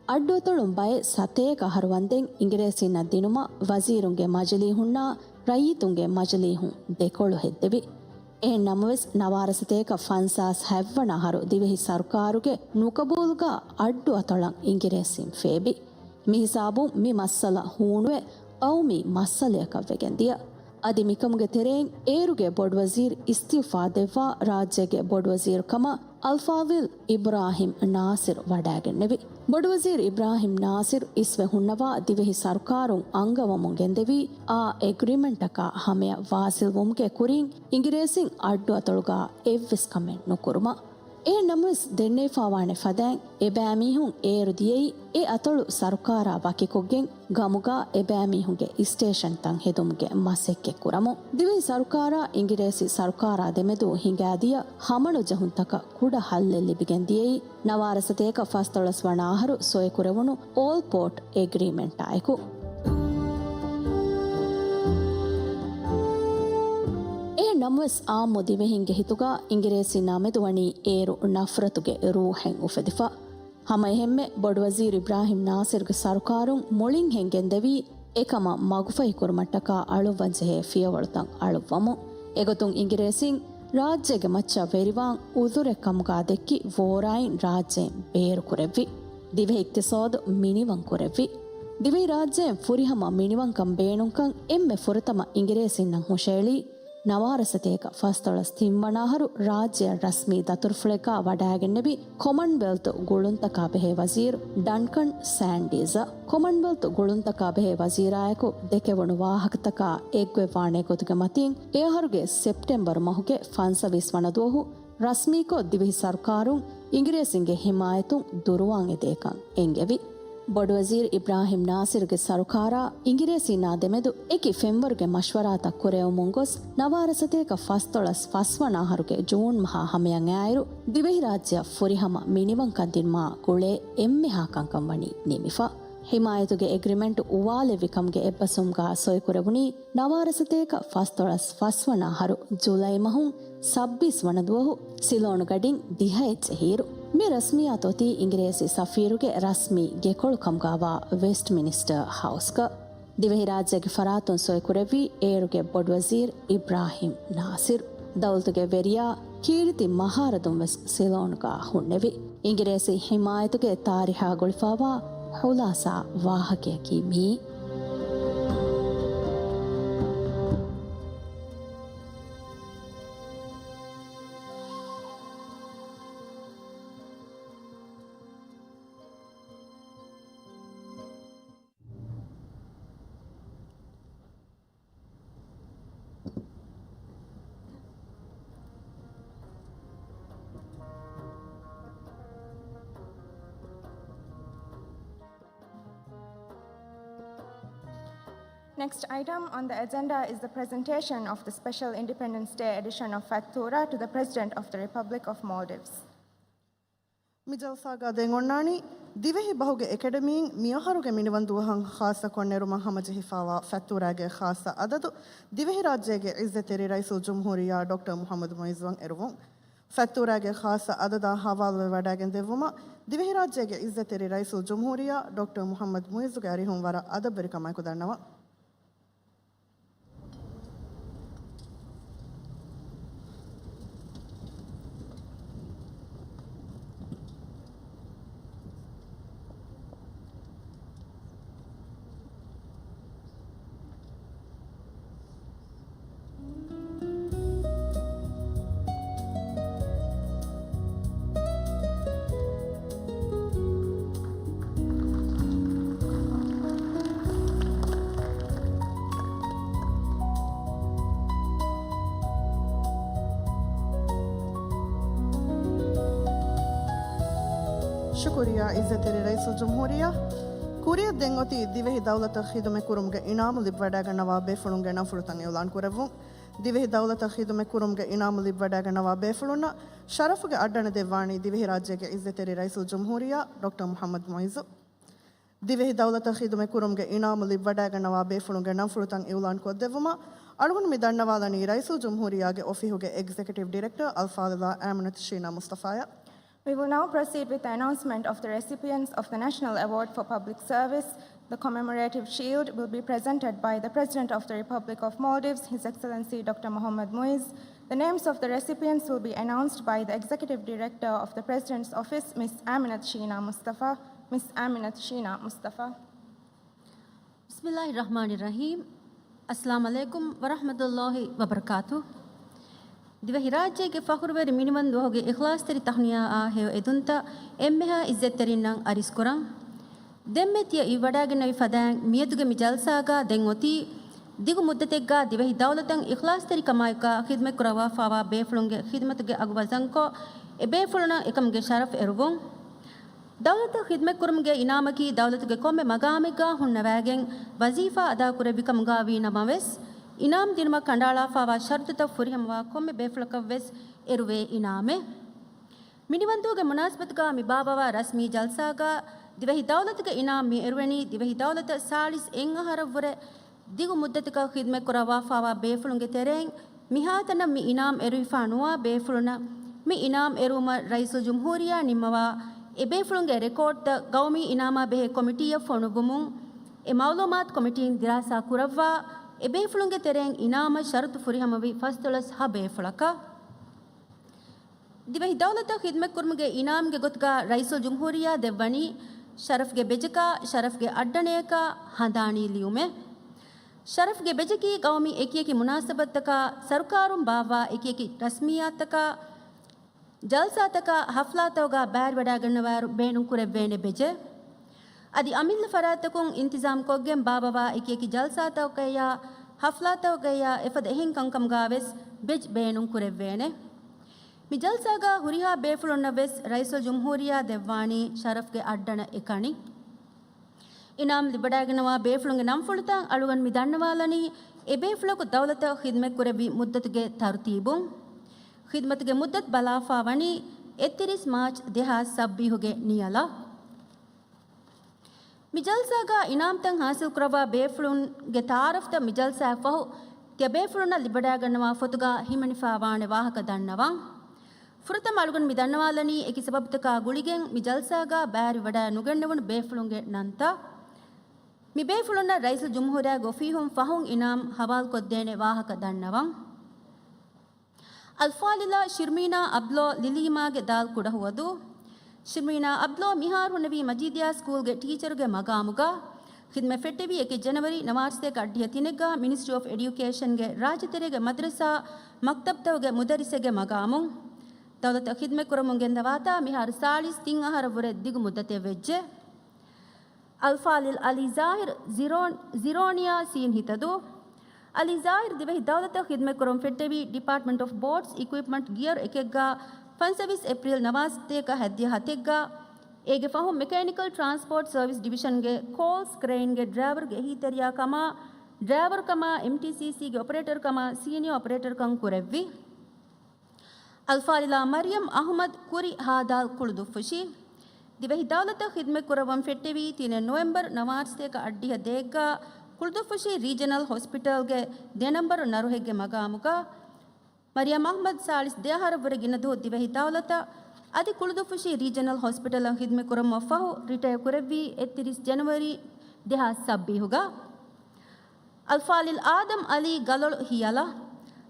އައްޑުއަތޮޅުން ބައެއް ސަތޭކަ އަހަރު ވަންދެން އިނގިރޭސީންނަށް ދިނުމަށް ވަޒީރުންގެ މަޖިލީހުންނާ ރައްޔިތުންގެ މަޖިލީހުން ދެކޮޅު ހެއްދެވި. އެހެން ނަމަވެސް، ނަވާރަ ސަތޭކަ ފަންސާސް ހަތްވަނަ އަހަރު ދިވެހި ސަރުކާރުގެ ނުޤަބޫލުގަ އައްޑު އަތޮޅަށް އިނގިރޭސީން ފޭބި. މިހިސާބުން މި މައްސަލަ ހޫނުވެ، ޤައުމީ މައްސަލަޔަކަށް ވެގެން ދިޔަ. އަދި މިކަމުގެ ތެރެއިން އޭރުގެ ބޮޑުވަޒީރު އިސްތިއުފާ ދެއްވާ ރާއްޖޭގެ ބޮޑުވަޒީރު ކަމަށް އަލްފާޟިލް އިބްރާހިމް ނާސިރު ވަޑައިގެންނެވި. ބޮޑުވަޒީރު އިބްރާހިމް ނާސިރު އިސްވެ ހުންނަވާ ދިވެހި ސަރުކާރުން އަންގަވަމުން ގެންދެވީ އާ އެގްރިމެންޓަކާ ހަމަޔަށް ވާސިލްވުމުގެ ކުރިން އިނގިރޭސިން އައްޑު އަތޮޅުގަ އެއްވެސް ކަމެއް ނުކުރުމަށް. އެހެން ނަމަވެސް، ދެންނެވިފާވާނެ ފަދައިން އެބައިމީހުން އޭރު ދިޔައީ އެ އަތޮޅު ސަރުކާރާ ވަކިކޮށްގެން ގަމުގަ އެބައިމީހުންގެ ސްޓޭޝަންތައް ހެދުމުގެ މަސައްކަތް ކުރަމުން. ދިވެހި ސަރުކާރާ އިނގިރޭސި ސަރުކާރާ ދެމެދު ހިނގާދިޔަ ހަމަނުޖެހުންތަކަށް ކުޑަ ހައްލެއް ލިބިގެން ދިޔައީ ނަވާރަ ސަތޭކަ ފަސްދޮޅަސް ވަނަ އަހަރު ސޮއިކުރެވުނު އޯލްޕޯޓް އެގްރިމެންޓާއެކު. އެހެން ނަމަވެސް އާއްމު ދިވެހިންގެ ހިތުގަ އިނގިރޭސިންނާ މެދު ވަނީ އޭރު ނަފްރަތުގެ ރޫހެއް އުފެދިފަ. ހަމައެހެންމެ ބޮޑުވަޒީރު އިބްރާހިމް ނާސިރުގެ ސަރުކާރުން މުޅިން ހެންގެންދެވީ އެކަމަށް މަގުފަހިކުރުމަށްޓަކާ އަޅުއްވަންޖެހޭ ފިޔަވަޅުތައް އަޅުއްވަމުން. އެގޮތުން އިނގިރޭސިން ރާއްޖޭގެ މައްޗަށް ވެރިވާން އުޒުރެއް ކަމުގާ ދެއްކި ވޯރާއިން ރާއްޖެއިން ބޭރުކުރެއްވި. ދިވެހި އިޤްތިޞާދު މިނިވަން ކުރެއްވި. ދިވެހިރާއްޖޭން ފުރިހަމަ މިނިވަންކަން ބޭނުންކަން އެންމެ ފުރަތަމަ އިނގިރޭސިންނަށް ހުށައެޅީ ނަވާރަ ސަތޭކަ ފަސްދޮޅަސް ތިންވަނަ އަހަރު ރާއްޖެއަށް ރަސްމީ ދަތުރުފުޅެއްގާ ވަޑައިގެންނެވި ކޮމަންވެލްތު ގުޅުންތަކާ ބެހޭ ވަޒީރު ޑަންކަން ސޭންޑީޒަށް. ކޮމަންވެލްތު ގުޅުންތަކާ ބެހޭ ވަޒީރާއެކު ދެކެވުނު ވާހަކަތަކާ އެއްގޮތްވާނޭ ގޮތުގެ މަތީން، އެ އަހަރުގެ ސެޕްޓެމްބަރު މަހުގެ ފަންސަވީސް ވަނަ ދުވަހު ރަސްމީކޮށް، ދިވެހި ސަރުކާރުން އިނގިރޭސިންގެ ހިމާޔަތުން ދުރުވާން އެދޭކަން އެންގެވި. ބޮޑުވަޒީރު އިބްރާހިމް ނާސިރުގެ ސަރުކާރާ އިނގިރޭސީންނާ ދެމެދު އެކި ފެންވަރުގެ މަޝްވަރާތައް ކުރެވެމުން ގޮސް، ނަވާރަ ސަތޭކަ ފަސްދޮޅަސް ފަސްވަނަ އަހަރުގެ ޖޫން މަހާ ހަމަޔަށް އައިއިރު، ދިވެހިރާއްޖެއަށް ފުރިހަމަ މިނިވަންކަން ދިނުމާ ގުޅޭ އެންމެހާ ކަންކަން ވަނީ ނިމިފަ. ހިމާޔަތުގެ އެގްރިމެންޓު އުވާލެއްވި ކަމުގެ އެއްބަސްވުމުގާ ސޮއިކުރެވުނީ، ނަވާރަ ސަތޭކަ ފަސްދޮޅަސް ފަސްވަނަ އަހަރު ޖުލައި މަހުން ސައްބީސް ވަނަ ދުވަހު ސިލޯނުގަޑިން ދިހައެއް ޖެހިއިރު، މި ރަސްމިއްޔާތު އޮތީ އިނގިރޭސި ސަފީރުގެ ރަސްމީ ގެކޮޅު ކަމުގާވާ ވެސްޓްމިނިސްޓަރ ހައުސްގަ. ދިވެހިރާއްޖޭގެ ފަރާތުން ސޮއިކުރެއްވީ އޭރުގެ ބޮޑުވަޒީރު އިބްރާހިމް ނާސިރު. ދައުލަތުގެ ވެރިޔާ ކީރިތި މަހާރަދުން ވެސް ސިލޯނުގާ ހުންނެވި. އިނގިރޭސި ހިމާޔަތުގެ ތާރީޚާ ގުޅިފާވާ ޚުލާސާ ވާހަކަޔަކީ މިއީ. Next item on the agenda is the presentation of the special Independence Day edition of Fattura to the President of the Republic of Maldives. މި ޖަލްސާގާ ދެން އޮންނާނީ، ދިވެހި ބަހުގެ އެކަޑަމީން މިއަހަރުގެ މިނިވަންދުވަހަށް ޚާއްޞަކޮށް ނެރުމަށް ހަމަޖެހިފާވާ ފަތްތޫރާގެ ޚާއްޞަ އަދަދު، ދިވެހިރާއްޖޭގެ ޢިއްޒަތްތެރި ރައީސުލްޖުމްހޫރިއްޔާ ޑޮކްޓަރ މުޙައްމަދު މުޢިއްޒުއަށް އެރުވުން. ފަތްތޫރާގެ ޚާއްޞަ އަދަދާ ހަވާލުވެވަޑައިގެން ދެއްވުމަށް، ދިވެހިރާއްޖޭގެ ޢިއްޒަތްތެރި ރައީސުލްޖުމްހޫރިއްޔާ ޑޮކްޓަރ މުޙައްމަދު މުޢިއްޒުގެ އަރިހުން ވަރަށް އަދަބުވެރިކަމާއެކު ދަންނަވަން. ޝުކުރިއްޔާ ޢިއްޒަތްތެރި ރައީސުލްޖުމްހޫރިއްޔާ. ކުރިއަށް ދެން އޮތީ ދިވެހި ދައުލަތަށް ޚިދުމަތް ކުރުމުގެ އިނާމު ލިބިވަޑައިގަންނަވާ ބޭފުޅުންގެ ނަންފުޅުތައް އިޢުލާން ކުރެއްވުން. ދިވެހި ދައުލަތަށް ޚިދުމަތް ކުރުމުގެ އިނާމު ލިބިވަޑައިގަންނަވާ ބޭފުޅުންނަށް ޝަރަފުގެ އައްޑަނަ ދެއްވާނީ ދިވެހިރާއްޖޭގެ ޢިއްޒަތްތެރި ރައީސުލްޖުމްހޫރިއްޔާ ޑޮކްޓަރ މުޙައްމަދު މުޢިއްޒު. ދިވެހި ދައުލަތަށް ޚިދުމަތް ކުރުމުގެ އިނާމު ލިބިވަޑައިގަންނަވާ ބޭފުޅުންގެ ނަންފުޅުތައް އިޢުލާން ކޮށްދެއްވުމަށް އަޅުގަނޑު މި ދަންނަވާލަނީ ރައީސުލްޖުމްހޫރިއްޔާގެ އޮފީހުގެ އެގްޒެކެޓިވް ޑިރެކްޓަރ އަލްފާޟިލާ އާމިނަތު ޝީނާ މުޞްޠަފާއަށް. We will now proceed with the announcement of the recipients of the National Award for Public Service. The commemorative shield will be presented by the President of the Republic of Maldives, His Excellency Doctor Mohammad Muiz. The names of the recipients will be announced by the Executive Director of the President's Office, Miss Aminat Sheena Mustafa. Miss Aminat Sheena Mustafa. ބިސްމިއްލާހި ރަޙްމާނި ރަޙީމް. އައްސަލާމު ޢަލައިކުމް ވަރަޙްމަތުﷲި ވަބަރަކާތު. ދިވެހިރާއްޖޭގެ ފަޚުރުވެރި މިނިވަންދުވަހުގެ އިޚްލާޞްތެރި ތަހުނިޔާއާ ހެޔޮ އެދުންތައް އެންމެހާ އިއްޒަތްތެރިންނަށް އަރިސްކުރަން. ދެންމެ ތިޔަ އިވިވަޑައިގެންނެވި ފަދައިން މިއަދުގެ މި ޖަލްސާގާ ދެން އޮތީ، ދިގު މުއްދަތެއްގާ ދިވެހި ދައުލަތަށް އިޚްލާޞްތެރިކަމާއެކުގާ ޚިދުމަތްކުރައްވާފާވާ ބޭފުޅުންގެ ޚިދުމަތުގެ އަގު ވަޒަންކޮށް، އެ ބޭފުޅުންނަށް އެކަމުގެ ޝަރަފް އެރުވުން. ދައުލަތަށް ޚިދުމަތްކުރުމުގެ އިނާމަކީ ދައުލަތުގެ ކޮންމެ މަގާމެއްގާ ހުންނަވައިގެން ވަޒީފާ އަދާކުރެއްވި ކަމުގާވީ ނަމަވެސް، އިނާމް ދިނުމަށް ކަނޑައަޅާފާވާ ޝަރުތުތައް ފުރިހަމަވާ ކޮންމެ ބޭފުޅަކަށްވެސް އެރުވޭ އިނާމެއް. މިނިވަންދޫގެ މުނާސަބަތުގާ މި ބާއްވަވާ ރަސްމީ ޖަލްސާގާ ދިވެހި ދައުލަތުގެ އިނާމް މި އެރުވެނީ ދިވެހި ދައުލަތަށް ސާޅީސް އެއް އަހަރަށްވުރެ ދިގު މުއްދަތަކަށް ޚިދުމަތްކުރައްވާފާވާ ބޭފުޅުންގެ ތެރެއިން މިހާތަނަށް މި އިނާމް އެރުވިފާ ނުވާ ބޭފުޅުންނަށް މި އިނާމް އެރުވުމަށް ރައީސުލްޖުމްހޫރިއްޔާ ނިންމަވާ އެބޭފުޅުންގެ ރެކޯޑްތައް ގައުމީ އިނާމާ ބެހޭ ކޮމިޓީއަށް ފޮނުއްވުމުން އެ މައުލޫމާތު ކޮމިޓީން ދިރާސާ ކުރައްވާ އެބޭފުޅުންގެ ތެރެއިން އިނާމަށް ޝަރުތު ފުރިހަމަވި ފަސްދޮޅަސް ހަ ބޭފުޅަކަށް. ދިވެހި ދައުލަތަށް ޚިދްމަތްކުރުމުގެ އިނާމްގެ ގޮތުގަ ރައީސުލްޖުމްހޫރިއްޔާ ދެއްވަނީ ޝަރަފްގެ ބެޖަކާ، ޝަރަފްގެ އައްޑަނަޔަކާ ހަނދާނީ ލިޔުމެއް. ޝަރަފްގެ ބެޖަކީ ގައުމީ އެކިއެކި މުނާސަބަތްތަކާ ސަރުކާރުން ބާއްވާ އެކިއެކި ރަސްމިއްޔާތުތަކާ، ޖަލްސާތަކާ، ހަފްލާތަކުގަ ބައިވެރިވަޑައިގަންނަވާއިރު ބޭނުންކުރެއްވޭނެ ބެޖެއް. އަދި އަމިއްލަ ފަރާތްތަކުން އިންތިޒާމް ކޮށްގެން ބާއްވަވާ އެކިއެކި ޖަލްސާތަކުގައިޔާ، ހަފްލާތަކުގައިޔާ އެފަދަ އެހެން ކަންކަމުގަ ވެސް ބެޖް ބޭނުންކުރެއްވޭނެ. މި ޖަލްސާގަ ހުރިހާ ބޭފުޅުންނަށް ވެސް ރައީސުލްޖުމްހޫރިއްޔާ ދެއްވާނީ ޝަރަފްގެ އައްޑަނަ އެކަނި. އިނާމް ލިބިވަޑައިގަންނަވާ ބޭފުޅުންގެ ނަންފުޅުތައް އަޅުގަނޑު މި ދަންނަވާލަނީ، އެބޭފުޅަކު ދައުލަތަށް ޚިދްމަތްކުރެއްވި މުއްދަތުގެ ތަރުތީބުން. ޚިދްމަތުގެ މުއްދަތު ބަލާފާވަނީ އެއްތިރީސް މާޗް ދެހާސް ސައްބީހުގެ ނިޔަލަށް. މި ޖަލްސާގަ އިނާމްތައް ހާސިލްކުރައްވާ ބޭފުޅުންގެ ތައާރަފްތައް މި ޖަލްސާއަށްފަހު ތިޔަބޭފުޅުންނަށް ލިބިވަޑައިގަންނަވާ ފޮތުގަ ހިމެނިފާވާނެ ވާހަކަ ދަންނަވަން. ފުރަތަމަ އަޅުގަނޑު މި ދަންނަވާލަނީ އެކި ސަބަބުތަކާ ގުޅިގެން މި ޖަލްސާގަ ބައިވެރިވަޑައިނުގެންނެވުނު ބޭފުޅުންގެ ނަންތައް. މި ބޭފުޅުންނަށް ރައީސުލްޖުމްހޫރިއްޔާގެ އޮފީހުން ފަހުން އިނާމް ހަވާލުކޮށްދޭނެ ވާހަކަ ދަންނަވަން. އަލްފާޟިލާ ޝިރްމީނާ އަބްލޯ ލިލީމާގެ ދާލް ކުޑަހުވަދޫ. ޝިރްމީނާ އަބްލޯ މިހާރު ހުންނެވީ މަޖީދިއްޔާ ސްކޫލްގެ ޓީޗަރުގެ މަގާމުގަ. ޚިދްމަތް ފެއްޓެވީ އެކެއް ޖަނަވަރީ ނަވާރަ ސަތޭކަ އަށްޑިހަ ތިނެއްގަ މިނިސްޓްރީ އޮފް އެޑިއުކޭޝަންގެ ރާއްޖެތެރޭގެ މަދްރަސާ މަކްތަބްތަކުގެ މުދައްރިސެއްގެ މަގާމުން. ދައުލަތަށް ޚިދްމަތްކުރަމުން ގެންދަވާތާ މިހާރު ސާޅީސް ތިން އަހަރަށްވުރެ ދިގު މުއްދަތެއް ވެއްޖެ. އަލްފާޟިލް އަލީ ޒާހިރު ޒިރޯ-، ޒިރޯނިއާ ސީން ހިތަދޫ. އަލީ ޒާހިރު ދިވެހި ދައުލަތަށް ޚިދްމަތްކުރަމުން ފެއްޓެވީ ޑިޕާޓްމަންޓް އޮފް ބޯޓްސް އިކުއިޕްމަންޓް ގިއަރު އެކެއްގަ ފަންސަވީސް އޭޕްރީލް ނަވާރަ ސަތޭކަ ހަތްދިހަ ހަތެއްގަ. އޭގެ ފަހުން މެކޭނިކަލް ޓްރާންސްޕޯޓް ސަރވިސް ޑިވިޝަންގެ ކޯލްސް ކްރެއިންގެ ޑްރައިވަރުގެ އެހީތެރިޔާ ކަމާ، ޑްރައިވަރު ކަމާ، އެމްޓީސީސީގެ އޮޕަރޭޓަރ ކަމާ، ސީނިއާ އޮޕަރޭޓަރ ކަން ކުރެއްވި. އަލްފާޟިލާ މަރިޔަމް އަޙްމަދު ކުރި ހާދާލް ކުޅުދުއްފުށި. ދިވެހި ދައުލަތަށް ޚިދްމަތް ކުރައްވަން ފެއްޓެވީ ތިނެއް ނޮވެމްބަރު ނަވާރަ ސަތޭކަ އަށްޑިހަ ދޭއްގަ ކުޅުދުއްފުށި ރީޖަނަލް ހޮސްޕިޓަލްގެ ދެ ނަންބަރު ނަރުހެއްގެ މަގާމުގަ. މަރިޔަމް އަޙްމަދު ސާޅީސް ދެ އަހަރަށްވުރެ ގިނަ ދުވަހު ދިވެހި ދައުލަތަށް އަދި ކުޅުދުއްފުށި ރީޖަނަލް ހޮސްޕިޓަލަށް ޚިދްމަތް ކުރަމުން ފަހު ރިޓަޔަރ ކުރެއްވީ އެއްތިރީސް ޖަނަވަރީ ދެހާސް ސައްބީހުގަ. އަލްފާޟިލް އާދަމް އަލީ ގަލޮޅު ހިޔަލަ.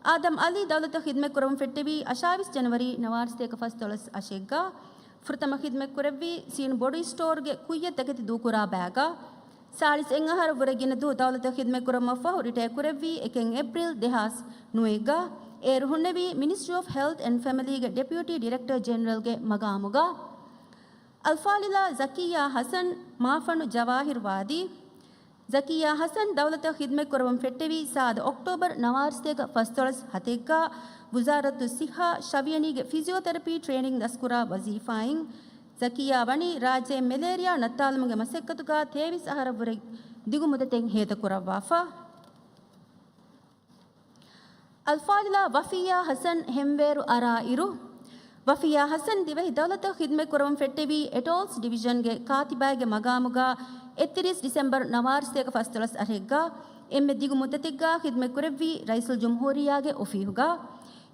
އާދަމް އަލީ ދައުލަތަށް ޚިދްމަތް ކުރަމުން ފެއްޓެވީ އަށާވީސް ޖަނަވަރީ ނަވާރަ ސަތޭކަ ފަސްދޮޅަސް އަށެއްގަ. ފުރަތަމަ ޚިދްމަތް ކުރެއްވީ ސީން ބޮޑީ ސްޓޯރގެ ކުއްޔަށް ތަކެތި ދޫކުރާ ބައިގަ. ސާޅީސް އެއް އަހަރަށްވުރެ ގިނަ ދުވަހު ދައުލަތަށް ޚިދްމަތް ކުރަމުން ފަހު ރިޓަޔަރ ކުރެއްވީ އެކެއް އޭޕްރީލް ދެހާސް ނުވެއްގަ. އޭރު ހުންނެވީ މިނިސްޓްރީ އޮފް ހެލްތް އެންޑް ފެމިލީގެ ޑެޕިއުޓީ ޑިރެކްޓަރ ޖެނެރަލްގެ މަގާމުގަ. އަލްފާޟިލާ ޒަކިއްޔާ ޙަސަން މާފަންޑު ޖަވާހިރު ވާދީ. ޒަކިއްޔާ ޙަސަން ދައުލަތަށް ޚިދްމަތް ކުރަމުން ފެއްޓެވީ ސާދަ އޮކްޓޯބަރު ނަވާރަ ސަތޭކަ ފަސްދޮޅަސް ހަތެއްގަ ވުޒާރަތުއް ޞިއްޙާ ޝަވިޔަނީގެ ފިޒިއޯތެރަޕީ ޓްރޭނިންގް ދަސްކުރާ ވަޒީފާއިން. ޒަކިއްޔާ ވަނީ ރާއްޖެއިން މެލޭރިއާ ނައްތާލުމުގެ މަސައްކަތުގަ ތޭވީސް އަހަރަށްވުރެ ދިގު މުއްދަތެއް ހޭދަކުރައްވާފަ. އަލްފާޟިލާ ވަފިއްޔާ ޙަސަން ހެންވޭރު އަރާ އިރު. ވަފިއްޔާ ޙަސަން ދިވެހި ދައުލަތަށް ޚިދްމަތް ކުރަމުން ފެއްޓެވީ އެޓޯލްސް ޑިވިޝަންގެ ކާތިބާއިގެ މަގާމުގަ އެއްތިރީސް ޑިސެމްބަރު ނަވާރަ ސަތޭކަ ފަސްދޮޅަސް އަށެއްގަ އެންމެ ދިގު މުއްދަތެއްގަ ޚިދްމަތް ކުރެއްވީ ރައީސުލްޖުމްހޫރިއްޔާގެ އޮފީހުގަ.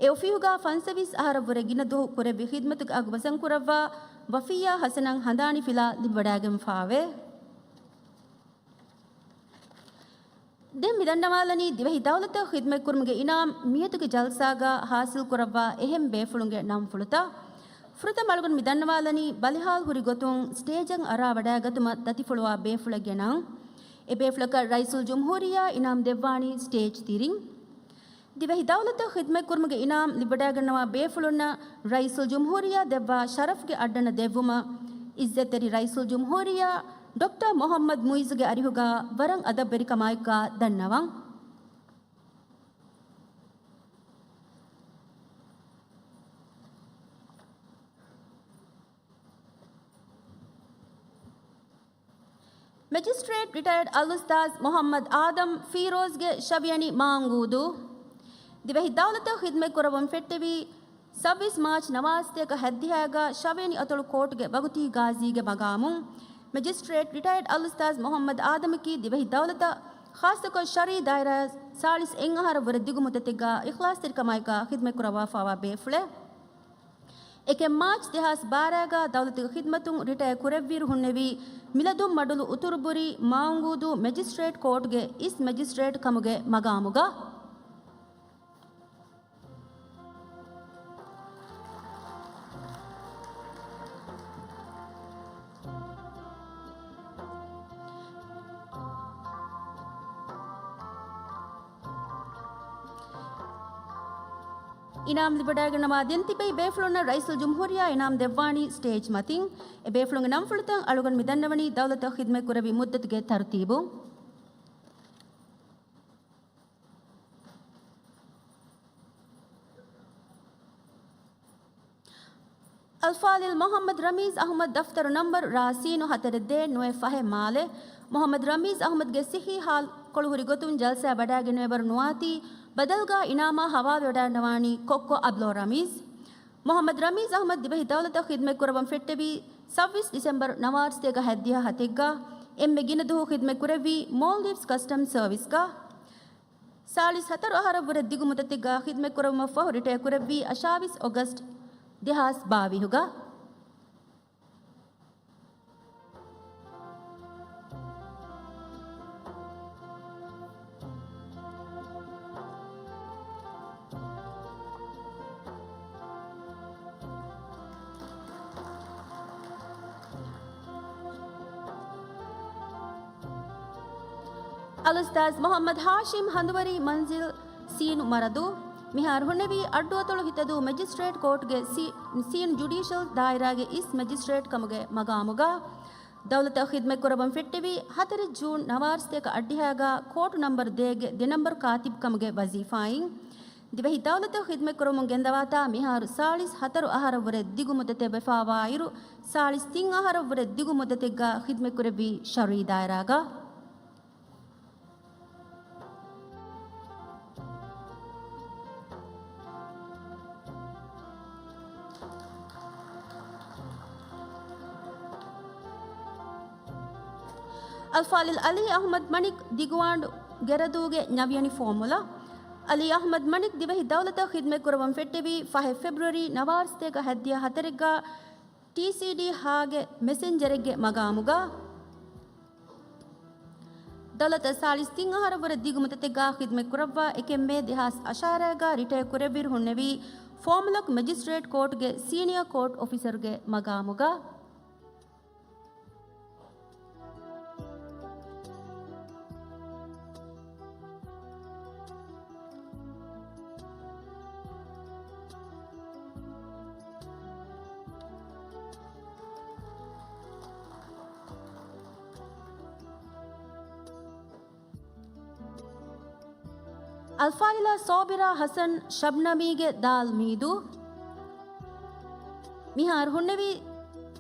އެ އޮފީހުގަ ފަންސަވީސް އަހަރަށްވުރެ ގިނަ ދުވަހު ކުރެއްވި ޚިދްމަތުގެ އަގު ވަޒަންކުރައްވާ ވަފިއްޔާ ޙަސަނަށް ހަނދާނީ ފިލާ ލިބިވަޑައިގެންފާވޭ. ދެން މި ދަންނަވާލަނީ ދިވެހި ދައުލަތަށް ޚިދްމަތްކުރުމުގެ އިނާމް މިއަދުގެ ޖަލްސާގަ ހާސިލްކުރައްވާ އެހެން ބޭފުޅުންގެ ނަންފުޅުތައް. ފުރަތަމަ އަޅުގަނޑު މި ދަންނަވާލަނީ ބަލިހާލު ހުރި ގޮތުން ސްޓޭޖަށް އަރާވަޑައިގަތުމަށް ދަތިފުޅުވާ ބޭފުޅެއްގެ ނަން. އެ ބޭފުޅަކަށް ރައީސުލްޖުމްހޫރިއްޔާ އިނާމް ދެއްވާނީ ސްޓޭޖް ތިރިން. ދިވެހި ދައުލަތަށް ޚިދްމަތްކުރުމުގެ އިނާމް ލިބިވަޑައިގަންނަވާ ބޭފުޅުންނަށް ރައީސުލްޖުމްހޫރިއްޔާ ދެއްވާ ޝަރަފްގެ އައްޑަނަ ދެއްވުމަށް އިއްޒަތްތެރި ރައީސުލްޖުމްހޫރިއްޔާ ޑޮކްޓަރ މުޙައްމަދު މުޢިއްޒުގެ އަރިހުގަ ވަރަށް އަދަބުވެރިކަމާއެކުގަ ދަންނަވަން. މެޖިސްޓްރޭޓް ރިޓަޔަރޑް އަލްއުސްތާޛް މުޙައްމަދު އާދަމް ފީރޯޒްގެ ޝަވިޔަނި މާނގޫދޫ. ދިވެހި ދައުލަތަށް ޚިދްމަތް ކުރައްވަން ފެއްޓެވީ ސައުވީސް މާޗް ނަވާރަ ސަތޭކަ ހަތްދިހައިގަ ޝަވިޔަނި އަތޮޅު ކޯޓުގެ ވަގުތީ ގާޒީގެ މަގާމުން. މެޖިސްޓްރޭޓް ރިޓަޔަރޑް އަލްއުސްތާޛް މުޙައްމަދު އާދަމަކީ ދިވެހި ދައުލަތަށް ޚާއްޞަކޮށް ޝަރުޢީ ދާއިރާ ސާޅީސް އެއް އަހަރަށްވުރެ ދިގު މުއްދަތެއްގަ އިޚްލާޞްތެރިކަމާއެކު ޚިދްމަތް ކުރައްވާފައިވާ ބޭފުޅެއް. އެކެއް މާޗް ދެހާސް ބާރައިގަ ދައުލަތުގެ ޚިދްމަތުން ރިޓަޔަރ ކުރެއްވިއިރު ހުންނެވީ މިލަދުން މަޑުލު އުތުރުބުރީ މާއުނގޫދޫ މެޖިސްޓްރޭޓް ކޯޓްގެ އިސް މެޖިސްޓްރޭޓް ކަމުގެ މަގާމުގަ. އިނާމް ލިބިވަޑައިގަންނަވާ ދެން ތިބޭ ބޭފުޅުންނަށް ރައީސުލްޖުމްހޫރިއްޔާ އިނާމް ދެއްވާނީ ސްޓޭޖް މަތިން. އެ ބޭފުޅުންގެ ނަންފުޅުތައް އަޅުގަނޑު މި ދަންނަވަނީ ދައުލަތަށް ޚިދްމަތް ކުރެއްވި މުއްދަތުގެ ތަރުތީބު. އަލްފާޟިލް މުޙައްމަދު ރަމީޒް އަޙްމަދު، ދަފްތަރު ނަންބަރު ރ ސީނު ހަތަރެއް ދޭއް ނުވެ ފަހެއް މާލެ. މުޙައްމަދު ރަމީޒް އަޙްމަދުގެ ޞިއްޙީ ޙާލު ކޮޅުހުރި ގޮތުން ޖަލްސާ ވަޑައިގެންނެވޭވަރު ނުވާތީ، ބަދަލުގަ އިނާމާ ޙަވާލުވެވަޑައިގަންނަވާނީ ކޮއްކޮ އަބްލޯ ރަމީޒް. މުޙައްމަދު ރަމީޒް އަޙްމަދު ދިވެހި ދައުލަތަށް ޚިދްމަތް ކުރައްވަން ފެއްޓެވީ ސައްބީސް ޑިސެމްބަރު ނަވާރަ ސަތޭކަ ހަތްދިހަ ހަތެއްގަ. އެންމެ ގިނަ ދުވަހު ޚިދްމަތް ކުރެއްވީ މޯލްޑިވްސް ކަސްޓަމްސް ސަރވިސްގަ. ސާޅީސް ހަތަރު އަހަރަށްވުރެ ދިގު މުއްދަތެއްގަ ޚިދްމަތް ކުރެއްވުމަށްފަހު ރިޓަޔަރ ކުރެއްވީ އަށާވީސް އޮގަސްޓް ދެހާސް ބާވީހުގަ. އަލްއުސްތާޛް މުޙައްމަދު ހާޝިމް ހަނދުވަރީ މަންޒިލް ސީނު މަރަދޫ، މިހާރު ހުންނެވީ އައްޑުއަތޮޅު ހިތަދޫ މެޖިސްޓްރޭޓް ކޯޓްގެ ސީ-، ސީނު ޖުޑީޝަލް ދާއިރާގެ އިސް މެޖިސްޓްރޭޓް ކަމުގެ މަގާމުގަ. ދައުލަތަށް ޚިދްމަތް ކުރައްވަން ފެއްޓެވީ ހަތަރެއް ޖޫން ނަވާރަ ސަތޭކަ އަށްޑިހައިގަ ކޯޓު ނަންބަރު ދޭގެ ދެ ނަންބަރު ކާތިބު ކަމުގެ ވަޒީފާއިން. ދިވެހި ދައުލަތަށް ޚިދްމަތް ކުރަމުން ގެންދަވާތާ މިހާރު ސާޅީސް ހަތަރު އަހަރަށްވުރެ ދިގު މުއްދަތެއް ވެފާވާއިރު، ސާޅީސް ތިން އަހަރަށްވުރެ ދިގު މުއްދަތެއްގަ ޚިދްމަތް ކުރެއްވީ ޝަރުއީ ދާއިރާގަ. އަލްފާޟިލް ޢަލީ އަޙްމަދު މަނިކް ދިގުވާނޑު ގެރަދޫގެ ނަވިޔަނި ފޯމުލަ. ޢަލީ އަޙްމަދު މަނިކް ދިވެހި ދައުލަތަށް ޚިދްމަތް ކުރައްވަން ފެއްޓެވީ ފަހެއް ފެބްރުއަރީ ނަވާރަ ސަތޭކަ ހަތްދިހަ ހަތަރެއްގަ ޓީސީޑީ ހާގެ މެސެންޖަރެއްގެ މަގާމުގަ. ދައުލަތަށް ސާޅީސް ތިން އަހަރަށްވުރެ ދިގު މުއްދަތެއްގަ ޚިދްމަތް ކުރައްވާ އެކެއް މޭ ދެހާސް އަށާރައިގަ ރިޓަޔަރ ކުރެއްވިއިރު ހުންނެވީ ފޯމުލަކު މެޖިސްޓްރޭޓް ކޯޓްގެ ސީނިއާ ކޯޓް އޮފިސަރުގެ މަގާމުގަ. އަލްފާޟިލާ ޞާބިރާ ޙަސަން ޝަބްނަމީގެ ދާލް މީދޫ. މިހާރު ހުންނެވީ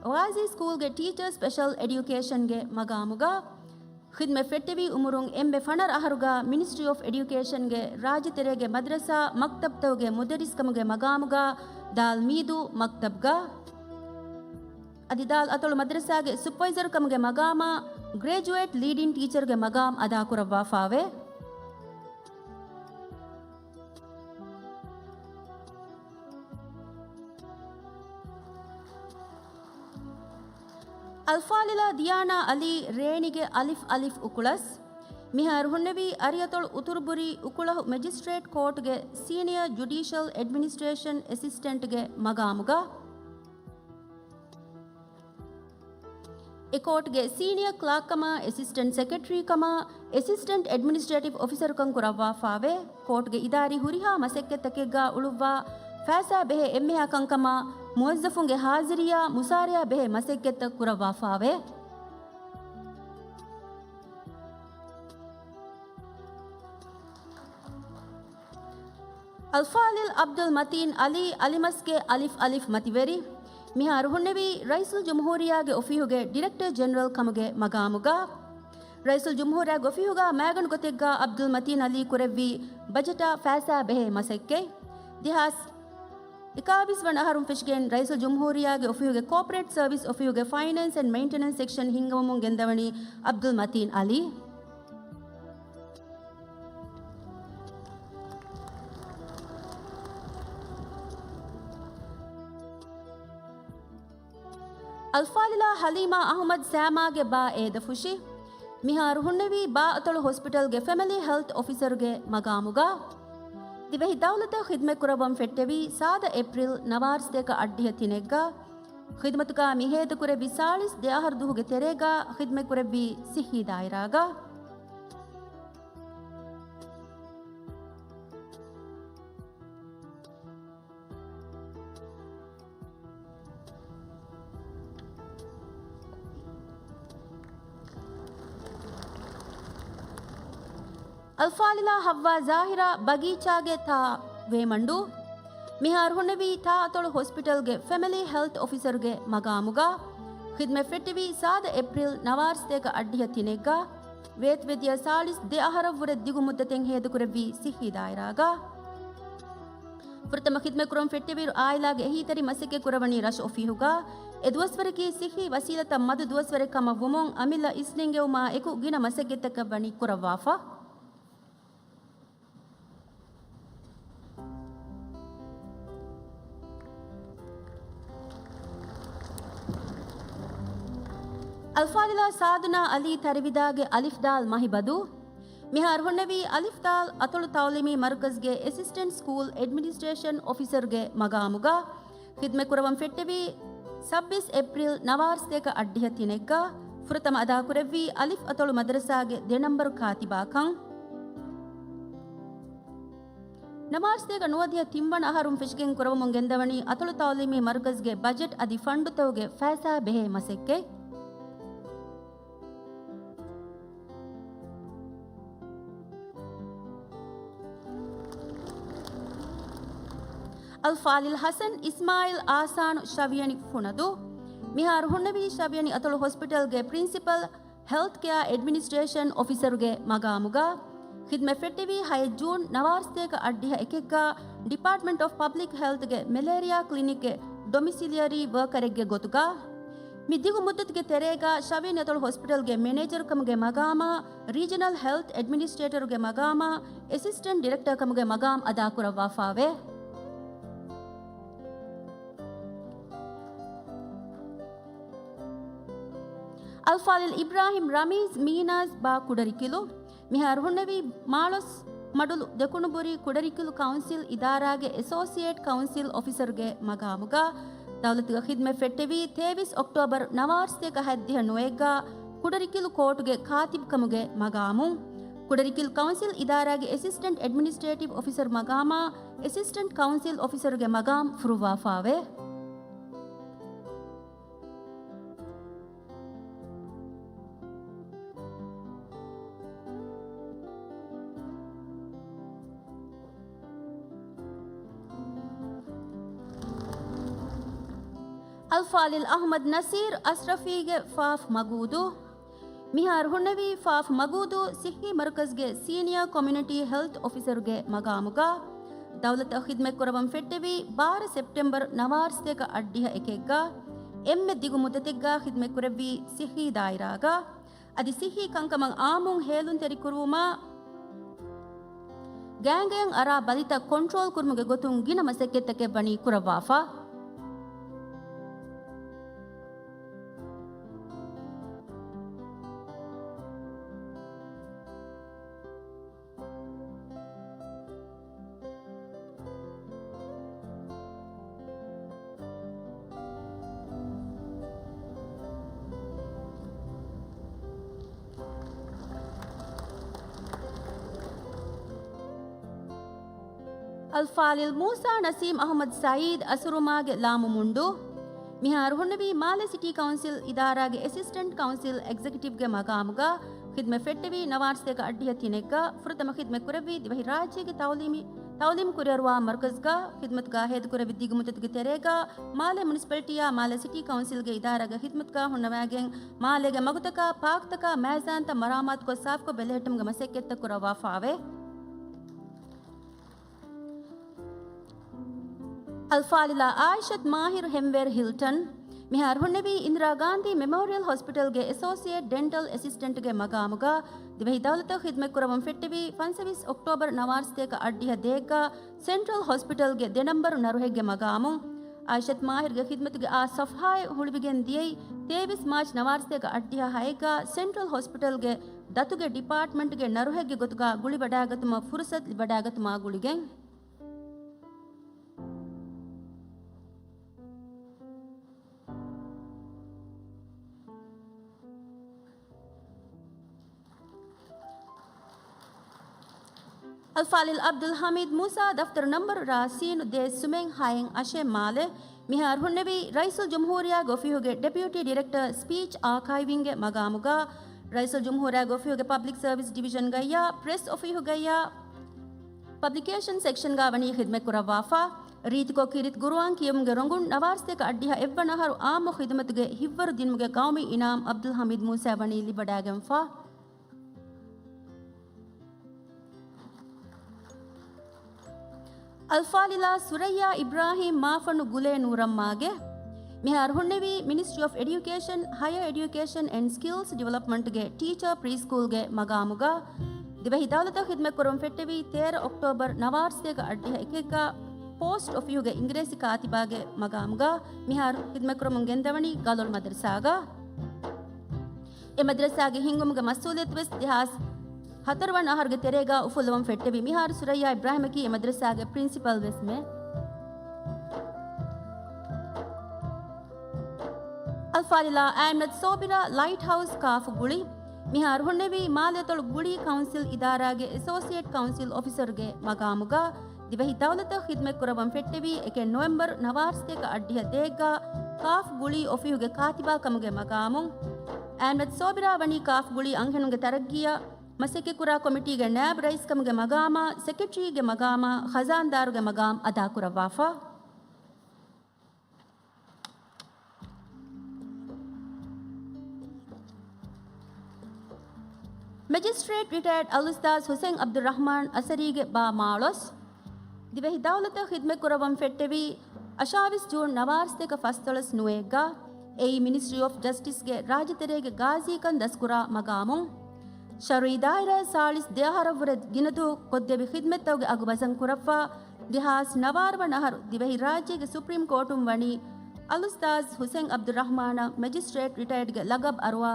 ޣާޒީ ސްކޫލްގެ ޓީޗަރ ސްޕެޝަލް އެޑިއުކޭޝަންގެ މަގާމުގަ. ޚިދްމަތް ފެއްޓެވީ އުމުރުން އެންމެ ފަނަރަ އަހަރުގަ މިނިސްޓްރީ އޮފް އެޑިއުކޭޝަންގެ ރާއްޖެތެރޭގެ މަދްރަސާ މަކްތަބްތަކުގެ މުދައްރިސް ކަމުގެ މަގާމުގަ ދާލް މީދޫ މަކްތަބްގަ. އަދި ދާލް އަތޮޅު މަދްރަސާގެ ސުޕަވައިޒަރު ކަމުގެ މަގާމާ ގްރޭޖުއޭޓް ލީޑިން ޓީޗަރުގެ މަގާމް އަދާކުރައްވާފާވޭ. އަލްފާޟިލާ ދިޔާނާ ޢަލީ ރޭނިގެ އަލިފް އަލިފް އުކުޅަސް. މިހާރު ހުންނެވީ އަރިއަތޮޅު އުތުރުބުރީ އުކުޅަހު މެޖިސްޓްރޭޓް ކޯޓްގެ ސީނިއާ ޖުޑީޝަލް އެޑްމިނިސްޓްރޭޝަން އެސިސްޓެންޓްގެ މަގާމުގަ. އެ ކޯޓްގެ ސީނިއާ ކްލާކްކަމާ، އެސިސްޓެންޓް ސެކްރެޓަރީކަމާ، އެސިސްޓެންޓް އެޑްމިނިސްޓްރޭޓިވް އޮފިސަރުކަން ކުރައްވާފާވޭ. ކޯޓްގެ އިދާރީ ހުރިހާ މަސައްކަތްތަކެއްގަ އުޅުއްވާ ފައިސާ ބެހޭ އެންމެހާ ކަންކަމާ، މުވައްޒަފުންގެ ހާޒިރީއާ މުސާރަޔާ ބެހޭ މަސައްކަތްތައް ކުރައްވާފާވޭ. އަލްފާޟިލް ޢަބްދުލް މަތީން ޢަލީ އަލިމަސްގެ އަލިފް އަލިފް މަތިވެރި. މިހާރު ހުންނެވީ ރައީސުލްޖުމްހޫރިއްޔާގެ އޮފީހުގެ ޑިރެކްޓަރ ޖެނެރަލް ކަމުގެ މަގާމުގަ. ރައީސުލްޖުމްހޫރިއްޔާގެ އޮފީހުގަ މައިގަނޑު ގޮތެއްގަ ޢަބްދުލް މަތީން ޢަލީ ކުރެއްވީ ބަޖެޓާ ފައިސާ ބެހޭ މަސައްކަތް. ދެހާސް އެކާވީސް ވަނަ އަހަރުން ފެށިގެން ރައީސުލްޖުމްހޫރިއްޔާގެ އޮފީހުގެ ކޯޕަރޭޓް ސަރވިސް އޮފީހުގެ ފައިނޭންސް އެންޑް މެއިންޓެނެންސް ސެކްޝަން ހިންގަވަމުން ގެންދަވަނީ ޢަބްދުލް މަތީން ޢަލީ. އަލްފާޟިލާ ޙަލީމާ އަޙްމަދު ސާމާގެ ބާ އޭދަފުށި. މިހާރު ހުންނެވީ ބާ އަތޮޅު ހޮސްޕިޓަލްގެ ފެމިލީ ހެލްތު އޮފިސަރުގެ މަގާމުގަ. ދިވެހި ދައުލަތަށް ޚިދްމަތްކުރައްވަން ފެއްޓެވީ ސާދަ އޭޕްރިލް ނަވާރަސަތޭކަ އަށްޑިހަ ތިނެއްގަ. ޚިދުމަތުގަ މި ހޭދަކުރެއްވި ސާޅީސް ދެ އަހަރު ދުވަހުގެ ތެރޭގަ ޚިދްމަތްކުރެއްވީ ސިއްހީ ދާއިރާގަ. އަލްފާޟިލާ ޙައްވާ ޒާހިރާ ބަގީޗާގެ ތާ ވޭމަންޑޫ. މިހާރު ހުންނެވީ ތާ އަތޮޅު ހޮސްޕިޓަލްގެ ފެމިލީ ހެލްތު އޮފިސަރުގެ މަގާމުގަ. ޚިދްމަތް ފެއްޓެވީ ސާދަ އޭޕްރިލް ނަވާރަސަތޭކަ އަށްޑިހަ ތިނެއްގަ. ވޭތުވެދިޔަ ސާޅީސް ދެ އަހަރަށްވުރެ ދިގު މުއްދަތެއް ހޭދަކުރެއްވީ ސިއްހީ ދާއިރާގަ. ފުރަތަމަ ޚިދްމަތްކުރަން ފެއްޓެވިއިރު އާއިލާގެ އެހީތެރި މަސައްކަތް ކުރަވަނީ ރަށު އޮފީހުގަ. އެ ދުވަސްވަރަކީ ސިއްހީ ވަސީލަތަށް މަދު ދުވަސްވަރެއް ކަމަށް ވުމުން، އަމިއްލަ އިސްނެންގެވުމާ އެކު ގިނަ މަސައްކަތްތަކެއް ވަނީ ކުރައްވާފަ. އަލްފާޟިލާ ސާދުނާ ޢަލީ ތަރިވިދާގެ އަލިފް ދާލް މަހިބަދޫ. މިހާރު ހުންނެވީ އަލިފް ދާލް އަތޮޅު ތަޢުލީމީ މަރުކަޒުގެ އެސިސްޓެންޓް ސްކޫލް އެޑްމިނިސްޓްރޭޝަން އޮފިސަރުގެ މަގާމުގަ. ޚިދްމަތް ކުރަވަން ފެއްޓެވީ ސައްބީސް އޭޕްރިލް ނަވާރަސަތޭކަ އަށްޑިހަ ތިނެއްގަ. ފުރަތަމަ އަދާކުރެއްވީ އަލިފް އަތޮޅު މަދަރަސާގެ ދެ ނަންބަރު ކާތިބާކަން. ނަވާރަސަތޭކަ ނުވަދިހަ ތިންވަނަ އަހަރުން ފެށިގެން ކުރަވަމުން ގެންދަވަނީ އަތޮޅު ތަޢުލީމީ މަރުކަޒުގެ ބަޖެޓް އަދި ފަންޑުތަކުގެ ފައިސާ ބެހޭ މަސައްކަތް. އަލްފާޟިލް ޙަސަން އިސްމާޢީލް އާސާނު ޝަވިޔަނި ފުނަދޫ. މިހާރު ހުންނެވީ ޝަވިޔަނި އަތޮޅު ހޮސްޕިޓަލްގެ ޕްރިންސިޕަލް ހެލްތް ކެއާ އެޑްމިނިސްޓްރޭޝަން އޮފިސަރުގެ މަގާމުގަ. ޚިދްމަތް ފެއްޓެވީ ހައެއް ޖޫން ނަވާރަސަތޭކަ އަށްޑިހަ އެކެއްގަ ޑިޕާޓްމަންޓް އޮފް ޕަބްލިކް ހެލްތުގެ މެލޭރިއާ ކްލިނިކްގެ ޑޮމިސިލިއަރީ ވަރކަރެއްގެ ގޮތުގަ. މި ދިގު މުއްދަތުގެ ތެރޭގަ ޝަވިޔަނި އަތޮޅު ހޮސްޕިޓަލްގެ މެނޭޖަރު ކަމުގެ މަގާމާ، ރީޖަނަލް ހެލްތް އެޑްމިނިސްޓްރޭޓަރުގެ މަގާމާ، އެސިސްޓެންޓް ޑިރެކްޓަރ ކަމުގެ މަގާމް އަދާކުރައްވާފައެވެ. އަލްފާޟިލް އިބްރާހިމް ރަމީޒް މީނާޒް ބާ ކުޑަރިކިލު. މިހާރު ހުންނެވީ މާޅޮސް މަޑުލު ދެކުނުބުރީ ކުޑަރިކިލު ކައުންސިލް އިދާރާގެ އެސޯސިއޭޓް ކައުންސިލް އޮފިސަރުގެ މަގާމުގަ. ދައުލަތުގަ ޚިދްމަތް ފެއްޓެވީ ތޭވީސް އޮކްޓޯބަރު ނަވާރަސަތޭކަ ހައްދިހަ ނުވައެއްގަ ކުޑަރިކިލު ކޯޓުގެ ކާތިބް ކަމުގެ މަގާމުން. ކުޑަރިކިލު ކައުންސިލް އިދާރާގެ އެސިސްޓެންޓް އެޑްމިނިސްޓްރޭޓިވް އޮފިސަރު މަގާމާ، އެސިސްޓެންޓް ކައުންސިލް އޮފިސަރުގެ މަގާމް ފުރުއްވާފައެވެ. އަލްފާޟިލް އަޙްމަދު ނަޞީރު އަޝްރަފީގެ ފާފް މަގޫދޫ. މިހާރު ހުންނެވީ ފާފް މަގޫދޫ ޞިއްޙީ މަރުކަޒުގެ ސީނިއާ ކޮމިއުނިޓީ ހެލްތު އޮފިސަރުގެ މަގާމުގަ. ދައުލަތަށް ޚިދްމަތް ކުރަވަން ފެއްޓެވީ ބާރަ ސެޕްޓެމްބަރު ނަވާރަސަތޭކަ އަށްޑިހަ އެކެއްގަ. އެންމެ ދިގު މުއްދަތެއްގަ ޚިދްމަތް ކުރެއްވީ ސިއްހީ ދާއިރާގަ. އަދި ސިއްހީ ކަންކަމަށް އާއްމުން ހޭލުންތެރިކުރުވުމާ، ގޭންގޭން އަރާ ބަލިތައް ކޮންޓްރޯލް ކުރުމުގެ ގޮތުން ގިނަ މަސައްކަތްތަކެއް ވަނީ ކުރައްވާފަ. އަލްފާޟިލް މޫސާ ނަސީމް އަޙްމަދު ސަޢީދު އަސުރުމާގެ ލާމުމުންޑޫ. މިހާރު ހުންނެވީ މާލެ ސިޓީ ކައުންސިލް އިދާރާގެ އެސިސްޓެންޓް ކައުންސިލް އެގްޒެކެޓިވްގެ މަގާމުގަ. ޚިދްމަތް ފެއްޓެވީ ނަވާރަސަތޭކަ އަށްޑިހަ ތިނެއްގަ. ފުރަތަމަ ޚިދްމަތް ކުރެއްވީ ދިވެހި ރާއްޖޭގެ ތަޢުލީމީ، ތަޢުލީމް ކުރިއަރުވާ މަރުކަޒުގަ. ޚިދްމަތުގަ ހޭދަކުރެއްވި ދިގު މުއްދަތުގެ ތެރޭގަ މާލެ މުނިސިޕަލިޓީއާ މާލެ ސިޓީ ކައުންސިލްގެ އިދާރާގެ ޚިދްމަތުގަ ހުންނަވައިގެން މާލޭގެ މަގުތަކާ، ޕާކްތަކާ، މައިޒާންތައް މަރާމާތުކޮށް ސާފުކޮށް ބެލެހެއްޓުމުގެ މަސައްކަތްތައް ކުރައްވާފައެވެ. އަލްފާޟިލާ އާއިޝަތު މާހިރު ހެމްވޭރު ހިލްޓަން. މިހާރު ހުންނެވީ އިންދިރާ ގާންދީ މެމޯރިއަލް ހޮސްޕިޓަލްގެ އެސޯސިއޭޓް ޑެންޓަލް އެސިސްޓެންޓްގެ މަގާމުގަ. ދިވެހި ދައުލަތަށް ޚިދްމަތް ކުރަވަން ފެއްޓެވީ ފަންސަވީސް އޮކްޓޯބަރު ނަވާރަސަތޭކަ އަށްޑިހަ ދޭއްގަ ސެންޓްރަލް ހޮސްޕިޓަލްގެ ދެ ނަންބަރު ނަރުހެއްގެ މަގާމުން. އާއިޝަތު މާހިރުގެ ޚިދްމަތުގެ އާ ޞަފްޙާއެއް ހުޅުވިގެން ދިޔައީ، ތޭވީސް މާޗް ނަވާރަ ސަތޭކަ އަށްޑިހަ ހައެއްގަ ސެންޓްރަލް ހޮސްޕިޓަލްގެ ދަތުގެ ޑިޕާޓްމަންޓްގެ ނަރުހެއްގެ ގޮތުގަ ގުޅިވަޑައިގަތުމަށް ފުރުޞަތު ލިބިވަޑައިގަތުމާ ގުޅިގެން. އަލްފާޟިލް ޢަބްދުލް ޙަމީދު މޫސާ، ދަފްތަރު ނަންބަރު ރ ސީނު ދޭއް ސުމެއް ހައެއް އަށެއް މާލެ، މިހާރު ހުންނެވީ ރައީސުލްޖުމްހޫރިއްޔާގެ އޮފީހުގެ ޑެޕިއުޓީ ޑިރެކްޓަރ ސްޕީޗް އާކައިވިންގެ މަގާމުގަ. ރައީސުލްޖުމްހޫރިއްޔާގެ އޮފީހުގެ ޕަބްލިކް ސަރވިސް ޑިވިޝަންގައްޔާ ޕްރެސް އޮފީހުގައްޔާ ޕަބްލިކޭޝަން ސެކްޝަންގަ ވަނީ ޚިދްމަތްކުރައްވާފަ. ރީތިކޮށް ކީރިތި ޤުރުއާން ކިޔެވުމުގެ ރޮނގުން ނަވާރަ ސަތޭކަ އަށްޑިހަ އެއްވަނަ އަހަރު އާއްމު ޚިދުމަތުގެ ހިތްވަރު ދިނުމުގެ ޤައުމީ އިނާމް ޢަބްދުލް ޙަމީދު މޫސާ ވަނީ ލިބިވަޑައިގެންފަ. އަލްފާޟިލާ ސުރައްޔާ އިބްރާހީމް މާފަންނު ގުލޭ ނޫރަމްމާގެ. މިހާރު ހުންނެވީ މިނިސްޓްރީ އޮފް އެޑިއުކޭޝަން، ހަޔަ އެޑިއުކޭޝަން އެންޑް ސްކިލްސް ޑިވެލޮޕްމަންޓްގެ ޓީޗަރ ޕްރީ ސްކޫލްގެ މަގާމުގަ. ދިވެހި ދައުލަތަށް ޚިދުމަތްކުރަމުން ފެއްޓެވީ ތޭރަ އޮކްޓޯބަރު ނަވާރަ ސަތޭކަ އަށްޑިހަ އެކެއްގަ ޕޯސްޓް އޮފީހުގެ އިނގިރޭސި ކާތިބާގެ މަގާމުގަ. މިހާރު ޚިދުމަތްކުރަމުން ގެންދަވަނީ ގަލޮޅު މަދަރުސާގަ. އެ މަދަރުސާގެ ހިންގުމުގެ މަސްއޫލިއްޔަތުވެސް ދެހާސް ހަތަރު ވަނަ އަހަރުގެ ތެރޭގަ އުފުއްލަވަން ފެއްޓެވި. މިހާރު ސުރައްޔާ އިބްރާހިމަކީ އެ މަދަރުސާގެ ޕްރިންސިޕަލް ވެސްމެ. އަލްފާޟިލާ އައިމްނަތު ސޯބިރާ ލައިޓް ހައުސް ކާފު ގުޅި. މިހާރު ހުންނެވީ މާލޭތޮޅު ގުޅީ ކައުންސިލް އިދާރާގެ އެސޯސިއޭޓް ކައުންސިލް އޮފިސަރުގެ މަގާމުގަ. ދިވެހި ދައުލަތަށް ޚިދުމަތްކުރައްވަން ފެއްޓެވީ އެކެއް ނޮވެމްބަރު ނަވާރަ ސަތޭކަ އަށްޑިހަ ދޭއްގަ ކާފް ގުޅީ އޮފީހުގެ ކާތިބާ ކަމުގެ މަގާމުން. އައިމްނަތު ސޯބިރާ ވަނީ ކާފް ގުޅީ އަންހެނުންގެ ތަރައްގީއަށް މަސައްކަތްކުރާ ކޮމިޓީގެ ނާއިބު ރައީސް ކަމުގެ މަގާމާ، ސެކްރެޓަރީގެ މަގާމާ ޚަޒާންދާރުގެ މަގާމް އަދާކުރައްވާފަ. މެޖިސްޓްރޭޓް ރިޓަޔަރޑް އަލްއުސްތާޛް ޙުސައިން ޢަބްދުއްރަޙްމާން އަސަރީގެ ބާ މާޅޮސް. ދިވެހި ދައުލަތަށް ޚިދުމަތްކުރައްވަން ފެއްޓެވީ އަށާވީސް ޖޫން ނަވާރަ ސަތޭކަ ފަސްދޮޅަސް ނުވައެއްގަ. އެއީ މިނިސްޓްރީ އޮފް ޖަސްޓިސްގެ ރާއްޖެތެރޭގެ ގާޒީކަން ދަސްކުރާ މަގާމުން. ޝަރުއީ ދާއިރާއަށް ސާޅީސް ދެ އަހަރަށްވުރެ ގިނަ ދުވަހު ކޮށްދެއްވި ޚިދުމަތްތަކުގެ އަގު ބަސްކުރައްވާ، ދެހާސް ނަވާރަ ވަނަ އަހަރު ދިވެހި ރާއްޖޭގެ ސުޕްރީމް ކޯޓުން ވަނީ އަލްއުސްތާޛް ޙުސައިން ޢަބްދުއްރަޙްމާނަށް މެޖިސްޓްރޭޓް ރިޓަޔަރޑްގެ ލަޤަބް އަރުވާ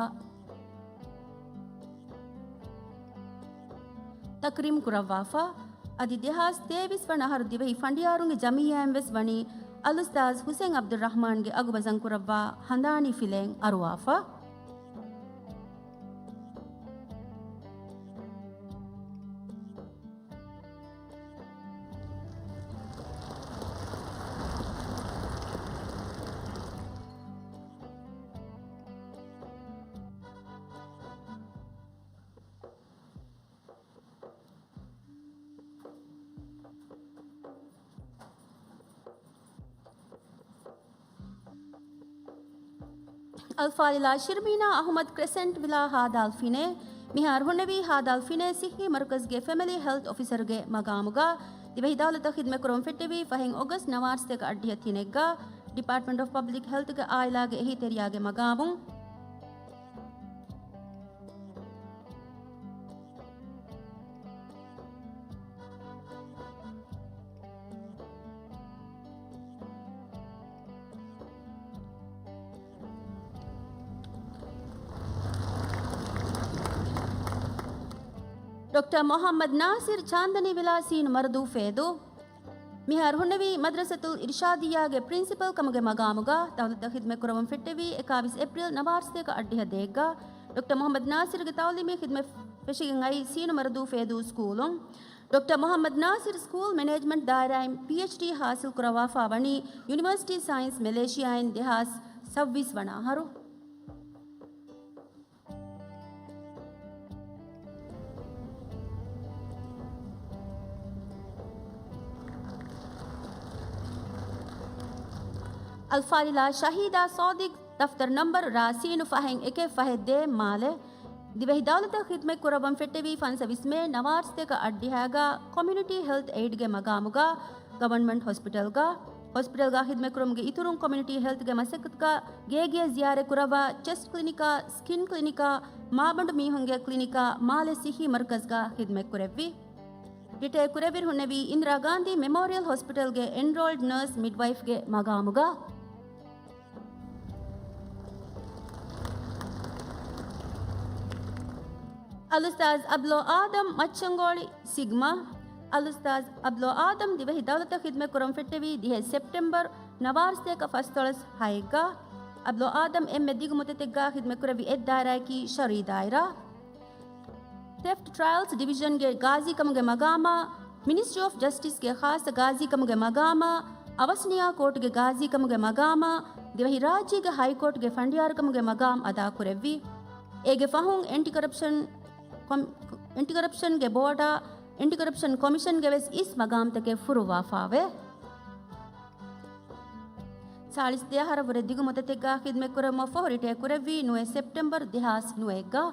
ތަކްރީމް ކުރައްވާފަ. އަދި ދެހާސް ތޭވީސް ވަނަ އަހަރު ދިވެހި ފަނޑިޔާރުންގެ ޖަމިއްޔާއިން ވެސް ވަނީ އަލްއުސްތާޛް ޙުސައިން ޢަބްދުއްރަޙްމާންގެ އަގު ބަސްކުރައްވާ ހަނދާނީ ފިލައެއް އަރުވާފަ. އަލްފާޟިލާ ޝިރްމީނާ އަޙުމަދު ކްރެސެންޓް ވިލާ ހާދާލް ފިނޭ. މިހާރު ހުންނެވީ ހާދާލް ފިނޭ ޞިއްޙީ މަރުކަޒުގެ ފެމިލީ ހެލްތް އޮފިސަރުގެ މަގާމުގަ. ދިވެހި ދައުލަތަށް ޚިދުމަތްކުރަމުން ފެއްޓެވީ ފަހެން އޮގަސްޓް ނަވާރަ ސަތޭކަ އަށްޑިހަ ތިނެއްގަ ޑިޕާޓްމަންޓް އޮފް ޕަބްލިކް ހެލްތުގެ އާއިލާގެ އެހީތެރިޔާގެ މަގާމުން. ޑޮކްޓަރ މުޙައްމަދު ނާޞިރު ޗާންދަނީ ވިލާ ސީނު މަރުދޫ ފޭދޫ. މިހާރު ހުންނެވީ މަދްރަސަތުލް އިރްޝާދިއްޔާގެ ޕްރިންސިޕަލް ކަމުގެ މަގާމުގަ. ދައުލަތަށް ޚިދުމަތްކުރައްވަން ފެއްޓެވީ އެކާވީސް އޭޕްރީލް ނަވާރަ ސަތޭކަ އަށްޑިހަ ދޭއްގަ. ޑޮކްޓަރ މުޙައްމަދު ނާޞިރުގެ ތަޢުލީމީ ޚިދުމަތް ފެށިގެން އައީ ސީނު މަރުދޫ ފޭދޫ ސްކޫލުން. ޑޮކްޓަރ މުޙައްމަދު ނާޞިރު ސްކޫލް މެނޭޖްމަންޓް ދާއިރާއިން ޕީއެޗްޑީ ޙާޞިލް ކުރައްވާފަ ވަނީ ޔުނިވަރސިޓީ ސައިންސް މެލޭޝިއާއިން ދެހާސް ސައުވީސް ވަނަ އަހަރު. އަލްފާޟިލާ ޝަހީދާ ޞާދިޤް، ދަފްތަރު ނަންބަރު ރ ސީނު ފަހެއް އެކެއް ފަހެއް ދޭއް މާލެ. ދިވެހި ދައުލަތަށް ޚިދުމަތް ކުރައްވަން ފެއްޓެވީ ފަންސަވީސް މޭ ނަވާރަ ސަތޭކަ އަށްޑިހައިގަ ކޮމިއުނިޓީ ހެލްތު އެއިޑްގެ މަގާމުގަ ގަވަރންމަންޓް ހޮސްޕިޓަލްގަ. ހޮސްޕިޓަލްގަ ޚިދުމަތްކުރުމުގެ އިތުރުން ކޮމިއުނިޓީ ހެލްތުގެ މަސައްކަތުގަ ގޭގެއަށް ޒިޔާރަތް ކުރައްވާ ޗެސްޓް ކްލިނިކާ، ސްކިން ކްލިނިކާ، މާބަނޑު މީހުންގެ ކްލިނިކާ، މާލެ ސިއްހީ މަރުކަޒްގަ ޚިދުމަތްކުރެއްވި. ރިޓަޔަރ ކުރެއްވި ހުންނެވީ އިންދިރާ ގާންދީ މެމޯރިއަލް ހޮސްޕިޓަލްގެ އެންރޯލްޑް ނަރސް މިޑްވައިފްގެ މަގާމުގަ. އަލްއުސްތާޛް އަބްލޯ އާދަމް މައްޗަންގޯޅި ސިގްމާ. އަލްއުސްތާޛް އަބްލޯ އާދަމް ދިވެހި ދައުލަތަށް ޚިދްމަތް ކުރަން ފެއްޓެވީ ދިހަ ސެޕްޓެމްބަރު ނަވާރަސަތޭކަ ފަސްދޮޅަސް ހައެއްގަ. އަބްލޯ އާދަމް އެންމެ ދިގު މުއްދަތެއްގަ ޚިދްމަތް ކުރެއްވި އެއް ދާއިރާއަކީ ޝަރުއީ ދާއިރާ. ތެފްޓް ޓްރަޔަލްސް ޑިވިޝަންގެ ގާޒީކަމުގެ މަގާމާ، މިނިސްޓްރީ އޮފް ޖަސްޓިސްގެ ޚާއްޞަ ގާޒީކަމުގެ މަގާމާ، އަވަސްނިޔާ ކޯޓުގެ ގާޒީކަމުގެ މަގާމާ، ދިވެހި ރާއްޖޭގެ ހައިކޯޓުގެ ފަނޑިޔާރުކަމުގެ މަގާމް އަދާކުރެއްވި. އޭގެ ފަހުން އެންޓި ކަރަޕްޝަން ކޮމި-، އެންޓި ކަރަޕްޝަންގެ ބޯޑާ، އެންޓި ކަރަޕްޝަން ކޮމިޝަންގެ ވެސް އިސް މަގާމްތަކެއް ފުރުއްވާފާވޭ. ސާޅީސް ދެ އަހަރަށް ވުރެ ދިގު މުއްދަތެއްގަ ޚިދްމަތް ކުރަމުން ފަހު ރިޓަޔަރ ކުރެއްވީ ނުވަ ސެޕްޓެމްބަރު ދެހާސް ނުވައެއްގަ.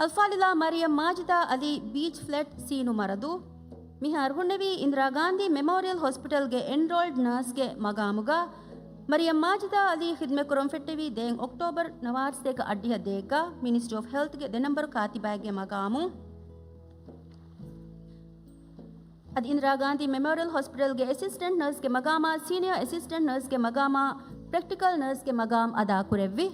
އަލްފާޟިލާ މަރިޔަމް މާޖިދާ އަލީ ބީޗް ފްލެޓް ސީނު މަރަދު. މިހާރު ހުންނެވީ އިންދިރާ ގާންދީ މެމޯރިއަލް ހޮސްޕިޓަލްގެ އެންރޯލްޑް ނާސްގެ މަގާމުގަ. މަރިޔަމް މާޖިދާ އަލީ ޚިދްމަތް ކުރަން ފެއްޓެވީ ދެއަތް އޮކްޓޯބަރު ނަވާރަސަތޭކަ އަށްޑިހަ ދޭއްގަ މިނިސްޓްރީ އޮފް ހެލްތްގެ ދެ ނަމްބަރު ކާތިބާގެ މަގާމު. އަދި އިންދިރާ ގާންދީ މެމޯރިއަލް ހޮސްޕިޓަލްގެ އެސިސްޓެންޓް ނަރސްގެ މަގާމާ، ސީނިއާ އެސިސްޓެންޓް ނަރސްގެ މަގާމާ، ޕްރެކްޓިކަލް ނަރސްގެ މަގާމް އަދާކުރެއްވި.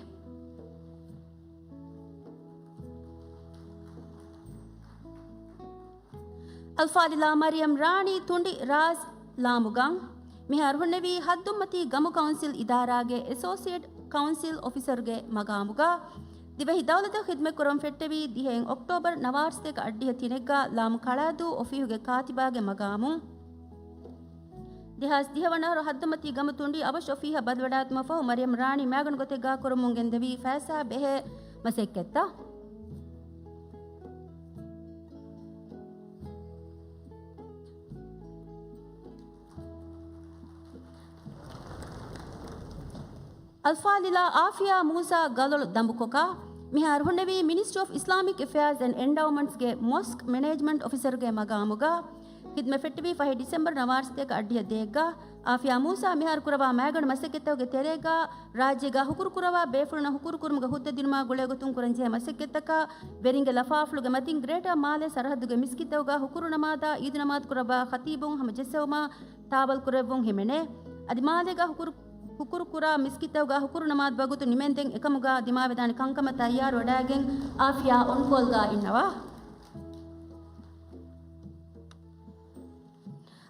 އަލްފާޟިލާ މަރިޔަމް ރާނީ ތުނޑި ރާސް ލާމުގަން. މިހާރު ހުންނެވީ ހައްދުންމަތީ ގަމު ކައުންސިލް އިދާރާގެ އެސޯސިއޭޓް ކައުންސިލް އޮފިސަރުގެ މަގާމުގަ. ދިވެހި ދައުލަތަށް ޚިދްމަތް ކުރަން ފެއްޓެވީ ދިހައިން އޮކްޓޯބަރު ނަވާރަސަތޭކަ އަށްޑިހަ ތިނެއްގަ ލާމު ކަޅާދޫ އޮފީހުގެ ކާތިބާގެ މަގާމު. ދެހާސް ދިހަ ވަނަ އަހަރު ހައްދުމަތީ ގަމު ތުނޑި އަވަށް އޮފީހަށް ބަދަލުވެޑާތުމަށް ފަހު މަރިޔަމް ރާނީ މައިގަނޑު ގޮތެއްގަ ކުރަމުން ގެންދެވީ ފައިސާ ބެހޭ މަސައްކަތްތައް. އަލްފާޟިލާ އާފިޔާ މޫސާ ގަލޮޅު ދަނބުކޮކާ މިހާރު ހުންނެވީ މިނިސްޓްރީ އޮފް އިސްލާމިކް އެފެއާޒް އެންޑް އެންޑައުމަންޓްސްގެ މޮސްކް މެނޭޖްމަންޓް އޮފިސަރުގެ މަގާމުގަ. ޚިދްމަތް ފެއްޓެވީ ފަހެ ޑިސެމްބަރު ނަވާރަސަތޭކަ އަށްޑިހަ ދޭއްގަ. އާފިޔާ މޫސާ މިހާރު ކުރައްވާ މައިގަނޑު މަސައްކަތްތަކުގެ ތެރޭގަ ރާއްޖޭގަ ހުކުރު ކުރައްވާ ބޭފުޅުންނަށް ހުކުރު ކުރުމުގެ ހުއްދަ ދިނުމާ ގުޅޭގޮތުން ކުރަންޖެހޭ މަސައްކަތްތަކާ ވެރިންގެ ލަފާފުޅުގެ މަތިން ގްރޭޓާ މާލޭ ސަރަހައްދުގެ މިސްކިތްތަކުގަ ހުކުރު ނަމާދާ އީދު ނަމާދު ކުރައްވާ ޚަތީބުން ހަމަ ޖެއްސެވުމާ ތާވަލް ކުރެއްވުން ހިމެނޭ. އަދި މާލޭގަ ހުކުރު، ހުކުރު ކުރާ މިސްކިތްތަކުގަ ހުކުރު ނަމާދު ވަގުތު ނިމެންދެން އެކަމުގަ ދިމާވެދާނެ ކަންކަމަށް ތައްޔާރު ވެޑާގެން އާފިޔާ އޮންކޯލްގަ އިންނަވާ.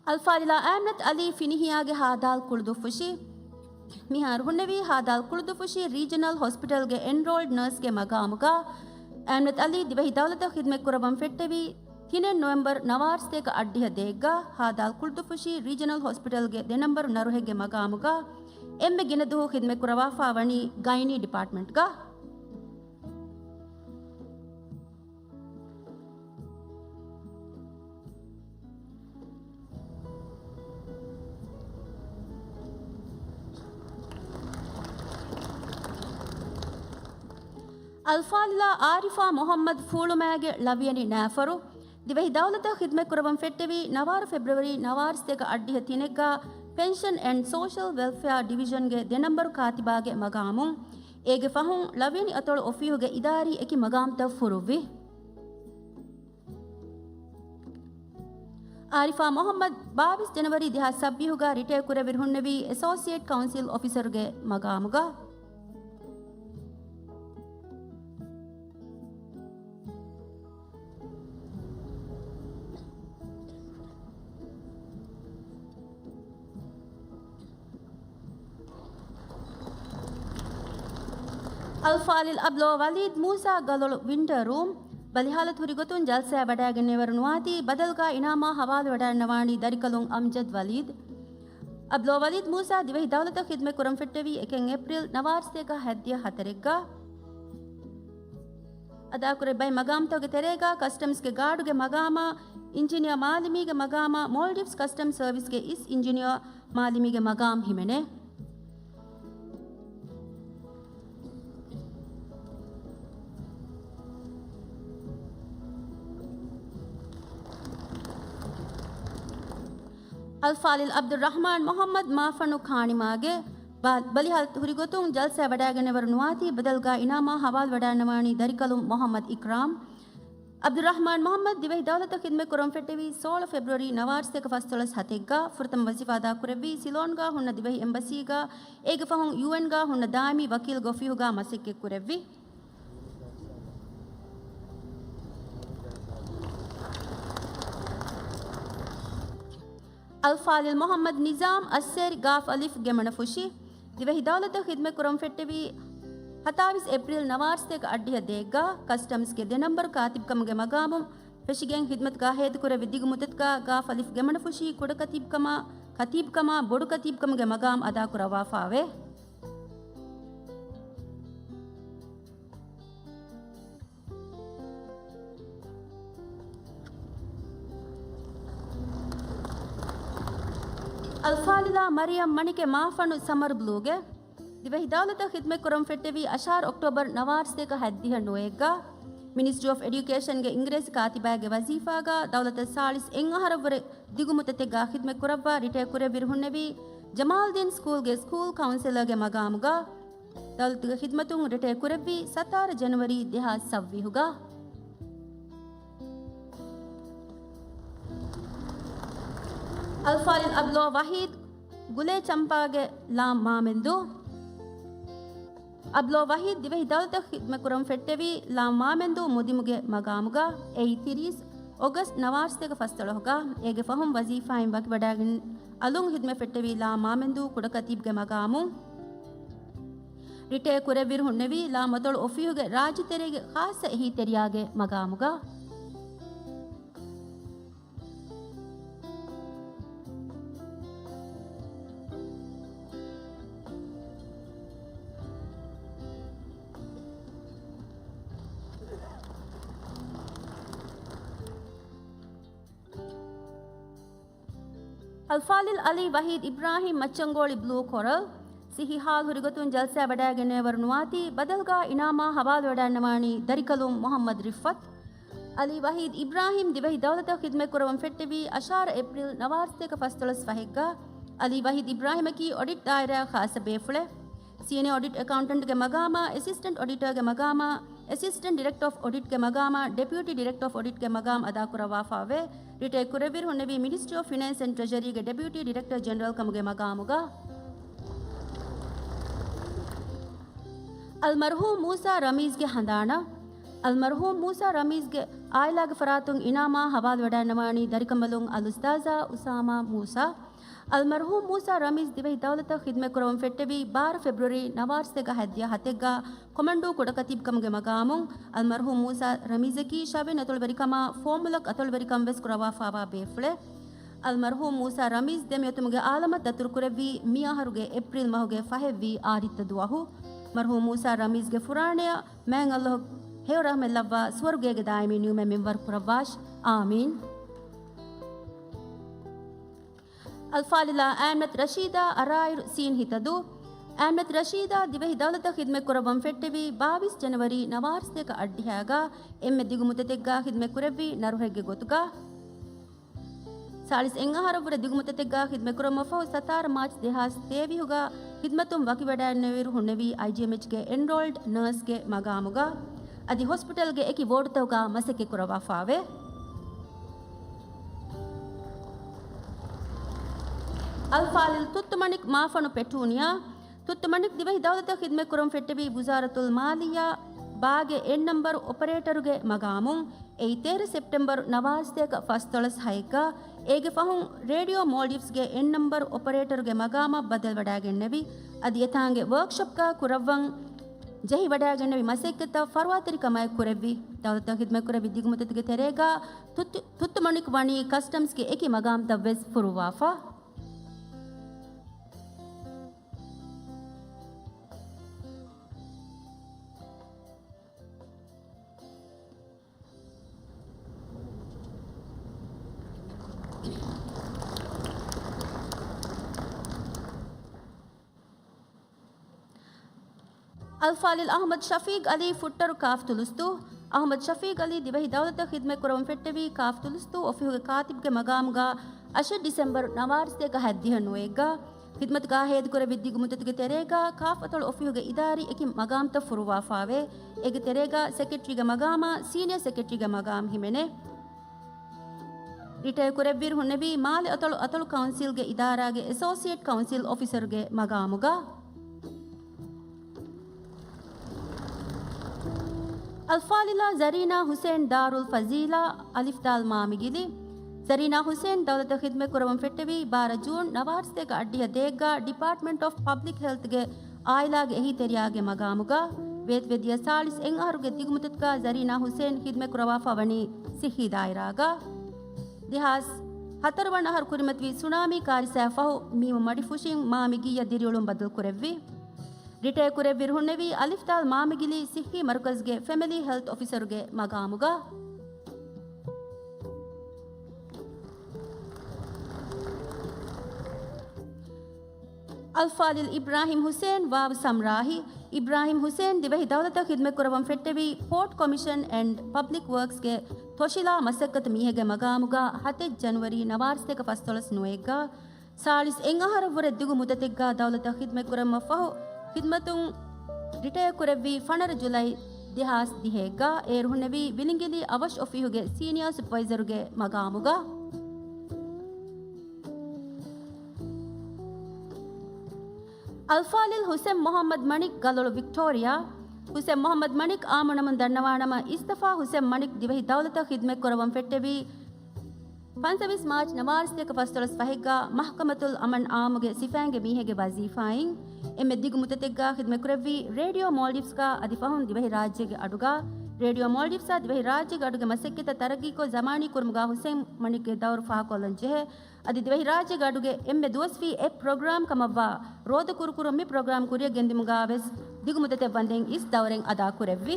އަލްފާޟިލާ އައިމްނަތް އަލީ ފިނިހިޔާގެ ހާދާލް ކުޅުދުއްފުށި. މިހާރު ހުންނެވީ ހާދާލް ކުޅުދުއްފުށި ރީޖަނަލް ހޮސްޕިޓަލްގެ އެންރޯލްޑް ނަރސްގެ މަގާމުގަ. އައިމްނަތް އަލީ ދިވެހި ދައުލަތަށް ޚިދްމަތް ކުރައްވަން ފެއްޓެވީ ތިނެއް ނޮވެމްބަރު ނަވާރަސަތޭކަ އަށްޑިހަ ދޭއްގަ ހާދާލް ކުޅުދުއްފުށި ރީޖަނަލް ހޮސްޕިޓަލްގެ ދެ ނަމްބަރު ނަރުހެއްގެ މަގާމުގަ އެންމެ ގިނަ ދުވަހު ޚިދްމަތް ކުރައްވާފާ ވަނީ ގައިނީ ޑިޕާޓްމަންޓްގަ. އަލްފާޟިލާ އާރިފާ މުޙައްމަދު ފޫޅުމާގެ ޅަވިޔަނި ނާފަރު، ދިވެހި ދައުލަތަށް ޚިދްމަތް ކުރައްވަން ފެއްޓެވީ ނަވާރަ ފެބްރުއަރީ ނަވާރަސަތޭކަ އަށްޑިހަ ތިނެއްގަ ޕެންޝަން އެންޑް ސޯޝަލް ވެލްފެއާ ޑިވިޝަންގެ ދެ ނަމްބަރު ކާތިބާގެ މަގާމުން. އޭގެ ފަހުން ޅަވިޔަނި އަތޮޅު އޮފީހުގެ އިދާރީ އެކި މަގާމްތައް ފުރުއްވި. އާރިފާ މުޙައްމަދު ބާވީސް ޖަނަވަރީ ދެހާސް ސައްބީހުގަ ރިޓަޔަރ ކުރެއްވި ހުންނެވީ އެސޯސިއޭޓް ކައުންސިލް އޮފިސަރުގެ މަގާމުގަ. އަލްފާޟިލް އަބްލޯ ވަލީދް މޫސާ ގަލޮޅު ވިންޑަރ ރޫމް. ބަލިހާލަތު ހުރި ގޮތުން ޖަލްސާއަށް ވަޑައިގެންނެވި ނުވާތީ ބަދަލުގަ އިނާމާ ހަވާލުވެވަޑައިގަންނަވާނީ ދަރިކަލުން އަމްޖަދް ވަލީދް. އަބްލޯ ވަލީދް މޫސާ ދިވެހި ދައުލަތަށް ޚިދްމަތް ކުރަން ފެއްޓެވީ އެކެއް އޭޕްރީލް ނަވާރަސަތޭކަ ހަތްދިހަ ހަތަރެއްގަ. އަދާކުރެއްވި މަގާމްތަކުގެ ތެރޭގަ ކަސްޓަމްސްގެ ގާޑުގެ މަގާމާ، އިންޖިނިއަރ މާލެމީގެ މަގާމާ، މޯލްޑިވްސް ކަސްޓަމްސް ސަރވިސްގެ އިސް އިންޖިނިއަރ މާލެމީގެ މަގާމް ހިމެނޭ. އަލްފާޟިލް ޢަބްދުއްރަޙްމާން މުޙައްމަދު މާފަންނު ކާނިމާގެ ބަ-، ބަލިހާލަތު ހުރިގޮތުން ޖަލްސާއަށް ވަޑައިގެންނެވި ނުވާތީ ބަދަލުގަ އިނާމާ ހަވާލުވެވަޑައިގަންނަވާނީ ދަރިކަލުން މުޙައްމަދު އިކްރާމް. ޢަބްދުއްރަޙްމާން މުޙައްމަދު ދިވެހި ދައުލަތަށް ޚިދުމަތް ކުރަމުން ފެއްޓެވީ ސޯޅަ ފެބްރުއަރީ ނަވާރަ ސަތޭކަ ފަސްދޮޅަސް ހަތެއްގަ. ފުރަތަމަ ވަޒީފާ އަދާކުރެއްވީ ސިލޯންގަ ހުންނަ ދިވެހި އެމްބަސީގަ، އޭގެ ފަހުން ޔޫއެންގަ ހުންނަ ދާއިމީ ވަކީލުގެ އޮފީހުގަ މަސައްކަތް ކުރެއްވި. އަލްފާޟިލް މުޙައްމަދު ނިޒާމް އައްސޭރި ގާފް އަލިފް ގެ މަނަފުށި. ދިވެހި ދައުލަތަށް ޚިދުމަތް ކުރަމުން ފެއްޓެވީ ހަތާވީސް އޭޕްރީލް ނަވާރަ ސަތޭކަ އަށްޑިހަ ދޭއްގަ. ކަސްޓަމްސްގެ ދެ ނަންބަރު ކާތިބުކަމުގެ މަގާމުން ފެށިގެން ޚިދުމަތުގަ ހޭދަކުރެއްވި ދިގު މުއްދަތުގަ ގާފް އަލިފް ގެ މަނަފުށީ ކުޑަކަތީބުކަމާ، ކަތީބުކަމާ، ބޮޑުކަތީބުކަމުގެ މަގާމް އަދާކުރައްވާފައެވެ. އަލްފާޟިލާ މަރިޔަމް މަނިކެ މާފަނު ސަމަރު ބްލޫގެ. ދިވެހި ދައުލަތަށް ޚިދުމަތް ކުރަމުން ފެއްޓެވީ އަށާރަ އޮކްޓޯބަރު ނަވާރަ ސަތޭކަ ހަތްދިހަ ނުވައެއްގަ. މިނިސްޓްރީ އޮފް އެޑިއުކޭޝަންގެ އިނގިރޭސި ކާތިބާގެ ވަޒީފާގަ ދައުލަތަށް ސާޅީސް އެއްއަހަރަށްވުރެ ދިގު މުއްދަތެއްގަ ޚިދުމަތް ކުރައްވާ ރިޓަޔާ ކުރެއްވިރު ހުންނެވީ ޖަމާލްދީން ސްކޫލްގެ ސްކޫލް ކައުންސެލަރގެ މަގާމުގަ. ދައުލަތުގެ ޚިދުމަތުން ރިޓަޔާ ކުރެއްވީ ސަތާރަ ޖަނަވަރީ ދެހާސް ސައްވީހުގަ. އަލްފާޟިލް އަބްލޯ ވަޙީދު ގުލޭ ޗަމްޕާގެ ލާމް މާމެންދޫ. އަބްލޯ ވަޙީދު ދިވެހި ދައުލަތަށް ޚިދުމަތް ކުރަމުން ފެއްޓެވީ ލާމް މާމެންދޫ މުދިމުގެ މަގާމުގަ. އެއީ ތިރީސް އޮގަސްޓް ނަވާރަ ސަތޭކަ ފަސްދޮޅަހުގަ. އޭގެ ފަހުން ވަޒީފާއިން ވަކިވަޑައިގެން އަލުން ޚިދުމަތް ފެއްޓެވީ ލާމް މާމެންދޫ ކުޑަކަތީބުގެ މަގާމުން. ރިޓަޔާ ކުރެއްވިރު ހުންނެވީ ލާމް އަތޮޅު އޮފީހުގެ ރާއްޖެތެރޭގެ ޚާއްސަ އެހީތެރިޔާގެ މަގާމުގަ. އަލްފާޟިލް ޢަލީ ވަޙީދު އިބްރާހީމް މައްޗަންގޯޅި ބްލޫ ކޮރަލް. ސިއްހީ ޙާލު ހުރިގޮތުން ޖަލްސާއަށް ވަޑައިގެންނެވި ނުވާތީ ބަދަލުގަ އިނާމާ ހަވާލުވެވަޑައިގަންނަވާނީ ދަރިކަލުން މުޙައްމަދު ރިފްޢަތު. ޢަލީ ވަޙީދު އިބްރާހީމް ދިވެހި ދައުލަތަށް ޚިދުމަތް ކުރަމުން ފެއްޓެވީ އަށާރަ އޭޕްރީލް ނަވާރަ ސަތޭކަ ފަސްދޮޅަސް ފަހެއްގަ. ޢަލީ ވަޙީދު އިބްރާހީމަކީ އޮޑިޓް ދާއިރާއަށް ޚާއްޞަ ބޭފުޅެއް. ސީނިއަ އޮޑިޓް އެކައުންޓަންޓްގެ މަގާމާ، އެސިސްޓެންޓް އޮޑިޓަރގެ މަގާމާ، އެސިސްޓެންޓް ޑިރެކްޓަރ އޮފް އޮޑިޓްގެ މަގާމާ، ޑެޕިއުޓީ ޑިރެކްޓަރ އޮފް އޮޑިޓްގެ މަގާމް އަދާކުރައްވާފައެވެ. ރިޓަޔާ ކުރެއްވިރު ހުންނެވީ މިނިސްޓްރީ އޮފް ފިނޭންސް އެންޑް ޓްރެޖަރީގެ ޑެޕިއުޓީ ޑިރެކްޓަރ ޖެނެރަލް ކަމުގެ މަގާމުގަ. އަލްމަރްޙޫމް މޫސާ ރަމީޒްގެ ހަނދާނަށް. އަލްމަރްޙޫމް މޫސާ ރަމީޒްގެ ޢާއިލާގެ ފަރާތުން އިނާމާ ހަވާލުވެވަޑައިގަންނަވާނީ ދަރިކަނބަލުން އަލްއުސްތާޛާ އުސާމާ މޫސާ. އަލްމަރްޙޫމް މޫސާ ރަމީޒް ދިވެހި ދައުލަތަށް ޚިދުމަތް ކުރަމުން ފެއްޓެވީ ބާރަ ފެބްރުއަރީ ނަވާރަ ސަތޭކަ ހަތްދިހަ ހަތެއްގަ ކޮމަންޑޫ ކުޑަކަތީބުކަމުގެ މަގާމުން. އަލްމަރްޙޫމް މޫސާ ރަމީޒަކީ ޝަވިން އަތޮޅުވެރިކަމާ ފޯމުލަކް އަތޮޅުވެރިކަން ވެސް ކުރައްވާފައިވާ ބޭފުޅެއް. އަލްމަރްޙޫމް މޫސާ ރަމީޒް ދެމިއޮތުމުގެ އާލަމަށް ދަތުރުކުރެއްވީ މި އަހަރުގެ އޭޕްރީލް މަހުގެ ފަހެއްވީ އާދިއްތަ ދުވަހު. މަރްޙޫމް މޫސާ ރަމީޒްގެ ފުރާނަޔަށް މާތް ﷲ ހެޔޮ ރަޙްމަތް ލައްވާ ސުވަރުގޭގެ ދާއިމީ ނިޢުމަތް މިންވަރު ކުރައްވާށި. އާމީން. އަލްފާޟިލާ އާމިނަތު ރަޝީދާ އަރާއިރު ސީން ހިތަދޫ. އާމިނަތު ރަޝީދާ ދިވެހި ދައުލަތަށް ޚިދުމަތް ކުރައްވަން ފެއްޓެވީ ބާވީސް ޖަނަވަރީ ނަވާރަ ސަތޭކަ އަށްޑިހައިގަ. އެންމެ ދިގު މުއްދަތެއްގަ ޚިދުމަތް ކުރެއްވީ ނަރުހެއްގެ ގޮތުގަ. ސާޅީސް އެއްއަހަރަށްވުރެ ދިގު މުއްދަތެއްގަ ޚިދުމަތް ކުރަމުން ފަހު ސަތާރަ މާޗް ދެހާސް ތޭވީހުގަ ޚިދުމަތުން ވަކިވެވަޑައިގެންނެވިއިރު ހުންނެވީ އައިޖީއެމްއެޗްގެ އެންރޯލްޑް ނަރސްގެ މަގާމުގަ. އަދި ހޮސްޕިޓަލްގެ އެކި ވޯޑުތަކުގަ މަސައްކަތް ކުރައްވާފައެވެ. އަލްފާޟިލް ތުއްތުމަނިކް މާފަނު ޕެޓޫނިއާ. ތުއްތުމަނިކް ދިވެހި ދައުލަތަށް ޚިދުމަތް ކުރަމުން ފެއްޓެވީ ވުޒާރަތުލް މާލިއްޔާ ބާގެ އެއް ނަންބަރު އޮޕަރޭޓަރުގެ މަގާމުން. އެއީ ތޭރަ ސެޕްޓެމްބަރު ނަވާރަ ސަތޭކަ ފަސްދޮޅަސް ހައެއްގަ. އޭގެ ފަހުން ރޭޑިއޯ މޯލްޑިވްސްގެ އެއް ނަންބަރު އޮޕަރޭޓަރުގެ މަގާމަށް ބަދަލުވެވަޑައިގެންނެވި. އަދި އެތާނގެ ވަރކްޝޮޕްގަ ކުރައްވަން ޖެހިވަޑައިގެންނެވި މަސައްކަތްތައް ފަރުވާތެރިކަމާއެކު ކުރެއްވި. ދައުލަތަށް ޚިދުމަތް ކުރެއްވި ދިގު މުއްދަތުގެ ތެރޭގަ ތުއްތު-، ތުއްތުމަނިކް ވަނީ ކަސްޓަމްސްގެ އެކި މަގާމްތައްވެސް ފުރުއްވާފަ. އަލްފާޟިލް އަޙްމަދު ޝަފީޤް ޢަލީ ފުއްޓަރު ކާފް ތުލުސްދޫ. އަޙްމަދު ޝަފީޤް ޢަލީ ދިވެހި ދައުލަތަށް ޚިދުމަތް ކުރަމުން ފެއްޓެވީ ކާފް ތުލުސްދޫ އޮފީހުގެ ކާތިބުގެ މަގާމުގަ އަށެއް ޑިސެމްބަރު ނަވާރަ ސަތޭކަ ހަތްދިހަ ނުވައެއްގަ ޚިދްމަތުގަ ހޭދަކުރެއްވި ދިގު މުއްދަތުގެ ތެރޭގަ ކާފަތޮޅު އޮފީހުގެ އިދާރީ އެކި މަގާމްތައް ފުރުވާފާވޭ. އޭގެ ތެރޭގަ ސެކްރެޓަރީގެ މަގާމާ ސީނިއަރ ސެކްރެޓަރީގެ މަގާމް ހިމެނޭ. ރިޓަޔަރ ކުރެއްވިއިރު ހުންނެވީ މާލެ އަތޮޅު އަތޮޅު ކައުންސިލްގެ އިދާރާގެ އެސޯސިއޭޓް ކައުންސިލް އޮފިސަރުގެ މަގާމުގަ. އަލްފާޟިލާ ޒަރީނާ ހުސޭން ދާރުލް ފަޒީލާ، އަލިފްދާލް މާމިގިލި. ޒަރީނާ ހުސޭން ދައުލަތަށް ޚިދްމަތް ކުރައްވަން ފެއްޓެވީ ބާރަ ޖޫން ނަވާރަ ސަތޭކަ އަށްޑިހަ ދޭއްގަ ޑިޕާޓްމަންޓް އޮފް ޕަބްލިކް ހެލްތްގެ އާއިލާގެ އެހީތެރިޔާގެ މަގާމުގަ. ވޭތުވެދިޔަ ސާޅީސް އެއް އަހަރުގެ ދިގު މުއްދަތުގަ ޒަރީނާ ހުސޭން ޚިދްމަތް ކުރައްވާފާ ވަނީ ސިއްހީ ދާއިރާގަ. ދެހާސް ހަތަރު ވަނަ އަހަރު ކުރިމަތިވި ސުނާމީ ކާރިސާއަށް ފަހު މީމު މަޑިފުށިން މާމި ގިއްޔަށް ދިރިއުޅުން ބަދަލުކުރެއްވި. ރިޓަޔަރ ކުރެއްވިއިރު ހުންނެވީ އަލިފްދާލް މާމިގިލި ސިއްހީ މަރުކަޒުގެ ފެމިލީ ހެލްތް އޮފިސަރުގެ މަގާމުގަ. އަލްފާޟިލް އިބްރާހިމް ހުސޭން ވާވު ސަމްރާހި. އިބްރާހިމް ހުސޭން ދިވެހި ދައުލަތަށް ޚިދްމަތް ކުރައްވަން ފެއްޓެވީ ޕޯޓް ކޮމިޝަން އެންޑް ޕަބްލިކް ވަރކްސްގެ ތޮށިލާ މަސައްކަތު މީހެއްގެ މަގާމުގަ ހަތެއް ޖަނުއަރީ ނަވާރަ ސަތޭކަ ފަސްދޮޅަސް ނުވައެއްގަ ސާޅީސް އެއް އަހަރަށްވުރެ ދިގު މުއްދަތެއްގަ ދައުލަތަށް ޚިދްމަތްކުރައްވުމަށްފަހު ޚިދްމަތުން ރިޓަޔަރ ކުރެއްވީ ފަނަރަ ޖުލައި ދެހާސް ދިހައެއްގަ. އޭރު ހުންނެވީ ވިލިނގިލި އަވަށް އޮފީހުގެ ސީނިއާ ސުޕަވައިޒަރުގެ މަގާމުގަ. އަލްފާޟިލް ހުސެން މުޙައްމަދު މަނިކް، ގަލޮޅު، ވިކްޓޯރިއާ. ހުސެން މުޙައްމަދު މަނިކް އާއްމު ނަމުން ދަންނަވާނަމަ، އިސްތަފާ ހުސެން މަނިކް ދިވެހި ދައުލަތަށް ޚިދްމަތް ކުރައްވަން ފެއްޓެވީ ފަންސަވީސް މާޗް ނަވާރަ ސަތޭކަ ފަސްދޮޅަސް ފަހެއްގަ މަޙްކަމަތުލް އަމަން އާއްމުގެ ސިފައިންގެ މީހެއްގެ ވަޒީފާއިން. އެންމެ ދިގު މުއްދަތެއްގަ ޚިދްމަތްކުރެއްވީ ރޭޑިއޯ މޯލްޑިވްސްގަ އަދި ފަހުން ދިވެހިރާއްޖޭގެ އަޑުގަ. ރޭޑިއޯ މޯލްޑިވްސްއާ ދިވެހިރާއްޖޭގެ އަޑުގެ މަސައްކަތްތައް ތަރައްގީކޮށް ޒަމާނީ ކުރުމުގަ ހުސެން މަނިކްގެ ދައުރު ފާހަގަކޮށްލަން ޖެހޭ. އަދި ދިވެހިރާއްޖޭގެ އަޑުގެ އެންމެ ދުވަސްވީ އެއް ޕްރޮގްރާމް ކަމަށްވާ ރޯދަ ކުރުކުރުން މި ޕްރޮގްރާމް ކުރިއަށް ގެންދިއުމުގަ ވެސް ދިގު މުއްދަތެއް ވަންދެން އިސް ދައުރެއް އަދާކުރެއްވި.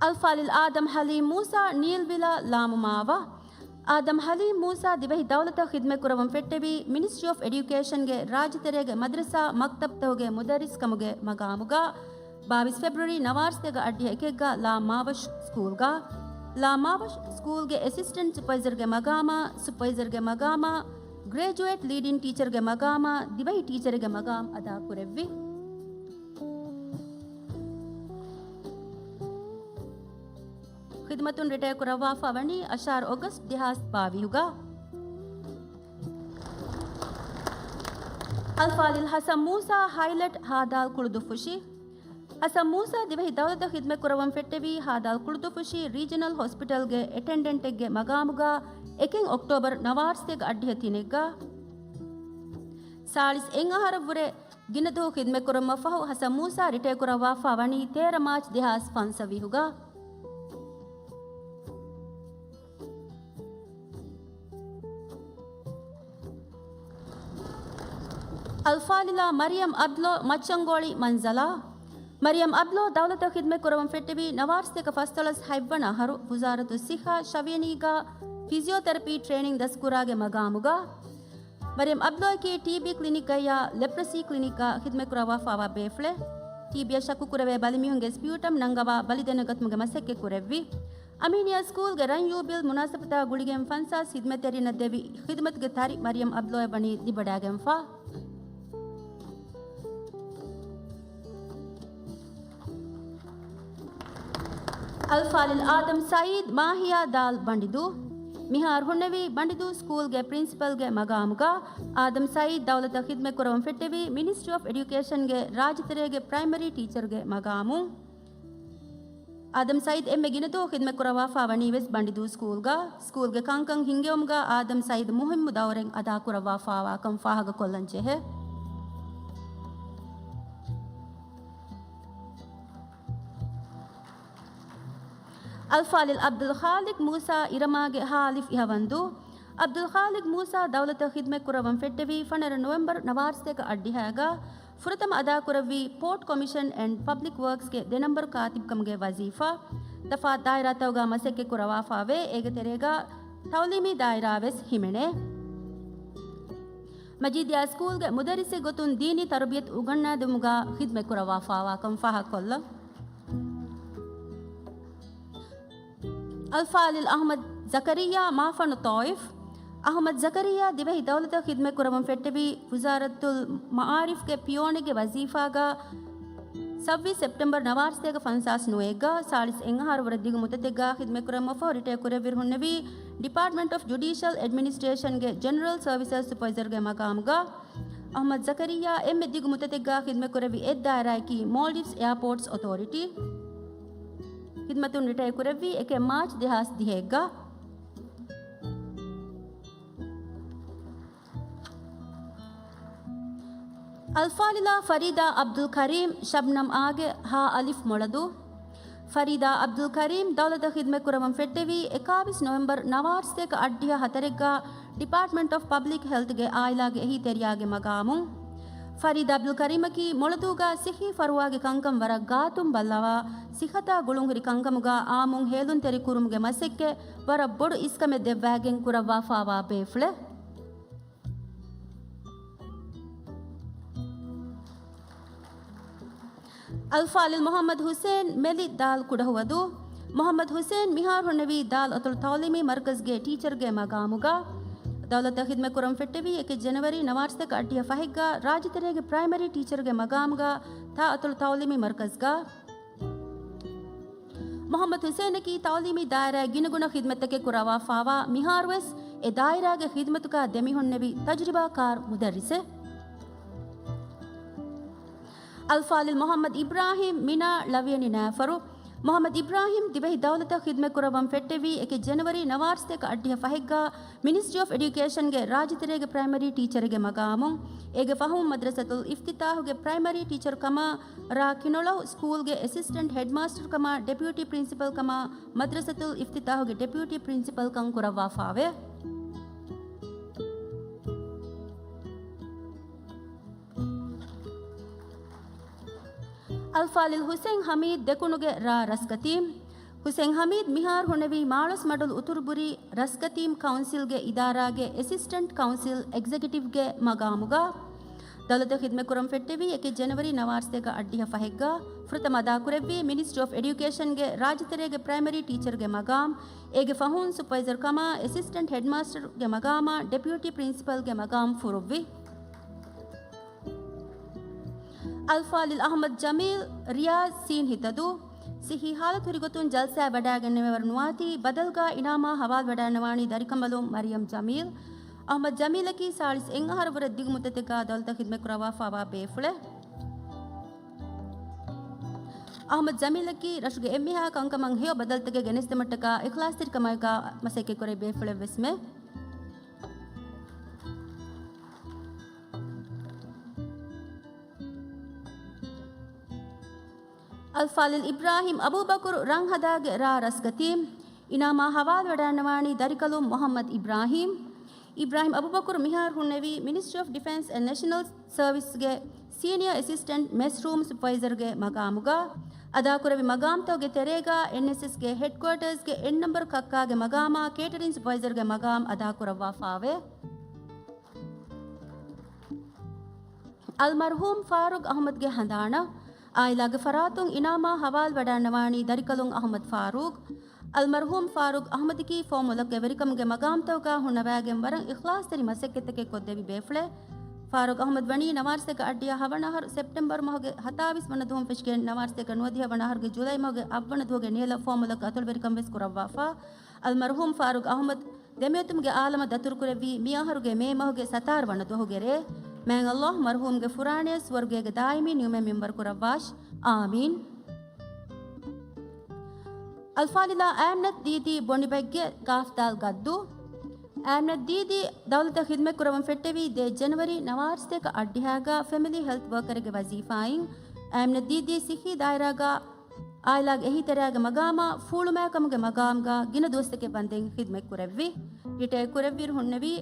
އަލްފާޟިލް އާދަމް ޙަލީމް މޫސާ، ނީލްވިލާ، ލާމުމާވާ. އާދަމް ޙަލީމް މޫސާ ދިވެހި ދައުލަތަށް ޚިދްމަތް ކުރައްވަން ފެއްޓެވީ މިނިސްޓްރީ އޮފް އެޑިއުކޭޝަންގެ ރާއްޖެތެރޭގެ މަދްރަސާ މަކްތަބްތަކުގެ މުދައްރިސް ކަމުގެ މަގާމުގަ. ބާވީސް ފެބްރުއަރީ ނަވާރަ ސަތޭކަ އަށްޑިހަ އެކެއްގަ ލާ މާވަށް ސްކޫލްގަ. ލާ މާވަށް ސްކޫލްގެ އެސިސްޓެންޓް ސުޕަވައިޒަރގެ މަގާމާ، ސުޕަވައިޒަރގެ މަގާމާ، ގްރެޖުއޭޓް ލީޑިން ޓީޗަރގެ މަގާމާ، ދިވެހި ޓީޗަރެއްގެ މަގާމް އަދާކުރެއްވި. ޚިދުމަތުން ރިޓަޔަރ ކުރައްވާފާ ވަނީ އަށާރަ އޮގަސްޓް ދެހާސް ބާވީހުގަ. އަލްފާޟިލް ޙަސަން މޫސާ ހައިލަޓް ހާދާލް ކުޅުދުއްފުށި. ޙަސަން މޫސާ ދިވެހި ދައުލަތަށް ޚިދުމަތް ކުރައްވަން ފެއްޓެވީ ހާދާލް ކުޅުދުއްފުށި ރީޖަނަލް ހޮސްޕިޓަލްގެ އެޓެންޑެންޓެއްގެ މަގާމުގަ އެކެއް އޮކްޓޯބަރު ނަވާރަ ސަތޭކަ އަށްޑިހަ ތިނެއްގަ. ސާޅީސް އެއް އަހަރަށްވުރެ ގިނަ ދުވަހު ޚިދުމަތް ކުރުމަށް ފަހު ޙަސަން މޫސާ ރިޓަޔަރ ކުރައްވާފާ ވަނީ ތޭރަ މާޗް ދެހާސް ފަންސަވީހުގަ. އަލްފާޟިލާ މަރިޔަމް އަބްލޯ، މައްޗަންގޯޅި، މަންޒަލާ. މަރިޔަމް އަބްލޯ ދައުލަތަށް ޚިދުމަތް ކުރައްވަން ފެއްޓެވީ ނަވާރަ ސަތޭކަ ފަސްދޮޅަސް ހަތްވަނަ އަހަރު ވުޒާރަތު ޞިއްޙާ ޝަވިޔަނީގަ ފިޒިއޯތެރަޕީ ޓްރޭނިން ދަސްކުރާގެ މަގާމުގަ. މަރިޔަމް އަބްލޯއަކީ ޓީބީ ކްލިނިކްގައިޔާ ލެޕްރަސީ ކްލިނިކްގަ ޚިދުމަތް ކުރައްވާފާވާ ބޭފުޅެއް. ޓީބީއަށް ޝައްކު ކުރެވޭ ބަލިމީހުންގެ ސްޕިއުޓަމް ނަންގަވާ ބަލި ދެނެގަތުމުގެ މަސައްކަތް ކުރެއްވި. އަމީނިއާ ސްކޫލްގެ ރަން ޔޫބިލް މުނާސަބަތާ ގުޅިގެން ފަންސާސް ޚިދުމަތްތެރިންނަށް ދެވި ޚިދުމަތުގެ ތަރި މަރިޔަމް އަބްލޯއަށް ވަނީ ލިބިވަޑައިގެންފާ. އަލްފާޟިލް އާދަމް ސައީދް، މާހިޔާ ދާލް، ބަނޑިދޫ. މިހާރު ހުންނެވީ ބަނޑިދޫ ސްކޫލްގެ ޕްރިންސިޕަލްގެ މަގާމުގަ. އާދަމް ސައީދް ދައުލަތަށް ޚިދުމަތް ކުރައްވަން ފެއްޓެވީ މިނިސްޓްރީ އޮފް އެޑިއުކޭޝަންގެ ރާއްޖެތެރޭގެ ޕްރައިމަރީ ޓީޗަރުގެ މަގާމުން. އާދަމް ސައީދް އެންމެ ގިނަ ދުވަހު ޚިދުމަތް ކުރައްވާފާ ވަނީ ވެސް ބަނޑިދޫ ސްކޫލްގަ. ސްކޫލްގެ ކަންކަން ހިންގެވުމުގަ އާދަމް ސައީދު މުހިއްމު ދައުރެއް އަދާކުރައްވާފާވާކަން ފާހަގަކޮށްލަން ޖެހޭ. އަލްފާޟިލް ޢަބްދުލް ޚާލިޤް މޫސާ، އިރަމާގެ ހާލިފް އިހަވަންދޫ. ޢަބްދުލް ޚާލިޤް މޫސާ ދައުލަތަށް ޚިދުމަތް ކުރައްވަން ފެއްޓެވީ ފަނަރަ ނޮވެމްބަރު ނަވާރަ ސަތޭކަ އަށްޑިހައިގަ. ފުރަތަމަ އަދާކުރެއްވީ ޕޯޓް ކޮމިޝަން އެންޑް ޕަބްލިކް ވަރކްސްގެ ދެ ނަންބަރު ކާތިބުކަމުގެ ވަޒީފާ. ތަފާތު ދާއިރާތަކުގަ މަސައްކަތް ކުރައްވާފާވޭ. އޭގެ ތެރޭގަ ތައުލީމީ ދާއިރާ ވެސް ހިމެނޭ. މަޖީދިއްޔާ ސްކޫލްގެ މުދައްރިސެއް ގޮތުން ދީނީ ތަރުބިޔަތު އުނގަންނަދިއުމުގަ ޚިދުމަތް ކުރައްވާފާވާކަން ފާހަގަކޮށްލަން. އަލްފާޟިލް އަޙްމަދު ޒަކަރިއްޔާ މާފަންނު ޠާއިފް. އަޙްމަދު ޒަކަރިއްޔާ ދިވެހި ދައުލަތަށް ޚިދުމަތް ކުރަމުން ފެއްޓެވި ވުޒާރަތުލް މަޢާރިފްގެ ޕިއޯނެއްގެ ވަޒީފާގަ ސައްބީސް ސެޕްޓެމްބަރު ނަވާރަސަތޭކަ ފަންސާސް ނުވައެއްގަ ސާޅީސް އެއް އަހަރު ވުރެ ދިގު މުއްދަތެއްގަ ޚިދުމަތް ކުރަމުން ފަހު ރިޓަޔާ ކުރެއްވި ހުންނެވީ ޑިޕާޓްމަންޓް އޮފް ޖުޑީޝަލް އެޑްމިނިސްޓްރޭޝަންގެ ޖެނެރަލް ސަރވިސަސް ސުޕަވައިޒަރުގެ މަގާމުގަ. އަޙްމަދު ޒަކަރިއްޔާ އެންމެ ދިގު މުއްދަތެއްގަ ޚިދުމަތް ކުރެއްވި އެއް ދާއިރާއަކީ މޯލްޑިވްސް އެއާޕޯޓްސް އޮތޯރިޓީ. ޚިދުމަތުން ރިޓަޔާ ކުރެއްވީ އެކެއް މާޗް ދެހާސް ދިހައެއްގަ. އަލްފާޟިލާ ފަރީދާ އަބްދުލް ކަރީމް، ޝަބްނަމް އާގެ ހާ އަލިފް މޮޅަދޫ. ފަރީދާ އަބްދުލް ކަރީމް ދައުލަތަށް ޚިދުމަތް ކުރަމުން ފެއްޓެވީ އެކާވީސް ނޮވެމްބަރު ނަވާރަސަތޭކަ އަށްޑިހަ ހަތަރެއްގަ ޑިޕާޓްމަންޓް އޮފް ޕަބްލިކް ހެލްތުގެ އާއިލާގެ އެހީތެރިޔާގެ މަގާމުން. ފަރީދާ އަބްދުލް ކަރީމަކީ މޮޅަދޫގަ ސިއްހީ ފަރުވާގެ ކަންކަން ވަރަށް ގާތުން ބައްލަވާ، ސިއްހަތާ ގުޅުންހުރި ކަންކަމުގަ އާއްމުން ހޭލުންތެރި ކުރުމުގެ މަސައްކަތް ވަރަށް ބޮޑު އިސްކަމެއް ދެއްވާގެން ކުރައްވާފާވާ ބޭފުޅެއް. އަލްފާޟިލް މުޙައްމަދު ޙުސައިން މެލި ދާލް ކުޑަހުވަދޫ. މުޙައްމަދު ޙުސައިން މިހާރު ހުންނެވީ ދާލް އަތޮޅު ތަޢުލީމީ މަރުކަޒުގެ ޓީޗަރުގެ މަގާމުގަ. ދައުލަތަށް ޚިދުމަތް ކުރަމުން ފެއްޓެވީ އެކެއް ޖަނަވަރީ ނަވާރަސަތޭކަ އަށްޑިހަ ފަހެއްގަ ރާއްޖެތެރޭގެ ޕްރައިމަރީ ޓީޗަރުގެ މަގާމުގަ ތާ އަތޮޅު ތަޢުލީމީ މަރުކަޒުގަ. މުޙައްމަދު ޙުސައިނަކީ ތަޢުލީމީ ދާއިރާއަށް ގިނަގުނަ ޚިދުމަތްތަކެއް ކުރައްވާފާވާ، މިހާރުވެސް އެ ދާއިރާގެ ޚިދުމަތުގަ ދެމިހުންނެވި ތަޖުރިބާކާރު މުދައްރިސެއް. އަލްފާޟިލް މުޙައްމަދު އިބްރާހީމް މިނާ ޅަވިޔަނި ނާފަރު. މުޙައްމަދު އިބްރާހީމް ދިވެހި ދައުލަތަށް ޚިދުމަތް ކުރައްވަން ފެއްޓެވީ އެކެއް ޖަނަވަރީ ނަވާރަސަތޭކަ އަށްޑިހަ ފަހެއްގަ މިނިސްޓްރީ އޮފް އެޑިއުކޭޝަންގެ ރާއްޖެތެރޭގެ ޕްރައިމަރީ ޓީޗަރެއްގެ މަގާމުން. އޭގެ ފަހުން މަދްރަސަތުލް އިފްތިތާޙުގެ ޕްރައިމަރީ ޓީޗަރު ކަމަށް ރ. ކިނޮޅަހު ސްކޫލްގެ އެސިސްޓެންޓް ހެޑްމާސްޓަރު ކަމަށް، ޑެޕިއުޓީ ޕްރިންސިޕަލް ކަމަށް، މަދްރަސަތުލް އިފްތިތާޙުގެ ޑެޕިއުޓީ ޕްރިންސިޕަލް ކަން ކުރައްވާފާވޭ. އަލްފާޟިލް ޙުސައިން ޙަމީދު ދެކުނުގެ ރ. ރަސްކަތީމް. ޙުސައިން ޙަމީދު މިހާރު ހުންނެވީ މާޅޮސް މަޑުލު އުތުރުބުރީ ރަސްކަތީމް ކައުންސިލްގެ އިދާރާގެ އެސިސްޓެންޓް ކައުންސިލް އެގްޒެކެޓިވްގެ މަގާމުގަ. ދައުލަތަށް ޚިދުމަތް ކުރަމުން ފެއްޓެވީ އެކެއް ޖަނަވަރީ ނަވާރަސަތޭކަ އަށްޑިހަ ފަހެއްގަ. ފުރަތަމަ އަދާކުރެއްވީ މިނިސްޓްރީ އޮފް އެޑިއުކޭޝަންގެ ރާއްޖެތެރޭގެ ޕްރައިމަރީ ޓީޗަރުގެ މަގާމް. އޭގެ ފަހުން ސުޕަވައިޒަރު ކަމަށް އެސިސްޓެންޓް ހެޑްމާސްޓަރުގެ މަގާމާ ޑެޕިއުޓީ ޕްރިންސިޕަލްގެ މަގާމް ފުރުއްވި. އަލްފާޟިލް އަޙްމަދު ޖަމީލް ރިޔާޒް ސީން ހިތަދޫ. ސިއްހީ ހާލަތު ހުރިގޮތުން ޖަލްސާއަށް ވަޑައިގެންނެވިވަރު ނުވާތީ، ބަދަލުގަ އިނާމާ ހަވާލުވެވަޑައިގަންނަވާނީ ދަރިކަނބަލުން މަރިޔަމް ޖަމީލް. އަޙްމަދު ޖަމީލަކީ ސާޅީސް އެއް އަހަރު ވުރެ ދިގު މުއްދަތެއްގަ ދައުލަތަށް ޚިދުމަތް ކުރައްވާފާވާ ބޭފުޅެއް. އަޙްމަދު ޖަމީލަކީ ރަށުގެ އެންމެހާ ކަންކަމަށް ހެޔޮ ބަދަލުތަކެއް ގެނެސްދިނުމަށްޓަކާ އިޚްލާޞްތެރިކަމާއެކާ މަސައްކަތްކުރެވި ބޭފުޅެއްވެސްމެ. އަލްފާޟިލް އިބްރާހީމް އަބޫބަކުރު ރަންހަދާގެ ރ. ރަސްކަތީމް. އިނާމާ ހަވާލުވެވަޑައިގަންނަވާނީ ދަރިކަލުން މުޙައްމަދު އިބްރާހީމް. އިބްރާހީމް އަބޫބަކުރު މިހާރު ހުންނެވީ މިނިސްޓްރީ އޮފް ޑިފެންސް އެންޑް ނޭޝަނަލް ސަރވިސްގެ ސީނިއާ އެސިސްޓެންޓް މެސްރޫމް ސުޕަވައިޒަރުގެ މަގާމުގަ. އަދާކުރެއްވި މަގާމްތަކުގެ ތެރޭގަ އެންއެސްއެސްގެ ހެޑްކުއާޓާސްގެ އެއް ނަންބަރު ކައްކާގެ މަގާމާ ކޭޓަރިން ސުޕަވައިޒަރުގެ މަގާމް އަދާކުރައްވާފާވޭ. އަލްމަރްޙޫމް ފާރޫޤް އަޙްމަދުގެ ހަނދާނަށް. އާއިލާގެ ފަރާތުން އިނާމާ ހަވާލުވެވަޑައިގަންނަވާނީ ދަރިކަލުން އަޙްމަދު ފާރޫޤް. އަލްމަރްޙޫމް ފާރޫޤް އަޙްމަދަކީ ފޯމުލަކުގެ ވެރިކަމުގެ މަގާމްތަކުގަ ހުންނަވައިގެން ވަރަށް އިޚްލާޞްތެރި މަސައްކަތްތަކެއް ކޮށްދެއްވި ބޭފުޅެއް. ފާރޫޤް އަޙްމަދު ވަނީ ނަވާރަސަތޭކަ އަށްޑިހަ ހަވަނަ އަހަރު ސެޕްޓެމްބަރު މަހުގެ ހަތާވީސް ވަނަ ދުވަހުން ފެށިގެން ނަވާރަސަތޭކަ ނުވަދިހަ ވަނަ އަހަރުގެ ޖުލައި މަހުގެ އަށް ވަނަ ދުވަހުގެ ނިހާލަށް ފޯމުލަކުގެ އަތޮޅުވެރިކަން ވެސް ކުރައްވާފަ. އަލްމަރްޙޫމް ފާރޫޤް އަޙްމަދު ދެމިއޮތުމުގެ އާލަމަށް ދަތުރުކުރެއްވީ މި އަހަރުގެ މޭ މަހުގެ ސަތާރަ ވަނަ ދުވަހުގެ ރޭ. މާތް ﷲ މަރްޙޫމްގެ ފުރާނަޔަށް ސުވަރުގޭގެ ދާއިމީ ނިޢުމަތް މިންވަރު ކުރައްވާށި. އާމީން. އަލްފާޟިލާ އާމިނަތު ދީދީ ބޮނިބައްގެ ގާފްދާލް ގައްދޫ. އާމިނަތު ދީދީ ދައުލަތަށް ޚިދުމަތް ކުރަމުން ފެއްޓެވީ ދޭއް ޖަނަވަރީ ނަވާރަސަތޭކަ އަށްޑިހައިގަ ފެމިލީ ހެލްތް ވަރކަރެއްގެ ވަޒީފާއިން. އާމިނަތު ދީދީ ސިއްހީ ދާއިރާގަ އާއިލާގެ އެހީތެރިޔާގެ މަގާމާ ފޫޅުމާކަމުގެ މަގާމުގަ ގިނަ ދުވަސްތަކެއް ވަންދެން ޚިދުމަތް ކުރެއްވި. ރިޓަޔާ ކުރެއްވިއިރު ހުންނެވީ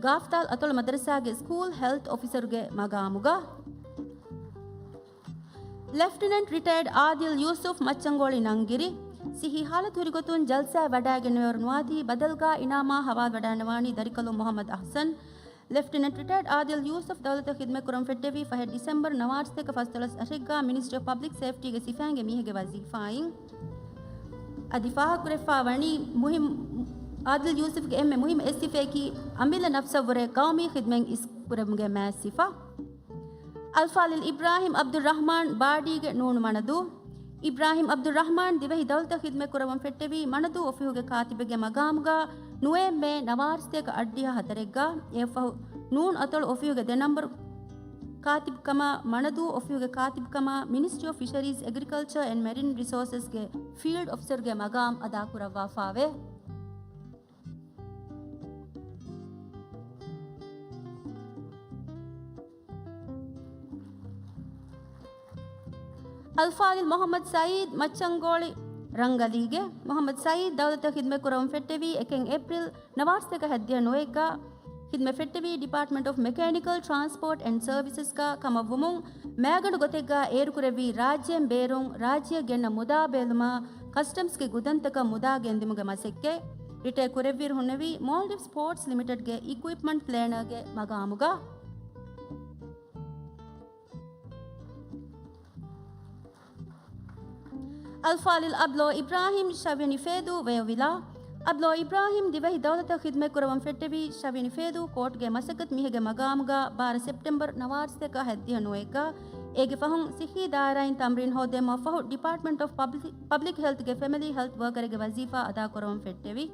ގާފްތާލް އަތޮޅު މަދަރަސާގެ ސްކޫލް ހެލްތް އޮފިސަރުގެ މަގާމުގަ. ލެފްޓިނެންޓް ރިޓަޔަރޑް އާދިލް ޔޫސުފް މައްޗަންގޯޅި ނަންގިރި. ސިއްހީ ހާލަތު ހުރިގޮތުން ޖަލްސާއަށް ވަޑައިގެންނެވިވަރު ނުވާތީ ބަދަލުގަ އިނާމާ ހަވާލުވެވަޑައިގަންނަވާނީ ދަރިކަލުން މުޙައްމަދު އަޙްސަން. ލެފްޓިނެންޓް ރިޓަޔަރޑް އާދިލް ޔޫސުފް ދައުލަތަށް ޚިދުމަތް ކުރަމުން ފެއްޓެވީ ފަހެއް ޑިސެމްބަރު ނަވާރަސަތޭކަ ފަސްދޮޅަސް އަށެއްގަ މިނިސްޓްރީ އޮފް ޕަބްލިކް ސޭފްޓީގެ ސިފައިންގެ މީހެއްގެ ވަޒީފާއިން. އަދި ފާހަގަކުރެފާ ވަނީ މުހިއްމު، އާދިލް ޔޫސުފްގެ އެންމެ މުހިއްމު އެއް ސިފައަކީ އަމިއްލަ ނަފްސަށްވުރެ ޤައުމީ ޚިދްމަތް އިސްކުރުމުގެ މާތް ސިފަ. އަލްފާޟިލް އިބްރާހިމް ޢަބްދުއްރަޙްމާން ބާޑީގެ ނޫނު މަނަދޫ. އިބްރާހިމް ޢަބްދުއްރަޙްމާން ދިވެހި ދައުލަތަށް ޚިދްމަތް ކުރައްވަން ފެއްޓެވީ މަނަދޫ އޮފީހުގެ ކާތިބެއްގެ މަގާމުގަ ނުވައެއް މޭ ނަވާރަސަތޭކަ އަށްޑިހަ ހަތަރެއްގަ. އެއަށްފަހު ނޫން އަތޮޅު އޮފީހުގެ ދެ ނަންބަރު ކާތިބުކަމާ، މަނަދޫ އޮފީހުގެ ކާތިބުކަމާ، މިނިސްޓްރީ އޮފް ފިޝަރީޒް، އެގްރިކަލްޗަރ އެންޑް މެރިން ރިސޯސަސްގެ ފީލްޑް އޮފިސަރުގެ މަގާމް އަދާކުރައްވާފާވޭ. އަލްފާޟިލް މުޙައްމަދު ސަޢީދު މައްޗަންގޯޅި ރަންގަލީގެ. މުޙައްމަދު ސަޢީދު ދައުލަތަށް ޚިދްމަތް ކުރައްވަން ފެއްޓެވީ އެކެއް އޭޕްރިލް ނަވާރަސަތޭކަ ހަތްދިހަ ނުވައެއްގަ. ޚިދްމަތް ފެއްޓެވީ ޑިޕާޓްމަންޓް އޮފް މެކޭނިކަލް ޓްރާންސްޕޯޓް އެންޑް ސަރވިސަސްގަ ކަމަށްވުމުން، މައިގަނޑު ގޮތެއްގަ އޭރުކުރެއްވީ ރާއްޖޭން ބޭރުން ރާއްޖެއަށް ގެންނަ މުދާ ބޭލުމާ، ކަސްޓަމްސްގެ ގުދަންތަކަށް މުދާ ގެންދިމުގެ މަސައްކަތް. ރިޓަޔަރ ކުރެއްވިއިރު ހުންނެވީ މޯލްޑިވްސް ޕޯޓްސް ލިމިޓެޑްގެ އިކުއިޕްމަންޓް ޕްލޭނަރގެ މަގާމުގަ. އަލްފާޟިލް އަބްލޯ އިބްރާހިމް ޝަވިޔަނި ފޭދޫ ވެޔޮވިލާ. އަބްލޯ އިބްރާހިމް ދިވެހި ދައުލަތަށް ޚިދްމަތް ކުރައްވަން ފެއްޓެވީ ޝަވިޔަނި ފޭދޫ ކޯޓްގެ މަސައްކަތް މީހެއްގެ މަގާމުގަ ބާރަ ސެޕްޓެމްބަރު ނަވާރަސަތޭކަ ހަތްދިހަ ނުވައެއްގަ. އޭގެ ފަހުން ސިއްހީ ދާއިރާއިން ތަމްރީން ހޯދެއްވުމަށް ފަހު ޑިޕާޓްމަންޓް އޮފް ޕަބްލިކް، ޕަބްލިކް ހެލްތްގެ ފެމިލީ ހެލްތް ވަރކަރެއްގެ ވަޒީފާ އަދާކުރައްވަން ފެއްޓެވި.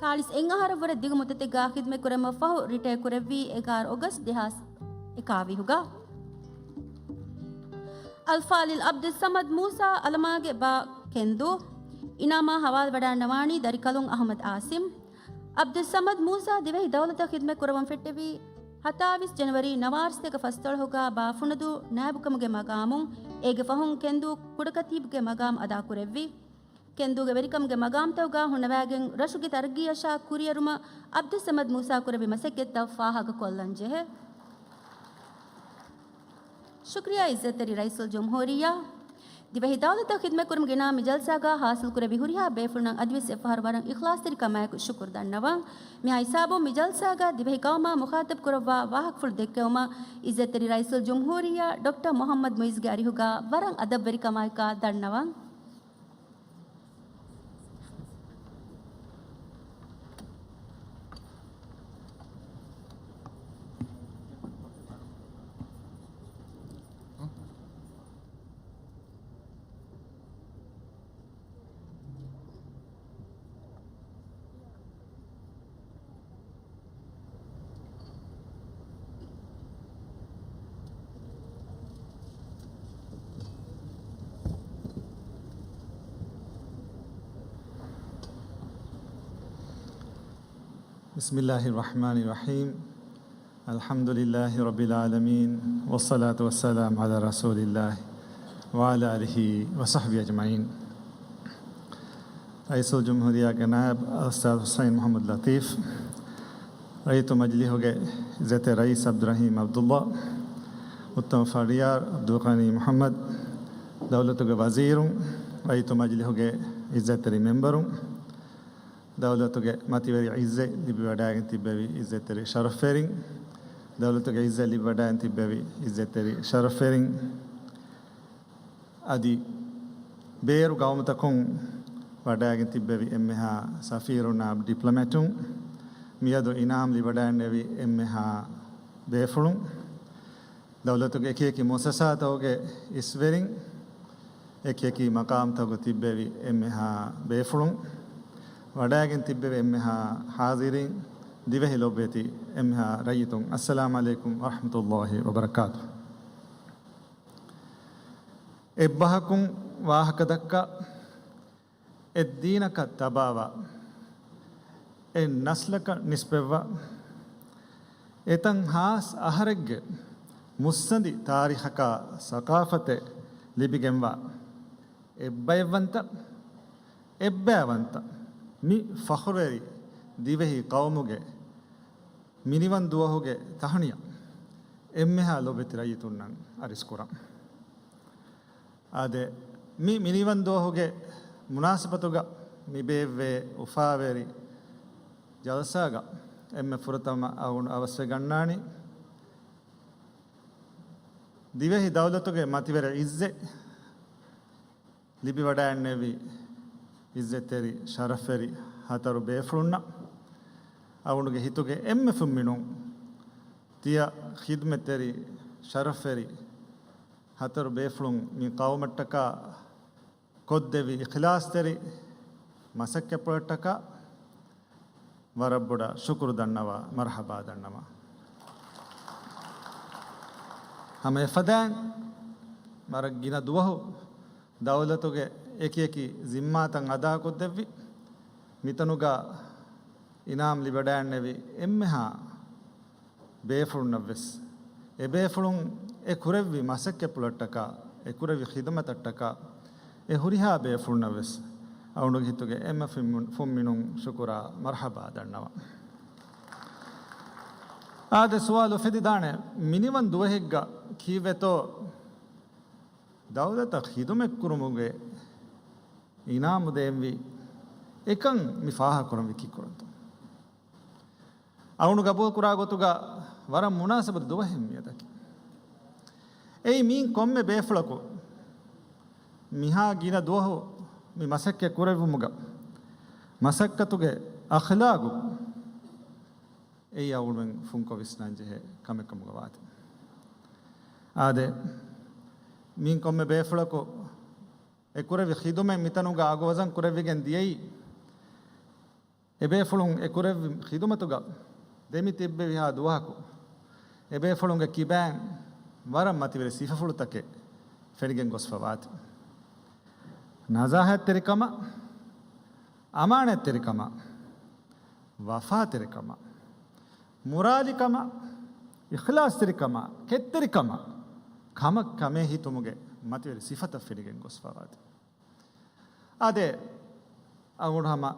ސާޅީސް އެއް އަހަރަށްވުރެ ދިގު މުއްދަތެއްގަ ޚިދްމަތްކުރުމަށްފަހު ރިޓަޔަރ ކުރެއްވީ އެގާރަ އޮގަސްޓް ދެހާސް އެކާވީހުގަ. އަލްފާޟިލް ޢަބްދުއްޞަމަދު މޫސާ އަލަމާގެ ބާ ކެންދޫ. އިނާމާ ހަވާލުވަޑައިންނަވާނީ ދަރިކަލުން އަޙްމަދު އާސިމް. ޢަބްދުއްޞަމަދު މޫސާ ދިވެހި ދައުލަތަށް ޚިދްމަތް ކުރައްވަން ފެއްޓެވީ ހަތާވީސް ޖަނަވަރީ ނަވާރަސަތޭކަ ފަސްދޮޅަހުގަ ބާ ފުނަދޫ ނާއިބުކަމުގެ މަގާމުން. އޭގެ ފަހުން ކެންދޫ ކުޑަކަތީބުގެ މަގާމް އަދާކުރެއްވި. ކެންދޫގެ ވެރިކަމުގެ މަގާމްތަކުގަ ހުންނަވައިގެން ރަށުގެ ތަރައްގީއަށާ ކުރިއެރުމަށް ޢަބްދުއްޞަމަދު މޫސާ ކުރެއްވި މަސައްކަތްތައް ފާހަގަކޮށްލަން ޖެހޭ. ޝުކުރިއްޔާ ޢިއްޒަތްތެރި ރައީސުލްޖުމްހޫރިއްޔާ. ދިވެހި ދައުލަތަށް ޚިދްމަތްކުރުމުގެ ނަމުން މި ޖަލްސާގަ ހާސިލްކުރެއްވި ހުރިހާ ބޭފުޅުންނަށް އަދިވެސް އެއްފަހަރު ވަރަށް އިޚްލާޞްތެރިކަމާއެކު ޝުކުރު ދަންނަވަން. މިހާ ހިސާބުން މި ޖަލްސާގަ ދިވެހި ޤައުމާ މުޚާޠަބް ކުރައްވާ ވާހަކަފުޅު ދެއްކެވުމަށް ޢިއްޒަތްތެރި ރައީސުލްޖުމްހޫރިއްޔާ ޑޮކްޓަރ މުޙައްމަދު މުޢިއްޒުގެ އަރިހުގަ ވަރަށް އަދަބުވެރިކަމާއެކާ ދަންނަވަން. بسم الله الرحمن الرحيم. الحمد لله رب العالمين، والصلاة والسلام على رسول الله وعلى آله وصحبه أجمعين. ރައީސުލްޖުމްހޫރިއްޔާގެ ނާއިބު އަލްއުސްތާޛު ޙުސައިން މުޙައްމަދު ލަޠީފް، ރައްޔިތު މަޖިލީހުގެ ޢިއްޒަތްތެރި ރައީސް ޢަބްދުއްރަޙީމް ޢަބްދުއްލާ، މުއްތަމަން ފަހަރު ޔާރު ޢަބްދުލްޣަނީ މުޙައްމަދު، ދައުލަތުގެ ވަޒީރުން، ރައްޔިތު މަޖިލީހުގެ ޢިއްޒަތްތެރި މެމްބަރުން، ދައުލަތުގެ މަތިވެރި ޢިއްޒަތް ލިބިވަޑައިގެން ތިއްބެވި ޢިއްޒަތްތެރި ޝަރަފްވެރިން، ދައުލަތުގެ ޢިއްޒަތް ލިބިވަޑައިގެން ތިއްބެވި ޢިއްޒަތްތެރި ޝަރަފްވެރިން، އަދި ބޭރު ގައުމުތަކުން ވަޑައިގެން ތިއްބެވި އެންމެހާ ސަފީރުންނާ ޑިޕްލޮމެޓުން، މިއަދު އިނާމް ލިބިވަޑައިގެންނެވި އެންމެހާ ބޭފުޅުން، ދައުލަތުގެ އެކި އެކި މުއައްސަސާތަކުގެ އިސްވެރިން، އެކި އެކި މަޤާމްތަކުގަ ތިއްބެވި އެންމެހާ ބޭފުޅުން، ވަޑައިގެން ތިއްބެވި އެންމެހާ ޙާޟިރީން، ދިވެހި ލޮބުވެތި އެންމެހާ ރައްޔިތުން، އައްސަލާމް ޢަލައިކުމް ވަރަޙްމަތުﷲި ވަބަރަކާތުހު. އެއްބަހަކުން ވާހަކަދައްކާ، އެއްދީނަކަށް ތަބާވާ، އެއް ނަސްލަކަށް ނިސްބަތްވާ، އެތަން ހާސް އަހަރެއްގެ މުއްސަނދި ތާރީޚަކާ ސަޤާފަތެއް ލިބިގެންވާ، އެއްބައެއްވަންތަ، އެއްބައިވަންތަ، މި ފަޚުރުވެރި ދިވެހި ޤައުމުގެ މިނިވަން ދުވަހުގެ ތަހުނިޔަ އެންމެހާ ލޮބެތި ރައްޔިތުންނަށް އަރިސްކުރަން. އާދެ، މި މިނިވަން ދުވަހުގެ މުނާސަބަތުގަ މި ބޭއްވޭ އުފާވެރި ޖަލްސާގަ އެންމެ ފުރަތަމަ އަޅުގަނޑު އަވަސްވެގަންނާނީ، ދިވެހި ދައުލަތުގެ މަތިވެރި އިއްޒެއް ލިބިވަޑައިގެންނެވި އިއްޒަތްތެރި ޝަރަފްވެރި ހަތަރު ބޭފުޅުންނަށް އަޅުގަނޑުގެ ހިތުގެ އެންމެ ފުންމިނުން ތިޔަ ޚިދުމަތްތެރި ޝަރަފްވެރި ހަތަރު ބޭފުޅުން މި ޤައުމަށްޓަކާ ކޮށްދެއްވި އިޚްލާޞްތެރި މަސައްކަތްޕުޅަށްޓަކާ ވަރަށް ބޮޑަށް ޝުކުރު ދަންނަވާ، މަރްޙަބާ ދަންނަވާ. ހަމަ އެފަދައިން ވަރަށް ގިނަ ދުވަހު ދައުލަތުގެ އެކިއެކި ޒިންމާތައް އަދާކޮށްދެއްވި، މިތަނުގަ އިނާމް ލިބިވަޑައިގެންނެވި އެންމެހާ ބޭފުޅުންނަށްވެސް، އެބޭފުޅުން އެ ކުރެއްވި މަސައްކަތްޕުޅަށްޓަކާ، އެ ކުރެއްވި ޚިދުމަތަށްޓަކާ، އެ ހުރިހާ ބޭފުޅުންނަށްވެސް އަޅުގަނޑުގެ ހިތުގެ އެންމެ ފުންމިނު-، ފުންމިނުން ޝުކުރާ މަރްޙަބާ ދަންނަވަން. އާދެ، ސުވާލު އުފެދިދާނެ، މިނިވަން ދުވަހެއްގަ ކީއްވެތޯ ދައުލަތަށް ޚިދުމަތްކުރުމުގެ އިނާމު ދޭންވީ، އެކަން މި ފާހަގަކުރަންވީ ކީއްކުރަންތޯ؟ އަޅުގަނޑު ގަބޫލުކުރާ ގޮތުގަ ވަރަށް މުނާސަބަތު ދުވަހެއް މިއަދަކީ. އެއީ މީން ކޮންމެ ބޭފުޅަކު މިހާ ގިނަ ދުވަހު މި މަސައްކަތް ކުރެއްވުމުގަ މަސައްކަތުގެ އަޚްލާގު އެއީ އަޅުގަނޑުމެން ފުންކޮށް ވިސްނަންޖެހޭ ކަމެއް ކަމުގަ ވާތީ. އާދެ، މީން ކޮންމެ ބޭފުޅަކު އެ ކުރެއްވި ޚިދުމަތް މިތަނުގަ އަގު ވަޒަން ކުރެވިގެން ދިޔައީ، އެބޭފުޅުން އެ ކުރެއްވި ޚިދުމަތުގަ ދެމި ތިއްބެވިހާ ދުވަހަކު، އެބޭފުޅުންގެ ކިބައިން ވަރަށް މަތިވެރި ސިފަފުޅުތަކެއް ފެނިގެން ގޮސްފަ ވާތީ. ނަޒާހަތްތެރިކަމަށް، އަމާނަތްތެރިކަމަށް، ވަފާތެރިކަމަށް، މުރާލިކަމަށް، އިޚްލާޞްތެރިކަމަށް، ކެތްތެރިކަމަށް، ކަމަށް ކަމޭ ހިތުމުގެ މަތިވެރި ސިފަތައް ފެނިގެން ގޮސްފަ ވާތީ. އާދެ، އަޅުގަނޑު ހަމަ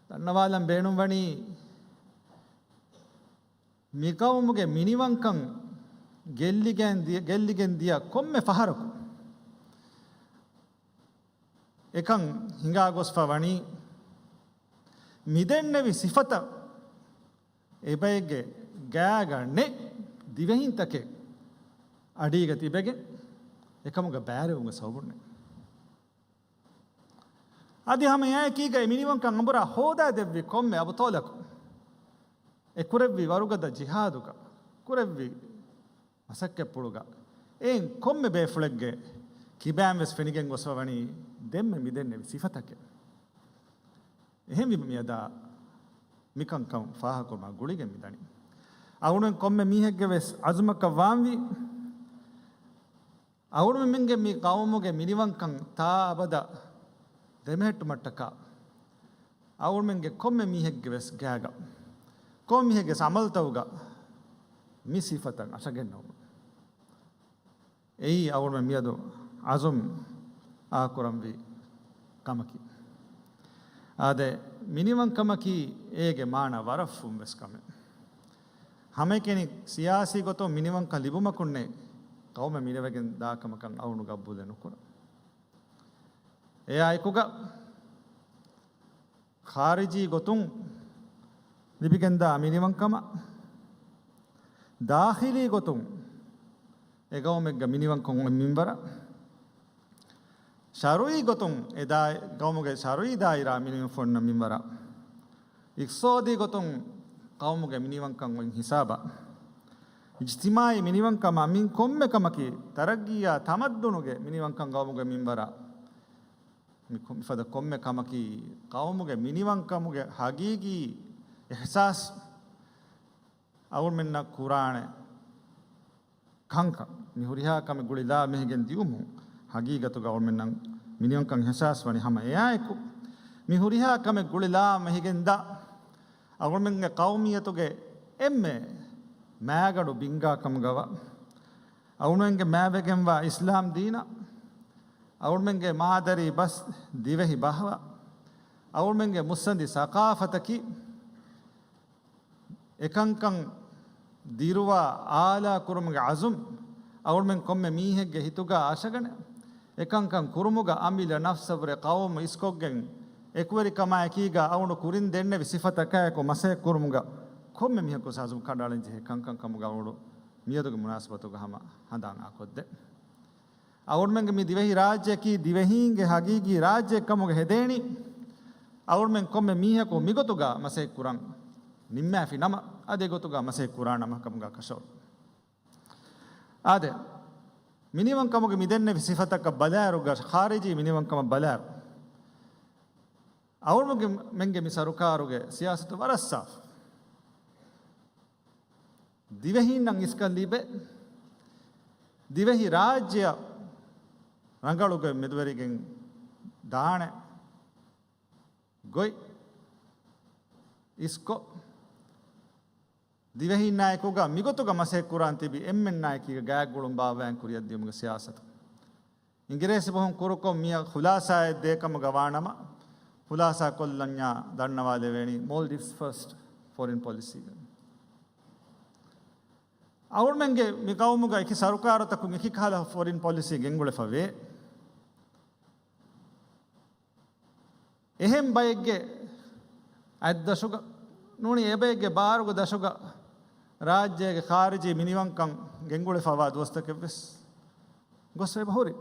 ދަންނަވާލަން ބޭނުންވަނީ، މި ޤައުމުގެ މިނިވަންކަން ގެއްލިގެން ދިޔަ، ގެއްލިގެން ދިޔަ ކޮންމެ ފަހަރަކު އެކަން ހިނގާ ގޮސްފަ ވަނީ، މިދެންނެވި ސިފަތައް އެބައެއްގެ ގާގަ ނެތް ދިވެހިންތަކެއް އަޑީގަ ތިބެގެން އެކަމުގަ ބައިވެރިވުމުގެ ސަބަބުންނޭ. އަދި ހަމަ އެއާއެކީގައި މިނިވަންކަން އަނބުރާ ހޯދާ ދެއްވި ކޮންމެ އަބުޠާލަކު އެ ކުރެއްވި ވަރުގަދަ ޖިހާދުގަ ކުރެއްވި މަސައްކަތްޕުޅުގަ އެއިން ކޮންމެ ބޭފުޅެއްގެ ކިބައިން ވެސް ފެނިގެން ގޮސްފަ ވަނީ ދެންމެ މިދެންނެވި ސިފަތަކެއް. އެހެންވީމަ މިއަދާ މިކަންކަން ފާހަގަކުރުމާ ގުޅިގެން މިދަނީ. އަޅުގަނޑުމެން ކޮންމެ މީހެއްގެ ވެސް އަޒުމަކަށް ވާންވީ، އަޅުގަނޑުމެންގެ މި ޤައުމުގެ މިނިވަންކަން ތާ އަބަދަށް ދެމެހެއްޓުމަށްޓަކާ، އަޅުގަނޑުމެންގެ ކޮންމެ މީހެއްގެ ވެސް ގާގަ، ކޮންމެ މީހެއްގެ ވެސް އަމަލުތަކުގަ މި ސިފަތައް އަށަގެންނެވުމަށް. އެއީ އަޅުގަނޑުމެން މިއަދު އަޒުމް އާކުރަންވީ ކަމަކީ. އާދެ، މިނިވަންކަމަކީ އޭގެ މާނަ ވަރަށް ފުން ވެސް ކަމެއް. ހަމައެކަނި ސިޔާސީ ގޮތުން މިނިވަންކަން ލިބުމަކުންނެއް ޤައުމެއް މިނެވެގެން ދާ ކަމަކަށް އަޅުގަނޑު ގަބޫލެއް ނުކުރަން. އެއާއެކުގަ ޚާރިޖީ ގޮތުން ލިބިގެންދާ މިނިވަންކަމަށް، ދާޚިލީ ގޮތުން އެ ޤައުމެއްގަ މިނިވަންކަން އޮތް މިންވަރަށް، ޝަރުޢީ ގޮތުން އެ ދާ-، ޤައުމުގެ ޝަރުޢީ ދާއިރާ މިނިވަން ފޮންނަ މިންވަރަށް، އިޤްތިޞާދީ ގޮތުން ޤައުމުގެ މިނިވަންކަން އޮތް ހިސާބަށް، އިޖްތިމާޢީ މިނިވަންކަމާ މިން ކޮންމެ ކަމަކީ، ތަރައްގީއާ ތަމައްދުނުގެ މިނިވަންކަން ޤައުމުގެ މިންވަރަށް، މި ކޮ-، މިފަދަ ކޮންމެ ކަމަކީ، ޤައުމުގެ މިނިވަންކަމުގެ ހަގީގީ އިޙްސާސް އަޅުގަނޑުމެންނަށް ކުރާނެ ކަންކަން. މި ހުރިހާ ކަމެއް ގުޅިލާ މެހިގެން ދިއުމުން، ހަގީގަތުގަ އަޅުގަނޑުމެންނަށް މިނިވަންކަން އިޙްސާސް ވަނީ. ހަމަ އެއާއެކު، މި ހުރިހާ ކަމެއް ގުޅިލާ މެހިގެންދާ އަޅުގަނޑުމެންގެ ޤައުމިއްޔަތުގެ އެންމެ މާގަނޑު ބިންގާ ކަމުގަވާ، އަޅުގަނޑުމެންގެ މާވެގެންވާ އިސްލާމް ދީނަށް، އަޅުގަނޑުމެންގެ މާދަރީ ބަސް ދިވެހި ބަހަށް، އަޅުގަނޑުމެންގެ މުއްސަނދި ސަޤާފަތަކީ، އެކަންކަން ދިރުވާ އާލާ ކުރުމުގެ އަޒުމް އަޅުގަނޑުމެން ކޮންމެ މީހެއްގެ ހިތުގަ އަށަގަނެ، އެކަންކަން ކުރުމުގަ އަމިއްލަ ނަފްސަށްވުރެ ޤައުމު އިސްކޮށްގެން، އެކުވެރިކަމާއެކީގަ އަޅުގަނޑު ކުރިން ދެންނެވި ސިފަތަކާއެކު މަސައްކަތް ކުރުމުގަ ކޮންމެ މީހަކު އަޒުމް ކަނޑައަޅަން ޖެހޭ ކަންކަން ކަމުގަ އަޅުގަނޑު މިއަދުގެ މުނާސަބަތުގަ ހަމަ ހަނދާން އާކޮށްދޭ. އަޅުގަނޑުމެންގެ މި ދިވެހި ރާއްޖެއަކީ ދިވެހީންގެ ހަގީގީ ރާއްޖެއެއް ކަމުގަ ހެދޭނީ، އަޅުގަނޑުމެން ކޮންމެ މީހަކު މިގޮތުގަ މަސައްކަތް ކުރަން ނިންމާފި ނަމަ، އަދި އެގޮތުގަ މަސައްކަތް ކުރާނަމަ ކަމުގަ ކަށަވަރު. އާދެ، މިނިވަންކަމުގެ މިދެންނެވި ސިފަތަކަށް ބަލާއިރުގަ، ޚާރިޖީ މިނިވަންކަމަށް ބަލާއިރު، އަޅުގަނޑުމެންގެ މި ސަރުކާރުގެ ސިޔާސަތު ވަރަށް ސާފު. ދިވެހީންނަށް އިސްކަން ލިބޭ. ދިވެހި ރާއްޖެއަށް ރަނގަޅުގޮތް މެދުވެރިގެން ދާނެ ގޮތް އިސްކޮށް، ދިވެހީންނާއެކުގަ މިގޮތުގަ މަސައްކަތް ކުރާން ތިބި އެންމެންނާއެކީގަ ގާތްގުޅުން ބާއްވާން ކުރިއަށްދިޔުމުގެ ސިޔާސަތު. އިނގިރޭސި ބަހުން ކުރުކޮށް މިއަށް ޚުލާސާއެއް ދޭ ކަމުގަ ވާނަމަ، ޚުލާސާ ކޮށްލަންޏާ ދަންނަވާލެވޭނީ މޯލްޑިވްސް ފަސްޓް ފޮރިން ޕޮލިސީގަ. އަޅުގަނޑުމެންގެ މި ގައުމުގަ އެކި ސަރުކާރުތަކުން އެކި ކަހަލަ ފޮރިން ޕޮލިސީ ގެންގުޅެފަ ވޭ. އެހެން ބައެއްގެ އަތްދަށުގަ ނޫނީ އެބައެއްގެ ބާރުގެ ދަށުގަ ރާއްޖޭގެ ޚާރިޖީ މިނިވަންކަން ގެންގުޅެފައިވާ ދުވަސްތަކެއްވެސް ގޮސް އެބަ ހުރި.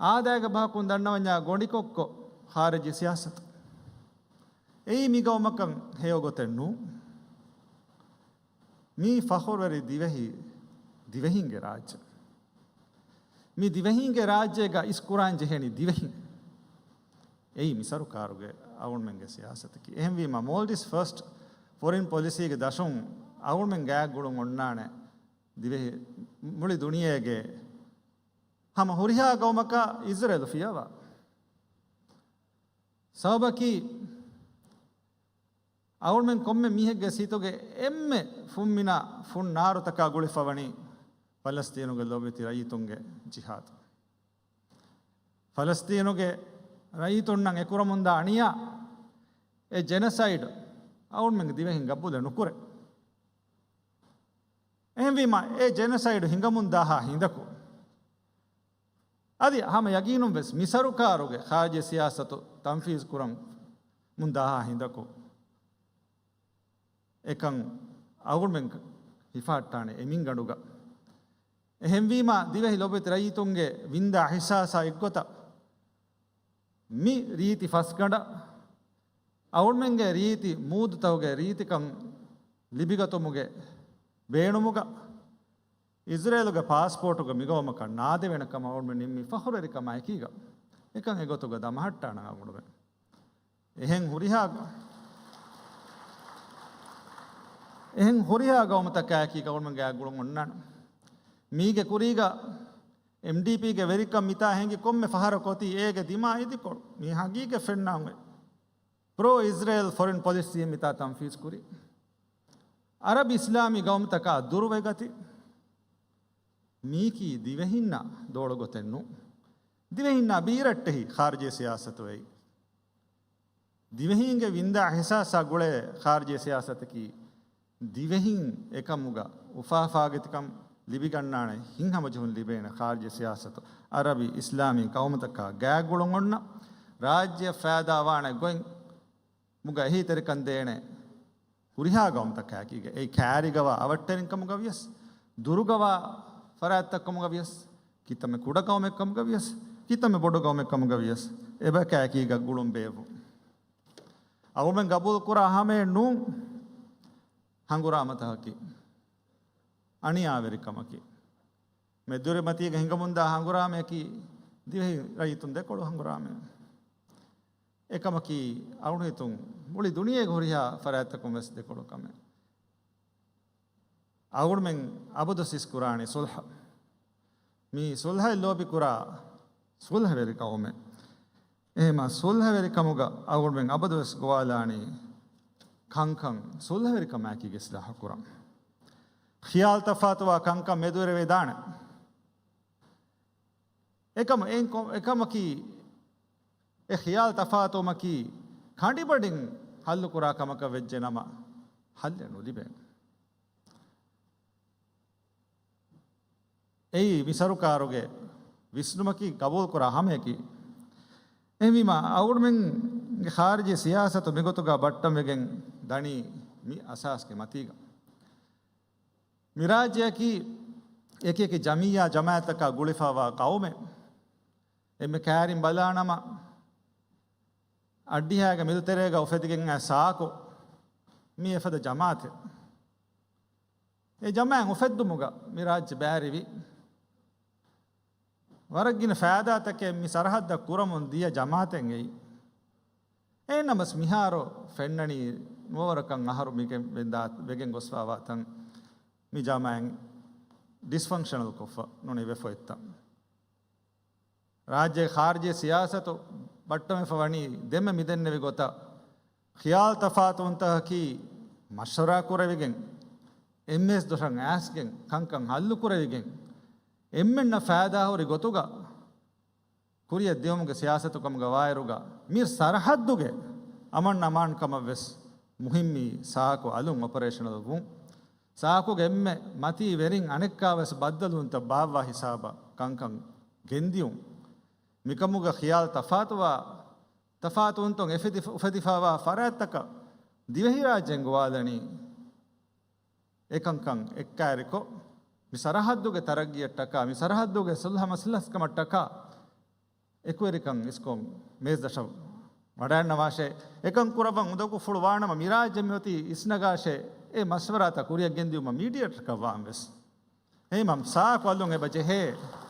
އާދައިގެ ބަހަކުން ދަންނަވަންޏާ ގޮނޑިކޮށްކޮށް ޚާރިޖީ ސިޔާސަތު. އެއީ މި ގައުމަކަށް ހެޔޮ ގޮތެއް ނޫން. މީ ފަޚުރުވެރި ދިވެހި، ދިވެހިންގެ ރާއްޖެ. މި ދިވެހިންގެ ރާއްޖޭގަ އިސްކުރާން ޖެހޭނީ ދިވެހިން. އެއީ މި ސަރުކާރުގެ އަޅުގަނޑުމެންގެ ސިޔާސަތަކީ. އެހެންވީމަ، މޯލްޑިވްސް ފަސްޓް ފޮރިން ޕޮލިސީގެ ދަށުން އަޅުގަނޑުމެން ގާތްގުޅުން އޮންނާނެ ދިވެހި، މުޅި ދުނިޔޭގެ ހަމަ ހުރިހާ ގައުމަކާ އިޒްރޭލު ފިޔަވާ. ސަބަބަކީ، އަޅުގަނޑުމެން ކޮންމެ މީހެއްގެ ސިތުގެ އެންމެ ފުންމިނަ ފުން ނާރުތަކާ ގުޅިފަވަނީ ފަލަސްތީނުގެ ލޯބިވެތި ރައްޔިތުންގެ ޖިހާދު. ފަލަސްތީނުގެ ރައްޔިތުންނަށް އެކުރަމުންދާ އަނިޔާ، އެ ޖެނަސައިޑް އަޅުގަނޑުމެންގެ ދިވެހިން ގަބޫލެއް ނުކުރޭ. އެހެންވީމަ، އެ ޖެނަސައިޑް ހިނގަމުންދާހާ ހިނދަކު، އަދި ހަމަ ޔަގީނުން ވެސް މި ސަރުކާރުގެ ޚާރިޖީ ސިޔާސަތު ތަންފީޒު ކުރަމުންދާހާ ހިނދަކު، އެކަން އަޅުގަނޑުމެން ހިފަހައްޓާނެ އެމިންގަނޑުގަ. އެހެންވީމަ، ދިވެހި ލޯބިވެތި ރައްޔިތުންގެ ވިންދާ އިޙްސާސާ އެއްގޮތަށް، މި ރީތި ފަސްގަނޑަށް އަޅުގަނޑުމެންގެ ރީތި މޫދުތަކުގެ ރީތިކަން ލިބިގަތުމުގެ ބޭނުމުގަ، އިޒްރޭލުގެ ޕާސްޕޯޓުގަ މިގައުމަކަށް ނާދެވޭނެ ކަމަށް އަޅުގަނޑުމެން ނިންމީ ފަޚުރުވެރިކަމާ އެކީގަ، އެކަން އެގޮތުގަ ދަމަހައްޓާނަން އަޅުގަނޑުމެން. އެހެން ހުރިހާ، އެހެން ހުރިހާ ގައުމުތަކާއެކީ ގައުމުގެ ގާތްގުޅުން އޮންނާނެ. މީގެ ކުރީގަ އެމްޑީޕީގެ ވެރިކަން މިތާ ހެނގި ކޮންމެ ފަހަރަކު އޮތީ އޭގެ ދިމާ އިދިކޮޅު. މީ ހަގީގަތް ފެންނާން އޮތް. ޕްރޯ އިޒްރޭލް ފޮރިން ޕޮލިސީ މިތާ ތަންފީޒް ކުރީ. އަރަބި އިސްލާމީ ގައުމުތަކާ ދުރުވެގަތި. މީކީ ދިވެހިންނަށް ދޯޅު ގޮތެއް ނޫން. ދިވެހިންނާ ބީރައްޓެހި ޚާރިޖީ ސިޔާސަތު އެއީ. ދިވެހީންގެ ވިންދާ އިޙްސާސާ ގުޅޭ ޚާރިޖީ ސިޔާސަތަކީ، ދިވެހިން އެކަމުގަ އުފާފާގެތިކަން ލިބިގަންނާނެ ހިތްހަމަޖެހުން ލިބޭނެ ޚާރިޖީ ސިޔާސަތު، އަރަބި އިސްލާމީ ގައުމުތަކާ ގާތްގުޅުން އޮންނަ، ރާއްޖެއަށް ފައިދާ ވާނެ ގޮތް މުގަ އެހީތެރިކަން ދޭނެ ހުރިހާ ގައުމުތަކާއެކީގަ، އެއީ ކާރިގަވާ އަވަށްޓެރިން ކަމުގަ ވިޔަސް، ދުރުގަވާ ފަރާތްތައް ކަމުގަ ވިޔަސް، ކިތަންމެ ކުޑަ ގައުމެއް ކަމުގަ ވިޔަސް، ކިތަންމެ ބޮޑު ގައުމެއް ކަމުގަ ވިޔަސް، އެބަޔަކާއެކީގަ ގުޅުން ބޭއްވުން. އަޅުގަނޑުމެން ގަބޫލު ކުރާ ހަމައެއް ނޫން ހަނގުރާމަތަކަކީ، އަނިޔާވެރިކަމަކީ. މެދުވެރިމަތީގަ ހިނގަމުންދާ ހަނގުރާމަޔަކީ، ދިވެހި ރައްޔިތުން ދެކޮޅު ހަނގުރާމަ. އެކަމަކީ، އަޅުގަނޑު ހިތުން މުޅި ދުނިޔޭގެ ހުރިހާ ފަރާތްތަކުން ވެސް ދެކޮޅު ކަމެއް. އަޅުގަނޑުމެން އަބަދުވެސް އިސްކުރާނީ ސުލްހަ. މި ސުލްހައަށް ލޯބިކުރާ ސުލްހަވެރި ގައުމެއް. އެހެމަ ސުލްހަވެރިކަމުގަ އަޅުގަނޑުމެން އަބަދުވެސް ގޮވާލާނީ ކަންކަން ސުލްހަވެރިކަމާއެކީގަ އިސްލާހު ކުރަން. ޚިޔާލު ތަފާތުވާ ކަންކަން މެދުވެރިވެދާނެ. އެކަމަ، އެ-، އެކަމަކީ، އެ ޚިޔާލު ތަފާތުވުމަކީ ކަނޑިބަޑިން ހައްލުކުރާ ކަމަކަށް ވެއްޖެ ނަމަ، ހައްލެއް ނުލިބޭނެ. އެއީ މި ސަރުކާރުގެ ވިސްނުމަކީ، ގަބޫލުކުރާ ހަމަޔަކީ. އެހެންވީމަ، އަޅުގަނޑުމެންގެ ޚާރިޖީ ސިޔާސަތު މިގޮތުގަ ބައްޓަންވެގެން ދަނީ މި އަސާސްގެ މަތީގަ. މިރާއްޖެއަކީ އެކި އެކި ޖަމިއްޔާ ޖަމާއަތްތަކާ ގުޅިފައިވާ ޤައުމެއް. އެންމެ ކައިރިން ބަލާނަމަ، އައްޑިހައިގެ މިލިތެރޭގަ އުފެދިގެން އައި ސާކު މީ އެފަދަ ޖަމާއަތެއް. އެ ޖަމާއަތް އުފެއްދުމުގަ މި ރާއްޖެ ބައިވެރިވި. ވަރަށް ގިނަ ފައިދާތަކެއް މި ސަރަހައްދަށް ކުރަމުން ދިޔަ ޖަމާއަތެއް އެއީ. އެހެންނަމަސް މިހާރު ފެންނަނީ ނުވަވަރަކަށް އަހަރު މިގެން ވެދާ-، ވެގެން ގޮސްފައިވާ ތަން މި ޖަމާއަތް ޑިސްފަންކްޝަނަލް ކޮށްފަ ނޫނީ ވެފަ އޮތްތަން. ރާއްޖޭގެ ޚާރިޖީ ސިޔާސަތު ބައްޓަމެފަ ވަނީ ދެންމެ މިދެންނެވި ގޮތަށް ޚިޔާލު ތަފާތުވުންތަކަކީ މަޝްވަރާ ކުރެވިގެން، އެންމެސް ދޮށަށް އައިސްގެން، ކަންކަން ހައްލު ކުރެވިގެން، އެންމެންނަށް ފައިދާހުރި ގޮތުގަ ކުރިއަށް ދިޔުމުގެ ސިޔާސަތު ކަމުގަ ވާއިރުގަ، މި ސަރަހައްދުގެ އަމަން އަމާންކަމަށް ވެސް މުހިއްމީ ސާކު އަލުން އޮޕަރޭޝަނަލް ވުން. ސާކުގެ އެންމެ މަތީ ވެރިން އަނެއްކާވެސް ބައްދަލުވުންތައް ބާއްވާ ހިސާބަށް ކަންކަން ގެންދިޔުން. މިކަމުގަ ޚިޔާލު ތަފާތުވާ، ތަފާތުވުންތައް އެފެދި-، އުފެދިފައިވާ ފަރާތްތަކަށް ދިވެހިރާއްޖޭން ގޮވާލަނީ. އެކަންކަން އެއްކާއިރިކޮށް، މި ސަރަހައްދުގެ ތަރައްގީއަށްޓަކާ، މި ސަރަހައްދުގެ ސުލްހަ މަސްލަހަތްކަމަށްޓަކާ، އެކުވެރިކަން އިސްކޮށް މޭޒްދަށަށް ވަޑައިންނަވާށޭ. އެކަން ކުރައްވަން އުނދަގޫފުޅު ވާނަމަ، މިރާއްޖެ މިއޮތީ އިސްނަގާށޭ. އެ މަޝްވަރާތައް ކުރިއަށް ގެންދިއުމަށް މީޑިއޭޓަރަކަށް ވާން ވެސް. އެހެންވީމަ ސާކު އަލުން އެބަ ޖެހޭ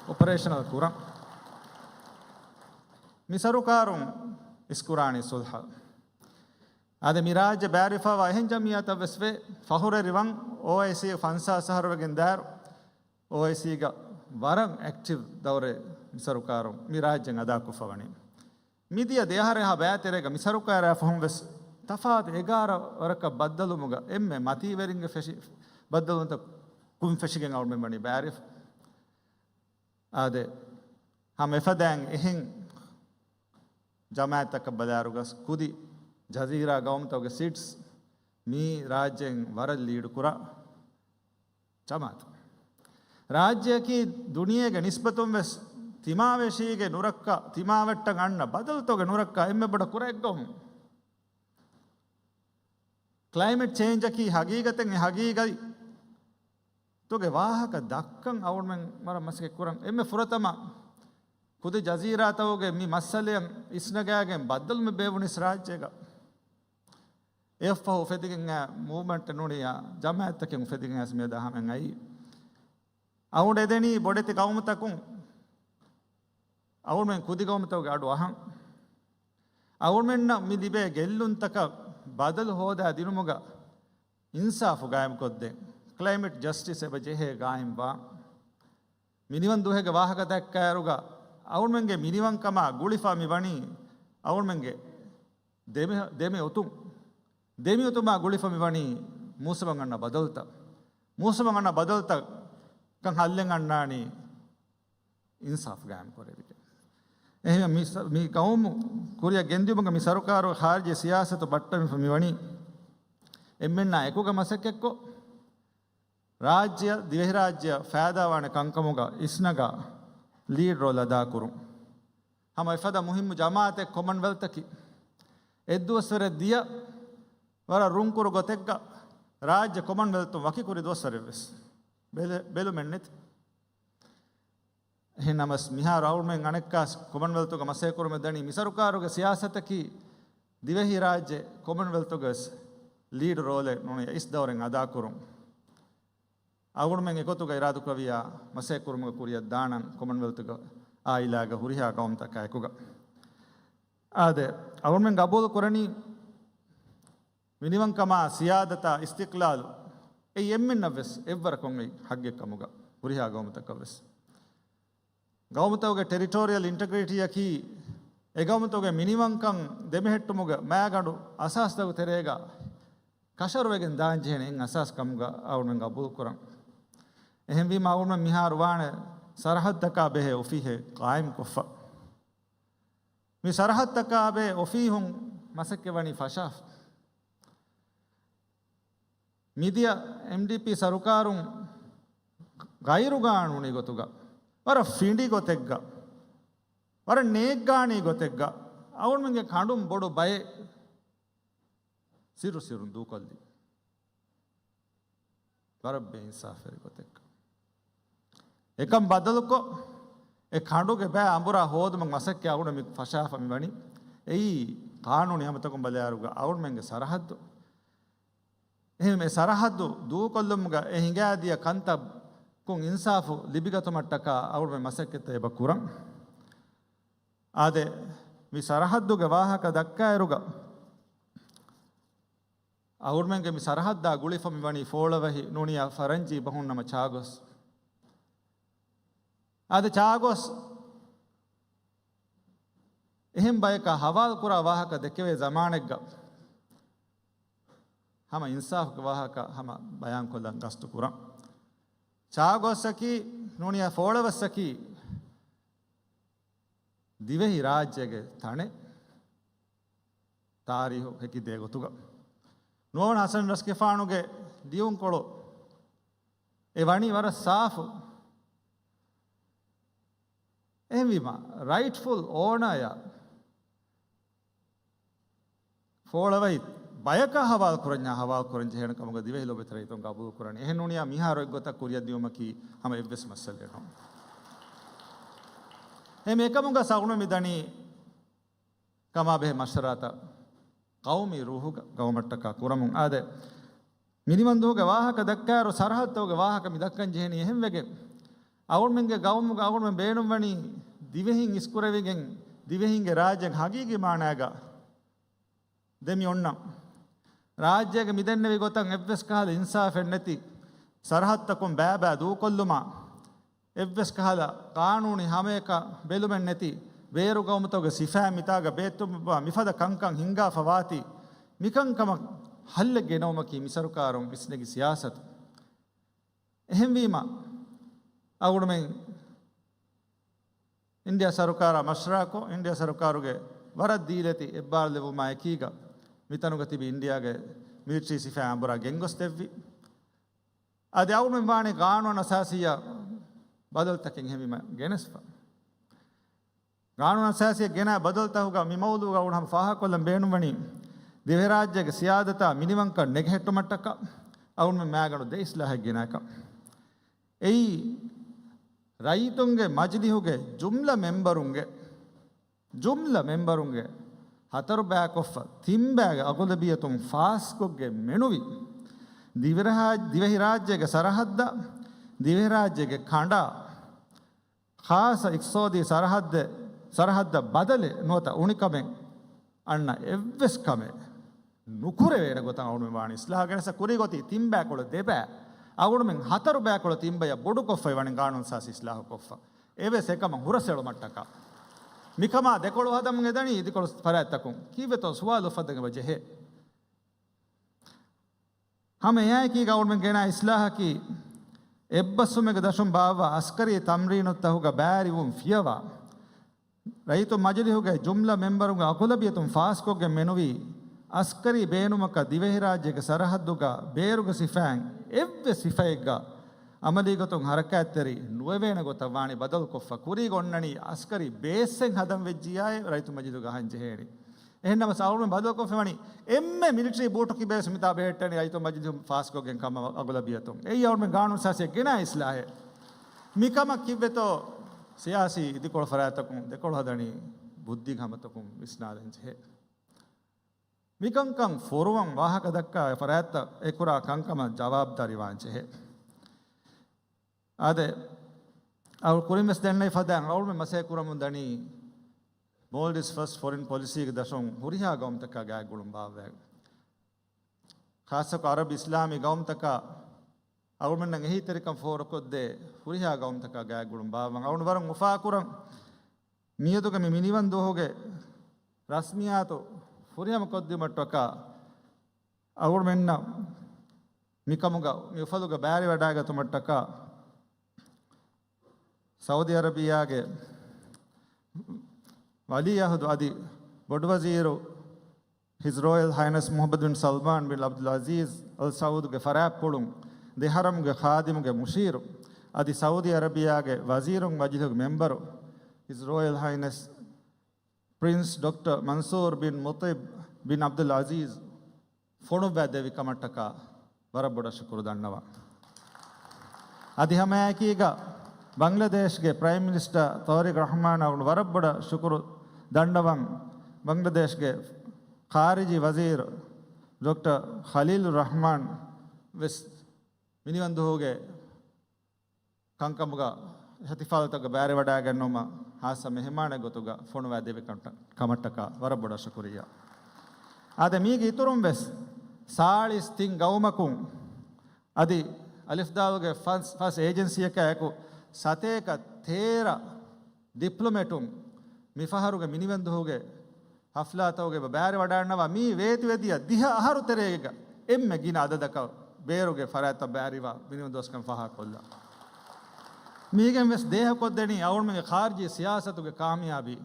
އޮޕަރޭޝަނަލް ކުރަން. މި ސަރުކާރުން އިސްކުރާނީ ސުލްހަ. އާދެ، މި ރާއްޖެ ބައިވެރިވެފައިވާ އެހެން ޖަމިއްޔާތައް ވެސް ވޭ. ފަޚުރުވެރިވަން، އޯއައިސީ ފަންސާސް އަހަރު ވެގެން ދާއިރު، އޯއައިސީގަ ވަރަށް އެކްޓިވް ދައުރެއް މި ސަރުކާރުން މި ރާއްޖެން އަދާކޮށްފަ ވަނީ. މިދިޔަ ދެއަހަރެއްހާ ބައިތެރޭގަ މި ސަރުކާރާ ފަހުން ވެސް ތަފާތު އެގާރަ ވަރަކަށް ބައްދަލުވުމުގަ އެންމެ މަތީވެރިންގެ ފެށި ބައްދަލުވުންތަކުން ފެށިގެން އަޅުމެން ވަނީ ބައިވެރިވެފަ. އާދެ، ހަމަ އެފަދައިން އެހެން ޖަމާއަތްތަކަށް ބަލާއިރުގަސް ކުދި ޖަޒީރާ ގައުމުތަކުގެ ސީޓްސް މީ ރާއްޖެއިން ވަރަށް ލީޑު ކުރާ ޖަމާއަތު. ރާއްޖެއަކީ ދުނިޔޭގެ ނިސްބަތުން ވެސް ތިމާވެށީގެ ނުރައްކަ، ތިމާވެއްޓަށް އަންނަ ބަދަލުތަކުގެ ނުރައްކަ އެންމެ ބޮޑަށް ކުރެއްގައުމު. ކްލައިމެޓް ޗޭންޖަކީ ހަގީގަތެއް، އެ ހަގީގަތް ތުގެ ވާހަކަ ދައްކަން އަޅުމެން ވަރަށް މަސައްކަތް ކުރަން. އެންމެ ފުރަތަމަ ކުދި ޖަޒީރާތަކުގެ މި މައްސަލައަށް އިސްނަގާގެން ބައްދަލުމެއް ބޭއްވުނީސް ރާއްޖޭގަ. އެއަށްފަހު އުފެދިގެން އައި މޫވްމަންޓެއް ނޫނިއްޔާ، ޖަމާއަތްތަކެއް އުފެދިގެން އައިސް މިއަދާ ހަމައަށް އައީ. އަޅުގަނޑު އެދެނީ ބޮޑެތި ގައުމުތަކުން އަޅުމެން ކުދި ގައުމުތަކުގެ އަޑު އަހަން. އަޅުމެންނަށް މި ލިބޭ ގެއްލުންތަކަށް ބަދަލު ހޯދާ ދިނުމުގަ އިންސާފު ގާއިމްކޮށްދޭން. ކްލައިމެޓް ޖަސްޓިސް އެބަ ޖެހޭ ގާއިމްވާން. މިނިވަން ދުވަހެއްގެ ވާހަކަ ދައްކާއިރުގަ އަޅުމެންގެ މިނިވަންކަމާ ގުޅިފަ މި ވަނީ އަޅުމެންގެ ދެމި-، ދެމި އޮތުން. ދެމި އޮތުމާ ގުޅިފަ މި ވަނީ މޫސުމަށް އަންނަ ބަދަލުތައް. މޫސުމަށް އަންނަ ބަދަލުތައް ކަން ހައްލެއް އަންނާނީ އިންސާފު ގާއިމް ކުރެވިގެން. އެހެން މި ސަ-، މި ގައުމު ކުރިއަށް ގެންދިއުމުގަ މި ސަރުކާރުގެ ޚާރިޖީ ސިޔާސަތު ބައްޓަމިފަ މި ވަނީ އެންމެންނާ އެކުގަ މަސައްކަތްކޮށް، ރާއްޖެއަށް ދިވެހިރާއްޖެއަށް ފައިދާވާނެ ކަންކަމުގަ އިސްނަގާ ލީޑް ރޯލް އަދާކުރުން. ހަމަ އެފަދަ މުހިއްމު ޖަމާއަތެއް ކޮމަންވެލްތަކީ. އެއްދުވަސްވަރެއް ދިޔަ ވަރަށް ރުންކުރު ގޮތެއްގަ ރާއްޖެ ކޮމަންވެލްތުން ވަކިކުރި ދުވަސްވަރެއްވެސް ބެލެ-، ބެލުމެއްނެތި. އެހެންނަމަސް މިހާރު އަޅުމެން އަނެއްކާސް ކޮމަންވެލްތުގަ މަސައްކަތްކުރުމެއް ދަނީ މި ސަރުކާރުގެ ސިޔާސަތަކީ ދިވެހިރާއްޖެ ކޮމަންވެލްތުގަވެސް ލީޑް ރޯލެއް ނޫނީ އިސް ދައުރެއް އަދާކުރުން. އަޅުމެން އެގޮތުގަ އިރާދަކުރެއްވިއްޔާ މަސައްކަތްކުރުމުގެ ކުރިއަށް ދާނަން ކޮމަންވެލްތުގަ އާއިލާގެ ހުރިހާ ގައުމުތަކާ އެކުގަ. އާދެ، އަޅުމެން ގަބޫލު ކުރަނީ މިނިވަންކަމާ ސިޔާދަތާ އިސްތިޤްލާލު އެއީ އެންމެންނަށްވެސް އެއްވަރަކަށް އޮތް ހައްގެއް ކަމުގަ ހުރިހާ ގައުމުތަކަށްވެސް. ގައުމުތަކުގެ ޓެރިޓޯރިއަލް އިންޓެގްރިޓީއަކީ އެގައުމުތަކުގެ މިނިވަންކަން ދެމެހެއްޓުމުގެ މައިގަނޑު އަސާސްތަކުގެ ތެރޭގަ ކަށަވަރުވެގެން ދާންޖެހޭނެ އެއް އަސާސް ކަމުގަ އަޅުމެން ގަބޫލު ކުރަން. އެހެންވީމަ އަޅުމެން މިހާރު ވާނެ ސަރަހައްދަކާ ބެހޭ އޮފީހެއް ޤާއިމްކޮށްފަ. މި ސަރަހައްދަކާ ބެހޭ އޮފީހުން މަސައްކަތް ވަނީ ފަށާފަ. މިދިޔަ އެމްޑީޕީ ސަރުކާރުން ޣައިރުގާނޫނީ ގޮތުގަ، ވަރަށް ފިނޑި ގޮތެއްގަ، ވަރަށް ނޭއްގާނީ ގޮތެއްގަ އަޅުމެންގެ ކަނޑުން ބޮޑު ބައެއް ސިއްރު ސިއްރުން ދޫކޮށްލި. ވަރަށް ބޭއިންސާފުވެރި ގޮތެއްކަން. އެކަން ބަދަލުކޮށް، އެ ކަނޑުގެ ބައި އަނބުރާ ހޯދުމަށް މަސައްކަތް އަޅުގަނޑު މި ފަށާފަ މި ވަނީ. އެއީ ޤާނޫނީ ހަމަތަކުން ބަލާއިރުގަ އަޅުގަނޑުމެންގެ ސަރަހައްދު. އެހެން އެ ސަރަހައްދު ދޫކޮށްލުމުގަ އެ ހިނގާދިޔަ ކަންތައްކުން އިންސާފު ލިބިގަތުމަށްޓަކާ އަޅުގަނޑުމެން މަސައްކަތްތައް އެބަ ކުރަން. އާދެ، މި ސަރަހައްދުގެ ވާހަކަ ދައްކާއިރުގަ އަޅުގަނޑުމެންގެ މި ސަރަހައްދާ ގުޅިފަ މި ވަނީ ފޯޅަވަހި ނޫނިޔާ ފަރަންޖީ ބަހުން ނަމަ ޗާގޮސް. އާދެ، ޗާގޮސް އެހެން ބަޔަކާ ހަވާލު ކުރާ ވާހަކަ ދެކެވޭ ޒަމާނެއްގަ ހަމަ އިންސާފުގެ ވާހަކަ ހަމަ ބަޔާންކޮށްލަން ގަސްތު ކުރަން. ޗާގޮސްއަކީ ނޫނިޔާ ފޯޅަވަސްއަކީ ދިވެހި ރާއްޖޭގެ ތަނެއް، ތާރީހު ހެކިދޭ ގޮތުގަ. ނުވަވަނަ ހަސަން ރަސްގެފާނުގެ ލިޔުންކޮޅު އެ ވަނީ ވަރަށް ސާފު. އެހެންވީމަ، ރައިޓްފުލް އޯނަރ އަށް ފޯޅަވަހި ބަޔަކަށް ހަވާލު ކުރަންޏާ ހަވާލު ކުރަން ޖެހޭނެ ކަމުގަ ދިވެހި ލޯބިވެތި ރައްޔިތުން ގަބޫލު ކުރަނީ. އެހެން ނޫނިޔާ މިހާރު އެއްގޮތަށް ކުރިއަށް ދިއުމަކީ ހަމަ އެއްވެސް މައްސަލައެއް ނޫން. އެހެން އެކަމުގަ އަޅުގަނޑު މިދަނީ ކަމާބެހޭ މަޝްވަރާތައް ޤައުމީ ރޫހުގަ ގައުމަށްޓަކާ ކުރަމުން. އާދެ، މިނިވަންދޫގެ ވާހަކަ ދައްކާއިރު ސަރަހައްދުގެ ވާހަކަ މި ދައްކަން ޖެހެނީ އެހެންވެގެން. އަޅުގަނޑުމެންގެ ގައުމުގަ އަޅުގަނޑުމެން ބޭނުންވަނީ ދިވެހިން އިސްކުރެވިގެން ދިވެހިންގެ ރާއްޖެއަށް ހަގީގީ މާނާގަ ދެމި އޮންނަ ރާއްޖޭގެ މިދެންނެވި ގޮތަށް އެއްވެސް ކަހަލަ އިންސާފެއް ނެތި، ސަރަހައްދަކުން ބައިބައި ދޫކޮށްލުމާ، އެއްވެސް ކަހަލަ ޤާނޫނީ ހަމަޔަކަށް ބެލުމެއް ނެތި، ބޭރު ގައުމުތަކުގެ ސިފައިން މިތާގަ ބޭއްތުންވާ މިފަދަ ކަންކަން ހިންގާފަ ވާތީ، މިކަންކަމަށް ހައްލެއް ގެނައުމަކީ މި ސަރުކާރުން ވިސްނެގި ސިޔާސަތު. އެހެންވީމަ، އަޅުގަނޑުމެން އިންޑިއާ ސަރުކާރާ މަޝްވަރާކޮށް، އިންޑިއާ ސަރުކާރުގެ ވަރަށް ދީލަތި އެއްބާރުލެވުމާ އެކީގަ، މިތަނުގަ ތިބި އިންޑިއާގެ މިލިޓަރީ ސިފައި އަނބުރާ ގެންގޮސްދެއްވި. އަދި އަޅުގަނޑުމެން ވާނީ ޤާނޫނު އަސާސީއަށް ބަދަލުތަކެއް އެހެންވީމަ ގެނެސްފަ. ޤާނޫނު އަސާސީއަށް ގެނައި ބަދަލުތަކުގަ މި މައުޟޫގަ އަޅުގަނޑު ހަމަ ފާހަގަކޮށްލަން ބޭނުންވަނީ، ދިވެހިރާއްޖޭގެ ސިޔާދަތާ މިނިވަންކަން ނެގެހެއްޓުމަށްޓަކާ އަޅުގަނޑުމެން މާގަނޑު ދެ އިސްލާހެއް ގެނައިކަން. އެއީ، ރައްޔިތުންގެ މަޖިލިހުގެ ޖުމްލަ މެމްބަރުންގެ، ޖުމްލަ މެމްބަރުންގެ ހަތަރު ބައިކޮށްފަ ތިން ބައިގެ އަޣުލަބިއްޔަތުން ފާސްކޮށްގެން މެނުވި، ދިވެހިރާ-، ދިވެހިރާއްޖޭގެ ސަރަހައްދަށް، ދިވެހިރާއްޖޭގެ ކަނޑާ، ޚާއްޞަ އިޤްތިޞާދީ ސަރަހައްދެއް، ސަރަހައްދަށް ބަދަލެއް ނުވަތަ އުނިކަމެއް އަންނަ އެއްވެސް ކަމެއް ނުކުރެވޭނެ ގޮތަށް އަޅުގަނޑުމެން ވާނީ އިސްލާހު ގެނެސް. ކުރީގޮތީ ތިން ބައިކޮޅު ދެ ބައި އަޅުގަނޑުމެން ހަތަރު ބައިކޮޅު ތިން ބަޔަށް ބޮޑުކޮށްފައި ވަނީ ޤާނޫނު އަސާސީ އިސްލާހު ކޮށްފަ. އެވެސް އެކަމަށް ހުރަސްއެޅުމަށްޓަކާ. މިކަމާ ދެކޮޅު ހަދަމުން އެދަނީ އިދިކޮޅު ފަރާތްތަކުން. ކީއްވެތޯ ސުވާލު އުފައްދަން އެބަ ޖެހޭ. ހަމަ އެއާއެކީގަ އަޅުގަނޑުމެން ގެނައި އިސްލާހަކީ، އެއްބަސްވުމެއްގެ ދަށުން ބާއްވާ އަސްކަރީ ތަމްރީނުތަކުގަ ބައިވެރިވުން ފިޔަވާ، ރައްޔިތުން މަޖިލިހުގެ ޖުމްލަ މެމްބަރުންގެ އަޣުލަބިއްޔަތުން ފާސްކޮށްގެން މެނުވީ، އަސްކަރީ ބޭނުމަކަށް ދިވެހިރާއްޖޭގެ ސަރަހައްދުގަ ބޭރުގެ ސިފައިން އެއްވެސް ސިފައެއްގަ އަމަލީގޮތުން ހަރަކާތްތެރި ނުވެވޭނެ ގޮތަށް ވާނީ ބަދަލުކޮށްފަ. ކުރީގަ އޮންނަނީ އަސްކަރީ ބޭސްއެއް ހަދަން ވެއްޖިއްޔާއޭ ރައްޔިތުން މަޖިލިހުގަ އަހަން ޖެހޭނީ. އެހެންނަމަސް އަޅުގަނޑުމެން ބަދަލުކޮށްފައިވަނީ އެންމެ މިލިޓަރީ ބޫޓު ކިބައިސް މިތާ ބެހެއްޓެނީ ރައްޔިތުން މަޖިލިހުން ފާސްކޮށްގެން ކަމަށް އަޣުލަބިއްޔަތުން. އެއީ އަޅުގަނޑުމެން ގާނޫނު ސާސިއަށް ގެނާ އިސްލާހެއް. މިކަމަށް ކިއްވެތޯ ސިޔާސީ އިދިކޮޅު ފަރާތްތަކުން ދެކޮޅު ހަދަނީ ބުއްދިގެ ހަމަތަކުން ވިސްނާލަން ޖެހޭ. މިކަންކަން ފޮރުވަން ވާހަކަ ދައްކާ އެ ފަރާތްތައް އެ ކުރާ ކަންކަމަށް ޖަވާބުދާރީވާން ޖެހޭ. އާދެ، އަޅު ކުރިން ވެސް ދެންނެވި ފަދައިން އަޅުގަނޑުމެން މަސައްކަތް ކުރަމުން ދަނީ މޯލްޑިވްސް ފަސްޓް ފޮރިން ޕޮލިސީގެ ދަށުން ހުރިހާ ގައުމުތަކާ ގާތްގުޅުން ބާއްވައި. ޚާއްޞަކޮށް އަރަބި އިސްލާމީ ގައުމުތަކާ އަޅުގަނޑުމެންނަށް އެހީތެރިކަން ފޯރުކޮށްދޭ ހުރިހާ ގައުމުތަކާ ގާތްގުޅުން ބާއްވަން. އަޅުގަނޑު ވަރަށް އުފާކުރަން. މިއަދުގެ މި މިނިވަން ދުވަހުގެ ރަސްމިއްޔާތު ފުރިހަމަ ކޮށްދިއުމަށްޓަކާ އަޅުގަނޑުމެންނަށް މިކަމުގަ މި އުފަލުގަ ބައިވެރިވަޑައިގަތުމަށްޓަކާ ސައުދީ އަރަބިއްޔާގެ ވަލީއަހުދު އަދި ބޮޑުވަޒީރު ހިޒް ރޯޔަލް ހައިނަސް މުޙައްމަދު ބިން ސަލްމާން ބިން އަބްދުލް އަޒީޒް އަލް ސައޫދުގެ ފަރާތްޕުޅުން، ދެ ހަރަމްގެ ޚާދިމުގެ މުޝީރު، އަދި ސައުދީ އަރަބިއްޔާގެ ވަޒީރުން މަޖިލިހުގެ މެމްބަރު، ހިޒް ރޯޔަލް ހައިނަސް ޕްރިންސް ޑޮކްޓަރ މަންސޫރް ބިން މުޠިއް ބިން އަބްދުލް އަޒީޒް ފޮނުއްވައިދެއްވި ކަމަށްޓަކާ ވަރަށް ބޮޑަށް ޝުކުރު ދަންނަވަން. އަދި ހަމައެކީގަ ބަންގްލަދޭޝްގެ ޕްރައިމް މިނިސްޓަރ ތޯރިގް ރަޙްމާނަށް ވަރަށް ބޮޑަށް ޝުކުރު ދަންނަވަން، ބަންގްލަދޭޝްގެ ޚާރިޖީ ވަޒީރު ޑޮކްޓަރ ޚަލީލު ރަޙްމާން ވެސް މިނިވަންދުހުގެ ކަންކަމުގަ އިޙްތިފާލުތަކަށް ބައިވެރިވަޑައިގަންނަވުމަށް ހާއްސަ މެހެމާނެއް ގޮތުގަ ފޮނުވާ ދެއްވި ކަމަށްޓަކާ ވަރަށް ބޮޑަށް ޝުކުރިއްޔާ. އާދެ، މީގެ އިތުރުން ވެސް ސާޅީސް ތިން ގައުމަކުން އަދި އަލިފްދާލުގެ ފަސް، ފަސް އޭޖެންސީއަކާ އެކު ސަތޭކަ ތޭރަ ޑިޕްލޮމެޓުން މިފަހަރުގެ މިނިވަންދުހުގެ ހަފްލާތަކުގެ ބައިވެރިވަޑައިންނަވާ. މީ ވޭތުވެދިޔަ ދިހަ އަހަރު ތެރޭގަ އެންމެ ގިނަ އަދަދަކަށް ބޭރުގެ ފަރާތްތައް ބައިވެރިވާ މިނިވަންދުވަސްކަން ފާހަގަކޮށްލާ. މީގެން ވެސް ދޭހަކޮށްދެނީ އަޅުގަނޑުމެންގެ ޚާރިޖީ ސިޔާސަތުގެ ކާމިޔާބީ.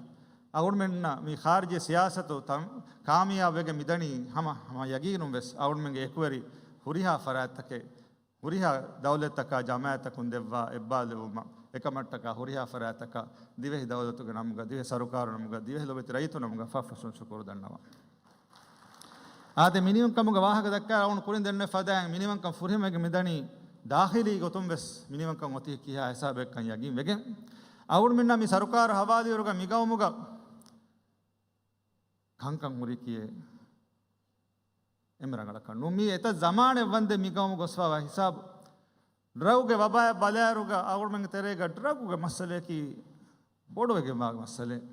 އަޅުގަނޑުމެންނަށް މި ޚާރިޖީ ސިޔާސަތު ތަން ކާމިޔާބުވެގެން މިދަނީ ހަމަ، ހަމަ ޔަގީނުން ވެސް އަޅުގަނޑުމެންގެ އެކުވެރި ހުރިހާ ފަރާތްތަކެއް، ހުރިހާ ދައުލަތްތަކާ، ޖަމާއަތްތަކުން ދެއްވާ އެއްބާލެވުމަށް އެކަމަށްޓަކާ ހުރިހާ ފަރާތްތަކަށް ދިވެހި ދައުލަތުގެ ނަމުގަ، ދިވެހި ސަރުކާރު ނަމުގަ، ދިވެހި ލޯބިވެތި ރައްޔިތު ނަމުގަ ފަށްފަށުން ޝުކުރު ދަންނަވަން. އާދެ، މިނިވަންކަމުގެ ވާހަކަ ދައްކާ އަޅުގަނޑު ކުރިން ދެންނެވި ފަދައިން މިނިވަންކަން ފުރިހަމަވެގެން މިދަނީ ދާޚިލީ ގޮތުން ވެސް މިނިވަންކަން އޮތީ ކިހާ ހިސާބެއްކަން ޔަގީން ވެގެން. އަޅުގަނޑުމެންނަށް މި ސަރުކާރު ހަވާލުވިއިރުގަ މި ގައުމުގަ ކަންކަން ހުރި ކިޔޭ އެންމެ ރަނގަޅަކަށް ނޫން. މީ އެތައް ޒަމާނެއް ވަންދެން މި ގައުމު ގޮސްފަވާ ހިސާބު. ޑްރަގުގެ ވަބާއަށް ބަލާއިރުގަ އަޅުގަނޑުމެންގެ ތެރޭގަ ޑްރަގުގެ މައްސަލަޔަކީ ބޮޑުވެގެންވާ މައްސަލައެއް.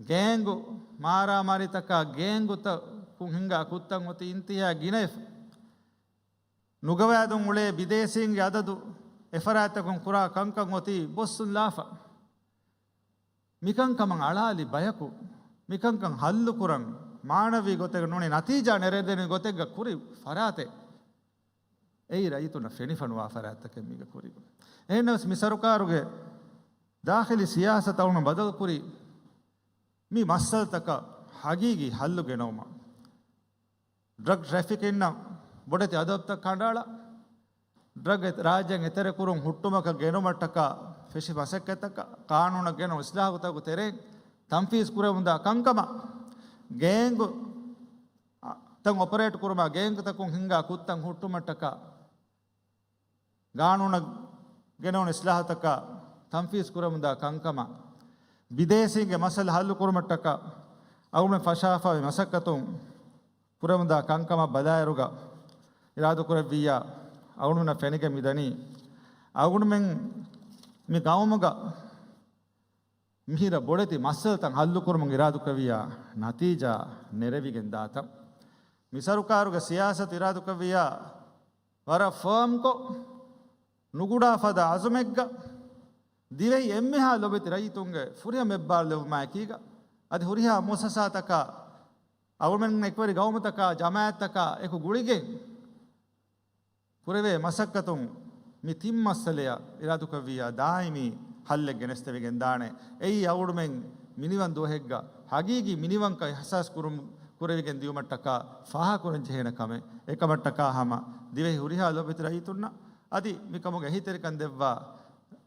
ގޭންގު މާރާމާރީތަކާ، ގޭންގުތަކުން ހިންގާ ކުށްތައް އޮތީ އިންތިހާ ގިނައިފަ. ނުގަވާދުން އުޅޭ ބިދޭސީންގެ އަދަދު އެފަރާތްތަކުން ކުރާ ކަންކަން އޮތީ ބޮއްސުން ލާފަ. މިކަންކަމަށް އަޅާލި ބަޔަކު، މިކަންކަން ހައްލުކުރަން، މާނަވީ ގޮތެއް ނޫނީ ނަތީޖާ ނެރެދެނިވި ގޮތެއްގަ ކުރި ފަރާތެއް. އެއީ ރައްޔިތުންނަށް ފެނިފެނުވާ ފަރާތްތަކެއް މީގަ ކުރީ. އެހެންނަމަވެސް މި ސަރުކާރުގެ ދާޚިލީ ސިޔާސަތަށް އަޅުގަނޑު ބަދަލުކުރީ، މި މައްސަލަތަކަށް ހަގީގީ ހައްލު ގެނައުމަށް. ޑްރަގް ޓްރެފިކިންއަށް ބޮޑެތި އަދަދުތައް ކަނޑައަޅާ، ޑްރަގް އެ-، ރާއްޖޭން އެތެރެކުރުން ހުއްޓުމަކަށް ގެނުމަށްޓަކާ ފެށި މަސައްކަތްތަކަށް، ޤާނޫނަށް ގެނައު އިސްލާހުތަކުގެ ތެރެއިން ތަންފީޒު ކުރެވުންދާ ކަންކަމަށް، ގޭންގު، އަ، ތައް އޮޕަރޭޓް ކުރުމާ، ގޭންގުތަކުން ހިންގާ ކުށްތައް ހުއްޓުމަށްޓަކާ، ގާނޫނަށް ގެނައުނު އިސްލާހުތަކާ ތަންފީޒު ކުރަމުންދާ ކަންކަމަށް، ބިދޭސީންގެ މައްސަލަ ހައްލު ކުރުމަށްޓަކާ އަޅުގަނޑުމެން ފަށާފައި މަސައްކަތުން ކުރަމުންދާ ކަންކަމަށް ބަލާއިރުގަ އިރާދަކުރެއްވިއްޔާ، އަޅުގަނޑުމެންނަށް ފެނިގެން މިދަނީ، އަޅުގަނޑުމެން މި ގައުމުގަ މިހިރަ ބޮޑެތި މައްސަލަތައް ހައްލުކުރުމުން އިރާދުކުރެއްވިއްޔާ، ނަތީޖާ ނެރެވިގެން ދާތަން. މި ސަރުކާރުގެ ސިޔާސަތު އިރާދުކުރެއްވިއްޔާ، ވަރަށް ފާމްކޮށް، ނުގުޑާ ފަދަ އަޒުމެއްގަ، ދިވެހި އެންމެހާ ލޯބިވެތި ރައްޔިތުންގެ ފުރިހަމަ އެއްބާރުލެވުމާއެކީގަ، އަދި ހުރިހާ މުއައްސަސާތަކާ، އަޅުގަނޑުމެން އެކުވެރި ގައުމުތަކާ، ޖަމާއަތްތަކާ އެކު ގުޅިގެން ކުރެވޭ މަސައްކަތުން މި ތިން މައްސަލަޔަށް އިރާދުކުރެއްވިއްޔާ، ދާއިމީ ހައްލެއް ގެނެސްދެވިގެން ދާނެ. އެއީ އަޅުގަނޑުމެން މިނިވަން ދުވަހެއްގަ ހަގީގީ މިނިވަންކަން އިހްސާސް ކުރުން، ކުރެވިގެން ދިޔުމަށްޓަކާ ފާހަގަކުރަން ޖެހޭނެ ކަމެއް. އެކަމަށްޓަކާ ހަމަ ދިވެހި ހުރިހާ ލޯބިވެތި ރައްޔިތުންނަށް އަދި މިކަމުގެ އެހީތެރިކަން ދެއްވާ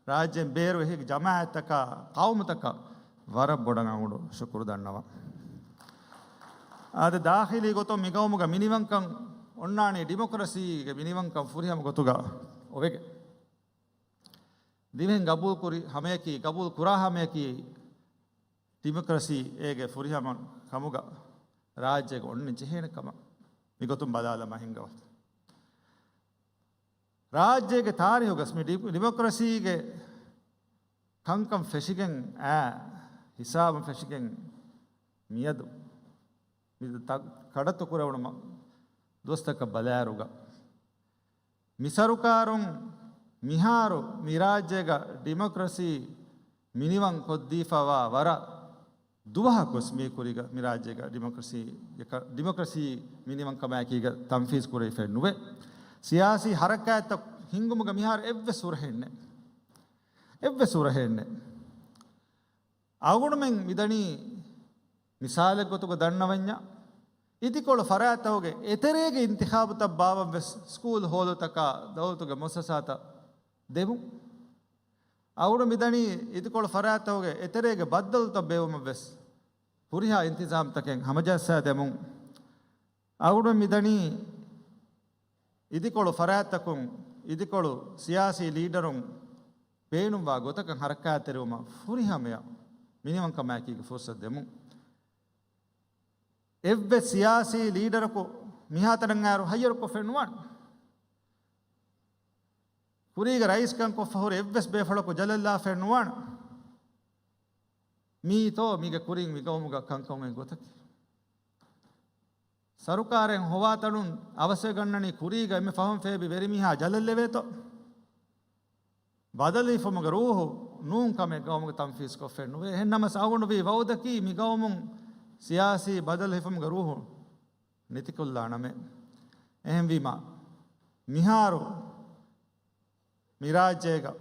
ރާއްޖޭން ބޭރު އެހީ ޖަމާއަތްތަކާ، ޤައުމުތަކަށް ވަރަށް ބޮޑަށް އަޅުގަނޑު ޝުކުރު ދަންނަވަން. އާދެ، ދާޚިލީ ގޮތުން މި ގައުމުގަ މިނިވަންކަން އޮންނާނީ ޑިމޮކްރަސީގެ މިނިވަންކަން ފުރިހަމަ ގޮތުގަ އޮވެގެން. ދިވެހިން ގަބޫލުކުރި ހަމަޔަކީ، ގަބޫލު ކުރާ ހަމަޔަކީ ޑިމޮކްރަސީ އޭގެ ފުރިހަމަ ކަމުގަ ރާއްޖޭގަ އޮންނަން ޖެހޭނެ ކަމަށް. މިގޮތުން ބަލާލަމާ ހިނގަވަ. ރާއްޖޭގެ ތާރީހުގަސް މި ޑި-، ޑިމޮކްރަސީގެ ކަންކަން ފެށިގެން އާ ހިސާބުން ފެށިގެން މިއަދު މި ތަ-، ކަޑައްތު ކުރެވުނު މަ-، ދުވަސްތަކަށް ބަލާއިރުގަ، މި ސަރުކާރުން މިހާރު މި ރާއްޖޭގަ ޑިމޮކްރަސީ މިނިވަން ކޮށްދީފަވާ ވަރަށް ދުވަހަކުވެސް މީ ކުރީގަ މި ރާއްޖޭގަ ޑިމޮކްރަސީ، ޑިމޮކްރަސީ މިނިވަންކަމާއެކީގަ ތަންފީޒް ކުރެވިފައެއް ނުވޭ. ސިޔާސީ ހަރަކާތްތައް ހިންގުމުގަ މިހާރު އެއްވެސް ހުރަހެއް ނެތް. އެއްވެސް ހުރަހެއް ނެތް. އަޅުގަނޑުމެން މިދަނީ މިސާލެއް ގޮތުގަ ދަންނަވަންޏާ، އިދިކޮޅު ފަރާތްތަކުގެ އެތެރޭގެ އިންތިޚާބުތައް ބާވަން ވެސް ސްކޫލް ހޯލުތަކާ ދައުލަތުގެ މުއައްސަސާތައް ދެމުން. އަޅުގަނޑު މިދަނީ އިދިކޮޅު ފަރާތްތަކުގެ އެތެރޭގެ ބައްދަލުތައް ބޭއްވުމަށް ވެސް ހުރިހާ އިންތިޒާމްތަކެއް ހަމަޖައްސާ ދެމުން. އަޅުގަނޑު މިދަނީ އިދިކޮޅު ފަރާތްތަކުން އިދިކޮޅު ސިޔާސީ ލީޑަރުން ބޭނުންވާ ގޮތަކަށް ހަރަކާތްތެރިވުމަށް ފުރިހަމަޔަށް މިނިވަންކަމާއެކީގެ ފުރުސަތު ދެމުން. އެއްވެސް ސިޔާސީ ލީޑަރަކު މިހާތަނަށް އައިރު ހައްޔަރުކޮށްފައެއް ނުވާނެ. ކުރީގަ ރައީސްކަން ކޮށްފަ ހުރި އެއްވެސް ބޭފުޅަކު ޖަލަށްލާފައެއް ނުވާނެ. މީތޯ މީގެ ކުރިން މިގައުމުގަ ކަންކަމުގެ ގޮތަކީ؟ ސަރުކާރެއް ހޮވާތަނުން އަވަސްވެގަންނަނީ ކުރީގަ އެންމެ ފަހުން ފޭބި ވެރިމީހާ ޖަލަށްލެވޭތޯ؟ ބަދަލު ހިފުމުގެ ރޫހު ނޫން ކަމެއް ގައުމުގަ ތަންފީޒްކޮށްފައެއް ނުވޭ. އެހެންނަމަސް އަޅުގަނޑު ވީ ވައުދަކީ މި ގައުމުން ސިޔާސީ ބަދަލު ހިފުމުގެ ރޫހު ނެތިކޮށްލާނަމޭ. އެހެންވީމަ މިހާރު މި ރާއްޖޭގަ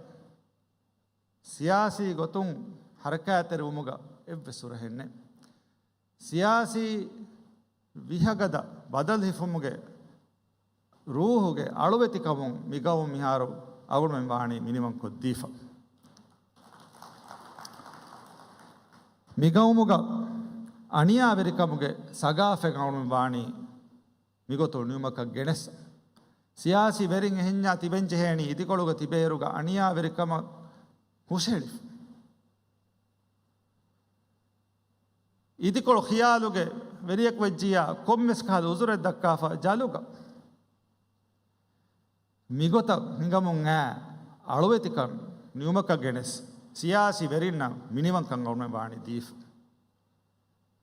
ސިޔާސީ ގޮތުން ހަރަކާތްތެރިވުމުގަ އެއްވެސް ހުރަހެއް ނެތް. ސިޔާސީ ވިހަގަދަ ބަދަލު ހިފުމުގެ ރޫހުގެ އަޅުވެތިކަމުން މި ގައުމު މިހާރު އަޅުގަނޑުމެން ވާނީ މިނިވަން ކޮށްދީފަ. މި ގައުމުގަ އަނިޔާވެރިކަމުގެ ސަގާފަތް އަޅުގަނޑުމެން ވާނީ މިގޮތުން ނިމުމަކަށް ގެނެސް. ސިޔާސީ ވެރިން އެހެންޏާ ތިބެން ޖެހޭނީ އިދިކޮޅުގަ ތިބޭއިރުގަ އަނިޔާވެރިކަމަށް ހުށަހެޅިފަ. އިދިކޮޅު ޚިޔާލުގެ ވެރިޔަކު ވެއްޖިއްޔާ ކޮންމެސް ކަހަލަ އުޒުރެއް ދައްކާފަ ޖަލުގަ. މިގޮތަށް ހިނގަމުން އައި އަޅުވެތިކަން ނިމުމަކަށް ގެނެސް ސިޔާސީ ވެރިންނަށް މިނިވަންކަން އަޅުގަނޑުމެން ވާނީ ދީފަ.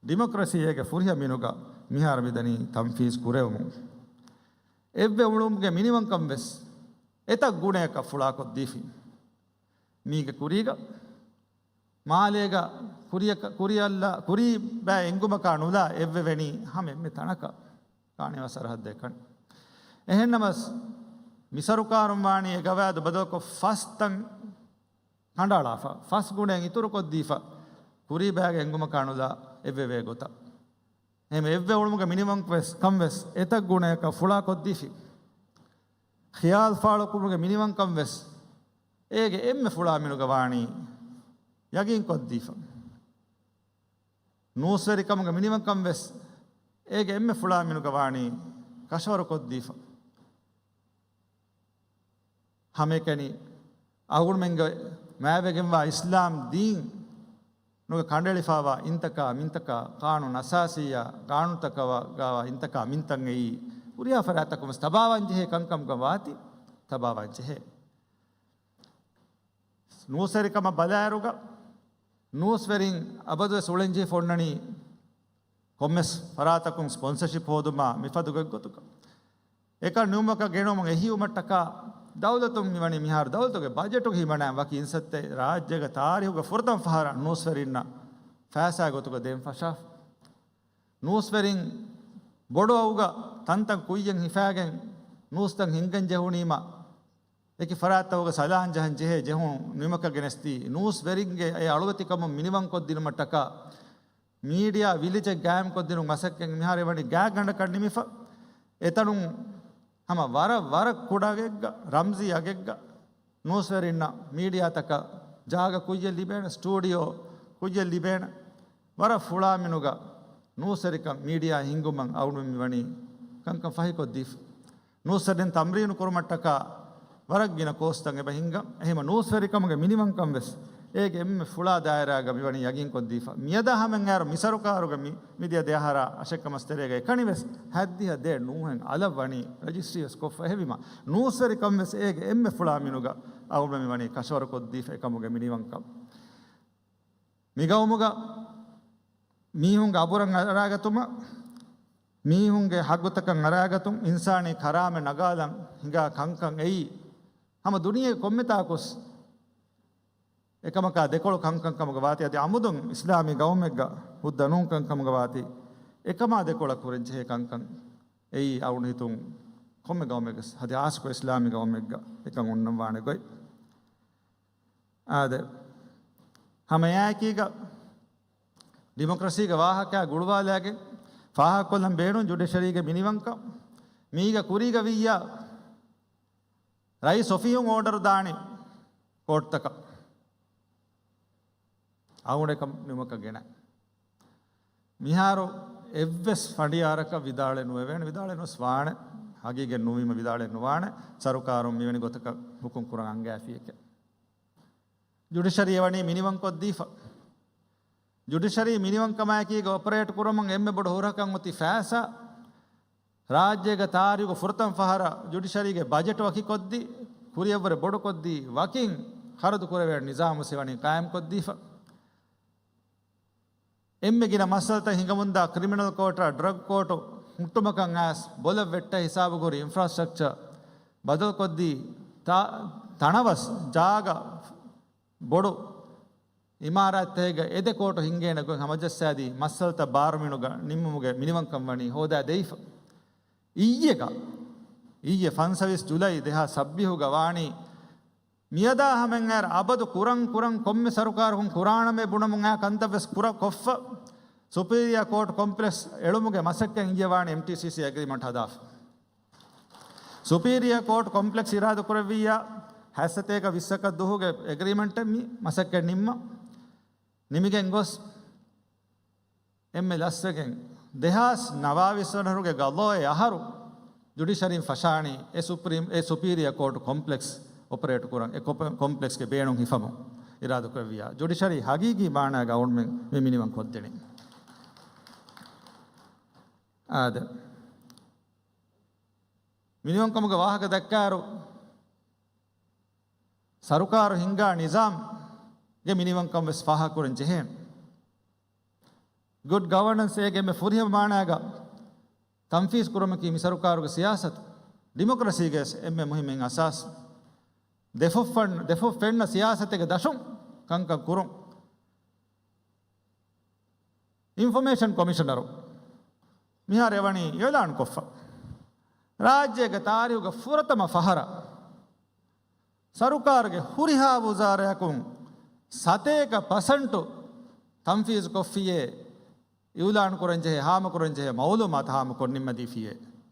ޑިމޮކްރަސީއޭގެ ފުރިހަމަ މިނުގަ މިހާރު މިދަނީ ތަންފީޒް ކުރެވުމުން. އެއްވެ އުޅުމުގެ މިނިވަންކަން ވެސް އެތައް ގުނަޔަކަށް ފުޅާކޮށްދީފި. މީގެ ކުރީގަ މާލޭގަ ކުރިޔަކަ-، ކުރިއަށްލާ، ކުރީ ބައި އެނގުމަކާ ނުލާ އެއްވެވެނީ ހަމަ އެންމެ ތަނަކަށް ކާނީވާ ސަރަހައްދެއް ކަން. އެހެންނަމަސް، މި ސަރުކާރުން ވާނީ އެ ގަވާއިދު ބަދަލުކޮށް ފަސް ތަން ކަނޑައަޅާފަ، ފަސް ގުނައެއް އިތުރުކޮށްދީފަ، ކުރީ ބައިގެ އެނގުމަކާ ނުލާ އެއްވެވޭ ގޮތަށް. އެހެން އެއްވެ އުޅުމުގެ މިނިވަންކަން ވެސް ކަން ވެސް އެތައް ގުނަޔަކަށް ފުޅާކޮށްދީފި. ޚިޔާލު ފާޅުކުރުމުގެ މިނިވަންކަން ވެސް އޭގެ އެންމެ ފުޅާ މިނުގަ ވާނީ ޔަގީންކޮށްދީފަ. ނޫސްވެރިކަމުގެ މިނިވަންކަން ވެސް އޭގެ އެންމެ ފުޅާ މިނުގަ ވާނީ ކަށަވަރުކޮށްދީފަ. ހަމައެކަނި އަޅުގަނޑުމެންގެ މާތްވެގެންވާ އިސްލާމް ދީން ނުގެ ކަނޑައެޅިފައިވާ އިންތަކާ މިންތަކާ ޤާނޫނު އަސާސީއާ ޤާނޫނުތަކަށް ވާ އިންތަކާ މިންތައް އެއީ ހުރިހާ ފަރާތްތަކުން ވެސް ތަބާވާންޖެހޭ ކަންކަމުގަ ވާތީ ތަބާވާންޖެހޭ. ނޫސްވެރިކަމަށް ބަލާއިރުގަ ނޫސްވެރިން އަބަދުވެސް އުޅެންޖެހިފަ އޮންނަނީ ކޮންމެސް ފަރާތަކުން ސްޕޮންސަޝިޕް ހޯދުމާ މިފަދަ ގޮތްގޮތުގަ. އެކަން ނިމުމަކަށް ގެނައުމުން އެހީވުމަށްޓަކާ ދައުލަތުން މިވަނީ މިހާރު ދައުލަތުގެ ބަޖެޓުގެ ހިމަނާ ވަކި އިންސައްތައެއް ރާއްޖޭގެ ތާރީހުގެ ފުރަތަމަ ފަހަރަށް ނޫސްވެރިންނަށް ފައިސާ ގޮތުގަ ދޭން ފަށާފަ. ނޫސްވެރިން ބޮޑު އައުގަ ތަންތަން ކުއްޔަށް ހިފާގެން ނޫސްތައް ހިންގަން ޖެހުނީމަ، އެކި ފަރާތްތަކުގަ ސަލާން ޖަހަން ޖެހޭ ޖެހުން ނިމުމަކަށް ގެނެސްދީ، ނޫސްވެރިންގެ އެ އަޅުވެތިކަމުން މިނިވަންކޮށްދިނުމަށްޓަކާ މީޑިއާ ވިލިޖެއް ގާއިމްކޮށްދިނުން މަސައްކަތް މިހާރު ވަނީ ގާތްގަނޑަކަށް ނިމިފަ. އެތަނުން ހަމަ ވަރަށް ވަރަށް ކުޑައަގެއްގަ، ރަމްޒީ އަގެއްގަ ނޫސްވެރިންނަށް މީޑިއާތަކަށް ޖާގަ ކުއްޔަށް ލިބޭނެ، ސްޓޫޑިއޯ ކުއްޔަށް ލިބޭނެ. ވަރަށް ފުޅާ މިނުގަ ނޫސްވެރިކަން މީޑިއާ ހިންގުމަށް އަޅުގަނޑު މިވަނީ ކަންކަން ފަހިކޮށްދީފަ. ނޫސްވެރިން ތަމްރީނު ކުރުމަށްޓަކާ ވަރަށް ގިނަ ކޯސްތައް އެބަ ހިންގަން. އެހެންވީމަ ނޫސްވެރިކަމުގެ މިނިވަންކަން ވެސް އޭގެ އެންމެ ފުޅާ ދާއިރާގަ މިވަނީ ޔަގީންކޮށްދީފަ. މިއަދާ ހަމައަށް އައިރު މި ސަރުކާރުގަ މި، މިދިޔަ ދެއަހަރާ އަށެއްކަމަސް ތެރޭގަ އެކަނިވެސް ހައްދިހަ ދޭއް ނޫހެއް އަލަށް ވަނީ ރަޖިސްޓްރީވެސް ކޮށްފަ. އެހެންވީމަ ނޫސްވެރިކަން ވެސް އޭގެ އެންމެ ފުޅާ މިނުގަ އަޅުގަނޑު މިވަނީ ކަށަވަރުކޮށްދީފަ އެކަމުގެ މިނިވަންކަން. މިގައުމުގަ މީހުންގެ އަބުރަށް އަރާގަތުމަށް، މީހުންގެ ހައްގުތަކަށް އަރާގަތުން، އިންސާނީ ކަރާމަތް ނަގާލަން ހިނގާ ކަންކަން އެއީ، ހަމަ ދުނިޔޭގެ ކޮންމެތާކުސް އެކަމަކާ ދެކޮޅު ކަންކަން ކަމުގަ ވާތީ. އަދި އަމުދުން އިސްލާމީ ގައުމެއްގަ ހުއްދަ ނޫން ކަންކަމުގަ ވާތީ. އެކަމާ ދެކޮޅަށް ކުރަންޖެހޭ ކަންކަން އެއީ އަޅުގަނޑު ހިތުން ކޮންމެ ގައުމެއްގަ، އަދި ހާއްސަކޮށް އިސްލާމީ ގައުމެއްގަ އެކަން އޮންނަން ވާނެ ގޮތް. އާދެ، ހަމައެއާއެކީގަ ޑިމޮކްރަސީގެ ވާހަކަ ގުޅުވާލާގެން ފާހަގަކޮށްލަން ބޭނުން ޖުޑިޝަރީގެ މިނިވަންކަން. މީގަ ކުރީގަ ވިއްޔާ ރައީސް އޮފީހުން އޯޑަރު ދާނެ ކޯޓްތަކަށް. އަޅުގަނޑު އެކަން ނިމުމަކަށް ގެނައި. މިހާރު އެއްވެސް ފަނޑިޔާރަކަށް ވިދާޅެއް ނުވެވޭނެ، ވިދާޅެއް ނުވެސް ވާނެ. ހަގީގަތް ނުވީމަ ވިދާޅެއް ނުވާނެ، ސަރުކާރުން މިވެނި ގޮތަކަށް ހުކުމް ކުރަން އަންގައިފިއެކޭ. ޖުޑިޝަރީ އެވަނީ މިނިވަން ކޮށްދީފަ. ޖުޑިޝަރީ މިނިވަންކަމާއެކީގަ އޮޕަރޭޓް ކުރަމުން އެންމެ ބޮޑު ހުރަހަކަށް އޮތީ ފައިސާ. ރާއްޖޭގެ ތާރީޚުގަ ފުރަތަމަ ފަހަރަށް ޖުޑިޝަރީގެ ބަޖެޓް ވަކިކޮށްދީ، ކުރިއަށްވުރެ ބޮޑުކޮށްދީ، ވަކިން ޚަރަދު ކުރެވޭ ނިޒާމު ވެސް ވަނީ ޤާއިމްކޮށްދީފަ. އެންމެ ގިނަ މައްސަލަތައް ހިނގަމުންދާ ކްރިމިނަލް ކޯޓާ ޑްރަގް ކޯޓު ހުއްޓުމަކަށް އައިސް ބޮލަށް ވެއްޓޭ ހިސާބުގަ ހުރި އިންފްރާސްޓްރަކްޗަރ ބަދަލުކޮށްދީ، ތާ-، ތަނަވަސް ޖާގަ ބޮޑު އިމާރާތްތަކެއްގަ އެ ދެ ކޯޓު ހިންގޭނެ ގޮތް ހަމަޖައްސާދީ، މައްސަލަތައް ބާރުމިނުގަ ނިންމުމުގެ މިނިވަންކަން ވަނީ ހޯދާ ދެވިފަ. އިއްޔެގަ، އިއްޔެ ފަންސަވީސް ޖުލައި ދެހާސް ސައްބީސްގަ ވާނީ މިއަދާ ހަމައަށް އަބަދު ކުރަން ކުރަން ކޮންމެ ސަރުކާރަކުން ކުރާނަމޭ ބުނަމުން އާ ކަންތައް ވެސް ކުރަ ކޮށްފަ. ސުޕީރިއާ ކޯޓް ކޮމްޕްލެކްސް އެޅުމުގެ މަސައްކަތް އިއްޔެ ވާނީ އެމްޓީސީސީ އެގްރިމަންޓް ހަދާފަ. ސުޕީރިއާ ކޯޓް ކޮމްޕްލެކްސް އިރާދަ ކުރެއްވިއްޔާ ހަތްސަތޭކަ ވިއްސަކަށް ދުވަހުގެ އެގްރިމަންޓެއް މި މަސައްކަތް ނިންމަ. ނިމިގެން ގޮސް އެންމެ ލަސްވެގެން ދެހާސް ނަވާވީސް ވަނަ އަހަރުގެ ގަޟާއޭ އަހަރު ޖުޑިޝަރީން ފަށާނީ އެ ސުޕްރީމް، އެ ސުޕީރިއާ ކޯޓް ކޮމްޕްލެކްސް އޮޕަރޭޓް ކުރަން، އެ ކޮޕ-، ކޮމްޕްލެކްސްގެ ބޭނުން ހިފަމުން އިރާދަ ކުރެއްވިއްޔާ. ޖުޑިޝަރީ ހަގީގީ މާނާގަ އަޅުގަނޑުމެން މި މިނިވަން ކޮށްދެނީ. އާދެ. މިނިވަންކަމުގެ ވާހަކަ ދައްކާއިރު، ސަރުކާރު ހިންގާ ނިޒާމްގެ މިނިވަންކަން ވެސް ފާހަގަކުރަން ޖެހޭނެ. ގުޑް ގަވަނަންސް އޭގެ އެންމެ ފުރިހަމަ މާނާގަ ތަންފީޒް ކުރުމަކީ މި ސަރުކާރުގެ ސިޔާސަތު. ޑިމޮކްރަސީގެ ވެސް އެންމެ މުހިއްމު އަސާސް. ދެފުށް ފެން-، ދެފުށް ފެންނަ ސިޔާސަތެއްގެ ދަށުން ކަންކަން ކުރުން. އިންފޮމޭޝަން ކޮމިޝަނަރު މިހާރު އެވަނީ އިއުލާން ކޮށްފަ. ރާއްޖޭގެ ތާރީޚުގަ ފުރަތަމަ ފަހަރަށް ސަރުކާރުގެ ހުރިހާ ވުޒާރާއަކުން ސަތޭކަ ޕަސެންޓު ތަންފީޒު ކޮށްފިޔޭ، އިއުލާން ކުރަން ޖެހޭ، ހާމަކުރަން ޖެހޭ މައުލޫމާތު ހާމަކޮށް ނިންމަދީފިޔޭ.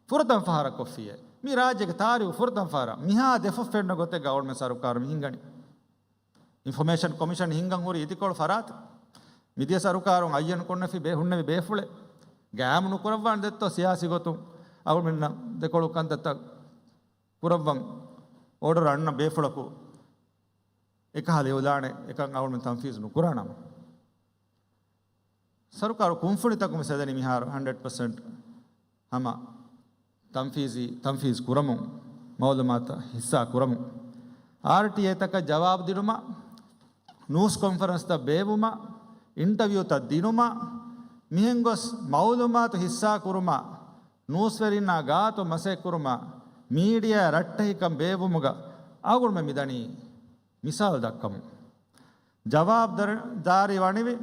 ފުރަތަމަ ފަހަރަށް ކޮށްފިޔޭ. މި ރާއްޖޭގެ ތާރީޚު ފުރަތަމަ ފަހަރަށް މިހާ ދެފުށް ފެންނަ ގޮތެއްގަ އަޅުގަނޑުމެން ސަރުކާރު މި ހިންގަނީ. އިންފޮމޭޝަން ކޮމިޝަން ހިންގަން ހުރި އިދިކޮޅު ފަރާތެއް. މިދިޔަ ސަރުކާރުން އައްޔަން ކޮށްނެފި ބޭ-، ހުންނެވި ބޭފުޅެއް. ގައިމު ނުކުރައްވާނެ ދެއްތޯ ސިޔާސީ ގޮތުން އަޅުގަނޑުމެންނަށް ދެކޮޅު ކަންތައްތައް ކުރައްވަން އޯޑަރު އަންނަ ބޭފުޅަކު އެކަހަލަ އިއުލާނެއް އެކަން އަޅުގަނޑުމެން ތަންފީޒު ނުކުރާނަމަ. ސަރުކާރު ކުންފުނިތަކުން ވެސް ހެދެނީ މިހާރު ހަންޑްރެޑް ޕަސެންޓް ހަމަ ތަންފީޒީ، ތަންފީޒް ކުރަމުން، މައުލޫމާތު ހިއްސާ ކުރަމުން. އާރްޓީއޭތަކަށް ޖަވާބު ދިނުމަށް، ނޫސް ކޮންފަރެންސްތައް ބޭއްވުމަށް، އިންޓަވިއުތައް ދިނުމަށް، މިހެން ގޮސް މައުލޫމާތު ހިއްސާ ކުރުމަށް، ނޫސްވެރިންނާ ގާތު މަސައްކަތް ކުރުމަށް، މީޑިއާ ރައްޓެހިކަން ބޭއްވުމުގަ އަޅުގަނޑުމެން މިދަނީ މިސާލު ދައްކަމުން. ޖަވާބުދާރީ ވަނިވި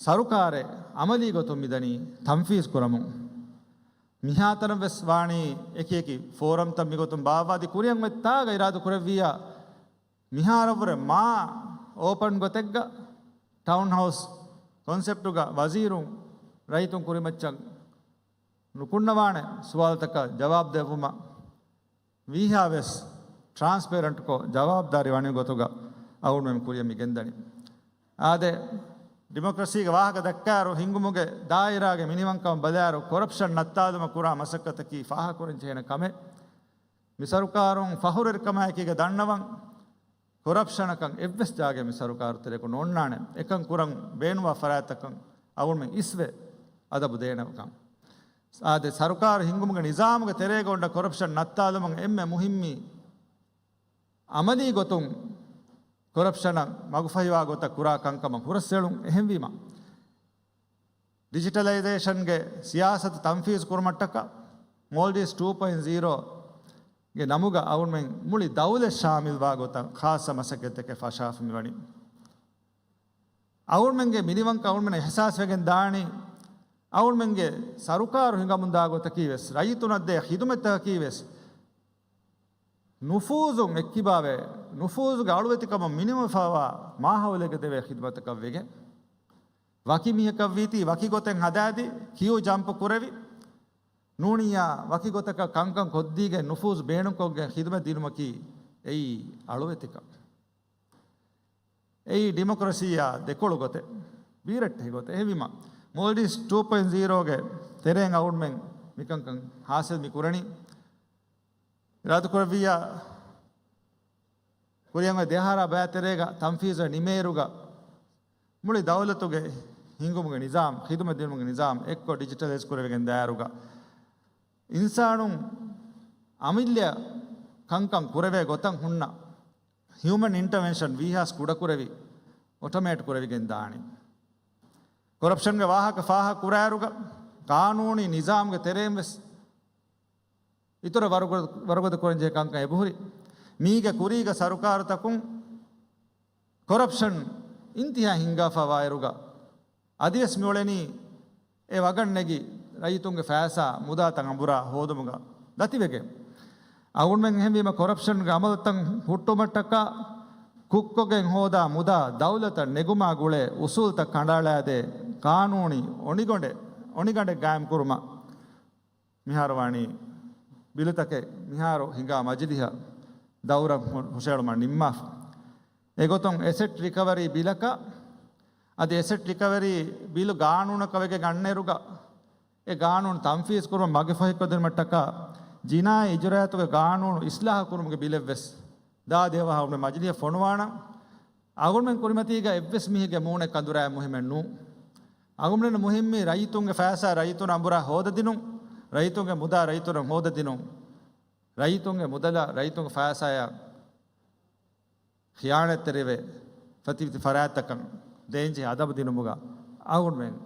ސަރުކާރެއް އަމަލީ ގޮތުން މިދަނީ ތަންފީޒް ކުރަމުން. މިހާތަނަށް ވެސް ވާނީ އެކި އެކި ފޯރަމްތައް މިގޮތުން ބާއްވާދީ ކުރިއަށް އޮތް ތާގަ އިރާދަ ކުރެއްވިއްޔާ، މިހާރަށްވުރެ މާ އޯޕަން ގޮތެއްގަ ޓައުން ހައުސް ކޮންސެޕްޓުގަ ވަޒީރުން ރައްޔިތުން ކުރިމައްޗަށް ނުކުންނަވާނެ ސުވާލުތަކަށް ޖަވާބު ދެއްވުމަށް. ވީހާވެސް ޓްރާންސްޕޭރެންޓްކޮށް، ޖަވާބުދާރީ ވަނި ގޮތުގަ އަޅުގަނޑުމެން ކުރިއަށް މި ގެންދަނީ. އާދެ، ޑިމޮކްރަސީގެ ވާހަކަ ދައްކާއިރު، ހިންގުމުގެ ދާއިރާގެ މިނިވަންކަމަށް ބަލާއިރު، ކޮރަޕްޝަން ނައްތާލުމަށް ކުރާ މަސައްކަތަކީ ފާހަގަކުރަން ޖެހޭނެ ކަމެއް. މި ސަރުކާރުން ފަހުރުވެރިކަމާއެކީގަ ދަންނަވަން، ކޮރަޕްޝަނަކަށް އެއްވެސް ޖާގައެއް މި ސަރުކާރު ތެރެއަކު ނޯންނާނެ. އެކަން ކުރަން ބޭނުންވާ ފަރާތްތަކަށް އަޅުގަނޑުމެން އިސްވެ އަދަބު ދޭނެކަން. އާދެ، ސަރުކާރު ހިންގުމުގެ ނިޒާމުގެ ތެރޭގަ އޮންނަ ކޮރަޕްޝަން ނައްތާލުމުން އެންމެ މުހިއްމީ އަމަލީ ގޮތުން ކޮރަޕްޝަނަށް މަގުފަހިވާ ގޮތަށް ކުރާ ކަންކަމަށް ހުރަސްއެޅުން. އެހެންވީމަ، ޑިޖިޓަލައިޒޭޝަންގެ ސިޔާސަތު ތަންފީޒު ކުރުމަށްޓަކާ، މޯލްޑިވްސް ޓޫ ޕޮއިންޓް ޒީރޯ ގެ ނަމުގަ އަޅުގަނޑުމެން މުޅި ދައުލަތް ޝާމިލްވާ ގޮތަށް ޚާއްޞަ މަސައްކަތްތަކެއް ފަށާފަ މިވަނީ. އަޅުގަނޑުމެންގެ މިނިވަންކަން އަޅުގަނޑުމެން އިޙްސާސްވެގެން ދާނީ، އަޅުގަނޑުމެންގެ ސަރުކާރު ހިނގަމުންދާ ގޮތަކީ ވެސް ރައްޔިތުންނަށް ދޭ ޚިދުމަތްތަކަކީ ވެސް ނުފޫޒުން އެއްކިބާވެ، ނުފޫޒުގެ އަޅުވެތިކަމަށް މިނިވަންފަވާ މާހައުލެއްގަ ދެވޭ ޚިދުމަތަކަށް ވެގެން، ވަކި މީހަކަށްވީތީ ވަކި ގޮތެއް ހަދާދީ، ކިޔޫ ޖަމްޕް ކުރެވި، ނޫނިއްޔާ ވަކި ގޮތަކަށް ކަންކަން ކޮށްދީގެން ނުފޫޒު ބޭނުންކޮށްގެން ޚިދުމަތް ދިނުމަކީ އެއީ އަޅުވެތިކަން. އެއީ ޑިމޮކްރަސީއާ ދެކޮޅު ގޮތެއް، ބީރައްޓެހި ގޮތެއް. އެހެންވީމަ، މޯލްޑިވްސް ޓޫ ޕޮއިންޓް ޒީރޯގެ ތެރެއިން އަޅުގަނޑުމެން މިކަންކަން ހާސިލް މި ކުރަނީ. އިރާދަކުރެއްވިއްޔާ ކުރިއަށް އޮތް ދެއަހަރާ ބަޔާ ތެރޭގަ ތަންފީޒު ނިމޭއިރުގަ މުޅި ދައުލަތުގެ ހިންގުމުގެ ނިޒާމް، ޚިދުމަތް ދިނުމުގެ ނިޒާމް އެއްކޮށް ޑިޖިޓަލައިޒް ކުރެވިގެން ދާއިރުގަ އިންސާނުން އަމިއްލަ ކަންކަން ކުރެވޭ ގޮތަށް ހުންނަ ހިއުމަން އިންޓަވެންޝަން ވީހާސް ކުޑަކުރެވި އޮޓޮމޭޓް ކުރެވިގެން ދާނެ. ކޮރަޕްޝަންގެ ވާހަކަ ފާހަގަ ކުރާއިރުގަ ޤާނޫނީ ނިޒާމްގެ ތެރެއިން ވެސް އިތުރަށް ވަރުގަދަ، ވަރުގަދަ ކުރަންޖެހޭ ކަންކަން އެބަހުރި. މީގެ ކުރީގަ ސަރުކާރުތަކުން ކޮރަޕްޝަން އިންތިހާ ހިންގާފަވާއިރުގަ އަދިވެސް މިއުޅެނީ އެ ވަގަށް ނެގި ރައްޔިތުންގެ ފައިސާ މުދާތައް އަނބުރާ ހޯދުމުގަ ދަތިވެގެން. އަޅުގަނޑުމެން އެހެންވީމަ ކޮރަޕްޝަންގެ އަމަލުތައް ހުއްޓުމަށްޓަކާ ކުށްކޮށްގެން ހޯދާ މުދާ ދައުލަތަށް ނެގުމާ ގުޅޭ އުސޫލްތައް ކަނޑައަޅާދޭ ޤާނޫނީ އޮނިގަނޑެއް، އޮނިގަނޑެއް ގާއިމް ކުރުމަށް މިހާރު ވާނީ ބިލުތަކެއް މިހާރު ހިނގާ މަޖިލިހަށް ދައުރަށް ހު-، ހުށައެޅުމަށް ނިންމާފަ. އެގޮތުން އެސެޓް ރިކަވަރީ ބިލަކަށް އަދި އެސެޓް ރިކަވަރީ ބިލު ގާނޫނަކަށް ވެގެން އަންނައިރުގަ އެ ގާނޫނު ތަންފީޒު ކުރުމަށް މަގުފަހިކޮށްދިނުމަށްޓަކާ ޖިނާއީ އިޖުރާއަތުގެ ގާނޫނު އިސްލާހު ކުރުމުގެ ބިލެއް ވެސް ދާ ދެވަހަށް މަޖިލިހަށް ފޮނުވާނަން. އަޅުގަނޑުމެން ކުރިމަތީގަ އެއްވެސް މީހެއްގެ މޫނެއް ކަނދުރާ މުހިއްމެއް ނޫން. އަޅުގަނޑުމެން މުހިއްމީ ރައްޔިތުންގެ ފައިސާ ރައްޔިތުން އަނބުރާ ހޯދަދިނުން، ރައްޔިތުންގެ މުދާ ރައްޔިތުން ހޯދަދިނުން، ރައްޔިތުންގެ މުދަލަށް ރައްޔިތުންގެ ފައިސާޔަށް ޚިޔާނަތްތެރިވެ ފަތިފަތި ފަރާތްތަކަށް ދޭންޖެހޭ އަދަބު ދިނުމުގަ އަޅުގަނޑުމެން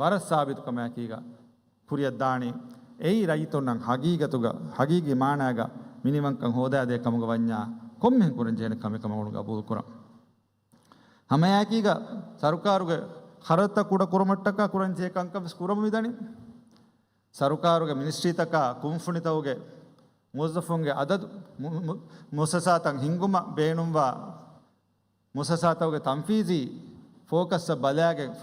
ވަރަށް ސާބިތުކަމާއެކީގަ ކުރިއަށް ދާނީ. އެއީ ރައްޔިތުންނަށް ހަގީގަތުގަ، ހަގީގީ މާނާގަ މިނިވަންކަން ހޯދާދޭ ކަމުގަ ވަންޏާ ކޮންމެހެން ކުރަންޖެހޭނެ ކަމެއް ކަމަށް އަޅުގަނޑު ގަބޫލުކުރަން. ހަމައެއާއެކީގަ ސަރުކާރުގެ ޚަރަދުތައް ކުޑަ ކުރުމަށްޓަކާ ކުރަންޖެހޭ ކަންކަން ވެސް ކުރަމުން މިދަނީ. ސަރުކާރުގެ މިނިސްޓްރީތަކާ ކުންފުނިތަކުގެ މުވައްޒަފުންގެ އަދަދު، މު-، މު-، މުއައްސަސާތައް ހިންގުމަށް ބޭނުންވާ މުއައްސަސާތަކުގެ ތަންފީޒީ ފޯކަސްއަށް ބަލާގެން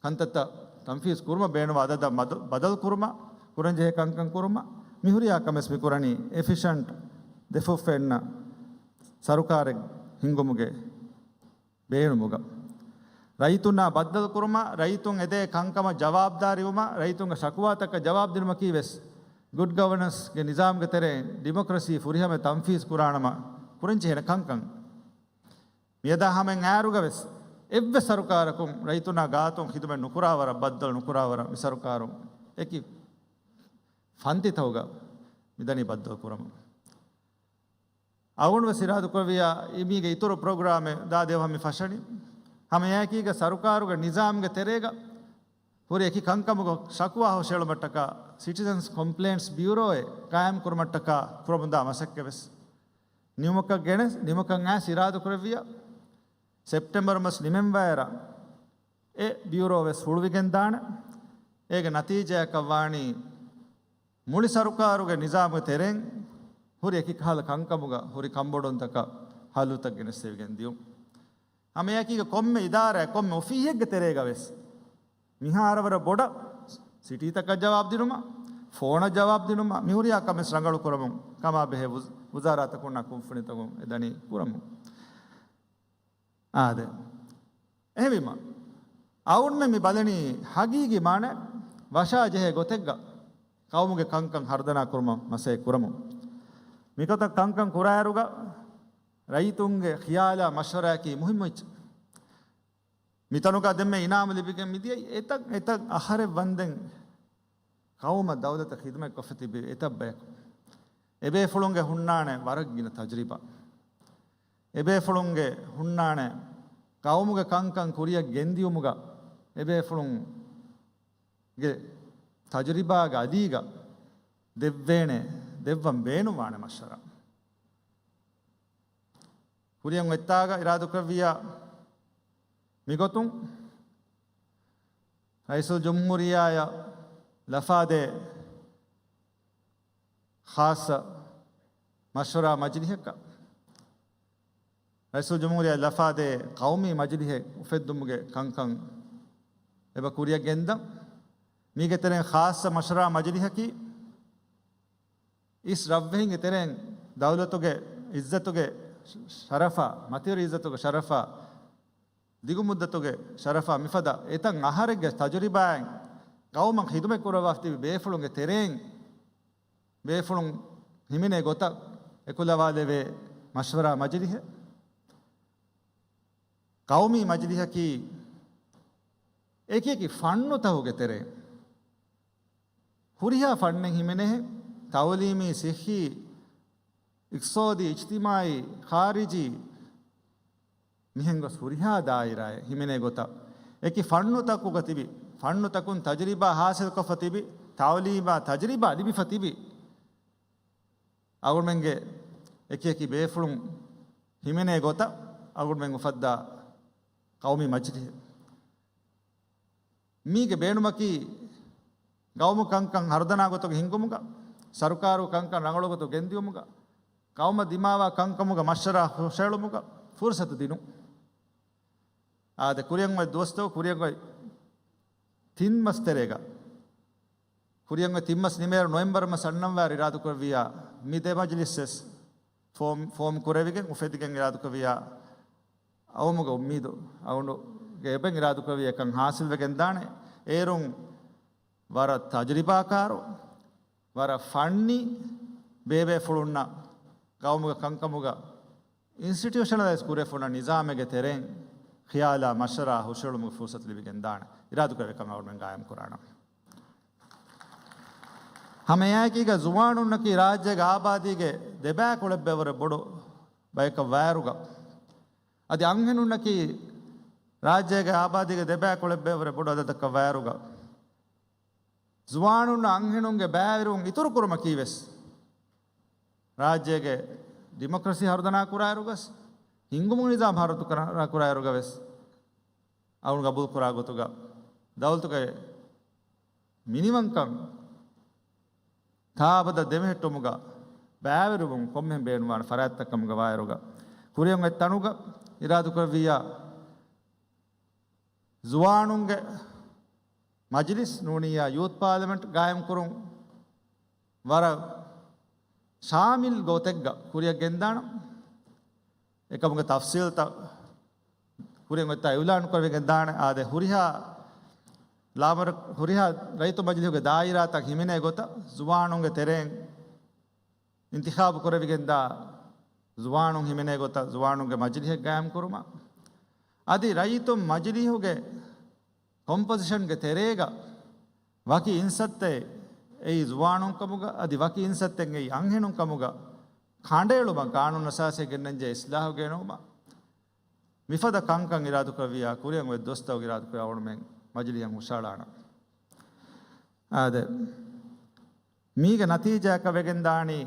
ކަންތައްތައް ތަންފީޒު ކުރުމަށް ބޭނުންވާ އަދަދަށް މަދު-، ބަދަލު ކުރުމަށް، ކުރަންޖެހޭ ކަންކަން ކުރުމަށް، މިހުރިހާ ކަމެއް މި ކުރަނީ އެފިޝަންޓް ދެފުށްފަ އިންނަ ސަރުކާރެއް ހިންގުމުގެ ބޭނުމުގަ. ރައްޔިތުންނާ ބައްދަލު ކުރުމަށް، ރައްޔިތުން އެދޭ ކަންކަމަށް ޖަވާބުދާރީވުމަށް، ރައްޔިތުންގެ ޝަކުވާތަކަށް ޖަވާބު ދިނުމަކީ ވެސް ގުޑް ގަވަނަންސްގެ ނިޒާމްގެ ތެރެއިން ޑިމޮކްރަސީ ފުރިހަމަ ތަންފީޒު ކުރާނަމަ ކުރަންޖެހޭނެ ކަންކަން. މިއަދާ ހަމައިން އާރުގަ ވެސް އެއްވެސް ސަރުކާރަކުން ރައްޔިތުންނާ ގާތުން ޚިދުމަތް ނުކުރާވަރަށް، ބައްދަލު ނުކުރާވަރަށް މި ސަރުކާރުން އެކި ފަންތިތަކުގަ މިދަނީ ބައްދަލު ކުރަމުން. އަޅުގަނޑު ވެސް އިރާދަކުރެއްވިއްޔާ މީގެ އިތުރު ޕްރޮގްރާމެއް ދާ ދެވަހަށް މި ފަށަނީ. ހަމައެއާއެކީގަ ސަރުކާރުގެ ނިޒާމްގެ ތެރޭގަ ހުރި އެކި ކަންކަމުގަ ޝަކުވާ ހުށައެޅުމަށްޓަކާ ސިޓިޒަންސް ކޮމްޕްލެއިންޓްސް ބިއުރޯއެއް ޤާއިމް ކުރުމަށްޓަކާ ކުރަމުންދާ މަސައްކަތް ވެސް ނިމުމަކަށް ގެނެސް، ނިމުމަކަށް އައިސް އިރާދަކުރެއްވިއްޔާ ސެޕްޓެމްބަރު މަސް ނިމެންވާއިރަށް އެ ބިއުރޯ ވެސް ހުޅުވިގެން ދާނެ. އޭގެ ނަތީޖާއަކަށް ވާނީ މުޅި ސަރުކާރުގެ ނިޒާމުގެ ތެރެއިން ހުރި އެކި ކަހަލަ ކަންކަމުގަ ހުރި ކަންބޮޑުވުންތަކަށް ހައްލުތައް ގެނެސްދެވިގެން ދިޔުން. ހަމައެއާއެކީގަ ކޮންމެ އިދާރާއެއް، ކޮންމެ އޮފީހެއްގެ ތެރޭގަ ވެސް މިހާރަށް ވަރަށް ބޮޑަށް ސިޓީތަކަށް ޖަވާބު ދިނުމަށް، ފޯނަށް ޖަވާބު ދިނުމަށް، މިހުރިހާ ކަމެއް ރަނގަޅު ކުރަމުން ކަމާ ބެހޭ ވުޒް-، ވުޒާރާތަކުންނާ ކުންފުނިތަކުން އެދަނީ ކުރަމުން. އާދެ. އެހެންވީމަ، އަޅުގަނޑުމެން މި ބަލަނީ ހަގީގީ މާނަ ވަށާ ޖެހޭ ގޮތެއްގަ ޤައުމުގެ ކަންކަން ހަރުދަނާ ކުރުމަށް މަސައްކަތް ކުރަމުން. މިގޮތަށް ކަންކަން ކުރާއިރުގަ ރައްޔިތުންގެ ޚިޔާލާ މަޝްވަރާއަކީ މުހިއްމު އެއްޗެއް. މިތަނުގަ ދެންމެ އިނާމު ލިބިގެން މިދިޔައީ އެތައް، އެތައް އަހަރެއް ވަންދެން ޤައުމަށް ދައުލަތަށް ޚިދުމަތް ކޮށްފަ ތިބި އެތައް ބަޔަކު. އެބޭފުޅުންގެ ހުންނާނެ ވަރަށް ގިނަ ތަޖުރިބާ. އެބޭފުޅުންގެ ހުންނާނެ ޤައުމުގެ ކަންކަން ކުރިއަށް ގެންދިޔުމުގަ އެބޭފުޅުންގެ ތަޖުރިބާގެ އަލީގަ ދެއްވޭނެ، ދެއްވަން ބޭނުންވާނެ މަޝްވަރާ. ކުރިއަށް އޮތްތާގަ އިރާދަކުރެއްވިއްޔާ މިގޮތުން ރައީސުލްޖުމްހޫރިއްޔާއަށް ލަފާދޭ ޚާއްޞަ މަޝްވަރާ މަޖިލިހަކަށް، ރައީސުލްޖުމްހޫރިއްޔާއަށް ލަފާދޭ ޤައުމީ މަޖިލިހެއް އުފެއްދުމުގެ ކަންކަން އެބަ ކުރިއަށް ގެންދަން. މީގެ ތެރެއިން ޚާއްޞަ މަޝްވަރާ މަޖިލިހަކީ އިސް ރަށްވެހިންގެ ތެރެއިން ދައުލަތުގެ އިއްޒަތުގެ ޝަރަފާ، މަތިވެރި އިއްޒަތުގެ ޝަރަފާ، ދިގު މުއްދަތުގެ ޝަރަފާ މިފަދަ އެތައް އަހަރެއްގެ ތަޖުރިބާއިން ގައުމަށް ޚިދުމަތް ކުރައްވާފަ ތިބި ބޭފުޅުންގެ ތެރެއިން ބޭފުޅުން ހިމެނޭ ގޮތަށް އެކުލަވާލެވޭ މަޝްވަރާ މަޖިލިހެއް، ޤައުމީ މަޖިލިހަކީ އެކި އެކި ފަންނުތަކުގެ ތެރެއިން ހުރިހާ ފަންނެއް ހިމެނޭ، ތައުލީމީ، ޞިއްޙީ، އިޤްތިޞާދީ، އިޖްތިމާޢީ، ޚާރިޖީ، މިހެން ގޮސް ހުރިހާ ދާއިރާއެއް ހިމެނޭ ގޮތަށް، އެކި ފަންނުތަކުގަ ތިބި، ފަންނުތަކުން ތަޖުރިބާ ޙާޞިލްކޮށްފަ ތިބި، ތައުލީމާ ތަޖުރިބާ ލިބިފަ ތިބި، އަޅުގަނޑުމެންގެ އެކި އެކި ބޭފުޅުން ހިމެނޭ ގޮތަށް އަޅުގަނޑުމެން އުފައްދާ ޤައުމީ މަޖިލިހެއް. މީގެ ބޭނުމަކީ، ގައުމު ކަންކަން ހަރުދަނާ ގޮތުގަ ހިންގުމުގަ، ސަރުކާރު ކަންކަން ރަނގަޅު ގޮތުގަ ގެންދިއުމުގަ، ގައުމަށް ދިމާވާ ކަންކަމުގަ މަޝްވަރާ ހުށައެޅުމުގަ ފުރުޞަތު ދިނުން. އާދެ، ކުރިއަށް އޮތް ދުވަސްތައް، ކުރިއަށް އޮތް ތިން މަސް ތެރޭގަ، ކުރިއަށް އޮތް ތިން މަސް ނިމޭއިރު ނޮވެމްބަރު މަސް އަންނަންވާއިރު އިރާދަކުރެއްވިއްޔާ، މި ދެ މަޖިލިސް ވެސް ފޯމް، ފޯމް ކުރެވިގެން އުފެދިގެން އިރާދަކުރެއްވިއްޔާ، އައުމުގެ އުއްމީދު އަޅުގަނޑުގެ އެބައިން އިރާދަކުރެއްވިއްޔާ އެކަން ޙާޞިލްވެގެންދާނެ. އޭރުން ވަރަށް ތަޖުރިބާކާރު، ވަރަށް ފަންނީ ބޭބޭފުޅުންނަށް ގައުމުގެ ކަންކަމުގަ އިންސްޓިޓިއުޝަނަލައިޒް ކުރެވިފަ އޮންނަ ނިޒާމެއްގެ ތެރެއިން ޚިޔާލާ މަޝްވަރާ ހުށައެޅުމުގެ ފުރުޞަތު ލިބިގެންދާނެ. އިރާދަކުރެއްވި ކަމަށް އަޅުގަނޑުމެން ގާއިމް ކުރާނަން. ހަމައެއާއެކީގަ ޒުވާނުންނަކީ ރާއްޖޭގެ އާބާދީގެ ދެބައިކުޅައަށް ވަރަށް ބޮޑު ބަޔަކަށް ވާއިރުގަ، އަދި އަންހެނުންނަކީ ރާއްޖޭގެ އާބާދީގެ ދެބައިކުޅައަށް ވަރަށް ބޮޑު އަދަދަކަށް ވާއިރުގަ، ޒުވާނުންނަށް އަންހެނުންގެ ބައިވެރިވުން އިތުރުކުރުމަކީ ވެސް ރާއްޖޭގެ ޑިމޮކްރަސީ ހަރުދަނާ ކުރާއިރުގަސް، ހިންގުމުގެ ނިޒާމް ހަރުދަނާ ކުރާއިރުގަ ވެސް އަޅުގަނޑު ގަބޫލުކުރާ ގޮތުގަ ދައުލަތުގެ މިނިވަންކަން ތާއަބަދަށް ދެމެހެއްޓުމުގަ ބައިވެރިވުން ކޮންމެހެން ބޭނުންވާނެ ފަރާތްތައް ކަމުގަ ވާއިރުގަ، ކުރިއަށް އޮތް ތަނުގަ އިރާދަކުރެއްވިއްޔާ، ޒުވާނުންގެ މަޖިލިސް ނޫނިއްޔާ ޔޫތު ޕާލަމެންޓް ގާއިމްކުރުން ވަރަށް ޝާމިލް ގޮތެއްގަ ކުރިއަށް ގެންދާނަން. އެކަމުގެ ތަފްސީލްތައް ކުރިއަށް އޮތްތާ އިއުލާން ކުރެވިގެން ދާނެ. އާދެ، ހުރިހާ ލާމަރު-، ހުރިހާ ރައްޔިތު މަޖިލިހުގެ ދާއިރާތައް ހިމެނޭ ގޮތަށް ޒުވާނުންގެ ތެރެއިން އިންތިޚާބު ކުރެވިގެންދާ ޒުވާނުން ހިމެނޭ ގޮތަށް ޒުވާނުންގެ މަޖިލިހެއް ގާއިމް ކުރުމަށް، އަދި ރައްޔިތު މަޖިލިހުގެ ކޮމްޕޮޒިޝަންގެ ތެރޭގަ ވަކި އިންސައްތައެއް އެއީ ޒުވާނުން ކަމުގަ، އަދި ވަކި އިންސައްތައެއް އެއީ އަންހެނުން ކަމުގަ ކަނޑައެޅުމަށް ގާނޫނު އަސާސީ ގެންނަންޖެހޭ އިސްލާހު ގެނައުމަށް މިފަދަ ކަންކަން އިރާދަކުރެއްވިއްޔާ، ކުރިއަށް އޮތް ދުވަސްތަކުގަ އިރާދަކުރެއްވިއްޔާ އަޅުގަނޑުމެން މަޖިލީހަށް ހުށައަޅާނަން. އާދެ، މީގެ ނަތީޖާއަކަށް ވެގެންދާނީ،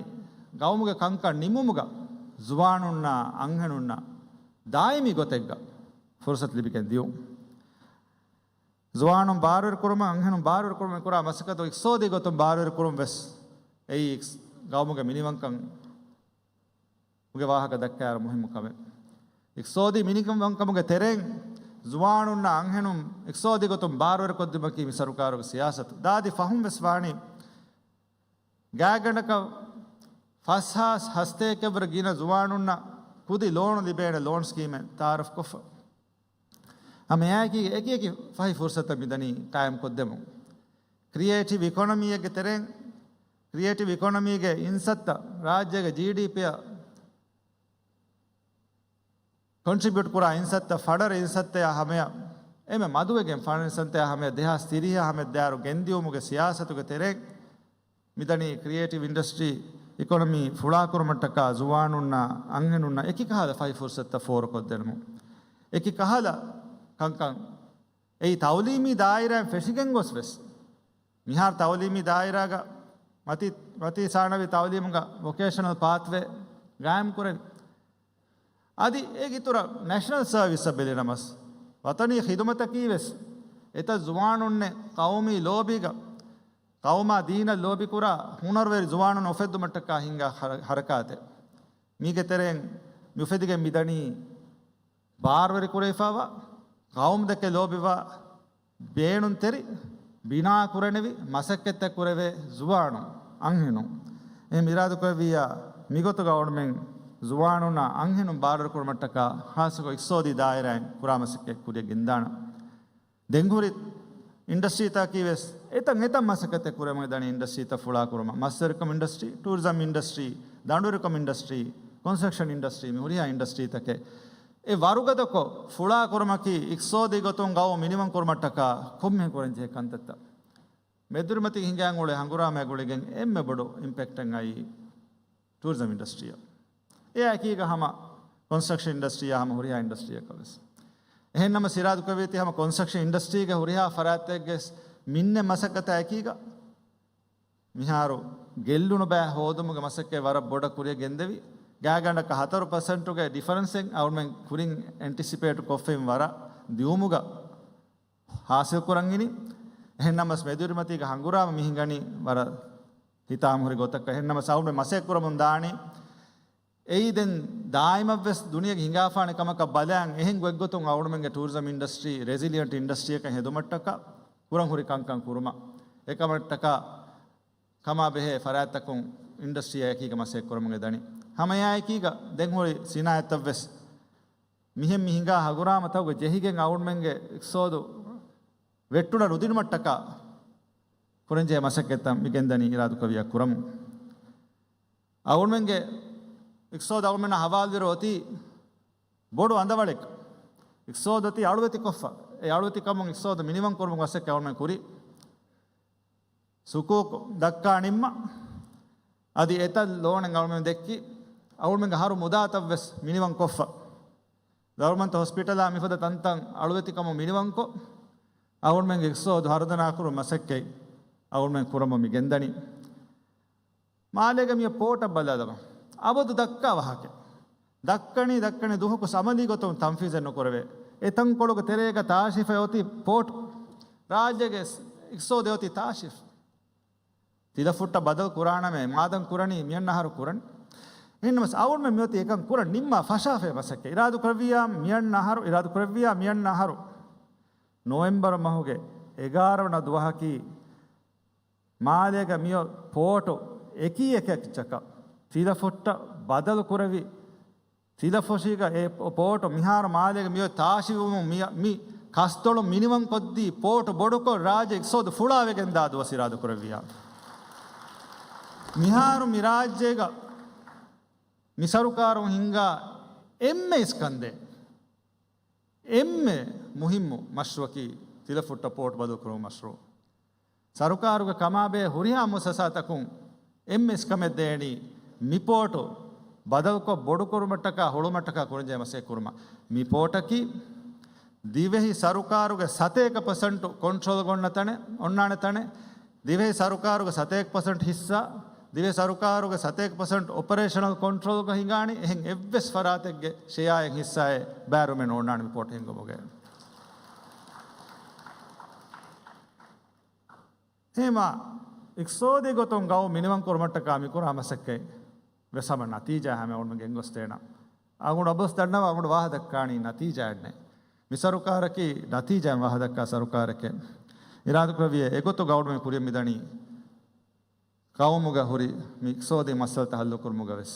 ގައުމުގެ ކަންކަން ނިމުމުގަ ޒުވާނުންނާ އަންހެނުންނަށް ދާއިމީ ގޮތެއްގަ ފުރުސަތު ލިބިގެން ދިޔުން. ޒުވާނުން ބާރުވެރިކުރުމަށް، އަންހެނުން ބާރުވެރިކުރުމަށް ކުރާ މަސައްކަތު އިޤްތިޞާދީ ގޮތުން ބާރުވެރިކުރުން ވެސް އެއީ ގައުމުގެ މިނިވަންކަމުގެ ވާހަކަ ދައްކާއިރު މުހިއްމު ކަމެއް. އިޤްތިޞާދީ މިނިވަންކަމުގެ ތެރެއިން ޒުވާނުންނާ އަންހެނުން އިޤްތިޞާދީ ގޮތުން ބާރުވެރިކޮށްދިނުމަކީ މި ސަރުކާރުގެ ސިޔާސަތު. ދާދި ފަހުން ވެސް ވާނީ ގާތްގަނޑަކަށް ފަސްހާސް ހަސަތޭކައަށްވުރެ ގިނަ ޒުވާނުންނަށް ކުދި ލޯނު ލިބޭނެ ލޯން ސްކީމެއް ތައާރަފްކޮށްފަ. ހަމައެއާއެކީގަ އެކި އެކި ފަހި ފުރުސަތުތައް މިދަނީ ޤާއިމްކޮށްދެމުން. ކްރިއޭޓިވް އިކޮނޮމީއެއްގެ ތެރެއިން، ކްރިއޭޓިވް އިކޮނޮމީގެ އިންސައްތަ ރާއްޖޭގެ ޖީޑީޕީއަށް ކޮންޓްރިބިއުޓް ކުރާ އިންސައްތަ، ފަނަރަ އިންސައްތަޔާ ހަމަޔަށް، އެންމެ މަދުވެގެން ފަނަރަ އިންސައްތަޔާ ހަމަޔަށް ދެހާސް ތިރީހަށް ހަމަޔަށް ދާއިރު ގެންދިއުމުގެ ސިޔާސަތުގެ ތެރެއިން މިދަނީ ކްރިއޭޓިވް އިންޑަސްޓްރީ އިކޮނޮމީ ފުޅާކުރުމަށްޓަކާ ޒުވާނުންނާ އަންހެނުންނަށް އެކިކަހަލަ ފަހި ފުރުސަތުތައް ފޯރުކޮށްދިނުމުން. އެކި ކަހަލަ ކަންކަން އެއީ ތައުލީމީ ދާއިރާއިން ފެށިގެން ގޮސް ވެސް، މިހާރު ތައުލީމީ ދާއިރާގަ މަތީ، މަތީ ސާނަވީ ތައުލީމުގަ ވޮކޭޝަނަލް ޕާތްވޭ ގާއިމް ކުރެވި. އަދި އޭގެ އިތުރަށް ނޭޝަނަލް ސަރވިސްއަށް ބެލިނަމަސް، ވަޠަނީ ޚިދުމަތަކީ ވެސް އެތައް ޒުވާނުންނެއް ޤައުމީ ލޯބީގަ، ޤައުމާ ދީނަށް ލޯބިކުރާ ހުނަރުވެރި ޒުވާނުން އުފެއްދުމަށްޓަކާ ހިންގާ ހަރަ-، ހަރަކާތެއް. މީގެ ތެރެއިން މި އުފެދިގެން މިދަނީ ބާރުވެރިކުރެވިފައިވާ، ޤައުމުދެކެ ލޯބިވާ، ބޭނުންތެރި ބިނާ ކުރަނިވި މަސައްކަތްތައް ކުރެވޭ ޒުވާނުން، އަންހެނުން. އެހެން އިރާދަކުރެއްވިއްޔާ، މިގޮތުގަ އަޅުމެން ޒުވާނުންނާ އަންހެނުން ބާރުވެރިކުރުމަށްޓަކާ ޚާއްޞަކޮށް އިޤްތިޞާދީ ދާއިރާއިން ކުރާ މަސައްކަތް ކުރިއަށް ގެންދާނަން. ދެންހުރި އިންޑަސްޓްރީތަކީ ވެސް އެތަން އެތަން މަސައްކަތެއް ކުރަމުން ދަނީ އިންޑަސްޓްރީތައް ފުޅާ ކުރުމަށް. މަސްވެރިކަމު އިންޑަސްޓްރީ، ޓޫރިޒަމް އިންޑަސްޓްރީ، ދަނޑުވެރިކަމު އިންޑަސްޓްރީ، މި ހުރިހާ އިންޑަސްޓްރީތަކެއް އެ ވަރުގަދަކޮށް ފުޅާ ކުރުމަކީ އިޤްތިޞާދީ ގޮތުން ގައުމު މިނިވަން ކުރުމަށްޓަކާ ކޮންމެހެން ކުރަން ޖެހޭ ކަންތައްތައް. މެދުރިމަތީގެ ހިނގާން އުޅޭ ހަނގުރާމައާ ގުޅިގެން އެންމެ ބޮޑު އިމްޕެކްޓެއް އައީ ޓޫރިޒަމް އިންޑަސްޓްރީއަށް. އެއާ އެކީގަ ހަމަ ކޮންސްޓްރަކްޝަން އިންޑަސްޓްރީއާ ހަމަ ހުރިހާ އިންޑަސްޓްރީއަކަށް ވެސް. އެހެން ނަމަ ސިރާދު ކުރެއްވީތީ ހަމަ ކޮންސްޓްރަކްޝަން އިންޑަސްޓްރީގެ ހުރިހާ ފަރާތެއްގެ މިންނެ މަސައްކަތާ އެކީގަ މިހާރު ގެއްލުނު ބައެއް ހޯދުމުގެ މަސައްކަތް ވަރަށް ބޮޑަށް ކުރިއަށް ގެންދެވި. ގާތްގަނޑަކަށް ހަތަރު ޕަސެންޓުގެ ޑިފަރެންސެއް އަޅުމެން ކުރިން އެންޓިސިޕޭޓް ކޮށްފައިން ވަރަށް ދިއުމުގަ ހާސިލް ކުރަން އިނީ. އެހެން ނަމަސް މެދުރިމަތީގެ ހަނގުރާމަ މި ހިނގަނީ ވަރަށް ހިތާމަހުރި ގޮތަކަށް. އެހެން ނަމަސް އަޅުމެން މަސައްކަތް ކުރަމުން ދާނީ. އެއީ ދެން ދާއިމަށްވެސް ދުނިޔޭގެ ހިނގާފާނެ ކަމަކަށް ބަލާން އެހެން ގޮތްގޮތުން އަޅުމެންގެ ޓޫރިޒަމް އިންޑަސްޓްރީ ރެޒިލިއަންޓް އިންޑަސްޓްރީއަކަށް ހެދުމަށްޓަކާ ކުރަން ހުރި ކަންކަން ކުރުމަށް. އެކަމަށްޓަކާ ކަމާ ބެހޭ ފަރާތްތަކުން އިންޑަސްޓްރީއާ އެކީގަ މަސައްކަތް ކުރަމުން ދަނީ. ހަމައެއާއެކީގަ ދެން ހުރި ސިނާއަތްތައްވެސް މިހެން މި ހިނގާ ހަގުރާމަތަކުގަ ޖެހިގެން އަޅުމެންގެ އިޤްތިޞާދު ވެއްޓުނަށް ނުދިނުމަށްޓަކާ ކުރަންޖެހޭ މަސައްކަތްތައް މި ގެންދަނީ އިރާދަކުރެއްވިއްޔާ ކުރަމުން. އަޅުމެންގެ އިޤްތިޞާދު އަޅުމެންނާ ހަވާލުވެރި އޮތީ ބޮޑު އަނދަވަޅެއް. އިޤްތިޞާދު އޮތީ އަޅުވެތިކޮށްފަ. އެ އަޅުވެތިކަމުން އިޤްތިޞާދު މިނިވަން ކުރުމުގެ މަސައްކަތް އަޅުމެން ކުރި. ސުކޫކު ދައްކާ ނިންމަ. އަދި އެތައް ލޯނެއް އަޅުމެން ދެއްކި. އަޅުމެންގެ ހަރު މުދާތައްވެސް މިނިވަން ކޮށްފަ. ދަރުމަންތަ ހޮސްޕިޓަލާ މިފަދަ ތަންތަން އަޅުވެތިކަމުން މިނިވަންކޮށް، އަޅުމެންގެ އިޤްތިޞާދު ހަރުދަނާކުރުމަށް މަސައްކަތް އަޅުމެން ކުރަމުން މި ގެންދަނީ. މާލޭގަ މިއޮތް ޕޯޓަށް ބަލާލަމާ. އަބަދު ދައްކާ ވާހަކަ. ދައްކަނީ، ދައްކަނީ ދުވަހަކު ސަމަލީ ގޮތުން ތަންފީޒެއް ނުކުރެވޭ. އެ ތަންކޮޅުގެ ތެރޭގަ ތާށިފައި އޮތީ ޕޯޓު. ރާއްޖޭގެ އިޤްތިޞާދެއް އޮތީ ތާށިފަ. ތިލަފުއްޓަށް ބަދަލު ކުރާނަމޭ، މާދަން ކުރަނީ މިއަންނަ އަހަރު ކުރަން. އެހެންނަމަސް އަޅުމެން މިއޮތީ އެކަން ކުރަން ނިންމާ ފަށާފައި މަސައްކަތް. އިރާދަކުރެއްވިއްޔާ މިއަންނަ އަހަރު، އިރާދަކުރެއްވިއްޔާ މިއަންނަ އަހަރު ނޮވެމްބަރު މަހުގެ އެގާރަ ވަނަ ދުވަހަކީ މާލޭގަ މިއޮތް ޕޯޓު އެކި އެކަކަށް ތިލަފުއްޓަށް ބަދަލު ކުރެވި، ތިލަފޮށީގަ އެ ޕޯޓު މިހާރު މާލޭގަ މިއޮތް ތާށިފަ ވުމުން މި، މި ކަސްތޮޅު މިނިވަން ކޮށްދީ ޕޯޓު ބޮޑުކޮށް ރާއްޖެ އިޤްތިޞާދު ފުޅާވެގެން ދާ ދުވަސް އިރާދަކުރެއްވިއްޔާ. މިހާރު މި ރާއްޖޭގަ މި ސަރުކާރުން ހިންގާ އެންމެ އިސްކަންދޭ، އެންމެ މުހިއްމު މަޝްރޫއަކީ ތިލަފުއްޓަށް ޕޯޓު ބަދަލުކުރުމުގެ މަޝްރޫއު. ސަރުކާރުގެ ކަމާބެހޭ ހުރިހާ މުއައްސަސާތަކުން އެންމެ އިސްކަމެއް ދޭނީ މި ޕޯޓު ބަދަލުކޮށް ބޮޑުކުރުމަށްޓަކާ ހުޅުމަށްޓަކާ ކުރަންޖެހޭ މަސައްކަތް ކުރުމަށް. މި ޕޯޓަކީ ދިވެހި ސަރުކާރުގެ ސަތޭކަ ޕަސެންޓު ކޮންޓްރޯލްގަ އޮންނަ ތަނެއް، އޮންނާނެ ތަނެއް. ދިވެހި ސަރުކާރުގެ ސަތޭކަ ޕަސެންޓް ހިއްސާ، ދިވެހި ސަރުކާރުގެ ސަތޭކަ ޕަސެންޓް އޮޕަރޭޝަނަލް ކޮންޓްރޯލްގަ ހިނގާނީ. އެހެން އެއްވެސް ފަރާތެއްގެ ޝެއާއެއް ހިއްސާއެއް ބައިވެރިވުމެއް ނޯންނާނެ މި ޕޯޓް ހިންގުމުގައި. އެހެންވީމާ، އިޤްތިޞާދީ ގޮތުން ގައުމު މިނިވަން ކުރުމަށްޓަކާ މިކުރާ މަސައްކަތް ވެސް ހަމަ ނަތީޖާ ހަމަ އަޅުމެން ގެންގޮސްދޭނަން. އަޅުގަނޑު އަބަދުވެސް ދަންނަވާ އަޅުގަނޑު ވާހަކަ ދައްކާނީ ނަތީޖާއެއް ނެތް. މި ސަރުކާރަކީ ނަތީޖާއިން ވާހަކަ ދައްކާ ސަރުކާރެކޭ. އިރާދަކުރެއްވިއޭ އެގޮތުގަ އަޅުމެން ކުރިއަށް މިދަނީ ގައުމުގަ ހުރި މި އިޤްތިޞާދީ މައްސަލަތައް ހައްލުކުރުމުގަ ވެސް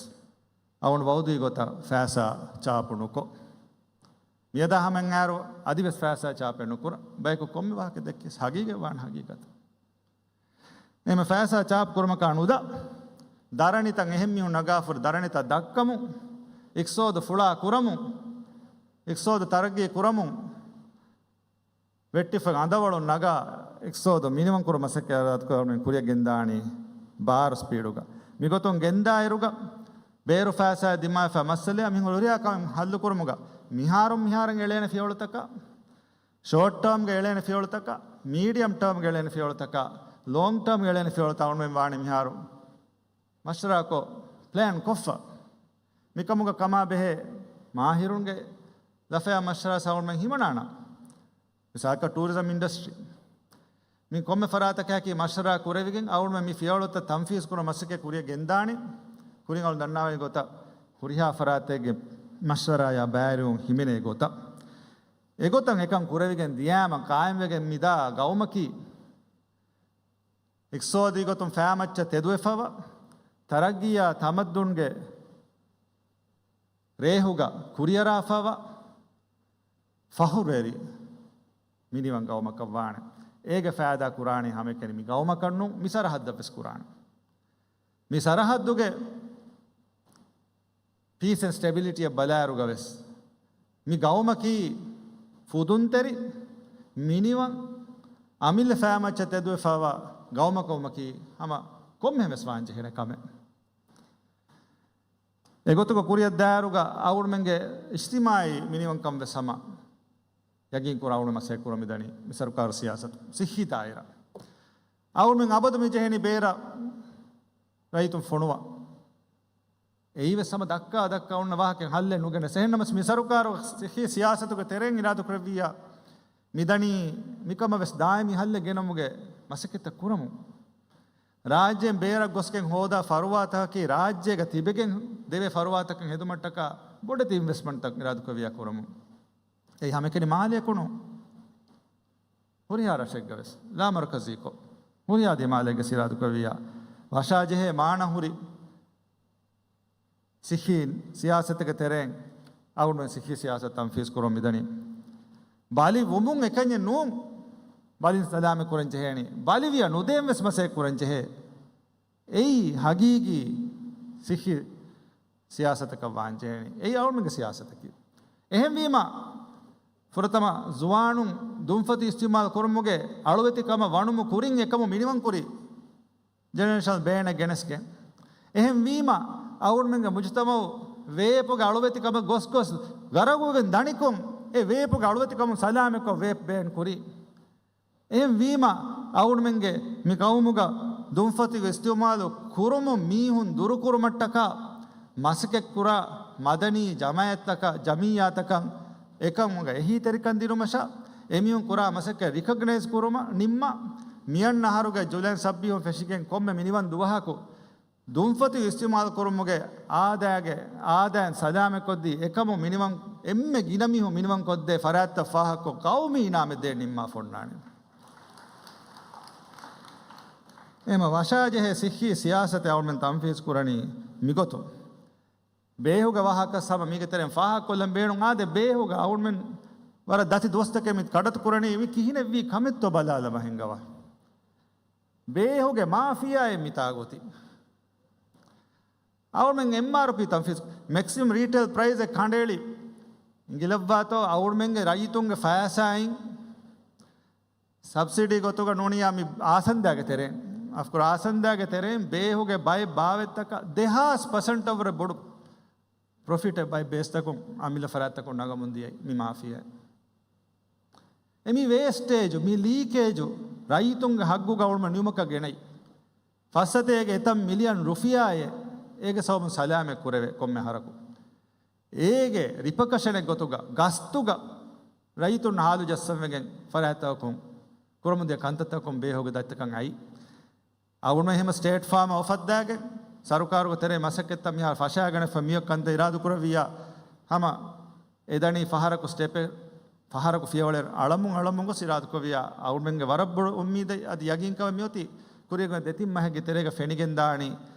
އަޅުގަނޑު ވައުދީ ގޮތަށް ފައިސާ ޗާޕު ނުކޮށް، މިއަދާ ހަމައަށް އައިރު އަދިވެސް ފައިސާ ޗާޕެއް ނުކުރަން. ބަޔަކު ކޮންމެ ވާހަކަ ދެއްކިޔަސް ހަގީގަތް ވާން ހަގީގަތަށް. އެހެން ފައިސާ ޗާޕް ކުރުމަކާ ނުދާ، ދަރަނިތައް އެހެން މީހުން ނަގާފަ ދަރަނިތައް ދައްކަމުން، އިޤްތިޞާދު ފުޅާ ކުރަމުން، އިޤްތިޞާދު ތަރައްގީ ކުރަމުން، ވެއްޓިފަ އަނދަވަޅުން ނަގާ އިޤްތިޞާދު މިނިވަންކުރު މަސައްކަތް އިރާދަކުރެއްވި ކުރިއަށް ގެންދާނީ ބާރު ސްޕީޑުގަ. މިގޮތުން ގެންދާއިރުގަ ބޭރު ފައިސާއެއް ދިމާވެފަ މައްސަލައާ މި ހުރިހާ ކަމެއް ހައްލުކުރުމުގަ މިހާރުން މިހާރަށް އެޅޭނެ ފިޔަވަޅުތަކާ، ޝޯޓް ޓާމްގަ އެޅޭނެ ފިޔަވަޅުތަކާ، މީޑިއަމް ޓާމްގަ އެޅޭނެ ފިޔަވަޅުތަކާ، ލޯންގް ޓާމްގަ އެޅޭނެ ފިޔަވަޅުތައް އަޅުމެން ވާނެ މިހާރު މަޝްވަރާކޮށް ޕްލޭން ކޮށްފަ. މިކަމުގަ ކަމާ ބެހޭ މާހިރުންގެ ލަފަޔާ މަޝްވަރާ އަޅުމެން ހިމަނާނަން. މިސާލަކަށް ޓޫރިޒަމް އިންޑަސްޓްރީ. މި ކޮންމެ ފަރާތަކާއެކީ މަޝްވަރާ ކުރެވިގެން އަޅުމެން މި ފިޔަވަޅުތައް ތަންފީޒް ކުރުމަށް މަސައްކަތް ކުރިއަށް ގެންދާނީ. ކުރިން އަޅު ދަންނާވަނި ގޮތަށް ހުރިހާ ފަރާތެއްގެ މަޝްވަރާއާ ބައިވެރިވުން ހިމެނޭ ގޮތަށް. އެގޮތަށް އެކަން ކުރެވިގެން ދިޔާމަ ޤާއިމްވެގެން މިދާ ގައުމަކީ އިޤްތިޞާދީ ގޮތުން ފައިމައްޗަށް ތެދުވެފަވާ، ތަރައްގީއާ ތަމައްދުންގެ ރޭހުގަ ކުރިއަރާފަވާ ފަޚުރުވެރި މިނިވަން ގައުމަކަށް ވާނެ. އޭގެ ފައިދާ ކުރާނީ ހަމައެކަނި މި ގައުމަކަށް ނޫން، މި ސަރަހައްދަށް ވެސް ކުރާނެ. މި ސަރަހައްދުގެ ޕީސް އެންޑް ސްޓެބިލިޓީއަށް ބަލާއިރުގަ ވެސް މި ގައުމަކީ ފުދުންތެރި، މިނިވަން، އަމިއްލަ ފައިމައްޗަށް ތެދުވެފައިވާ ގައުމަކަށް ވުމަކީ ހަމަ ކޮންމެހެން ވެސް ވާން ޖެހޭނެ ކަމެއް. އެގޮތުގަ ކުރިއަށް ދާއިރުގަ އަޅުގަނޑުމެންގެ އިޖްތިމާޢީ މިނިވަންކަން ވެސް ހަމަ ޔަގީން ކުރާ އަޅުގަނޑު މަސައްކަތް ކުރަމުން މިދަނީ މި ސަރުކާރު ސިޔާސަތު ސިއްހީ ދާއިރާ. އަޅުގަނޑުމެން އަބަދު މި ޖެހެނީ ބޭރަށް ރައްޔިތުން ފޮނުވަން. އެއީ ވެސް ހަމަ ދައްކާ ދައްކާ އޮންނަ ވާހަކައެއް، ހައްލެއް ނުގެނެސް. އެހެންނަމަސް މި ސަރުކާރު ސިއްހީ ސިޔާސަތުގެ ތެރެއިން އިރާދަކުރެއްވިއްޔާ މިދަނީ މިކަމަށް ވެސް ދާއިމީ ހައްލެއް ގެނަމުގެ މަސައްކަތްތައް ކުރަމުން. ރާއްޖޭން ބޭރަށް ގޮސްގެން ހޯދާ ފަރުވާތަކަކީ ރާއްޖޭގަ ތިބެގެން ދެވޭ ފަރުވާތަކަށް ހެދުމަށްޓަކާ ބޮޑެތި އިންވެސްޓްމަންޓްތައް އިރާދަކުރެއްވިއްޔާ ކުރަމުން. އެއީ ހަމައެކަނި މާލެއަކު ނޫން. ހުރިހާ ރަށެއްގަ ވެސް ލާމަރުކަޒީކޮށް، ހުރިހާ ދިމާލެއްގެ އިރާދަކުރެއްވިއްޔާ ވަށާޖެހޭ މާނަ ހުރި ސިއްހީ ސިޔާސަތުގެ ތެރެއިން އަޅުގަނޑުމެން ސިއްހީ ސިޔާސަތު ތަންފީޒު ކުރަމުން މިދަނީ. ބަލި ވުމުން އެކަންޏެއް ނޫން، ބަލިން ސަލާމަތް ކުރަން ޖެހޭނީ. ބަލިވިޔަ ނުދޭން ވެސް މަސައްކަތް ކުރަން ޖެހޭ. އެއީ ހަގީގީ ސިއްހީ ސިޔާސަތަކަށް ވާން ޖެހޭނީ. އެއީ އަޅުގަނޑުމެންގެ ސިޔާސަތަކީ. އެހެންވީމަ، ފުރަތަމަ ޒުވާނުން ދުންފަތި އިސްތިޢުމާލު ކުރުމުގެ އަޅުވެތިކަމަށް ވަނުމު ކުރިން އެކަމު މިނިވަންކުރި ޖެނެރޭޝަނަލް ބޭނެއް ގެނެސްގެން. އެހެންވީމަ، އަޅުގަނޑުމެންގެ މުޖުތަމަޢު ވޭޕުގެ އަޅުވެތިކަމަށް ގޮސްގޮސް ޣަރަޤުވެގެން ދަނިކޮށް، އެ ވޭޕުގެ އަޅުވެތިކަމުން ސަލާމަތްކޮށް ވޭޕް ބޭން ކުރީ. އެހެންވީމަ، އަޅުގަނޑުމެންގެ މި ގައުމުގަ ދުންފަތި އިސްތިޢުމާލު ކުރުމުން މީހުން ދުރުކުރުމަށްޓަކާ މަސައްކަތްކުރާ މަދަނީ ޖަމާޢަތްތަކާ، ޖަމިއްޔާތަކަށް އެކަމުގަ އެހީތެރިކަން ދިނުމަށާ، އެމީހުން ކުރާ މަސައްކަތް ރިކޮގްނައިޒް ކުރުމަށް ނިންމާ، މިއަންނަ އަހަރުގެ ޖުލައިން ސައްބީސް ފެށިގެން ކޮންމެ މިނިވަން ދުވަހަކު ދުންފަތި އިސްތިޢުމާލު ކުރުމުގެ އާދައިގެ އާދައިން ސަލާމަތްކޮށްދީ، އެކަމު މިނިވަން އެންމެ ގިނަ މީހުން މިނިވަންކޮށްދޭ ފަރާތްތައް ފާހަގަކޮށް، ގައުމީ އިނާމެއް ދޭން ނިންމާފަ އޮންނާނެ. އެހެންމަ ވަށާޖެހޭ ސިއްހީ ސިޔާސަތެއް އަޅުގަނޑުމެން ތަންފީޒު ކުރަނީ މިގޮތުން. ބޭހުގެ ވާހަކަ ހަމަ މީގެ ތެރެއިން ފާހަގަކޮށްލަން ބޭނުން. އާދެ، ބޭހުގަ އަޅުގަނޑުމެން ވަރަށް ދަތި ދުވަސްތަކެއް މި ކަޑަތު ކުރަނީ، މި ކިހިނެއްވީ ކަމެއްތޯ ބަލާލަމާ ހިނގަވާ. ބޭހުގެ މާފިޔާއެއް މިތާގަ އޮތީ. އަޅުގަނޑުމެން އެމްއާރްޕީ ތަންފީޒު، މެކްސިމަމް ރީޓެއިލް ޕްރައިސް އެއް ކަނޑައެޅި އިނގިލައްވާތޯ، އަޅުގަނޑުމެންގެ ރައްޔިތުންގެ ފައިސާއިން ސަބްސިޑީ ގޮތުގަ ނޫނިއްޔާ މި އާސަންދާގެ ތެރެއިން، އަފްކޯސް އާސަންދާގެ ތެރެއިން ބޭހުގެ ބައެއް ބާވަތްތަކަށް ދެހާސް ޕަސެންޓަށްވުރެ ބޮޑު ޕްރޮފިޓެއް ބައެއް ބޭސްތަކުން އަމިއްލަ ފަރާތްތަކުން ނަގަމުން ދިޔައީ މި މާފިޔާ. އެ މި ވޭސްޓޭޖު، މި ލީކޭޖު ރައްޔިތުންގެ ހައްގުގަ އުޅުމަށް ނިމުމަކަށް ގެނައި. ފައްސަތޭކަ އެތައް މިލިއަން ރުފިޔާއެއް އޭގެ ސަބަބުން ސަލާމަތް ކުރެވޭ ކޮންމެ އަހަރަކު. އޭގެ ރިޕަކަޝަނެއް ގޮތުގަ ގަސްތުގަ ރައްޔިތުން ހާލު ޖައްސަންވެގެން ފަރާތްތަކުން ކުރަމުންދިޔަ ކަންތައްތަކުން ބޭހުގެ ދަތިތަކަށް އައި. އަޅުގަނޑުމެން ހަމަ ސްޓޭޓް ފާމަށް އޮފަށްދާގެން، ސަރުކާރުގެ ތެރޭ މަސައްކަތްތައް މިހާރު ފަށާގަނެފަ މިއޮތް ކަންތައް އިރާދަ ކުރެއްވިއްޔާ، ހަމަ އެދަނީ ފަހަރަކު ސްޓެޕެއް، ފަހަރަކު ފިޔަވަޅެއް އަޅަމުން އަޅަމުން ގޮސް އިރާދަ ކުރެއްވިއްޔާ، އަޅުގަނޑުމެންގެ ވަރަށް ބޮޑު އުއްމީދެއް އަދި ޔަގީންކަމެއް މިއޮތީ، ކުރިއަށް ދެތިން މަހެއްގެ ތެރޭގަ ފެނިގެންދާނީ،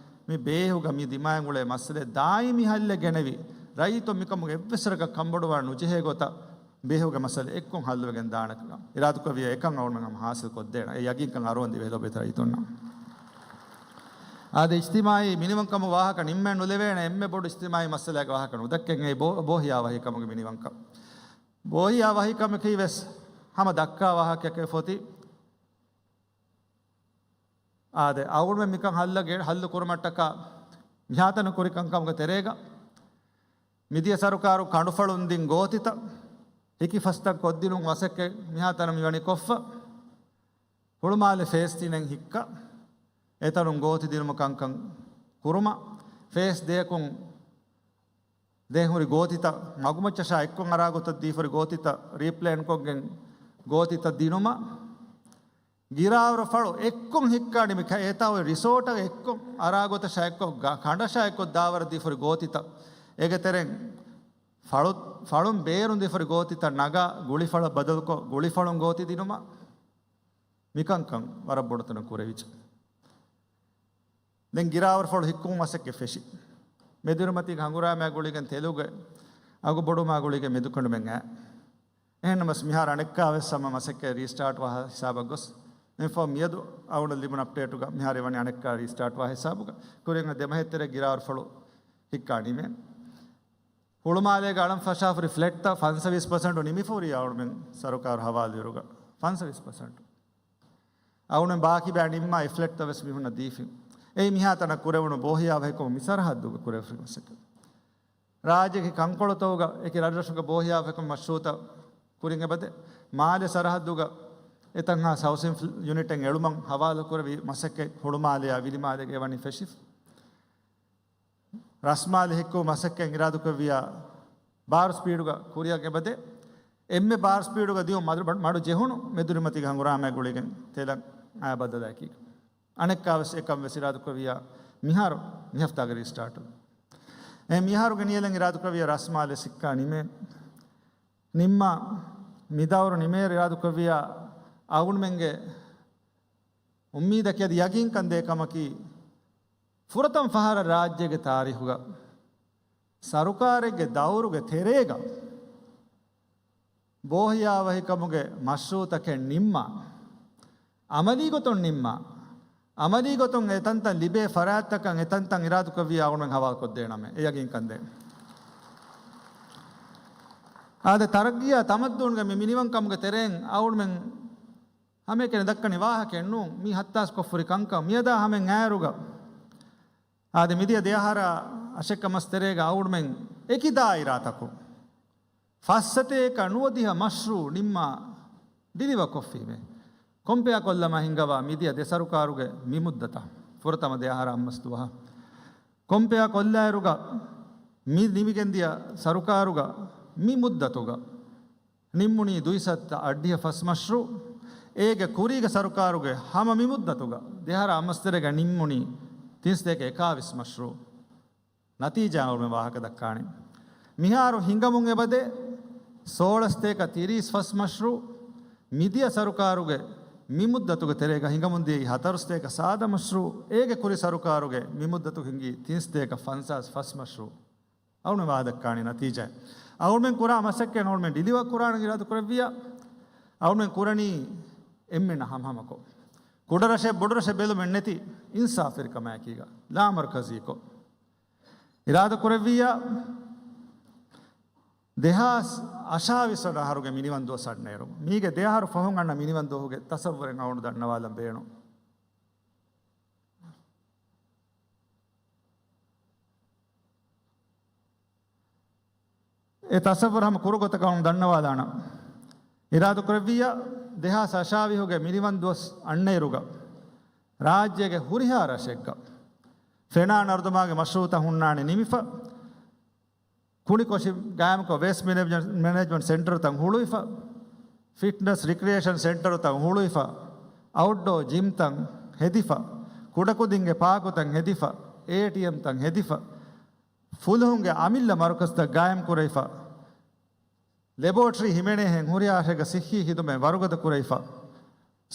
މި ބޭހުގަ މި ދިމާއިން އުޅޭ މައްސަލައެއް ދާއިމީ ހައްލެއް ގެނެވި، ރައްޔިތުން މިކަމުގެ އެއްވެސް ވަރަކަށް ކަންބޮޑުވާން ނުޖެހޭ ގޮތަށް، ބޭހުގެ މައްސަލަ އެއްކޮށް ހައްލުވެގެން ދާނެކަން އިރާދަކުރެއްވިއްޔާ، އެކަން އަޅުގަނޑުމެން ހަމަ ހާސިލް ކޮށްދޭނަން. އެ ޔަގީންކަން އަރުވަން ދިވެހި ލޯބިވެތި ރައްޔިތުންނަށް. އާދެ، އިޖްތިމާޢީ މިނިވަންކަމުގެ ވާހަކަ ނިންމެ ނުލެވޭނެ އެންމެ ބޮޑު އިޖްތިމާޢީ މައްސަލައެއްގެ ވާހަކަ ނުދައްކަން. އެއީ ބޯ-، ބޯހިޔާ ވަހިކަމުގެ މިނިވަންކަން. ބޯހިޔާ ވަހިކަމަކީ ވެސް ހަމަ ދައްކާ ވާހަކައެއް ފޮތި. އާދެ، އަޅުގަނޑުމެން މިކަން ހައްލަ ގެ-، ހައްލު ކުރުމަށްޓަކާ މިހާތަނަށް ކުރި ކަންކަމުގެ ތެރޭގަ، މިދިޔަ ސަރުކާރު ކަނޑުފަޅުން ދިން ގޯތިތައް ހިކިފަސްތައް ކޮށްދިނުން މަސައްކަތް މިހާތަނަށް މިވަނީ ކޮށްފަ. ހުޅުމާލެ ފޭސް ތިނެއް ހިއްކަ، އެތަނުން ގޯތި ދިނުމަށް ކަންކަން ކުރުމަށް، ފޭސް ދެއަކުން ދެން ހުރި ގޯތިތައް މަގުމައްޗަށާ އެއްކޮށް އަރާ ގޮތަށް ދީފަ ހުރި ގޯތިތައް ރީޕްލޭންކޮށްގެން ގޯތިތައް ދިނުމަށް، ގިރާވަރު ފަޅު އެއްކޮށް ހިއްކާ ނިމި ކަ-، އެތާ ހުރި ރިސޯޓަށް އެއްކޮށް އަރާ ގޮތަށާ އެއްކޮށް ގަ-، ކަނޑަށާ އެއްކޮށް ދާވަރަށް ދީފަ ހުރި ގޯތިތައް، އޭގެ ތެރެއިން ފަޅު-، ފަޅުން ބޭރުން ދީފަ ހުރި ގޯތިތައް ނަގާ ގުޅިފަޅަށް ބަދަލުކޮށް ގުޅިފަޅުން ގޯތި ދިނުމަށް މިކަންކަން ވަރަށް ބޮޑުތަނަށް ކުރެވިއްޖެ. ދެން ގިރާވަރު ފަޅު ހިއްކުމުގެ މަސައްކަތް ފެށި. މެދުއިރުމަތީގެ ހަނގުރާމައާ ގުޅިގެން ތެލުގެ އަގު ބޮޑުވުމާ ގުޅިގެން މެދުކަނޑުމެން އައި. އެހެންނަމަސް މިހާރު އަނެއްކާވެސް ހަމަ މަސައްކަތް ރީސްޓާޓް ވާ ހިސާބަށް ގޮސް، މިފަހު މިއަދު އަޅުގަނޑަށް ލިބުނު އަޕްޑޭޓުގަ މިހާރު ވަނީ އަނެއްކާ ރީސްޓާޓް ވާ ހިސާބުގަ ކުރިން ދެމަހެއްތެރޭ ގިރާރުފަޅު ހިއްކާ ނިމޭ. ހުޅުމާލޭގަ އަޅަން ފަށާފުރި ފްލެޓްތައް ފަންސަވީސް ޕަސެންޓު ނިމިފަހުރި އަޅުމެން ސަރުކާރު ހަވާލުވިއިރުގަ ފަންސަވީސް ޕަސެންޓު. އަޅުމެން ބާކީ ބައި ނިންމާ އެ ފްލެޓްތައް ވެސް މީހުންނަށް ދީފިން. އެއީ މިހާތަނަށް ކުރެވުނު ބޯހިޔާވަހިކަމު މި ސަރަހައްދުގަ ކުރެވިފައި މަސައްކަތް. ރާއްޖޭގެ ކަންކޮޅުތަކުގަ އެކި ރަށްރަށުގެ ބޯހިޔާވަހިކަމު މަޝްރޫއުތައް ކުރިން އެބަދޭ. މާލެ ސަރަހައްދުގަ އެތަންހާ ހައުސިން ފްލ-، ޔުނިޓެއް އެޅުމަށް ހަވާލުކުރެވި މަސައްކަތް ހުޅުމާލެއާ ވިލިމާލޭގަ އެވަނީ ފެށިފަ. ރަސްމާލެ ހިއްކު މަސައްކަތް އިރާދުކުރެއްވިޔާ ބާރު ސްޕީޑުގަ ކުރިއަށް އެބަދޭ. އެންމެ ބާރު ސްޕީޑުގަ ދިޔުން މަޑު، މަޑު ޖެހުނު މެދުރިމަތީގެ ހަނގުރާމައިގަ ގުޅިގެން ތެލަން އާ ބައްދަލާކީ. އަނެއްކާވެސް އެކަން ވެސް އިރާދުކުރެއްވިޔާ މިހާރު މިހަފްތާގެ ރީސްޓާޓު. އެ މިހާރުގެ ނިޔަލަން އިރާދުކުރެއްވިޔާ ރަސްމާލެ ސިއްކާ ނިމޭ. ނިންމާ މިދައުރު ނިމޭ އިރާދުކުރެއްވިޔާ އަޅުގަނޑުމެންގެ އުއްމީދަކީ އަދި ޔަގީންކަން ދޭ ކަމަކީ، ފުރަތަމަ ފަހަރަށް ރާއްޖޭގެ ތާރީހުގަ ސަރުކާރެއްގެ ދައުރުގެ ތެރޭގަ ބޯހިޔާވަހިކަމުގެ މަޝްރޫއުތަކެއް ނިންމާ، އަމަލީ ގޮތުން ނިންމާ، އަމަލީ ގޮތުން އެތަންތަން ލިބޭ ފަރާތްތަކަށް އެތަންތަން އިރާދުކުރެއްވިޔާ އަޅުގަނޑުމެން ހަވާލުކޮށްދޭނަމޭ، އެ ޔަގީންކަން ދޭން. އާދެ، ތަރައްގީއާ ތަމައްދޫންގެ މި މިނިވަންކަމުގެ ތެރެއިން އަޅުގަނޑުމެން ހަމައެކަނި ދައްކަނީ ވާހަކައެއް ނޫން، މީ ހައްތާސް ކޮށްފުރި ކަންކަން. މިއަދާ ހަމައިން އައިއިރުގަ އާދެ، މިދިޔަ ދެއަހަރާ އަށެއްކަ މަސް ތެރޭގަ އަޅުގަނޑުމެން އެކި ދާއިރާތަކުން ފަސް ސަތޭކަ ނުވަދިހަ މަޝްރޫއު ނިންމާ ޑިލިވަރ ކޮށްފީމޭ. ކޮމްޕެއާ ކޮށްލަމާ ހިންގަވާ މިދިޔަ ދެ ސަރުކާރުގެ މި މުއްދަތަށް، ފުރަތަމަ ދެ އަހަރާ އަށް މަސް ދުވަހަށް ކޮމްޕެއާ ކޮށްލާއިރުގަ، މި ނިމިގެންދިޔަ ސަރުކާރުގަ މި މުއްދަތުގަ ނިންމުނީ ދުއިސައްތަ އަށްޑިހަ ފަސް މަޝްރޫއު. އޭގެ ކުރީގެ ސަރުކާރުގެ ހަމަ މި މުއްދަތުގަ ދެ އަހަރާ އަށް މަސް ތެރޭގަ ނިންމުނީ ތިން ސަތޭކަ އެކާވީސް މަޝްރޫއު. ނަތީޖާ އަޅުގަނޑުމެން ވާހަކަ ދައްކާނީ. މިހާރު ހިނގަމުން އެބަދޭ ސޯޅަ ސަތޭކަ ތިރީސް ފަސް މަޝްރޫއު. މިދިޔަ ސަރުކާރުގެ މި މުއްދަތުގެ ތެރޭގަ ހިނގަމުން ދިޔައީ ހަތަރު ސަތޭކަ ސާދަ މަޝްރޫއު. އޭގެ ކުރި ސަރުކާރުގެ މި މުއްދަތު ހިނގީ ތިން ސަތޭކަ ފަންސާސް ފަސް މަޝްރޫއު. އަޅުގަނޑު ވާހަކަ ދައްކާނީ ނަތީޖާ. އަޅުގަނޑުމެން ކުރާ މަސައްކަތް އަޅުގަނޑުމެން ޑިލިވަރ ކުރާނަން އިރާދަ ކުރެއްވިޔާ، އަޅުގަނޑުމެން ކުރަނީ އެންމެންނަށް ހަމަހަމަކޮށް، ކުޑަރަށެއް ބޮޑުރަށެއް ބެލުމެއް ނެތި އިންސާފުވެރިކަމާއެކީގަ ލާމަރުކަޒީކޮށް، އިރާދަ ކުރެއްވިއްޔާ، ދެހާސް އަށާވީސް ވަނަ އަހަރުގެ މިނިވަން ދުވަސް އަންނައިރު، މީގެ ދެ އަހަރު ފަހުން އަންނަ މިނިވަން ދުވަހުގެ ތަސައްވުރެއް އަޅުގަނޑު ދަންނަވާލަން ބޭނުން. އެ ތަސައްވުރު ހަމަ ކުރު ގޮތަކަށް އަޅުގަނޑު ދަންނަވާލާނަން. އިރާދަ ކުރެއްވިއްޔާ، ދެހާސް އަށާވީހުގެ މިނިވަން ދުވަސް އަންނައިރުގަ، ރާއްޖޭގެ ހުރިހާ ރަށެއްގަ ފެނާ ނަރުދަމާގެ މަޝްރޫއުތައް ހުންނާނެ ނިމިފަ، ކުނިކޮށި ގާއިމްކޮށް ވޭސްޓް މެނޭޖް-، މެނޭޖްމަންޓް ސެންޓަރުތައް ހުޅުވިފަ، ފިޓްނަސް ރިކްރިއޭޝަން ސެންޓަރުތައް ހުޅުވިފަ، އައުޓްޑޯ ޖިމްތައް ހެދިފަ، ކުޑަކުދިންގެ ޕާކުތައް ހެދިފަ، އޭޓީއެމްތައް ހެދިފަ، ފުލުހުންގެ އަމިއްލަ މަރުކަޒުތައް ގާއިމްކުރެވިފަ، ލެބޯޓްރީ ހިމެނޭހެން ހުރިހާ ރަށެއްގަ ސިއްހީ ހިދުމަތް ވަރުގަދަ ކުރެވިފަ،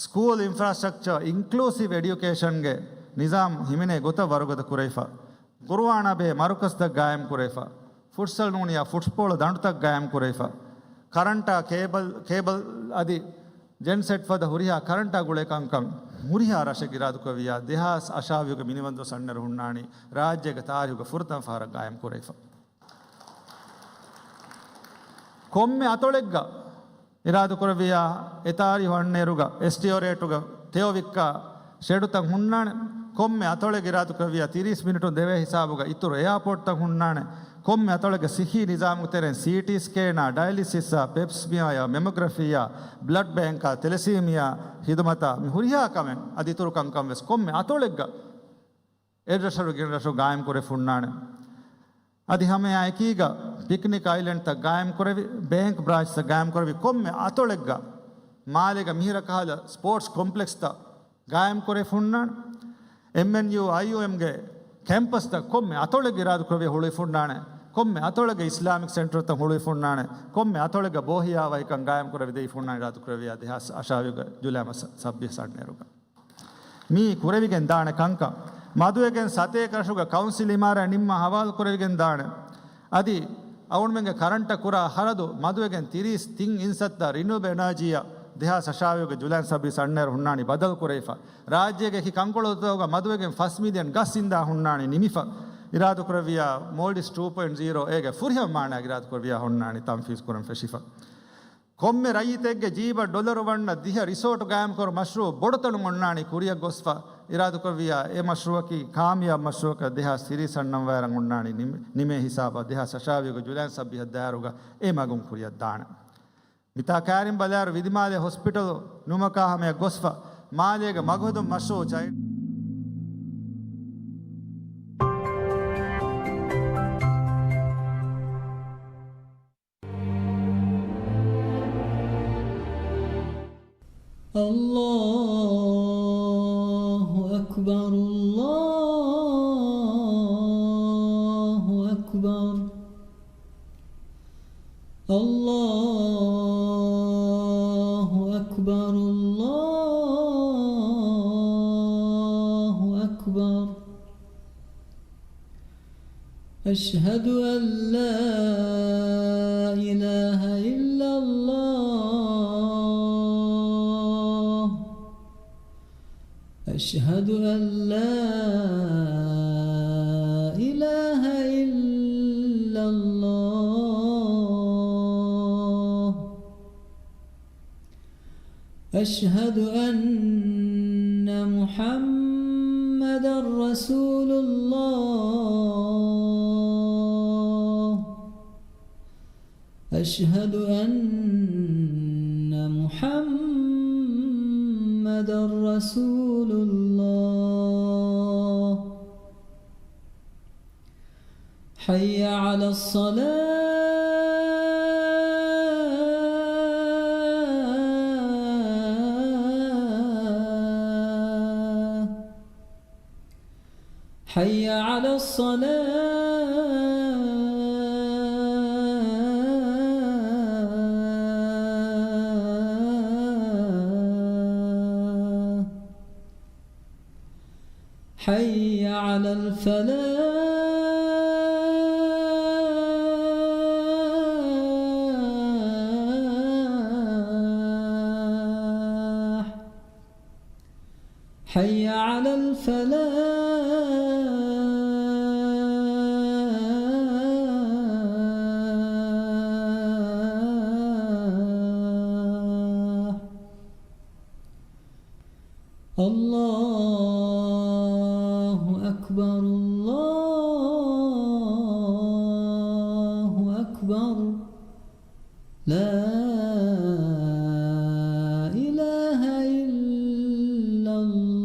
ސްކޫލް އިންފްރާސްޓްރަކްޗަރ އިންކްލޫސިވް އެޑިއުކޭޝަންގެ ނިޒާމް ހިމެނޭ ގޮތަށް ވަރުގަދަ ކުރެވިފަ، ޤުރުއާނާ ބެހޭ މަރުކަޒުތައް ގާއިމް ކުރެވިފަ، ފުޓްސަލް ނޫނިއްޔާ ފުޓްބޯޅަ ދަނޑުތައް ގާއިމް ކުރެވިފަ، ކަރަންޓާ ކޭބަލް، ކޭބަލް އަދި ޖެންސެޓް ފަދަ ހުރިހާ ކަރަންޓާ ގުޅޭ ކަންކަން ހުރިހާ ރަށެއް އިރާދަކުރެއްވިއްޔާ، ދެހާސް އަށާވީހުގެ މިނިވަން ދުވަސް އަންނައިރު ހުންނާނީ ރާއްޖޭގެ ތާރީހުގެ ފުރަތަމަ ފަހަރަށް ގާއިމް ކުރެވިފަ. ކޮންމެ އަތޮޅެއްގަ އިރާދަކުރެއްވިއްޔާ، އެ ތާރީހު އަންނައިރުގަ އެސްޓީއޯ ރޭޓުގަ ތެޔޮ ވިއްކާ ޝެޑުތައް ހުންނާނެ. ކޮންމެ އަތޮޅެއްގަ އިރާދަކުރެއްވިއްޔާ، ތިރީސް މިނިޓުން ދެވޭ ހިސާބުގަ އިތުރު އެއާޕޯޓްތައް ހުންނާނެ. ކޮންމެ އަތޮޅެއްގަ ސިއްހީ ނިޒާމުގެ ތެރެއިން ސީޓީ ސްކޭނާ، ޑަޔަލިސިސްއާ، ޕެޕްސްމިއާޔާ، މެމޮގްރަފީއާ، ބްލަޑް ބޭންކާ، ތެލެސީމިއާ ހިދުމަތާ، މި ހުރިހާ ކަމެއް އަދި އިތުރު ކަންކަން ވެސް ކޮންމެ އަތޮޅެއްގަ އެއްރަށަށް ގިނަ ރަށު ގާއިމް ކުރެ ފުންނާނެ. އަދި ހަމައެއާ އެކީގަ ޕިކްނިކް އައިލެންޑްތައް ގާއިމް ކުރެވި، ބޭންކް ބްރާންޗްތައް ގާއިމް ކުރެވި، ކޮންމެ އަތޮޅެއްގަ މާލޭގަ މިހިރަ ކަހަލަ ސްޕޯޓްސް ކޮމްޕްލެކްސްތައް ގާއިމް ކުރެ ފުންނާނެ. އެމްއެންޔޫ، އައިޔޫއެމްގެ ކެމްޕަސްތައް ކޮންމެ އަތޮޅެއްގަ އިރާދަ ކުރެވި ހުޅުވި ފުންނާނެ. ކޮންމެ އަތޮޅެއްގަ އިސްލާމިކް ސެންޓަރުތައް ހުޅުވި ފުންނާނެ. ކޮންމެ އަތޮޅެއްގަ ބޯހިޔާވަހިކަން ގާއިމް ކުރެވި ދެވި ފުންނާނެ އިރާދަ ކުރެވިއްޔާ ދެހާސް އަށާވީހުގެ ޖުލައި މަސް ސައްބީސް އަންނައިރުގަ. މީ ކުރެވިގެން ދާނެ ކަންކަން. މަދުވެގެން ސަތޭކަ ރަށުގަ ކައުންސިލް އިމާރާތް ނިންމާ ހަވާލު ކުރެވިގެން ދާނެ. އަދި އަޅުގަނޑުމެންގެ ކަރަންޓަށް ކުރާ ޚަރަދު މަދުވެގެން ތިރީސް ތިން އިންސައްތަ ރިނިއުއަބަލް އެނާޖީއަށް ދެހާސް އަށާވީހުގެ ޖުލައި ސައްބީސް އަންނައިރު ހުންނާނީ ބަދަލު ކުރެވިފަ. ރާއްޖޭގެ އެކި ކަންކޮޅުތަކުގަ މަދުވެގެން ފަސް މިލިއަން ގަސް އިންދާ ހުންނާނީ ނިމިފަ. އިރާދަކުރެއްވިޔާ މޯލްޑިވްސް ޓޫ ޕޮއިންޓް ޒީރޯ އޭގެ ފުރިހަމަ މާނައަށް އިރާދަކުރެއްވިޔާ ހުންނާނީ ތަންފީޒް ކުރަން ފެށިފަ. ކޮންމެ ރައްޔިތެއްގެ ޖީބަށް ޑޮލަރު ވަންނަ ދިހަ ރިސޯޓު ގާއިމްކުރު މަޝްރޫއު ބޮޑުތަނުން އޮންނާނީ ކުރިއަށް ގޮސްފަ. އިރާދަކުރެއްވިޔާ އެ މަޝްރޫއަކީ ކާމިޔާބު މަޝްރޫއަކަށް ދެހާސް ތިރީސް އަންނަން ވައިރަށް އޮންނާނީ ނިމި-، ނިމޭ ހިސާބަށް ދެހާސް އަށާވީހުގެ ޖުލައި ސައްބީސް ދާއިރުގަ އެ މަގުން ކުރިއަށް ދާނެ. މިތާ ކައިރިން ބަލާއިރު ވިދިމާލޭ ހޮސްޕިޓަލު ނުމަކާ ހަމަޔަށް ގޮސްފަ، މާލޭގެ މަގުހެދުން މަޝްރޫއު ޗައި- الله أكبر، الله أكبر، الله أكبر، الله أكبر. أشهد أن لا إله إلا الله. أشهد أن لا إله إلا الله. أشهد أن محمدا رسول الله. أشهد أن محمدا رسول الله. حي على الصلاة. حي على الصلاة. حي على الفلاح. حي على الفلاح. الله أكبر، الله أكبر. لا إله إلا الله.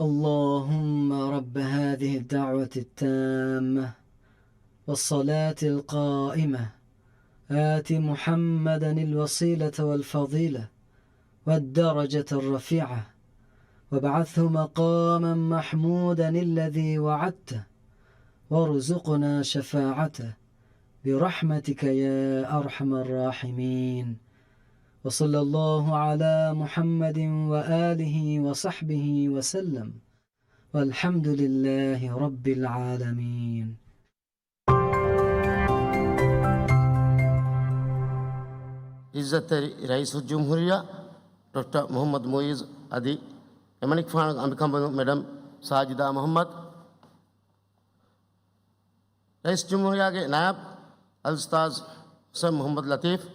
اللهم رب هذه الدعوة التامة والصلاة القائمة، آت محمدا الوسيلة والفضيلة والدرجة الرفيعة، وابعثه مقاما محمودا الذي وعدته، وارزقنا شفاعته برحمتك يا أرحم الراحمين. وصلى الله على محمد وآله وصحبه وسلم. والحمد لله رب العالمين. ޢިއްޒަތްތެރި ރައީސުލްޖުމްހޫރިއްޔާ ޑޮކްޓަރ މުޙައްމަދު މުޢިއްޒު އަދި އެމަނިކުފާނުގެ އަނބިކަނބަލުން މެޑަމް ސާޖިދާ މުޙައްމަދު، ރައީސުލްޖުމްހޫރިއްޔާގެ ނާއިބު އަލްއުސްތާޛު ޙުސައިން މުޙައްމަދު ލަޠީފު،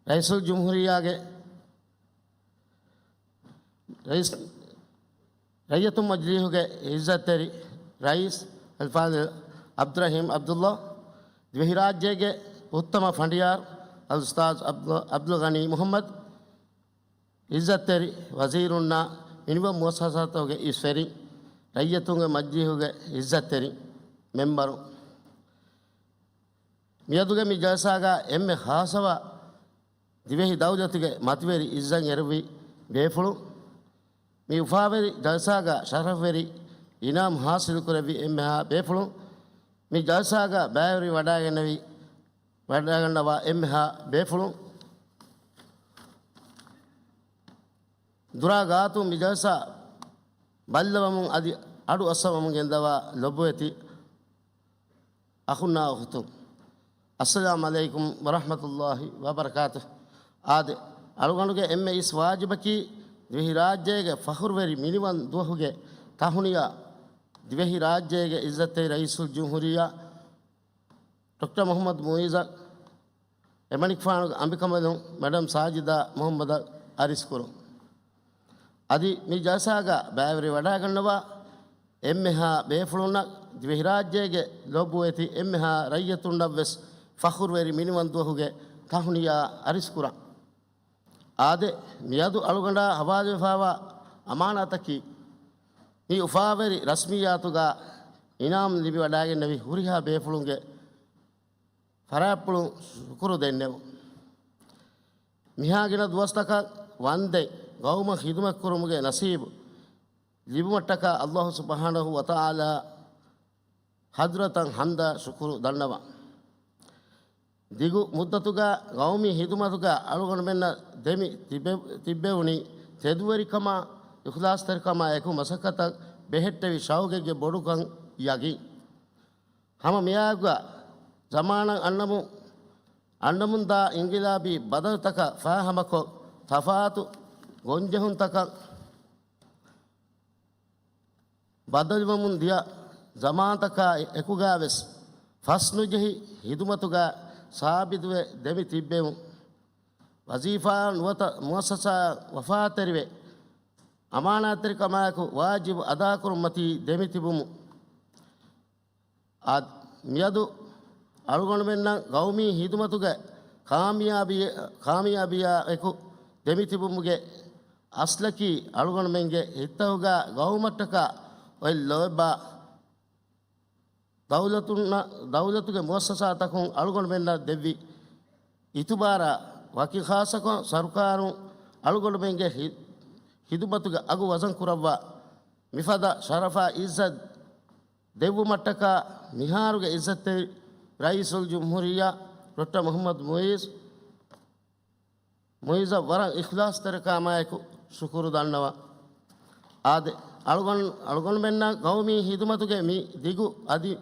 ރައީސުލްޖުމްހޫރިއްޔާގެ ރައީސް، ރައްޔިތުންގެ މަޖިލީހުގެ ޢިއްޒަތްތެރި ރައީސް އަލްފާޟިލް ޢަބްދުއްރަޙީމް ޢަބްދުﷲ، ދިވެހިރާއްޖޭގެ އުއްތަމަ ފަނޑިޔާރު އަލްއުސްތާޛު ޢަބްދު، ޢަބްދުލްޣަނީ މުޙައްމަދު، ޢިއްޒަތްތެރި ވަޒީރުންނާ މިނިވަން މުއައްސަސާތަކުގެ އިސް ވެރިން، ރައްޔިތުންގެ މަޖިލީހުގެ ޢިއްޒަތްތެރި މެމްބަރުން، މިއަދުގެ މި ޖަލްސާގަ އެންމެ ޚާއްޞަވާ ދިވެހި ދައުލަތުގެ މަތިވެރި ޢިއްޒަތް އެރުވި ބޭފުޅުން، މި އުފާވެރި ޖަލްސާގަ ޝަރަފްވެރި އިނާމް ޙާޞިލުކުރެއްވި އެންމެހާ ބޭފުޅުން، މި ޖަލްސާގަ ބައިވެރިވެ ވަޑައިގެންނެވި، ވަޑައިގަންނަވާ އެންމެހާ ބޭފުޅުން، ދުރާ ގާތުން މި ޖަލްސާ ބައްލަވަމުން އަދި އަޑު އައްސަވަމުން ގެންދަވާ ލޮބުވެތި އަޚުންނާ އުޚުތުން، އައްސަލާމް ޢަލައިކުމް ވަރަޙްމަތުﷲި ވަބަރަކާތުހު. އާދެ، އަޅުގަނޑުގެ އެންމެ އިސް ވާޖިބަކީ، ދިވެހިރާއްޖޭގެ ފަޚުރުވެރި މިނިވަން ދުވަހުގެ ތަހުނިޔާ، ދިވެހިރާއްޖޭގެ އިއްޒަތްތެރި ރައީސުލްޖުމްހޫރިއްޔާ ޑޮކްޓަރ މުޙައްމަދު މުޢިއްޒަށް، އެމަނިކުފާނުގެ އަނބިކަނބަލުން މެޑަމް ސާޖިދާ މުޙައްމަދަށް އަރިސްކުރުން. އަދި މި ޖަލްސާގަ ބައިވެރިވެވަޑައިގަންނަވާ އެންމެހާ ބޭފުޅުންނަށް، ދިވެހިރާއްޖޭގެ ލޮބުވެތި އެންމެހާ ރައްޔިތުންނަށްވެސް ފަޚުރުވެރި މިނިވަން ދުވަހުގެ ތަހުނިޔާ އަރިސްކުރަން. އާދެ، މިއަދު އަޅުގަނޑާ ހަވާލުވެފައިވާ އަމާނާތަކީ، މި އުފާވެރި ރަސްމިއްޔާތުގަ އިނާމް ލިބިވަޑައިގެންނެވި ހުރިހާ ބޭފުޅުންގެ ފަރާތްޕުޅުން ޝުކުރު ދެންނެވުން. މިހާ ގިނަ ދުވަސްތަކަށް ވަންދެން ގައުމަށް ޚިދުމަތްކުރުމުގެ ނަސީބު ލިބުމަށްޓަކާ ﷲ ސުބްޙާނަހޫ ވަތަޢާލާ ޙަޟްރަތަށް ޙަމްދާ ޝުކުރު ދަންނަވަން. ދިގު މުއްދަތުގަ ގައުމީ ޚިދުމަތުގަ އަޅުގަނޑުމެންނަށް ދެމި ތިބެ-، ތިއްބެވުނީ ތެދުވެރިކަމާ، އިޚްލާޞްތެރިކަމާ އެކު މަސައްކަތަށް ބެހެއްޓެވި ޝައުގެއްގެ ބޮޑުކަން ޔަގީން. ހަމަ މިއާއެކުގަ ޒަމާނަށް އަންނަމުން، އަންނަމުންދާ އިންގިލާބީ ބަދަލުތަކަށް ފާހަމަކޮށް، ތަފާތު ގޮންޖެހުންތަކަށް ބަދަލުވަމުން ދިޔަ ޒަމާންތަކާ އެކުގައިވެސް ފަސްނުޖެހި ޚިދުމަތުގަ ސާބިތުވެ ދެމި ތިއްބެވުން. ވަޒީފާއަށް ނުވަތަ މުއައްސަސާއަށް ވަފާތެރިވެ، އަމާނާތްތެރިކަމާއެކު ވާޖިބު އަދާކުރުން މަތީ ދެމި ތިބުމުން. އާދެ، މިއަދު އަޅުގަނޑުމެންނަށް ގައުމީ ޚިދުމަތުގެ ކާމިޔާބީ، ކާމިޔާބީއާ އެކު ދެމިތިބުމުގެ އަސްލަކީ، އަޅުގަނޑުމެންގެ ހިތްތަކުގަ ގައުމަށްޓަކާ އޮތް ލޯތްބާ ދައުލަތުންނަށް، ދައުލަތުގެ މުއައްސަސާތަކުން އަޅުގަނޑުމެންނަށް ދެއްވި އިތުބާރާ، ވަކި ޚާއްޞަކޮށް ސަރުކާރުން އަޅުގަނޑުމެންގެ ހި-، ޚިދުމަތުގެ އަގު ވަޒަން ކުރައްވާ، މިފަދަ ޝަރަފާ އިއްޒަތް ދެއްވުމަށްޓަކާ މިހާރުގެ އިއްޒަތްތެރި ރައީސުލްޖުމްހޫރިއްޔާ ޑޮކްޓަރ މުޙައްމަދު މުޢިއްޒު، މުޢިއްޒަށް ވަރަށް އިޚްލާޞްތެރިކަމާއެކު ޝުކުރު ދަންނަވަން. އާދެ، އަޅުގަނޑު، އަޅުގަނޑުމެންނަށް ގައުމީ ޚިދުމަތުގެ މި ދިގު އަދި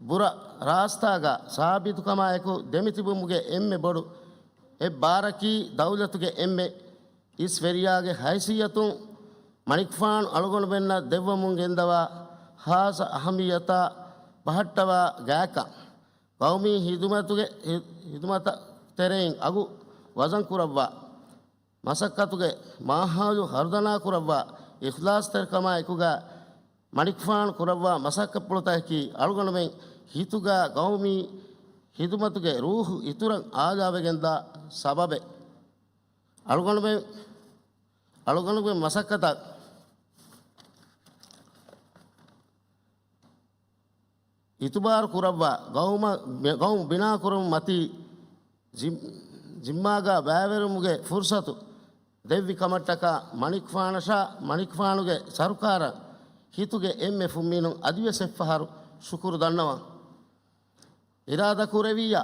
ބުރަ ރާސްތާގަ ސާބިތުކަމާއެކު ދެމިތިބުމުގެ އެންމެ ބޮޑު އެއްބާރަކީ، ދައުލަތުގެ އެންމެ އިސް ވެރިޔާގެ ހައިސިއްޔަތުން މަނިކުފާނު އަޅުގަނޑުމެންނަށް ދެއްވަމުން ގެންދަވާ ޚާއްޞަ އަހައްމިއްޔަތާ ބަހައްޓަވާ ގާތްކަން، ގައުމީ ޚިދުމަތުގެ ޚި-، ޚިދުމަތަށް ތެރެއިން އަގު ވަޒަން ކުރައްވާ، މަސައްކަތުގެ މާހައުލު ހަރުދަނާ ކުރައްވާ، އިޚްލާޞްތެރިކަމާ އެކުގަ މަނިކުފާނު ކުރައްވާ މަސައްކަތްޕުޅުތަކަކީ، އަޅުގަނޑުމެން ހިތުގަ ގައުމީ ޚިދުމަތުގެ ރޫޙު އިތުރަށް އާލާވެގެންދާ ސަބަބެއް. އަޅުގަނޑުމެން، އަޅުގަނޑުމެން މަސައްކަތަށް އިތުބާރު ކުރައްވާ، ގައުމަށް، ގައުމު ބިނާކުރުމުން މަތީ ޒި-، ޒިންމާގަ ބައިވެރިވުމުގެ ފުރުޞަތު ދެއްވި ކަމަށްޓަކާ، މަނިކުފާނަށާ މަނިކުފާނުގެ ސަރުކާރަށް ހިތުގެ އެންމެ ފުންމީނުން އަދިވެސް އެއްފަހަރު ޝުކުރު ދަންނަވަން. އިރާދަކުރެއްވިއްޔާ،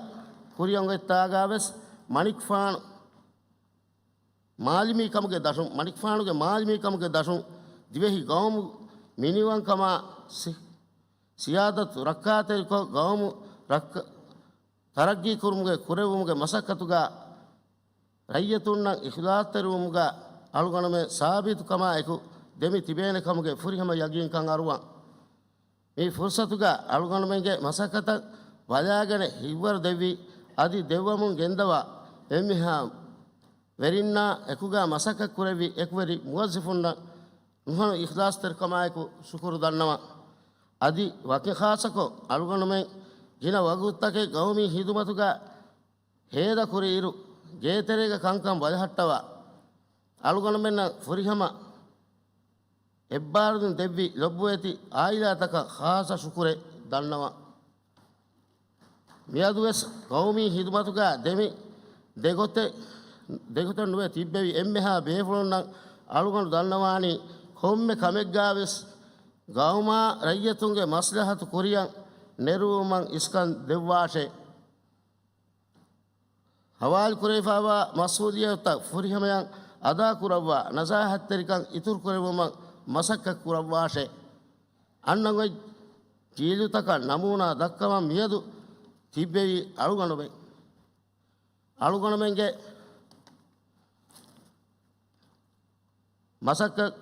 ކުރިއަށް އޮތްތާގަވެސް މަނިކުފާނު މާލެމީ ކަމުގެ ދަށުން، މަނިކުފާނުގެ މާލެމީ ކަމުގެ ދަށުން ދިވެހި ގައުމު މިނިވަންކަމާ ސި-، ސިޔާދަތު ރައްކާތެރިކޮށް، ގައުމު ރައްކަ-، ތަރައްގީ ކުރުމުގެ ކުރެއްވުމުގެ މަސައްކަތުގަ ރައްޔިތުންނަށް އިޚްލާޞްތެރިވުމުގަ އަޅުގަނޑުމެން ސާބިތުކަމާ އެކު ދެމި ތިބޭނެ ކަމުގެ ފުރިހަމަ ޔަގީންކަން އަރުވަން. މި ފުރުޞަތުގަ އަޅުގަނޑުމެންގެ މަސައްކަތަށް ބަލާގެނެ ހިތްވަރު ދެއްވި އަދި ދެއްވަމުން ގެންދަވާ އެންމެހާ ވެރިންނާ އެކުގަ މަސައްކަތް ކުރެއްވި އެކުވެރި މުވައްޒަފުންނަށް ނުހަނު އިޚްލާޞްތެރިކަމާއެކު ޝުކުރު ދަންނަވަން. އަދި ވަކި ޚާއްޞަކޮށް އަޅުގަނޑުމެން ގިނަ ވަގުތުތަކެއް ގައުމީ ޚިދުމަތުގަ ހޭދަކުރިއިރު، ގޭތެރޭގަ ކަންކަން ބަލަހައްޓަވާ، އަޅުގަނޑުމެންނަށް ފުރިހަމަ އެއްބާރުލުން ދެއްވި ލޮބުވެތި އާއިލާތަކަށް ޚާއްޞަ ޝުކުރެއް ދަންނަވަން. މިއަދުވެސް ގައުމީ ޚިދުމަތުގަ ދެމި ދެގޮތެއް، ދެގޮތެއް ނުވެ ތިއްބެވި އެންމެހާ ބޭފުޅުންނަށް އަޅުގަނޑު ދަންނަވާނީ، ކޮންމެ ކަމެއްގަވެސް ގައުމާ ރައްޔިތުންގެ މަސްލަހަތު ކުރިއަށް ނެރުވުމަށް އިސްކަން ދެއްވާށޭ. ހަވާލުކުރެވިފައިވާ މަސްއޫލިއްޔަތުތައް ފުރިހަމަޔަށް އަދާކުރައްވާ ނަޒާހަތްތެރިކަން އިތުރުކުރެއްވުމަށް މަސައްކަތްކުރައްވާށޭ. އަންނަ އޮތް ޖީލުތަކަށް ނަމޫނާ ދައްކަވަން މިއަދު ތިއްބެވި އަޅުގަނޑުމެން، އަޅުގަނޑުމެންގެ މަސައްކަ-،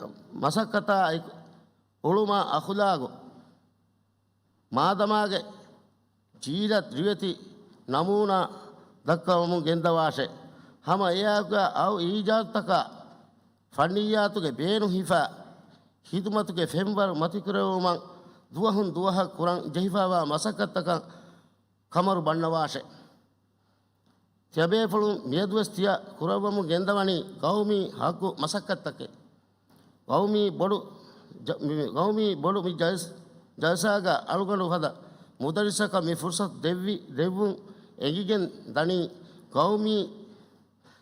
މަސައްކަތާ އެކު އުޅުމާ އަޚުލާގު މާދަމާގެ ޖީލަށް ރިވެތި ނަމޫނާ ދައްކަވަމުން ގެންދަވާށޭ. ހަމަ އެއާއެކުގަ އައު އީޖާދުތަކާ ފަންނިއްޔާތުގެ ބޭނުން ހިފާ ޚިދުމަތުގެ ފެންވަރު މަތިކުރެވުމަށް ދުވަހުން ދުވަހަށް ކުރަން ޖެހިފައިވާ މަސައްކަތްތަކަށް ކަމަރު ބަންނަވާށޭ. ތިޔަބޭފުޅުން މިއަދުވެސް ތިޔަ ކުރައްވަމުން ގެންދަވަނީ ގައުމީ ހައްގު މަސައްކަތްތަކެއް. ގައުމީ ބޮޑު ޖަ-، މި-، މި-، ގައުމީ ބޮޑު މި ޖަލްސް-، ޖަލްސާގަ އަޅުގަނޑު ފަދަ މުދައްރިސަކަށް މި ފުރުސަތު ދެއްވި، ދެއްވުން އެނގިގެން ދަނީ ގައުމީ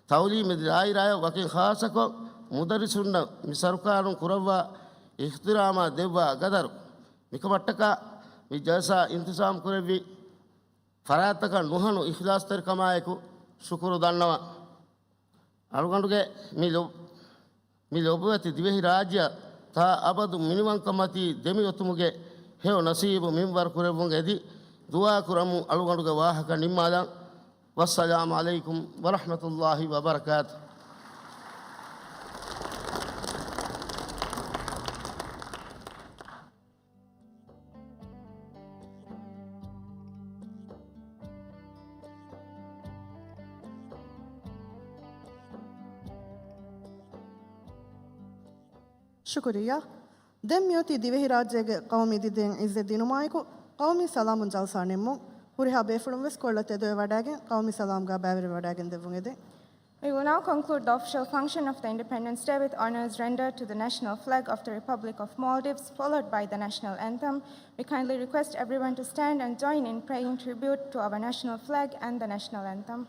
ތައުލީމީ ދާއިރާއަށް ވަކިން ޚާއްޞަކޮށް މުދައްރިސުންނަށް މި ސަރުކާރުން ކުރައްވާ އިޙްތިރާމާ ދެއްވާ ގަދަރު. މިކަމަށްޓަކާ މި ޖަލްސާ އިންތިޒާމް ކުރެއްވި ފަރާތްތަކަށް ނުހަނު އިޚްލާޞްތެރިކަމާއެކު ޝުކުރު ދަންނަވަން. އަޅުގަނޑުގެ މި ލޮ-، މި ލޮބުވެތި ދިވެހި ރާއްޖެއަށް ތާ އަބަދު މިނިވަންކަންމަތީ ދެމިއޮތުމުގެ ހެޔޮ ނަސީބު މިންވަރު ކުރެއްވުން އެދި، ދުޢާ ކުރަމުން އަޅުގަނޑުގެ ވާހަކަ ނިންމާލަން. ވައްސަލާމް ޢަލައިކުމް ވަރަޙްމަތުﷲި ވަބަރަކާތުހު. ޝުކުރިއްޔާ. ދެން މިއޮތީ ދިވެހިރާއްޖޭގެ ޤައުމީ ދިދައިން ޢިއްޒަތް ދިނުމާއެކު، ޤައުމީ ސަލާމުން ޖަލްސާ ނިންމުން. ހުރިހާ ބޭފުޅުން ވެސް ކޮޅަށް ތެދުވެ ވަޑައިގެން، ޤައުމީ ސަލާމްގާ ބައިވެރިވެވަޑައިގެން ދެއްވުން އެދެން. We will now conclude the official function of the Independence Day with honors rendered to the national flag of the Republic of Maldives, followed by the national anthem. We kindly request everyone to stand and join in paying tribute to our national flag and the national anthem.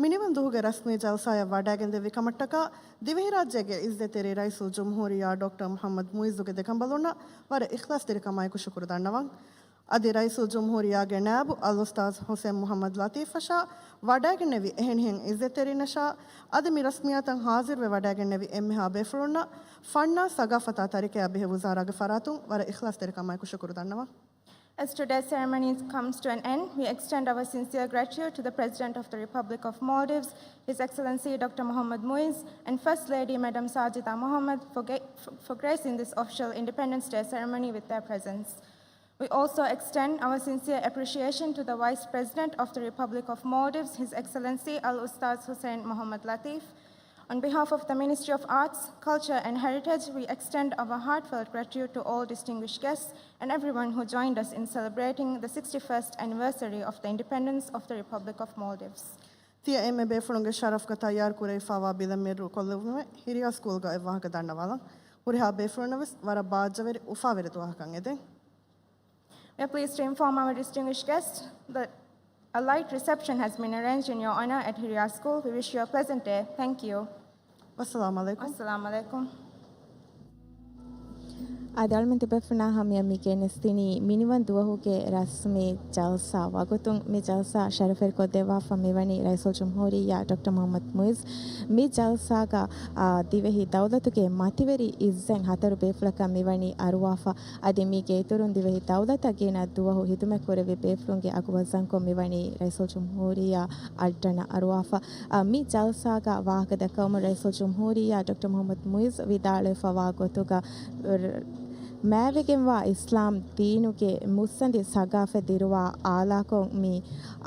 މިނިވަން ދުވަހުގެ ރަސްމީ ޖަލްސާއަށް ވަޑައިގެންދެއްވި ކަމަށްޓަކާ، ދިވެހިރާއްޖޭގެ އިއްޒަތްތެރި ރައީސުލްޖުމްހޫރިއްޔާ ޑޮކްޓަރ މުޙައްމަދު މުޢިއްޒުގެ ދެކަނބަލުންނަށް ވަރަށް އިޚްލާޞްތެރިކަމާއެކު ޝުކުރު ދަންނަވަން. އަދި ރައީސުލްޖުމްހޫރިއްޔާގެ ނާއިބު އަލްއުސްތާޛު ޙުސައިން މުޙައްމަދު ލަޠީފަށާ ވަޑައިގެންނެވި އެހެނިހެން ޢިއްޒަތްތެރިންނަށާ އަދި މި ރަސްމިއްޔާތަށް ޙާޟިރުވެ ވަޑައިގެންނެވި އެންމެހާ ބޭފުޅުންނަށް ފަންނާ ސަގާފަތާ ތަރިކައާ ބެހޭ ވުޒާރާގެ ފަރާތުން ވަރަށް އިޚްލާޞްތެރިކަމާއެކު ޝުކުރު ދަންނަވަން. As today's ceremony comes to an end, we extend our sincere gratitude to the President of the Republic of Maldives, His Excellency Doctor Mohammad Muiz, and First Lady Madam Sajida Mohammad for, ga- for gracing this official Independence Day ceremony with their presence. We also extend our sincere appreciation to the Vice President of the Republic of Maldives, His Excellency Al Ustaz Hussein Mohammad Latif. On behalf of the Ministry of Arts, Culture and Heritage, we extend our heartfelt gratitude to all distinguished guests and everyone who joined us in celebrating the sixty-first anniversary of the independence of the Republic of Maldives. ތިޔަ އެންމެ ބޭފުޅުންގެ ޝަރަފުގަ ތައްޔާރު ކުރެވިފައިވާ ބިލަށް މެރު ކޮށްލެވުމެއް ހިރިޔާ ސްކޫލްގަ އެއްވާހަކަ ދަންނަވާލަން. ހުރިހާ ބޭފުޅުންނަށް ވެސް ވަރަށް ބާއްޖަވެރި އުފާވެރި ދުވަހަކަށް އެދެން. We are pleased to inform our distinguished guests that a light reception has been arranged in your honor at Hiriya School. We wish you a pleasant day. Thank you. ވައްސަލާމް ޢަލައިކުމް. ވައްސަލާމް ޢަލައިކުމް. އާދެ، އަޅުމެން ތިބޭފުޅުންނާ ހަމަޔަށް މި ގެނެސްދިނީ މިނިވަން ދުވަހުގެ ރަސްމީ ޖަލްސާ ވަގުތުން. މި ޖަލްސާ ޝަރަފުވެރިކޮށްދެއްވާފަ މިވަނީ ރައީސުލްޖުމްހޫރިއްޔާ ޑޮކްޓަރ މުޙައްމަދު މުޢިއްޒު. މި ޖަލްސާގަ، އާ، ދިވެހި ދައުލަތުގެ މަތިވެރި އިއްޒަތް ހަތަރު ބޭފުޅަކަށް މިވަނީ އަރުވާފަ. އަދި މީގެ އިތުރުން ދިވެހި ދައުލަތަށް ގިނަ ދުވަހު ހިދުމަތްކުރެއްވި ބޭފުޅުންގެ އަގު ވަޒަންކޮށް މިވަނީ ރައީސުލްޖުމްހޫރިއްޔާ އަށްޑަނަށް އަރުވާފަ. އަ، މި ޖަލްސާގަ ވާހަކަ ދައްކަވަމުން ރައީސުލްޖުމްހޫރިއްޔާ ޑޮކްޓަރ މުޙައްމަދު މުޢިއްޒު ވިދާޅުވެފަވާ ގޮތުގަ، ރ-، މާތްވެގެންވާ އިސްލާމް ދީނުގެ މުއްސަނދި ސަގާފަތް ދިރުވާ އާލާކޮށް މި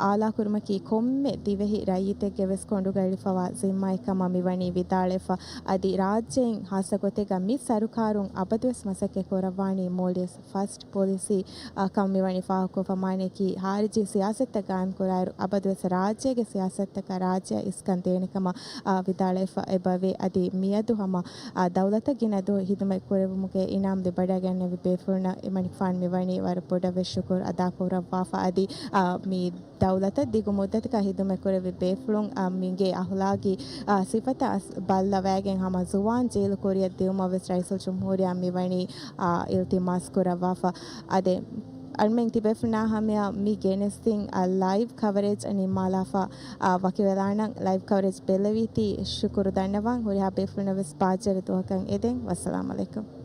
އާލާކުރުމަކީ ކޮންމެ ދިވެހި ރައްޔިތެއްގެ ވެސް ކޮނޑުގައިލިފަވާ ޒިންމާއެއް ކަމަށް މިވަނީ ވިދާޅުވެފަ. އަދި ރާއްޖެއިން ހާއްސަ ގޮތެއްގަ މި ސަރުކާރުން އަބަދުވެސް މަސައްކަތް ކުރައްވާނީ މޯލްޑިވްސް ފަސްޓް ޕޮލިސީ، އާ، ކަމަށް މިވަނީ ފާހަގަކޮށްފަ. މާނައަކީ، ހާރިޖީ ސިޔާސަތުތައް ގާއިމް ކުރާއިރު، އަބަދުވެސް ރާއްޖޭގެ ސިޔާސަތުތަކަށް ރާއްޖެއަށް އިސްކަން ދޭނެ ކަމަށް، އާ، ވިދާޅުވެފަ އެބަވޭ. އަދި މިއަދު ހަމަ، އާ، ދައުލަތަށް ގިނަ ދުވަހު ހިދުމަތް ކުރެއްވުމުގެ އިނާމް ލިބިވަޑައިގެންނެވި ބޭފުޅުންނަށް އެމަނިކުފާނު މިވަނީ ވަރަށް ބޮޑަށް ވެސް ޝުކުރު އަދާކުރައްވާފަ. އަދި، އާ، މި ދައުލަތަށް ދިގު މުއްދަތަކަށް ހިދުމަތް ކުރެއްވި ބޭފުޅުން، އާ، މިގޭ އަހުލާގީ، އާ، ސިފަތައް ބައްލަވައިގެން ހަމަ ޒުވާން ޖީލު ކުރިއަށް ދިއުމަށް ވެސް ރައީސުލްޖުމްހޫރިއްޔާ މިވަނީ، އާ، އިލްތިމާސް ކުރައްވާފަ. އާދެ، އަޅުމެން ތިބޭފުޅުންނާ ހަމަޔަށް މި ގެނެސްދިން، އާ، ލައިވް ކަވަރޭޖް ނިންމާލާފަ، އާ، ވަކިވެލާނަން. ލައިވް ކަވަރޭޖް ބެއްލެވީތީ ޝުކުރު ދަންނަވަން. ހުރިހާ ބޭފުޅުންނަށް ވެސް ބާއްޖަވެރި ދުވަހަކަށް އެދެން. ވައްސަލާމް ޢަލައިކުމް.